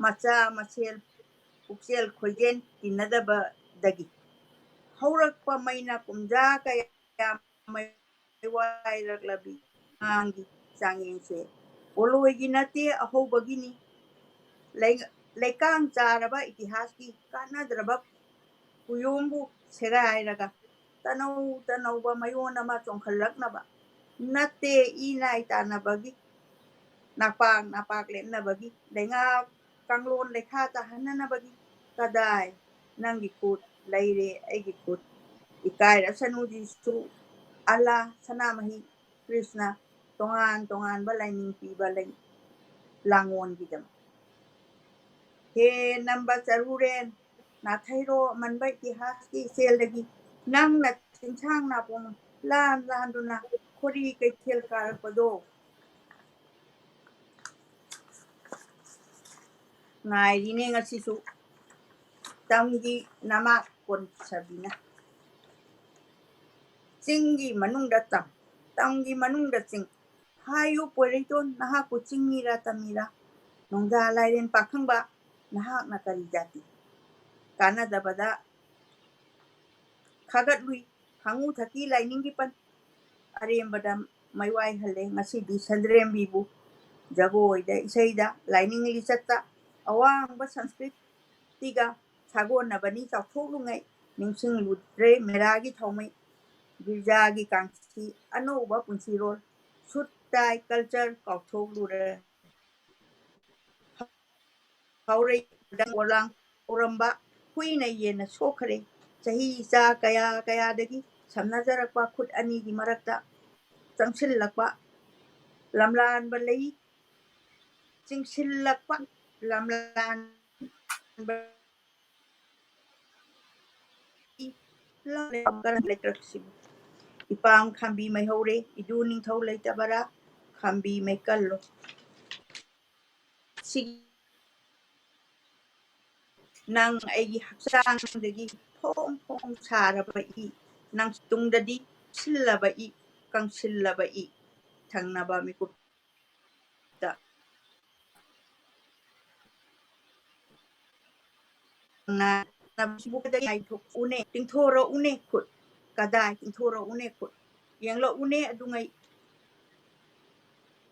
ꯃꯆꯥ ꯃꯁꯦꯜ ꯄꯨꯛꯆꯦꯜ ꯈꯣꯏꯖꯦꯜ ꯇꯤꯟꯅꯗꯕꯗꯒꯤ꯫ ꯍꯧꯔꯛꯄ ꯃꯩꯅ ꯀꯨꯝꯖꯥ ꯀꯌꯥ ꯃꯩ ꯋꯥꯏꯔꯛꯂꯕꯤ꯫ ꯑꯉꯥꯡꯒꯤ ꯆꯥꯡꯌꯦꯡꯁꯦ ꯄꯣꯂꯣꯏꯒꯤ ꯅꯠꯇꯦ, ꯑꯍꯧꯕꯒꯤꯅꯤ꯫ ꯂꯩ-, ꯂꯩꯀꯥꯡ ꯆꯥꯔꯕ ꯏꯇꯤꯍꯥꯁꯀꯤ ꯀꯥꯟꯅꯗ꯭ꯔꯕ ꯀꯨꯌꯣꯝꯕꯨ ꯁꯦꯒꯥꯏꯔꯒ ꯇꯅꯧ ꯇꯅꯧꯕ ꯃꯌꯣꯟ ꯑꯃ ꯆꯣꯡꯈꯠꯂꯛꯅꯕ ꯅꯠꯇꯦ, ꯏ ꯅꯥꯏ ꯇꯥꯟꯅꯕꯒꯤ, ꯅꯄꯥꯛ ꯅꯄꯥꯛ ꯂꯦꯞꯅꯕꯒꯤ, ꯂꯩꯉꯥꯛ ꯀꯥꯡꯂꯣꯟ ꯂꯩꯈꯥ ꯇꯥꯍꯟꯅꯅꯕꯒꯤ꯫ ꯀꯗꯥꯏ? ꯅꯪꯒꯤ ꯈꯨꯠ ꯂꯩꯔꯦ, ꯑꯩꯒꯤ ꯈꯨꯠ꯫ ꯏꯀꯥꯏꯔꯁꯅꯨ ꯖꯤꯁꯨ, ꯑꯜꯂꯥ, ꯁꯅꯥꯃꯍꯤ, ꯀ꯭ꯔꯤꯁꯅ, ꯇꯣꯉꯥꯟ ꯇꯣꯉꯥꯟꯕ ꯂꯥꯏꯅꯤꯡ ꯄꯤꯕ ꯂꯩ ꯂꯥꯡꯒꯣꯟꯒꯤꯗꯃꯛ꯫ ꯍꯦ ꯅꯝꯕ ꯆꯔꯨꯔꯦꯟ, ꯅꯥꯊꯩꯔꯣ ꯑꯃꯟꯕ ꯏꯇꯤꯍꯥꯁꯀꯤ ꯏꯆꯦꯜꯗꯒꯤ ꯅꯪꯅ ꯆꯤꯡꯁꯥꯡ ꯅꯥꯄꯣꯡ ꯂꯥꯟ ꯂꯥꯟꯗꯨꯅ ꯈꯣꯔꯤ ꯀꯩꯊꯦꯜ ꯀꯥꯔꯛꯄꯗꯣ꯫ ꯉꯥꯏꯔꯤꯅꯦ ꯉꯁꯤꯁꯨ ꯇꯝꯒꯤ ꯅꯃꯥꯛ ꯀꯣꯟꯁꯥꯕꯤꯅ꯫ ꯆꯤꯡꯒꯤ ꯃꯅꯨꯡꯗ ꯇꯝ, ꯇꯝꯒꯤ ꯃꯅꯨꯡꯗ ꯆꯤꯡ꯫ ꯍꯥꯏꯌꯨ ꯄꯣꯏꯔꯩꯇꯣꯟ, ꯅꯍꯥꯛꯄꯨ ꯆꯤꯡꯃꯤꯔꯥ ꯇꯝꯃꯤꯔꯥ? ꯅꯣꯡꯗꯥ ꯂꯥꯏꯔꯦꯟ ꯄꯥꯈꯪꯕ, ꯅꯍꯥꯛꯅ ꯀꯔꯤ ꯖꯥꯇꯤ? ꯀꯥꯟꯅꯗꯕꯗ ꯈꯥꯒꯠꯂꯨꯏ ꯍꯥꯉꯨ ꯊꯛꯀꯤ ꯂꯥꯏꯅꯤꯡꯒꯤ ꯄꯟ꯫ ꯑꯔꯦꯝꯕꯗ ꯃꯩꯋꯥꯏꯍꯜꯂꯦ ꯉꯁꯤꯗꯤ ꯁꯟꯗ꯭ꯔꯦꯝꯕꯤꯕꯨ꯫ ꯖꯒꯣꯏꯗ, ꯏꯁꯩꯗ, ꯂꯥꯏꯅꯤꯡ ꯂꯤꯆꯠꯇ ꯑꯋꯥꯡꯕ ꯁꯪꯁꯀ꯭ꯔꯤꯇꯤꯒ ꯁꯥꯒꯣꯟꯅꯕꯅꯤ ꯆꯥꯎꯊꯣꯛꯂꯨꯉꯩ꯫ ꯅꯤꯡꯁꯤꯡꯂꯨꯗ꯭ꯔꯦ ꯃꯦꯔꯥꯒꯤ ꯊꯥꯎꯃꯩ, ꯒꯤꯔꯖꯥꯒꯤ ꯀꯥꯡꯁꯤ, ꯑꯅꯧꯕ ꯄꯨꯟꯁꯤꯔꯣꯜ꯫ ꯁꯨꯠ ꯇꯥꯏ ꯀꯜꯆꯔ ꯀꯥꯎꯊꯣꯛꯂꯨꯔꯦ꯫ ꯍꯥꯎꯔꯩ ꯄꯣꯂꯥꯡ ꯍꯧꯔꯝꯕ ꯍꯨꯏꯅ ꯌꯦꯟꯅ ꯁꯣꯛꯈ꯭ꯔꯦ꯫ ꯆꯍꯤ ꯏꯆꯥ ꯀꯌꯥ ꯀꯌꯥꯗꯒꯤ ꯁꯝꯅꯖꯔꯛꯄ ꯈꯨꯠ ꯑꯅꯤꯒꯤ ꯃꯔꯛꯇ ꯆꯪꯁꯤꯜꯂꯛꯄ ꯂꯝꯂꯥꯟꯕ ꯂꯩ, ꯆꯤꯡꯁꯤꯜꯂꯛꯄ ꯂꯝꯂꯥꯟꯕ ꯂꯩꯀ꯭ꯔꯛꯁꯤꯕꯨ꯫ ꯏꯄꯥꯝ ꯈꯥꯝꯕꯤ ꯃꯩꯍꯧꯔꯦ, ꯏꯗꯨ ꯅꯤꯡꯊꯧ ꯂꯩꯇꯕꯔꯥ? ꯈꯥꯝꯕꯤ ꯃꯩꯀꯜꯂꯣ꯫ ꯁꯤ ꯅꯪ ꯑꯩꯒꯤ ꯍꯛꯆꯥꯡꯗꯒꯤ ꯐꯣꯡ ꯐꯣꯡ ꯁꯥꯔꯕ ꯏ, ꯅꯪ ꯇꯨꯡꯗꯗꯤ ꯁꯤꯜꯂꯕ ꯏ, ꯀꯪꯁꯤꯜꯂꯕ ꯏ, ꯊꯪꯅꯕ ꯃꯤꯀꯨꯞꯇ ꯎꯅꯦ, ꯇꯤꯡꯊꯣꯔꯛꯎꯅꯦ ꯈꯨꯠ꯫ ꯀꯗꯥꯏ ꯇꯤꯡꯊꯣꯔꯛꯎꯅꯦ ꯈꯨꯠ? ꯌꯦꯡꯂꯛꯎꯅꯦ ꯑꯗꯨꯉꯩ꯫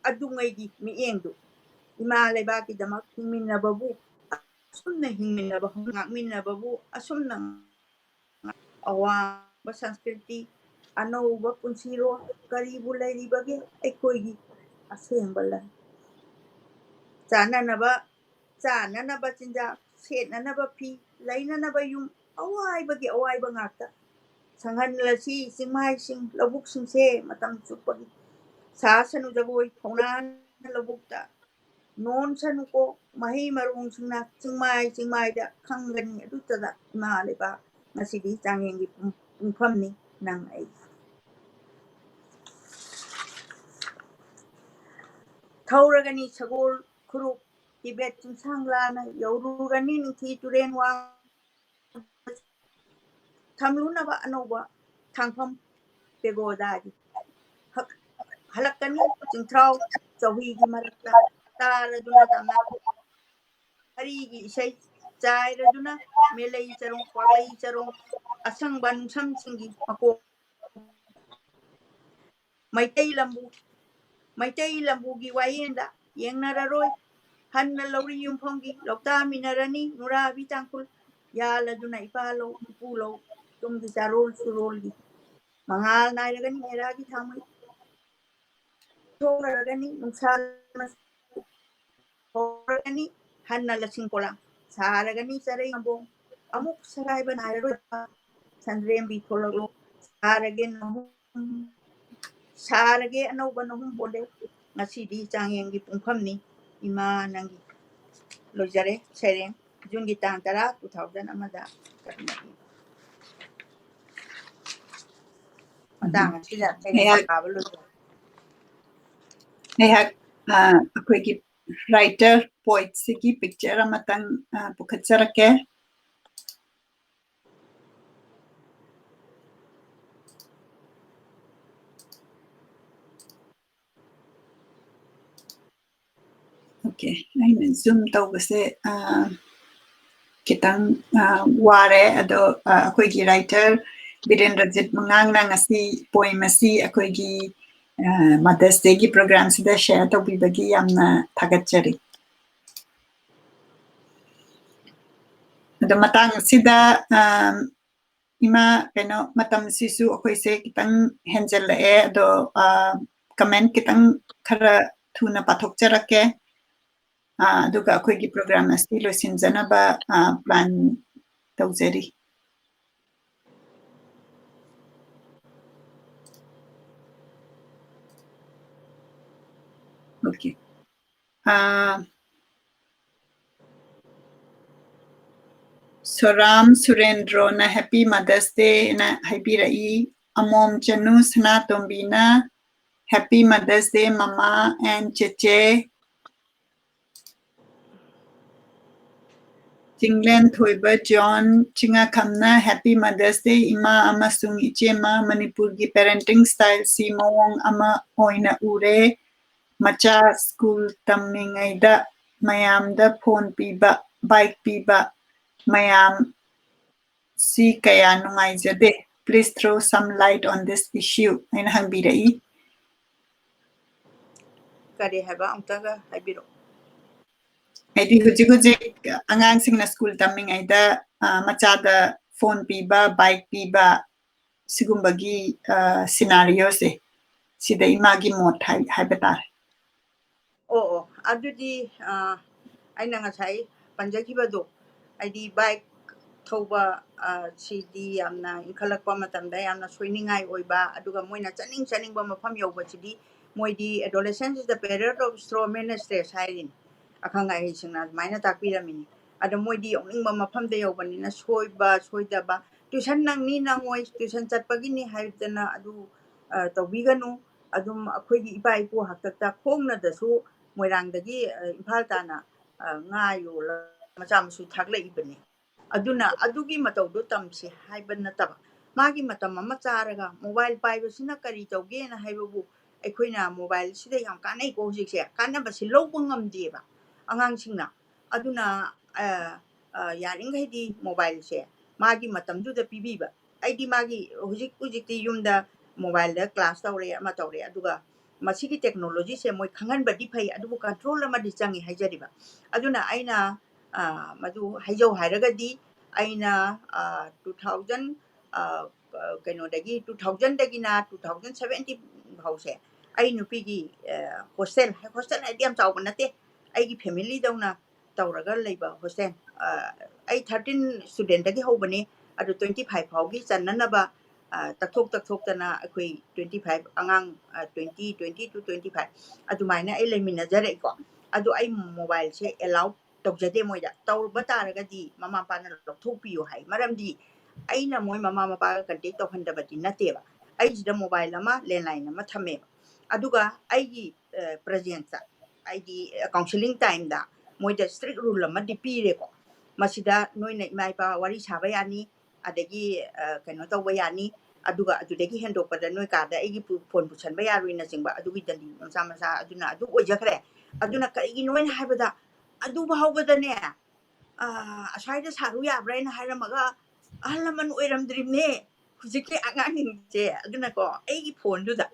ꯑꯗꯨꯉꯩꯒꯤ ꯃꯤꯠꯌꯦꯡꯗꯨ, ꯏꯃꯥ ꯂꯩꯕꯥꯛꯀꯤꯗꯃꯛ ꯍꯤꯡꯃꯤꯟꯅꯕꯕꯨ ꯑꯁꯨꯝꯅ ꯍꯤꯡꯃꯤꯟꯅꯕ, ꯉꯥꯛꯃꯤꯟꯅꯕꯕꯨ ꯑꯁꯨꯝꯅ ꯑꯋꯥꯡꯕ ꯁꯪꯁꯀ꯭ꯔꯤꯇꯤ, ꯑꯅꯧꯕ ꯄꯨꯟꯁꯤꯔꯣꯜ ꯀꯔꯤꯕꯨ ꯂꯩꯔꯤꯕꯒꯦ ꯑꯩꯈꯣꯏꯒꯤ ꯑꯁꯦꯡꯕ ꯂꯟ? ꯆꯥꯅꯅꯕ, ꯆꯥꯅꯅꯕ ꯆꯤꯟꯖꯥꯛ, ꯁꯦꯠꯅꯅꯕ ꯐꯤ, ꯂꯩꯅꯅꯕ ꯌꯨꯝ, ꯑꯋꯥꯏꯕꯒꯤ ꯑꯋꯥꯏꯕ ꯉꯥꯛꯇ꯫ ꯁꯪꯍꯜꯂꯁꯤ ꯆꯤꯡꯃꯥꯏꯁꯤꯡ, ꯂꯧꯕꯨꯛꯁꯤꯡꯁꯦ ꯃꯇꯝ ꯆꯨꯞꯄꯒꯤ꯫ ꯁꯥꯁꯅꯨ ꯖꯒꯣꯏ ꯐꯧꯅꯥꯅ ꯂꯧꯕꯨꯛꯇ, ꯅꯣꯟꯁꯅꯨꯀꯣ ꯃꯍꯩ ꯃꯔꯣꯡꯁꯤꯡꯅ ꯆꯤꯡꯃꯥꯏ ꯆꯤꯡꯃꯥꯏꯗ ꯈꯪꯒꯅꯤ꯫ ꯑꯗꯨꯇꯗ ꯏꯃꯥ ꯂꯩꯕꯥꯛ ꯉꯁꯤꯗꯤ ꯆꯥꯡꯌꯦꯡꯒꯤ ꯄꯨꯡ-, ꯄꯨꯡꯐꯝꯅꯤ ꯅꯪ ꯑꯩ꯫ ꯊꯧꯔꯒꯅꯤ ꯁꯒꯣꯜ ꯈꯨꯔꯨꯞ, ꯇꯤꯕꯦꯠ ꯆꯤꯡꯁꯥꯡ ꯂꯥꯟꯅ ꯌꯧꯔꯨꯔꯒꯅꯤ ꯅꯤꯡꯊꯤ ꯇꯨꯔꯦꯟ ꯋꯥꯡ ꯊꯝꯂꯨꯅꯕ ꯑꯅꯧꯕ ꯊꯥꯡꯐꯝ ꯄꯦꯒꯣꯗꯥꯒꯤ꯫ ꯍꯛ-, ꯍꯜꯂꯛꯀꯅꯤ ꯆꯤꯡꯊ꯭ꯔꯥꯎ ꯆꯧꯍꯤꯒꯤ ꯃꯔꯛꯇ ꯇꯥꯔꯗꯨꯅ ꯇꯝꯅ ꯋꯥꯔꯤꯒꯤ ꯏꯁꯩ ꯆꯥꯏꯔꯗꯨꯅ ꯃꯦꯂꯩ ꯆꯔꯣꯡ, ꯀ꯭ꯋꯥꯂꯩ ꯆꯔꯣꯡ, ꯑꯁꯪꯕ ꯅꯨꯡꯁꯝꯁꯤꯡꯒꯤ ꯃꯀꯣꯛ꯫ ꯃꯩꯇꯩ ꯂꯝꯕꯨ, ꯃꯩꯇꯩ ꯂꯝꯕꯨꯒꯤ ꯋꯥꯌꯦꯜꯗ ꯌꯦꯡꯅꯔꯔꯣꯏ꯫ ꯍꯟꯅ ꯂꯧꯔꯤ ꯌꯨꯝꯐꯝꯒꯤ ꯂꯧꯇꯥꯃꯤꯟꯅꯔꯅꯤ ꯅꯨꯔꯥꯕꯤ ꯇꯥꯡꯈꯨꯜ꯫ ꯌꯥꯜꯂꯗꯨꯅ ꯏꯄꯥ ꯂꯧ, ꯏꯄꯨ ꯂꯧ, ꯇꯨꯡꯒꯤ ꯆꯥꯔꯣꯜ ꯁꯨꯔꯣꯜꯒꯤ ꯃꯉꯥꯜ ꯅꯥꯏꯔꯒꯅꯤ ꯃꯦꯔꯥꯒꯤ ꯊꯥꯡꯃꯩ꯫ ꯊꯣꯛꯂꯔꯒꯅꯤ ꯅꯨꯡꯁꯥ ꯍꯧꯔꯒꯅꯤ ꯍꯟꯅ ꯂꯁꯤꯡ ꯄꯣꯂꯥꯡ ꯁꯥꯔꯒꯅꯤ ꯆꯔꯩ ꯉꯥꯝꯕꯣꯡ꯫ ꯑꯃꯨꯛ ꯁꯦꯒꯥꯏꯕ ꯅꯥꯏꯔꯔꯣꯏ ꯁꯟꯗ꯭ꯔꯦꯝꯕꯤ ꯊꯣꯛꯂꯛꯂꯣ꯫ ꯁꯥꯔꯒꯦ ꯅꯍꯨꯝ, ꯁꯥꯔꯒꯦ ꯑꯅꯧꯕ ꯅꯍꯨꯝ ꯄꯣꯂꯦ꯫ ꯉꯁꯤꯗꯤ ꯆꯥꯡꯌꯦꯡꯒꯤ ꯄꯨꯡꯐꯝꯅꯤ ꯏꯃꯥ ꯅꯪꯒꯤ꯫ ꯂꯣꯏꯖꯔꯦ ꯁꯩꯔꯦꯡ꯫ ꯖꯨꯟꯒꯤ ꯇꯥꯡ ꯇꯔꯥ, two thousand ꯑꯃꯗ꯫ ꯃꯇꯥꯡ ꯑꯁꯤꯗ ꯁꯩꯔꯦꯡ ꯉꯥꯏꯍꯥꯛ ꯄꯥꯕ ꯂꯣꯏꯖꯔꯦ꯫ ꯉꯥꯏꯍꯥꯛ, ꯑ, ꯑꯩꯈꯣꯏꯒꯤ writer poetꯁꯤꯒꯤ picture ꯑꯃꯇꯪ, ꯑ, ꯄꯨꯈꯠꯆꯔꯛꯀꯦ꯫ Okay, ꯑꯩꯅ zoom ꯇꯧꯕꯁꯦ, ꯑ, ꯈꯤꯇꯪ, ꯑ, ꯋꯥꯔꯦ꯫ ꯑꯗꯣ, ꯑ, ꯑꯩꯈꯣꯏꯒꯤ writer ꯕꯤꯔꯦꯟꯗ꯭ꯔꯖꯤꯠ ꯃꯉꯥꯡꯅ ꯉꯁꯤ poem ꯑꯁꯤ ꯑꯩꯈꯣꯏꯒꯤ ꯃꯗꯔꯁ ꯗꯦꯒꯤ ꯄ꯭ꯔꯣꯒ꯭ꯔꯥꯝꯁꯤꯗ ꯁꯤꯌꯔ ꯇꯧꯕꯤꯕꯒꯤ ꯌꯥꯝꯅ ꯊꯥꯒꯠꯆꯔꯤ꯫ ꯑꯗꯣ ꯃꯇꯥꯡ ꯑꯁꯤꯗ, ꯑꯝ, ꯏꯃꯥ, ꯀꯩꯅꯣ, ꯃꯇꯝꯁꯤꯁꯨ ꯑꯩꯈꯣꯏꯁꯦ ꯈꯤꯇꯪ ꯍꯦꯟꯖꯜꯂꯛꯑꯦ꯫ ꯑꯗꯣ, ꯑ, ꯀꯃꯦꯟ ꯈꯤꯇꯪ ꯈꯔ ꯊꯨꯅ ꯄꯥꯊꯣꯛꯆꯔꯛꯀꯦ꯫ ꯑ, ꯑꯗꯨꯒ ꯑꯩꯈꯣꯏꯒꯤ ꯄ꯭ꯔꯣꯒ꯭ꯔꯥꯝ ꯑꯁꯤ ꯂꯣꯏꯁꯤꯟꯖꯅꯕ, ꯑ, ꯄ꯭ꯂꯥꯟ ꯇꯧꯖꯔꯤ꯫ ꯑꯣꯀꯦ꯫ ꯑ, ꯁꯣꯔꯥꯝ ꯁꯨꯔꯦꯟꯗ꯭ꯔꯣꯅ Happy Mother's Day ꯅ ꯍꯥꯏꯕꯤꯔꯛꯏ꯫ ꯑꯃꯣꯝ ꯆꯅꯨ ꯁꯅꯥꯇꯣꯝꯕꯤꯅ Happy Mother's Day, ꯃꯃꯥ and ꯆꯦꯆꯦ꯫ ꯆꯤꯡꯂꯦꯟ ꯊꯣꯏꯕ ꯖꯣꯟ ꯆꯤꯡꯉꯥꯈꯝꯅ Happy Mother's Day, ꯏꯃꯥ ꯑꯃꯁꯨꯡ ꯏꯆꯦꯃ꯫ ꯃꯅꯤꯄꯨꯔꯒꯤ parenting style ꯁꯤ ꯃꯑꯣꯡ ꯑꯃ ꯑꯣꯏꯅ ꯎꯔꯦ꯫ ꯃꯆꯥ ꯁ꯭ꯀꯨꯜ ꯇꯝꯃꯤꯉꯩꯗ ꯃꯌꯥꯝꯗ ꯐꯣꯟ ꯄꯤꯕ, ꯕꯥꯏꯛ ꯄꯤꯕ, ꯃꯌꯥꯝ ꯁꯤ ꯀꯌꯥ ꯅꯨꯡꯉꯥꯏꯖꯗꯦ꯫ Please throw some light on this issue ꯍꯥꯏꯅ ꯍꯪꯕꯤꯔꯛꯏ꯫ ꯀꯔꯤ ꯍꯥꯏꯕ? ꯑꯃꯨꯛꯇꯒ ꯍꯥꯏꯕꯤꯔꯛꯑꯣ꯫ ꯍꯥꯏꯗꯤ ꯍꯧꯖꯤꯛ ꯍꯧꯖꯤꯛ ꯑꯉꯥꯡꯁꯤꯡꯅ ꯁ꯭ꯀꯨꯜ ꯇꯝꯃꯤꯉꯩꯗ, ꯑ, ꯃꯆꯥꯗ ꯐꯣꯟ ꯄꯤꯕ, ꯕꯥꯏꯛ ꯄꯤꯕ, ꯁꯤꯒꯨꯝꯕꯒꯤ, ꯑ, ꯁꯤꯅꯥꯔꯤꯑꯣꯁꯦ, ꯁꯤꯗ ꯏꯃꯥꯒꯤ ꯃꯣꯠ ꯍꯥꯏ-, ꯍꯥꯏꯕ ꯇꯥꯔꯦ꯫ ꯑꯣ, ꯑꯣ, ꯑꯗꯨꯗꯤ, ꯑ, ꯑꯩꯅ ꯉꯁꯥꯏ ꯄꯟꯖꯈꯤꯕꯗꯣ, ꯍꯥꯏꯗꯤ ꯕꯥꯏꯛ ꯊꯧꯕ, ꯑ, ꯁꯤꯗꯤ ꯌꯥꯝꯅ ꯏꯟꯈꯠꯂꯛꯄ ꯃꯇꯝꯗ ꯌꯥꯝꯅ ꯁꯣꯏꯅꯤꯡꯉꯥꯏ ꯑꯣꯏꯕ, ꯑꯗꯨꯒ ꯃꯣꯏꯅ ꯆꯠꯅꯤꯡ ꯆꯠꯅꯤꯡꯕ ꯃꯐꯝ ꯌꯧꯕꯁꯤꯗꯤ ꯃꯣꯏꯗꯤ adolescence is the period of storm and stress ꯍꯥꯏꯔꯤꯅꯤ꯫ ꯑꯈꯪ ꯑꯍꯩꯁꯤꯡꯅ ꯑꯗꯨꯃꯥꯏꯅ ꯇꯥꯛꯄꯤꯔꯝꯃꯤꯅꯤ꯫ ꯑꯗ ꯃꯣꯏꯗꯤ ꯌꯧꯅꯤꯡꯕ ꯃꯐꯝꯗ ꯌꯧꯕꯅꯤꯅ ꯁꯣꯏꯕ, ꯁꯣꯏꯗꯕ, tuition ꯅꯪꯅꯤ ꯅꯪꯉꯣꯏ, tuition ꯆꯠꯄꯒꯤꯅꯤ ꯍꯥꯏꯗꯅ ꯑꯗꯨ, ꯑ, ꯇꯧꯕꯤꯒꯅꯨ꯫ ꯑꯗꯨꯝ ꯑꯩꯈꯣꯏꯒꯤ ꯏꯄꯥ ꯏꯄꯨ ꯍꯥꯛꯇꯛꯇ ꯈꯣꯡꯅꯗꯁꯨ ꯃꯣꯏꯔꯥꯡꯗꯒꯤ, ꯑ, ꯏꯝꯐꯥꯜ ꯇꯥꯅ, ꯑ, ꯉꯥ ꯌꯣꯜꯂꯒ ꯃꯆꯥ ꯃꯁꯨ ꯊꯥꯛꯂꯛꯏꯕꯅꯤ꯫ ꯑꯗꯨꯅ ꯑꯗꯨꯒꯤ ꯃꯇꯧꯗꯣ ꯇꯝꯁꯤ ꯍꯥꯏꯕ ꯅꯠꯇꯕ, ꯃꯥꯒꯤ ꯃꯇꯝ ꯑꯃ ꯆꯥꯔꯒ mobile ꯄꯥꯏꯕꯁꯤꯅ ꯀꯔꯤ ꯇꯧꯒꯦꯅ ꯍꯥꯏꯕꯕꯨ, ꯑꯩꯈꯣꯏꯅ mobileꯁꯤꯗ ꯌꯥꯝ ꯀꯥꯟꯅꯩꯀꯣ ꯍꯧꯖꯤꯛꯁꯦ, ꯀꯥꯟꯅꯕꯁꯤ ꯂꯧꯕ ꯉꯝꯗꯦꯕ ꯑꯉꯥꯡꯁꯤꯡꯅ꯫ ꯑꯗꯨꯅ, ꯑ, ꯑ, ꯌꯥꯔꯤꯈꯩꯗꯤ mobileꯁꯦ ꯃꯥꯒꯤ ꯃꯇꯝꯗꯨꯗ ꯄꯤꯕꯤꯕ꯫ ꯑꯩꯗꯤ ꯃꯥꯒꯤ ꯍꯧꯖꯤꯛ ꯍꯧꯖꯤꯛꯇꯤ ꯌꯨꯝꯗ, ꯃꯣꯕꯥꯏꯜꯗ ꯀ꯭ꯂꯥꯁ ꯇꯧꯔꯦ, ꯑꯃ ꯇꯧꯔꯦ, ꯑꯗꯨꯒ ꯃꯁꯤꯒꯤ ꯇꯦꯛꯅꯣꯂꯣꯖꯤꯁꯦ ꯃꯣꯏ ꯈꯪꯍꯟꯕꯗꯤ ꯐꯩ, ꯑꯗꯨꯕꯨ ꯀꯟꯇ꯭ꯔꯣꯜ ꯑꯃꯗꯤ ꯆꯪꯉꯤ ꯍꯥꯏꯖꯔꯤꯕ꯫ ꯑꯗꯨꯅ ꯑꯩꯅ, ꯑ, ꯃꯗꯨ ꯍꯥꯏꯖꯧ ꯍꯥꯏꯔꯒꯗꯤ, ꯑꯩꯅ, ꯑ, two thousand, ꯑ, ꯑ, ꯀꯩꯅꯣꯗꯒꯤ, two thousandꯗꯒꯤꯅ two thousand seventeen ꯐꯥꯎꯁꯦ ꯑꯩ ꯅꯨꯄꯤꯒꯤ, ꯑ, ꯍꯣꯁꯇꯦꯜ, ꯍꯣꯁꯇꯦꯜ ꯍꯥꯏꯗꯤ ꯌꯥꯝ ꯆꯥꯎꯕ ꯅꯠꯇꯦ, ꯑꯩꯒꯤ ꯐꯦꯃꯤꯂꯤꯗꯧꯅ ꯇꯧꯔꯒ ꯂꯩꯕ ꯍꯣꯁꯇꯦꯜ꯫ ꯑ, ꯑꯩ thirteen studentꯗꯒꯤ ꯍꯧꯕꯅꯤ, ꯑꯗꯨ twenty five ꯐꯥꯎꯒꯤ ꯆꯟꯅꯅꯕ, ꯑ, ꯇꯛꯊꯣꯛ ꯇꯛꯊꯣꯛꯇꯅ ꯑꯩꯈꯣꯏ twenty five ꯑꯉꯥꯡ, ꯑ, twenty, twenty to twenty five ꯑꯗꯨꯃꯥꯏꯅ ꯑꯩ ꯂꯩꯃꯤꯟꯅꯖꯔꯛꯏꯀꯣ꯫ ꯑꯗꯨ ꯑꯩ ꯃꯣꯕꯥꯏꯜꯁꯦ allow ꯇꯧꯖꯗꯦ ꯃꯣꯏꯗ꯫ ꯇꯧꯔꯨꯕ ꯇꯥꯔꯒꯗꯤ ꯃꯃꯥ ꯃꯄꯥꯅ ꯂꯧꯊꯣꯛꯄꯤꯌꯨ ꯍꯥꯏ꯫ ꯃꯔꯝꯗꯤ ꯑꯩꯅ ꯃꯣꯏ ꯃꯃꯥ ꯃꯄꯥꯒ contact ꯇꯧꯍꯟꯗꯕꯗꯤ ꯅꯠꯇꯦꯕ꯫ ꯑꯩꯁꯤꯗ ꯃꯣꯕꯥꯏꯜ ꯑꯃ, landline ꯑꯃ ꯊꯝꯃꯦꯕ꯫ ꯑꯗꯨꯒ ꯑꯩꯒꯤ, ꯑ, presence, ꯍꯥꯏꯗꯤ, ꯑ, counselling timeꯗ ꯃꯣꯏꯗ strict rule ꯑꯃꯗꯤ ꯄꯤꯔꯦꯀꯣ꯫ ꯃꯁꯤꯗ ꯅꯣꯏꯅ ꯏꯃꯥ ꯏꯄꯥ ꯋꯥꯔꯤ ꯁꯥꯕ ꯌꯥꯅꯤ, ꯑꯗꯒꯤ, ꯑ, ꯀꯩꯅꯣ ꯇꯧꯕ ꯌꯥꯅꯤ, ꯑꯗꯨꯒ ꯑꯗꯨꯗꯒꯤ ꯍꯦꯟꯗꯣꯛꯄꯗ ꯅꯣꯏ ꯀꯥꯗ ꯑꯩꯒꯤ ꯄꯨ-, phone ꯄꯨꯁꯟꯕ ꯌꯥꯔꯣꯏꯅꯆꯤꯡꯕ ꯑꯗꯨꯒꯤ ꯗꯟꯗꯤ ꯃꯆꯥ ꯃꯆꯥ ꯑꯗꯨꯅ ꯑꯗꯨ ꯑꯣꯏꯖꯈ꯭ꯔꯦ꯫ ꯑꯗꯨꯅ ꯀꯔꯤꯒꯤꯅꯣ ꯍꯥꯏꯅ ꯍꯥꯏꯕꯗ, ꯑꯗꯨ ꯐꯥꯎꯕꯗꯅꯦ, ꯑ, ꯑꯁ꯭ꯋꯥꯏꯗ ꯁꯥꯔꯨ ꯌꯥꯕ꯭ꯔꯥ ꯍꯥꯏꯅ ꯍꯥꯏꯔꯝꯃꯒ, ꯑꯍꯜ ꯂꯃꯟ ꯑꯣꯏꯔꯝꯗ꯭ꯔꯤꯕꯅꯦ ꯍꯧꯖꯤꯛꯀꯤ ꯑꯉꯥꯡꯁꯤꯡꯁꯦ꯫ ꯑꯗꯨꯅꯀꯣ, ꯑꯩꯒꯤ phoneꯗꯨꯗ,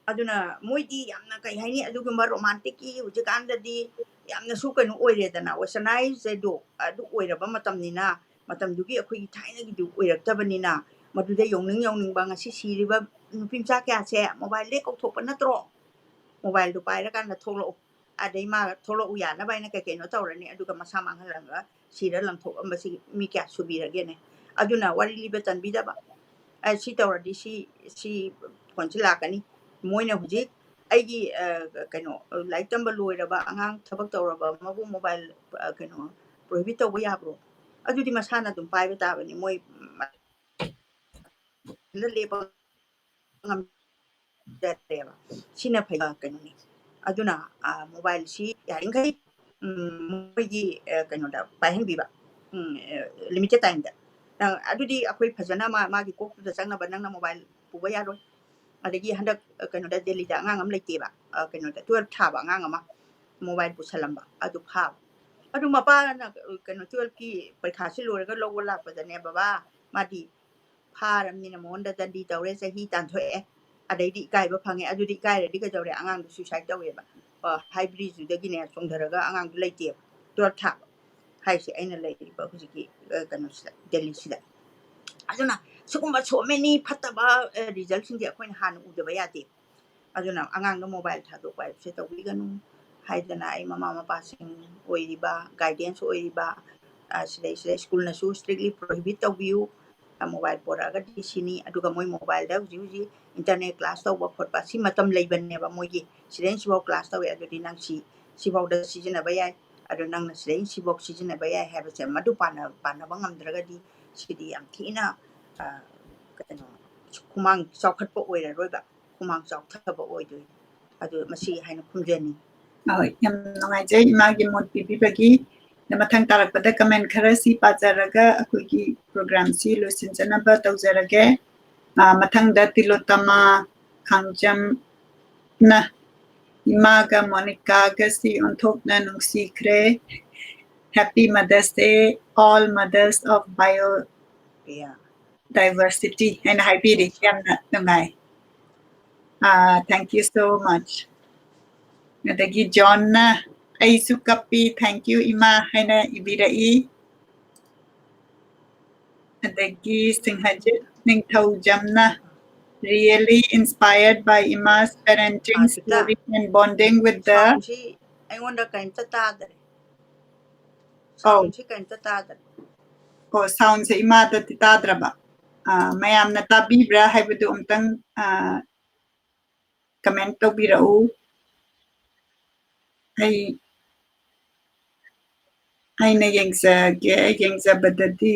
ꯑꯗꯨꯅ ꯃꯣꯏꯗꯤ ꯌꯥꯝꯅ, ꯀꯩ ꯍꯥꯏꯅꯤ, ꯑꯗꯨꯒꯨꯝꯕ romanticꯀꯤ ꯍꯧꯖꯤꯛꯀꯥꯟꯗꯗꯤ ꯌꯥꯝꯅꯁꯨ ꯀꯩꯅꯣ ꯑꯣꯏꯔꯦꯗꯅ, westernizedꯗꯣ ꯑꯗꯨ ꯑꯣꯏꯔꯕ ꯃꯇꯝꯅꯤꯅ, ꯃꯇꯝꯗꯨꯒꯤ ꯑꯩꯈꯣꯏꯒꯤ ꯊꯥꯏꯅꯒꯤꯗꯨ ꯑꯣꯏꯔꯛꯇꯕꯅꯤꯅ, ꯃꯗꯨꯗ ꯌꯧꯅꯤꯡ ꯌꯧꯅꯤꯡꯕ, ꯉꯁꯤ ꯁꯤꯔꯤꯕ ꯅꯨꯄꯤ ꯃꯆꯥ ꯀꯌꯥꯁꯦ mobileꯗꯩ ꯀꯧꯊꯣꯛꯄ ꯅꯠꯇ꯭ꯔꯣ? Mobileꯗꯨ ꯄꯥꯏꯔꯀꯥꯟꯗ ꯊꯣꯛꯂꯛꯎ, ꯑꯗꯩ ꯃꯥ ꯊꯣꯛꯂꯛꯎ ꯌꯥꯅꯕ ꯍꯥꯏꯅ ꯀꯩ ꯀꯩꯅꯣ ꯇꯧꯔꯅꯤ, ꯑꯗꯨꯒ ꯃꯁꯥ ꯃꯥꯡꯍꯜꯂꯒ ꯁꯤꯔ ꯂꯪꯊꯣꯛꯑꯝꯕꯁꯤ ꯃꯤ ꯀꯌꯥ ꯁꯨꯕꯤꯔꯒꯦꯅꯦ? ꯑꯗꯨꯅ ꯋꯥꯔꯤ ꯂꯤꯕ ꯆꯟꯕꯤꯗꯕ, ꯑ, ꯁꯤ ꯇꯧꯔꯗꯤ ꯁꯤ, ꯁꯤ phoneꯁꯤ ꯂꯥꯛꯀꯅꯤ꯫ ꯃꯣꯏꯅ ꯍꯧꯖꯤꯛ ꯑꯩꯒꯤ, ꯑ, ꯀꯩꯅꯣ, ꯂꯥꯏꯔꯤꯛ ꯇꯝꯕ ꯂꯣꯏꯔꯕ ꯑꯉꯥꯡ, ꯊꯕꯛ ꯇꯧꯔꯕ ꯑꯃꯕꯨ mobile, ꯑ, ꯀꯩꯅꯣ, prohibit ꯇꯧꯕ ꯌꯥꯕ꯭ꯔꯣ? ꯑꯗꯨꯗꯤ ꯃꯁꯥꯅ ꯑꯗꯨꯝ ꯄꯥꯏꯕ ꯇꯥꯕꯅꯤ꯫ ꯃꯣꯏ ꯂꯦꯞꯄ ꯉꯝꯖꯗ꯭ꯔꯦꯕ꯫ ꯁꯤꯅ ꯐꯩ, ꯀꯩꯅꯣꯅꯤ꯫ ꯑꯗꯨꯅ, ꯑ, mobileꯁꯤ ꯌꯥꯔꯤꯈꯩ, ꯎꯝ, ꯃꯣꯏꯒꯤ, ꯑ, ꯀꯩꯅꯣꯗ ꯄꯥꯏꯍꯟꯕꯤꯕ, ꯎꯝ, ꯑ, limited timeꯗ꯫ ꯑ, ꯑꯗꯨꯗꯤ ꯑꯩꯈꯣꯏ ꯐꯖꯅ ꯃꯥ-, ꯃꯥꯒꯤ ꯀꯣꯛꯇꯨꯗ ꯆꯪꯅꯕ ꯅꯪꯅ mobile ꯄꯨꯕ ꯌꯥꯔꯣꯏ꯫ ꯑꯗꯒꯤ ꯍꯟꯗꯛ, ꯑ, ꯀꯩꯅꯣꯗ, ꯗꯦꯜꯂꯤꯗ ꯑꯉꯥꯡ ꯑꯃ ꯂꯩꯇꯦꯕ, ꯑ, ꯀꯩꯅꯣꯗ, twelve ꯊꯥꯕ ꯑꯉꯥꯡ ꯑꯃ mobile ꯄꯨꯁꯜꯂꯝꯕ, ꯑꯗꯨ ꯐꯥꯕ꯫ ꯑꯗꯨ ꯃꯄꯥꯅ, ꯑ, ꯀꯩꯅꯣ, twelveꯀꯤ ꯄꯔꯤꯈꯥꯁꯤ ꯂꯣꯏꯔꯒ ꯂꯧꯕ ꯂꯥꯛꯄꯗꯅꯦ, "ꯕꯕꯥ, ꯃꯥꯗꯤ ꯐꯥꯔꯕꯅꯤꯅ ꯃꯉꯣꯟꯗ ꯗꯟꯗꯤ ꯇꯧꯔꯦ, ꯆꯍꯤ ꯇꯥꯟꯊꯣꯛꯑꯦ꯫ ꯑꯗꯩꯗꯤ ꯏꯀꯥꯏꯕ ꯐꯪꯉꯦ꯫ ꯑꯗꯨꯗꯤ ꯏꯀꯥꯏꯔꯗꯤ ꯀꯩꯗꯧꯔꯦ? ꯑꯉꯥꯡꯗꯣ suicide ꯇꯧꯋꯦꯕ꯫ ꯍꯥꯏꯕ꯭ꯔꯤꯖꯨꯗꯒꯤꯅꯦ ꯆꯣꯡꯊꯔꯒ ꯑꯉꯥꯡꯗꯣ ꯂꯩꯇꯦꯕ, twelve ꯊꯥꯕ ꯍꯥꯏꯁꯦ ꯑꯩꯅ ꯂꯩꯔꯤꯕ ꯍꯧꯖꯤꯛꯀꯤ ꯀꯩꯅꯣꯁꯤꯗ, ꯗꯦꯜꯂꯤꯁꯤꯗ꯫ ꯑꯗꯨꯅ ꯁꯤꯒꯨꯝꯕ so many ꯐꯠꯇꯕ resultꯁꯤꯡꯁꯦ ꯑꯩꯈꯣꯏꯅ ꯍꯥꯟꯅ ꯎꯗꯕ ꯌꯥꯗꯦ꯫ ꯑꯗꯨꯅ ꯑꯉꯥꯡꯗ mobile ꯊꯥꯗꯣꯛꯄ ꯍꯥꯏꯕꯁꯦ ꯇꯧꯕꯤꯒꯅꯨ ꯍꯥꯏꯗꯅ ꯑꯩ ꯃꯃꯥ ꯃꯄꯥꯁꯤꯡ ꯑꯣꯏꯔꯤꯕ, guardians ꯑꯣꯏꯔꯤꯕ, ꯁꯤꯗꯩꯁꯤꯗ schoolꯅꯁꯨ strictly prohibit ꯇꯧꯕꯤꯌꯨ꯫ Mobile ꯄꯣꯔꯛꯑꯒꯗꯤ ꯁꯤꯅꯤ꯫ ꯑꯗꯨꯒ ꯃꯣꯏ mobileꯗ ꯍꯧꯖꯤꯛ ꯍꯧꯖꯤꯛ internet class ꯇꯧꯕ ꯈꯣꯠꯄ ꯁꯤ ꯃꯇꯝ ꯂꯩꯕꯅꯦꯕ ꯃꯣꯏꯒꯤ꯫ ꯁꯤꯗꯩ ꯁꯤꯐꯥꯎ class ꯇꯧꯋꯦ, ꯑꯗꯨꯗꯤ ꯅꯪ ꯁꯤ, ꯁꯤꯐꯥꯎꯗ ꯁꯤꯖꯤꯟꯅꯕ ꯌꯥꯏ꯫ ꯑꯗꯣ ꯅꯪꯅ ꯁꯤꯗꯩ ꯁꯤꯐꯥꯎ ꯁꯤꯖꯤꯟꯅꯕ ꯌꯥꯏ ꯍꯥꯏꯕꯁꯦ ꯃꯗꯨ ꯄꯥꯟꯅ-, ꯄꯥꯟꯅꯕ ꯉꯝꯗ꯭ꯔꯒꯗꯤ ꯁꯤꯗꯤ ꯌꯥꯝ ꯊꯤꯅ, ꯑ, ꯀꯩꯅꯣ, ꯈꯨꯃꯥꯡ ꯆꯥꯎꯈꯠꯄ ꯑꯣꯏꯔꯔꯣꯏꯕ, ꯈꯨꯃꯥꯡ ꯆꯥꯎꯊꯕ ꯑꯣꯏꯗꯣꯏꯅꯤ꯫ ꯑꯗꯨ ꯃꯁꯤ ꯍꯥꯏꯅ ꯈꯨꯝꯖꯅꯤꯡꯉꯤ꯫ ꯍꯣꯏ, ꯌꯥꯝ ꯅꯨꯡꯉꯥꯏꯖꯩ ꯏꯃꯥꯒꯤ ꯃꯣꯠ ꯄꯤꯕꯤꯕꯒꯤ꯫ ꯑꯗ ꯃꯊꯪ ꯇꯥꯔꯛꯄꯗ comment ꯈꯔꯁꯤ ꯄꯥꯖꯔꯒ ꯑꯩꯈꯣꯏꯒꯤ programꯁꯤ ꯂꯣꯏꯁꯤꯟꯖꯅꯕ ꯇꯧꯖꯔꯒꯦ꯫ ꯑ, ꯃꯊꯪꯗ ꯇꯤꯂꯣꯇꯃꯥ ꯈꯥꯡꯖꯝꯅ ꯏꯃꯥꯒ ꯃꯣꯅꯤꯀꯥꯒꯁꯤ ꯑꯣꯟꯊꯣꯛꯅ ꯅꯨꯡꯁꯤꯈ꯭ꯔꯦ꯫ Happy Mother's Day, all mothers of bio Yeah. diversity ꯍꯥꯏꯅ ꯍꯥꯏꯕꯤꯔꯤ꯫ ꯌꯥꯝꯅ ꯅꯨꯡꯉꯥꯏ꯫ ꯑꯥ, thank you so much꯫ ꯑꯗꯒꯤ ꯖꯣꯟꯅ "ꯑꯩꯁꯨ ꯀꯞꯄꯤ, thank you ꯏꯃꯥ" ꯍꯥꯏꯅ ꯏꯕꯤꯔꯛꯏ꯫ ꯑꯗꯒꯤ ꯁꯤꯡꯍꯖꯤꯠ ꯅꯤꯡꯊꯧꯖꯝꯅ "Really inspired by Ima's parenting ah, Sita. Story and bonding with the" Soundꯁꯤ ꯑꯩꯉꯣꯟꯗ ꯀꯔꯤꯝꯇ ꯇꯥꯗ꯭ꯔꯦ꯫ ꯑꯧ꯫ Soundꯁꯤ ꯀꯔꯤꯝꯇ ꯇꯥꯗ꯭ꯔꯦ꯫ ꯑꯣ, soundꯁꯦ ꯏꯃꯥꯗꯗꯤ ꯇꯥꯗ꯭ꯔꯕ꯫ ꯑꯥ, ꯃꯌꯥꯝꯅ ꯇꯥꯕꯤꯕ꯭ꯔꯥ ꯍꯥꯏꯕꯗꯨ ꯑꯝꯇꯪ, ꯑꯥ, comment ꯇꯧꯕꯤꯔꯛꯎ꯫ ꯑꯩ, ꯑꯩꯅ ꯌꯦꯡꯖꯒꯦ, ꯌꯦꯡꯖꯕꯗꯗꯤ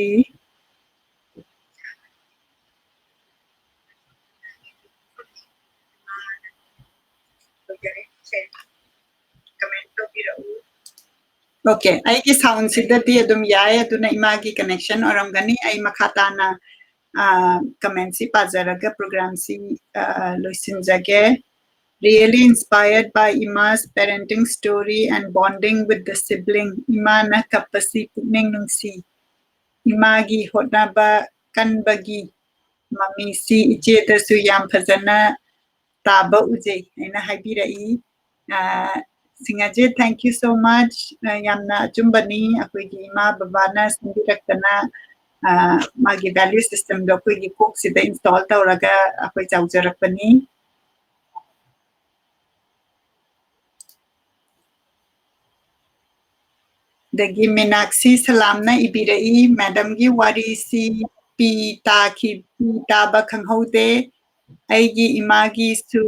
comment ꯇꯧꯕꯤꯔꯛꯎ꯫ Okay, ꯑꯩꯒꯤ soundꯁꯤꯗꯗꯤ ꯑꯗꯨꯝ ꯌꯥꯏ, ꯑꯗꯨꯅ ꯏꯃꯥꯒꯤ connection ꯑꯣꯏꯔꯝꯒꯅꯤ꯫ ꯑꯩ ꯃꯈꯥ ꯇꯥꯅ, ꯑꯥ, commentꯁꯤ ꯄꯥꯖꯔꯒ programꯁꯤ, ꯑꯥ, ꯂꯣꯏꯁꯤꯟꯖꯒꯦ꯫ "Really inspired by Ima's parenting story and bonding with the sibling." ꯏꯃꯥꯅ ꯀꯞꯄꯁꯤ ꯄꯨꯛꯅꯤꯡ ꯅꯨꯡꯁꯤ꯫ ꯏꯃꯥꯒꯤ ꯍꯣꯠꯅꯕ ꯀꯟꯕꯒꯤ ꯃꯃꯤꯁꯤ ꯏꯆꯦꯗꯁꯨ ꯌꯥꯝ ꯐꯖꯅ ꯇꯥꯕ ꯎꯖꯩ ꯍꯥꯏꯅ ꯍꯥꯏꯕꯤꯔꯛꯏ꯫ ꯑ, ꯁꯤꯡꯉꯥꯖꯤꯠ, thank you so much꯫ ꯑ, ꯌꯥꯝꯅ ꯑꯆꯨꯝꯕꯅꯤ꯫ ꯑꯩꯈꯣꯏꯒꯤ ꯏꯃꯥ ꯕꯕꯥꯅ ꯁꯦꯝꯕꯤꯔꯛꯇꯅ, ꯑ, ꯃꯥꯒꯤ value systemꯗꯣ ꯑꯩꯈꯣꯏꯒꯤ ꯀꯣꯛꯁꯤꯗ install ꯇꯧꯔꯒ ꯑꯩꯈꯣꯏ ꯆꯥꯎꯖꯔꯛꯄꯅꯤ꯫ ꯑꯗꯒꯤ ꯃꯤꯅꯥꯛꯁꯤ ꯁꯂꯥꯝꯅ ꯏꯕꯤꯔꯛꯏ, "Madamꯒꯤ ꯋꯥꯔꯤꯁꯤ ꯄꯤ ꯇꯥꯈꯤ, ꯄꯤ ꯇꯥꯕ ꯈꯪꯍꯧꯗꯦ꯫ ꯑꯩꯒꯤ ꯏꯃꯥꯒꯤꯁꯨ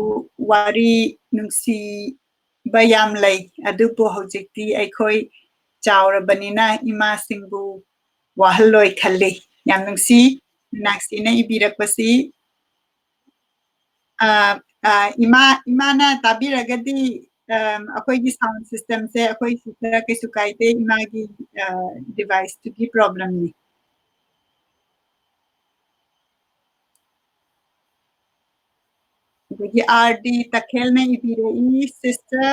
ꯋꯥꯔꯤ ꯅꯨꯡꯁꯤꯕ ꯌꯥꯝ ꯂꯩ, ꯑꯗꯨꯕꯨ ꯍꯧꯖꯤꯛꯇꯤ ꯑꯩꯈꯣꯏ ꯆꯥꯎꯔꯕꯅꯤꯅ ꯏꯃꯥꯁꯤꯡꯕꯨ ꯋꯥꯍꯜꯂꯣꯏ ꯈꯜꯂꯤ꯫" ꯌꯥꯝ ꯅꯨꯡꯁꯤ, ꯃꯤꯅꯥꯛꯁꯤꯅ ꯏꯕꯤꯔꯛꯄꯁꯤ꯫ ꯑ, ꯑ, ꯏꯃꯥ, ꯏꯃꯥꯅ ꯇꯥꯕꯤꯔꯒꯗꯤ, ꯑ, ꯑꯩꯈꯣꯏꯒꯤ sound systemꯁꯦ ꯑꯩꯈꯣꯏ ꯁꯤꯗ ꯀꯩꯁꯨ ꯀꯥꯏꯗꯦ, ꯏꯃꯥꯒꯤ, ꯑ, deviceꯇꯨꯒꯤ problemꯅꯤ꯫ ꯑꯗꯒꯤ R D ꯇꯈꯦꯜꯅ ꯏꯕꯤꯔꯛꯏ, "Sister,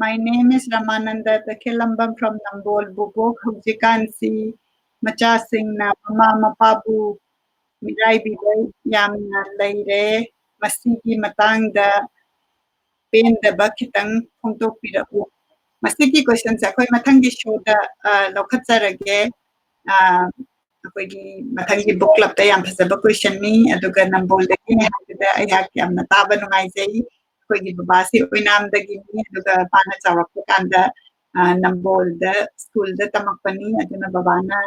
my name is Ramananda Takhelamban from Nambol, ꯕꯣꯕꯣꯛ꯫ ꯍꯧꯖꯤꯛꯀꯥꯟꯁꯤ ꯃꯆꯥꯁꯤꯡꯅ ꯃꯃꯥ ꯃꯄꯥꯕꯨ ꯃꯤꯔꯥꯏꯕꯤꯕ ꯌꯥꯝꯅ ꯂꯩꯔꯦ꯫ ꯃꯁꯤꯒꯤ ꯃꯇꯥꯡꯗ ꯄꯦꯟꯗꯕ ꯈꯤꯇꯪ ꯐꯣꯡꯗꯣꯛꯄꯤꯔꯛꯎ꯫" ꯃꯁꯤꯒꯤ questionꯁꯦ ꯑꯩꯈꯣꯏ ꯃꯊꯪꯒꯤ showꯗ, ꯑ, ꯂꯧꯈꯠꯆꯔꯒꯦ꯫ ꯑ, ꯑꯩꯈꯣꯏꯒꯤ ꯃꯊꯪꯒꯤ book clubꯇ ꯌꯥꯝ ꯐꯖꯕ questionꯅꯤ, ꯑꯗꯨꯒ ꯅꯝꯕꯣꯜꯗꯒꯤꯅꯦ ꯍꯥꯏꯕꯗ ꯑꯩꯍꯥꯛ ꯌꯥꯝꯅ ꯇꯥꯕ ꯅꯨꯡꯉꯥꯏꯖꯩ꯫ ꯑꯩꯈꯣꯏꯒꯤ ꯕꯕꯥꯁꯤ ꯑꯣꯏꯅꯥꯝꯗꯒꯤꯅꯤ, ꯑꯗꯨꯒ ꯃꯥꯅ ꯆꯥꯎꯔꯛꯄ ꯀꯥꯟꯗ, ꯑ, ꯅꯝꯕꯣꯜꯗ schoolꯗ ꯇꯝꯃꯛꯄꯅꯤ, ꯑꯗꯨꯅ ꯕꯕꯥꯅ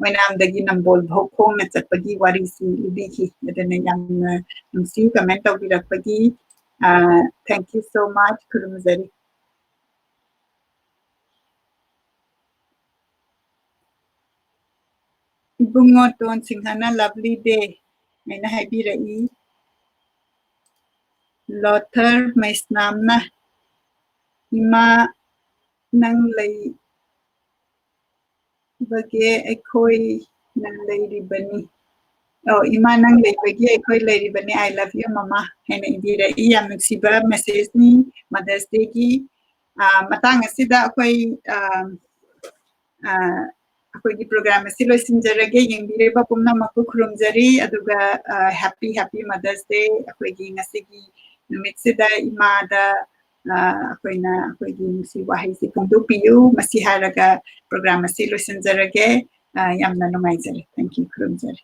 ꯑꯣꯏꯅꯥꯝꯗꯒꯤ ꯅꯝꯕꯣꯜ ꯐꯥꯎ ꯈꯣꯡꯅ ꯆꯠꯄꯒꯤ ꯋꯥꯔꯤꯁꯤ ꯂꯤꯕꯤꯈꯤ꯫ ꯑꯗꯨꯅ ꯌꯥꯝꯅ ꯅꯨꯡꯁꯤ comment ꯇꯧꯕꯤꯔꯛꯄꯒꯤ꯫ ꯑ, thank you so much, ꯈꯨꯔꯨꯝꯖꯔꯤ꯫ ꯏꯕꯨꯡꯉꯣ ꯇꯣꯟ ꯁꯤꯡꯍꯅ "Lovely day" ꯍꯥꯏꯅ ꯍꯥꯏꯕꯤꯔꯛꯏ꯫ ꯂꯣꯊꯔ ꯃꯩꯁꯅꯥꯝꯅ "ꯏꯃꯥ ꯅꯪ ꯂꯩꯕꯒꯦ ꯑꯩꯈꯣꯏ ꯅꯪ ꯂꯩꯔꯤꯕꯅꯤ꯫ ꯑꯣ, "ꯏꯃꯥ ꯅꯪ ꯂꯩꯕꯒꯤ ꯑꯩꯈꯣꯏ ꯂꯩꯔꯤꯕꯅꯤ, I love you ꯃꯃꯥ" ꯍꯥꯏꯅ ꯏꯕꯤꯔꯛꯏ꯫ ꯌꯥꯝ ꯅꯨꯡꯁꯤꯕ messageꯅꯤ Mother's Dayꯒꯤ꯫ ꯑ, ꯃꯇꯥꯡ ꯑꯁꯤꯗ ꯑꯩꯈꯣꯏ, ꯑ, ꯑ, ꯑꯩꯈꯣꯏꯒꯤ program ꯑꯁꯤ ꯂꯣꯏꯁꯤꯟꯖꯔꯒꯦ꯫ ꯌꯦꯡꯕꯤꯔꯤꯕ ꯄꯨꯝꯅꯃꯛꯄꯨ ꯈꯨꯔꯨꯝꯖꯔꯤ꯫ ꯑꯗꯨꯒ, ꯑ, happy, happy Mother's Day꯫ ꯑꯩꯈꯣꯏꯒꯤ ꯉꯁꯤꯒꯤ ꯅꯨꯃꯤꯠꯁꯤꯗ ꯏꯃꯥꯗ, ꯑ, ꯑꯩꯈꯣꯏꯅ ꯑꯩꯈꯣꯏꯒꯤ ꯅꯨꯡꯁꯤ ꯋꯥꯍꯩꯁꯤ ꯐꯣꯡꯗꯣꯛꯄꯤꯌꯨ꯫ ꯃꯁꯤ ꯍꯥꯏꯔꯒ program ꯑꯁꯤ ꯂꯣꯏꯁꯤꯟꯖꯔꯒꯦ꯫ ꯑ, ꯌꯥꯝꯅ ꯅꯨꯡꯉꯥꯏꯖꯔꯦ꯫ Thank you꯫ ꯈꯨꯔꯨꯝꯖꯔꯤ꯫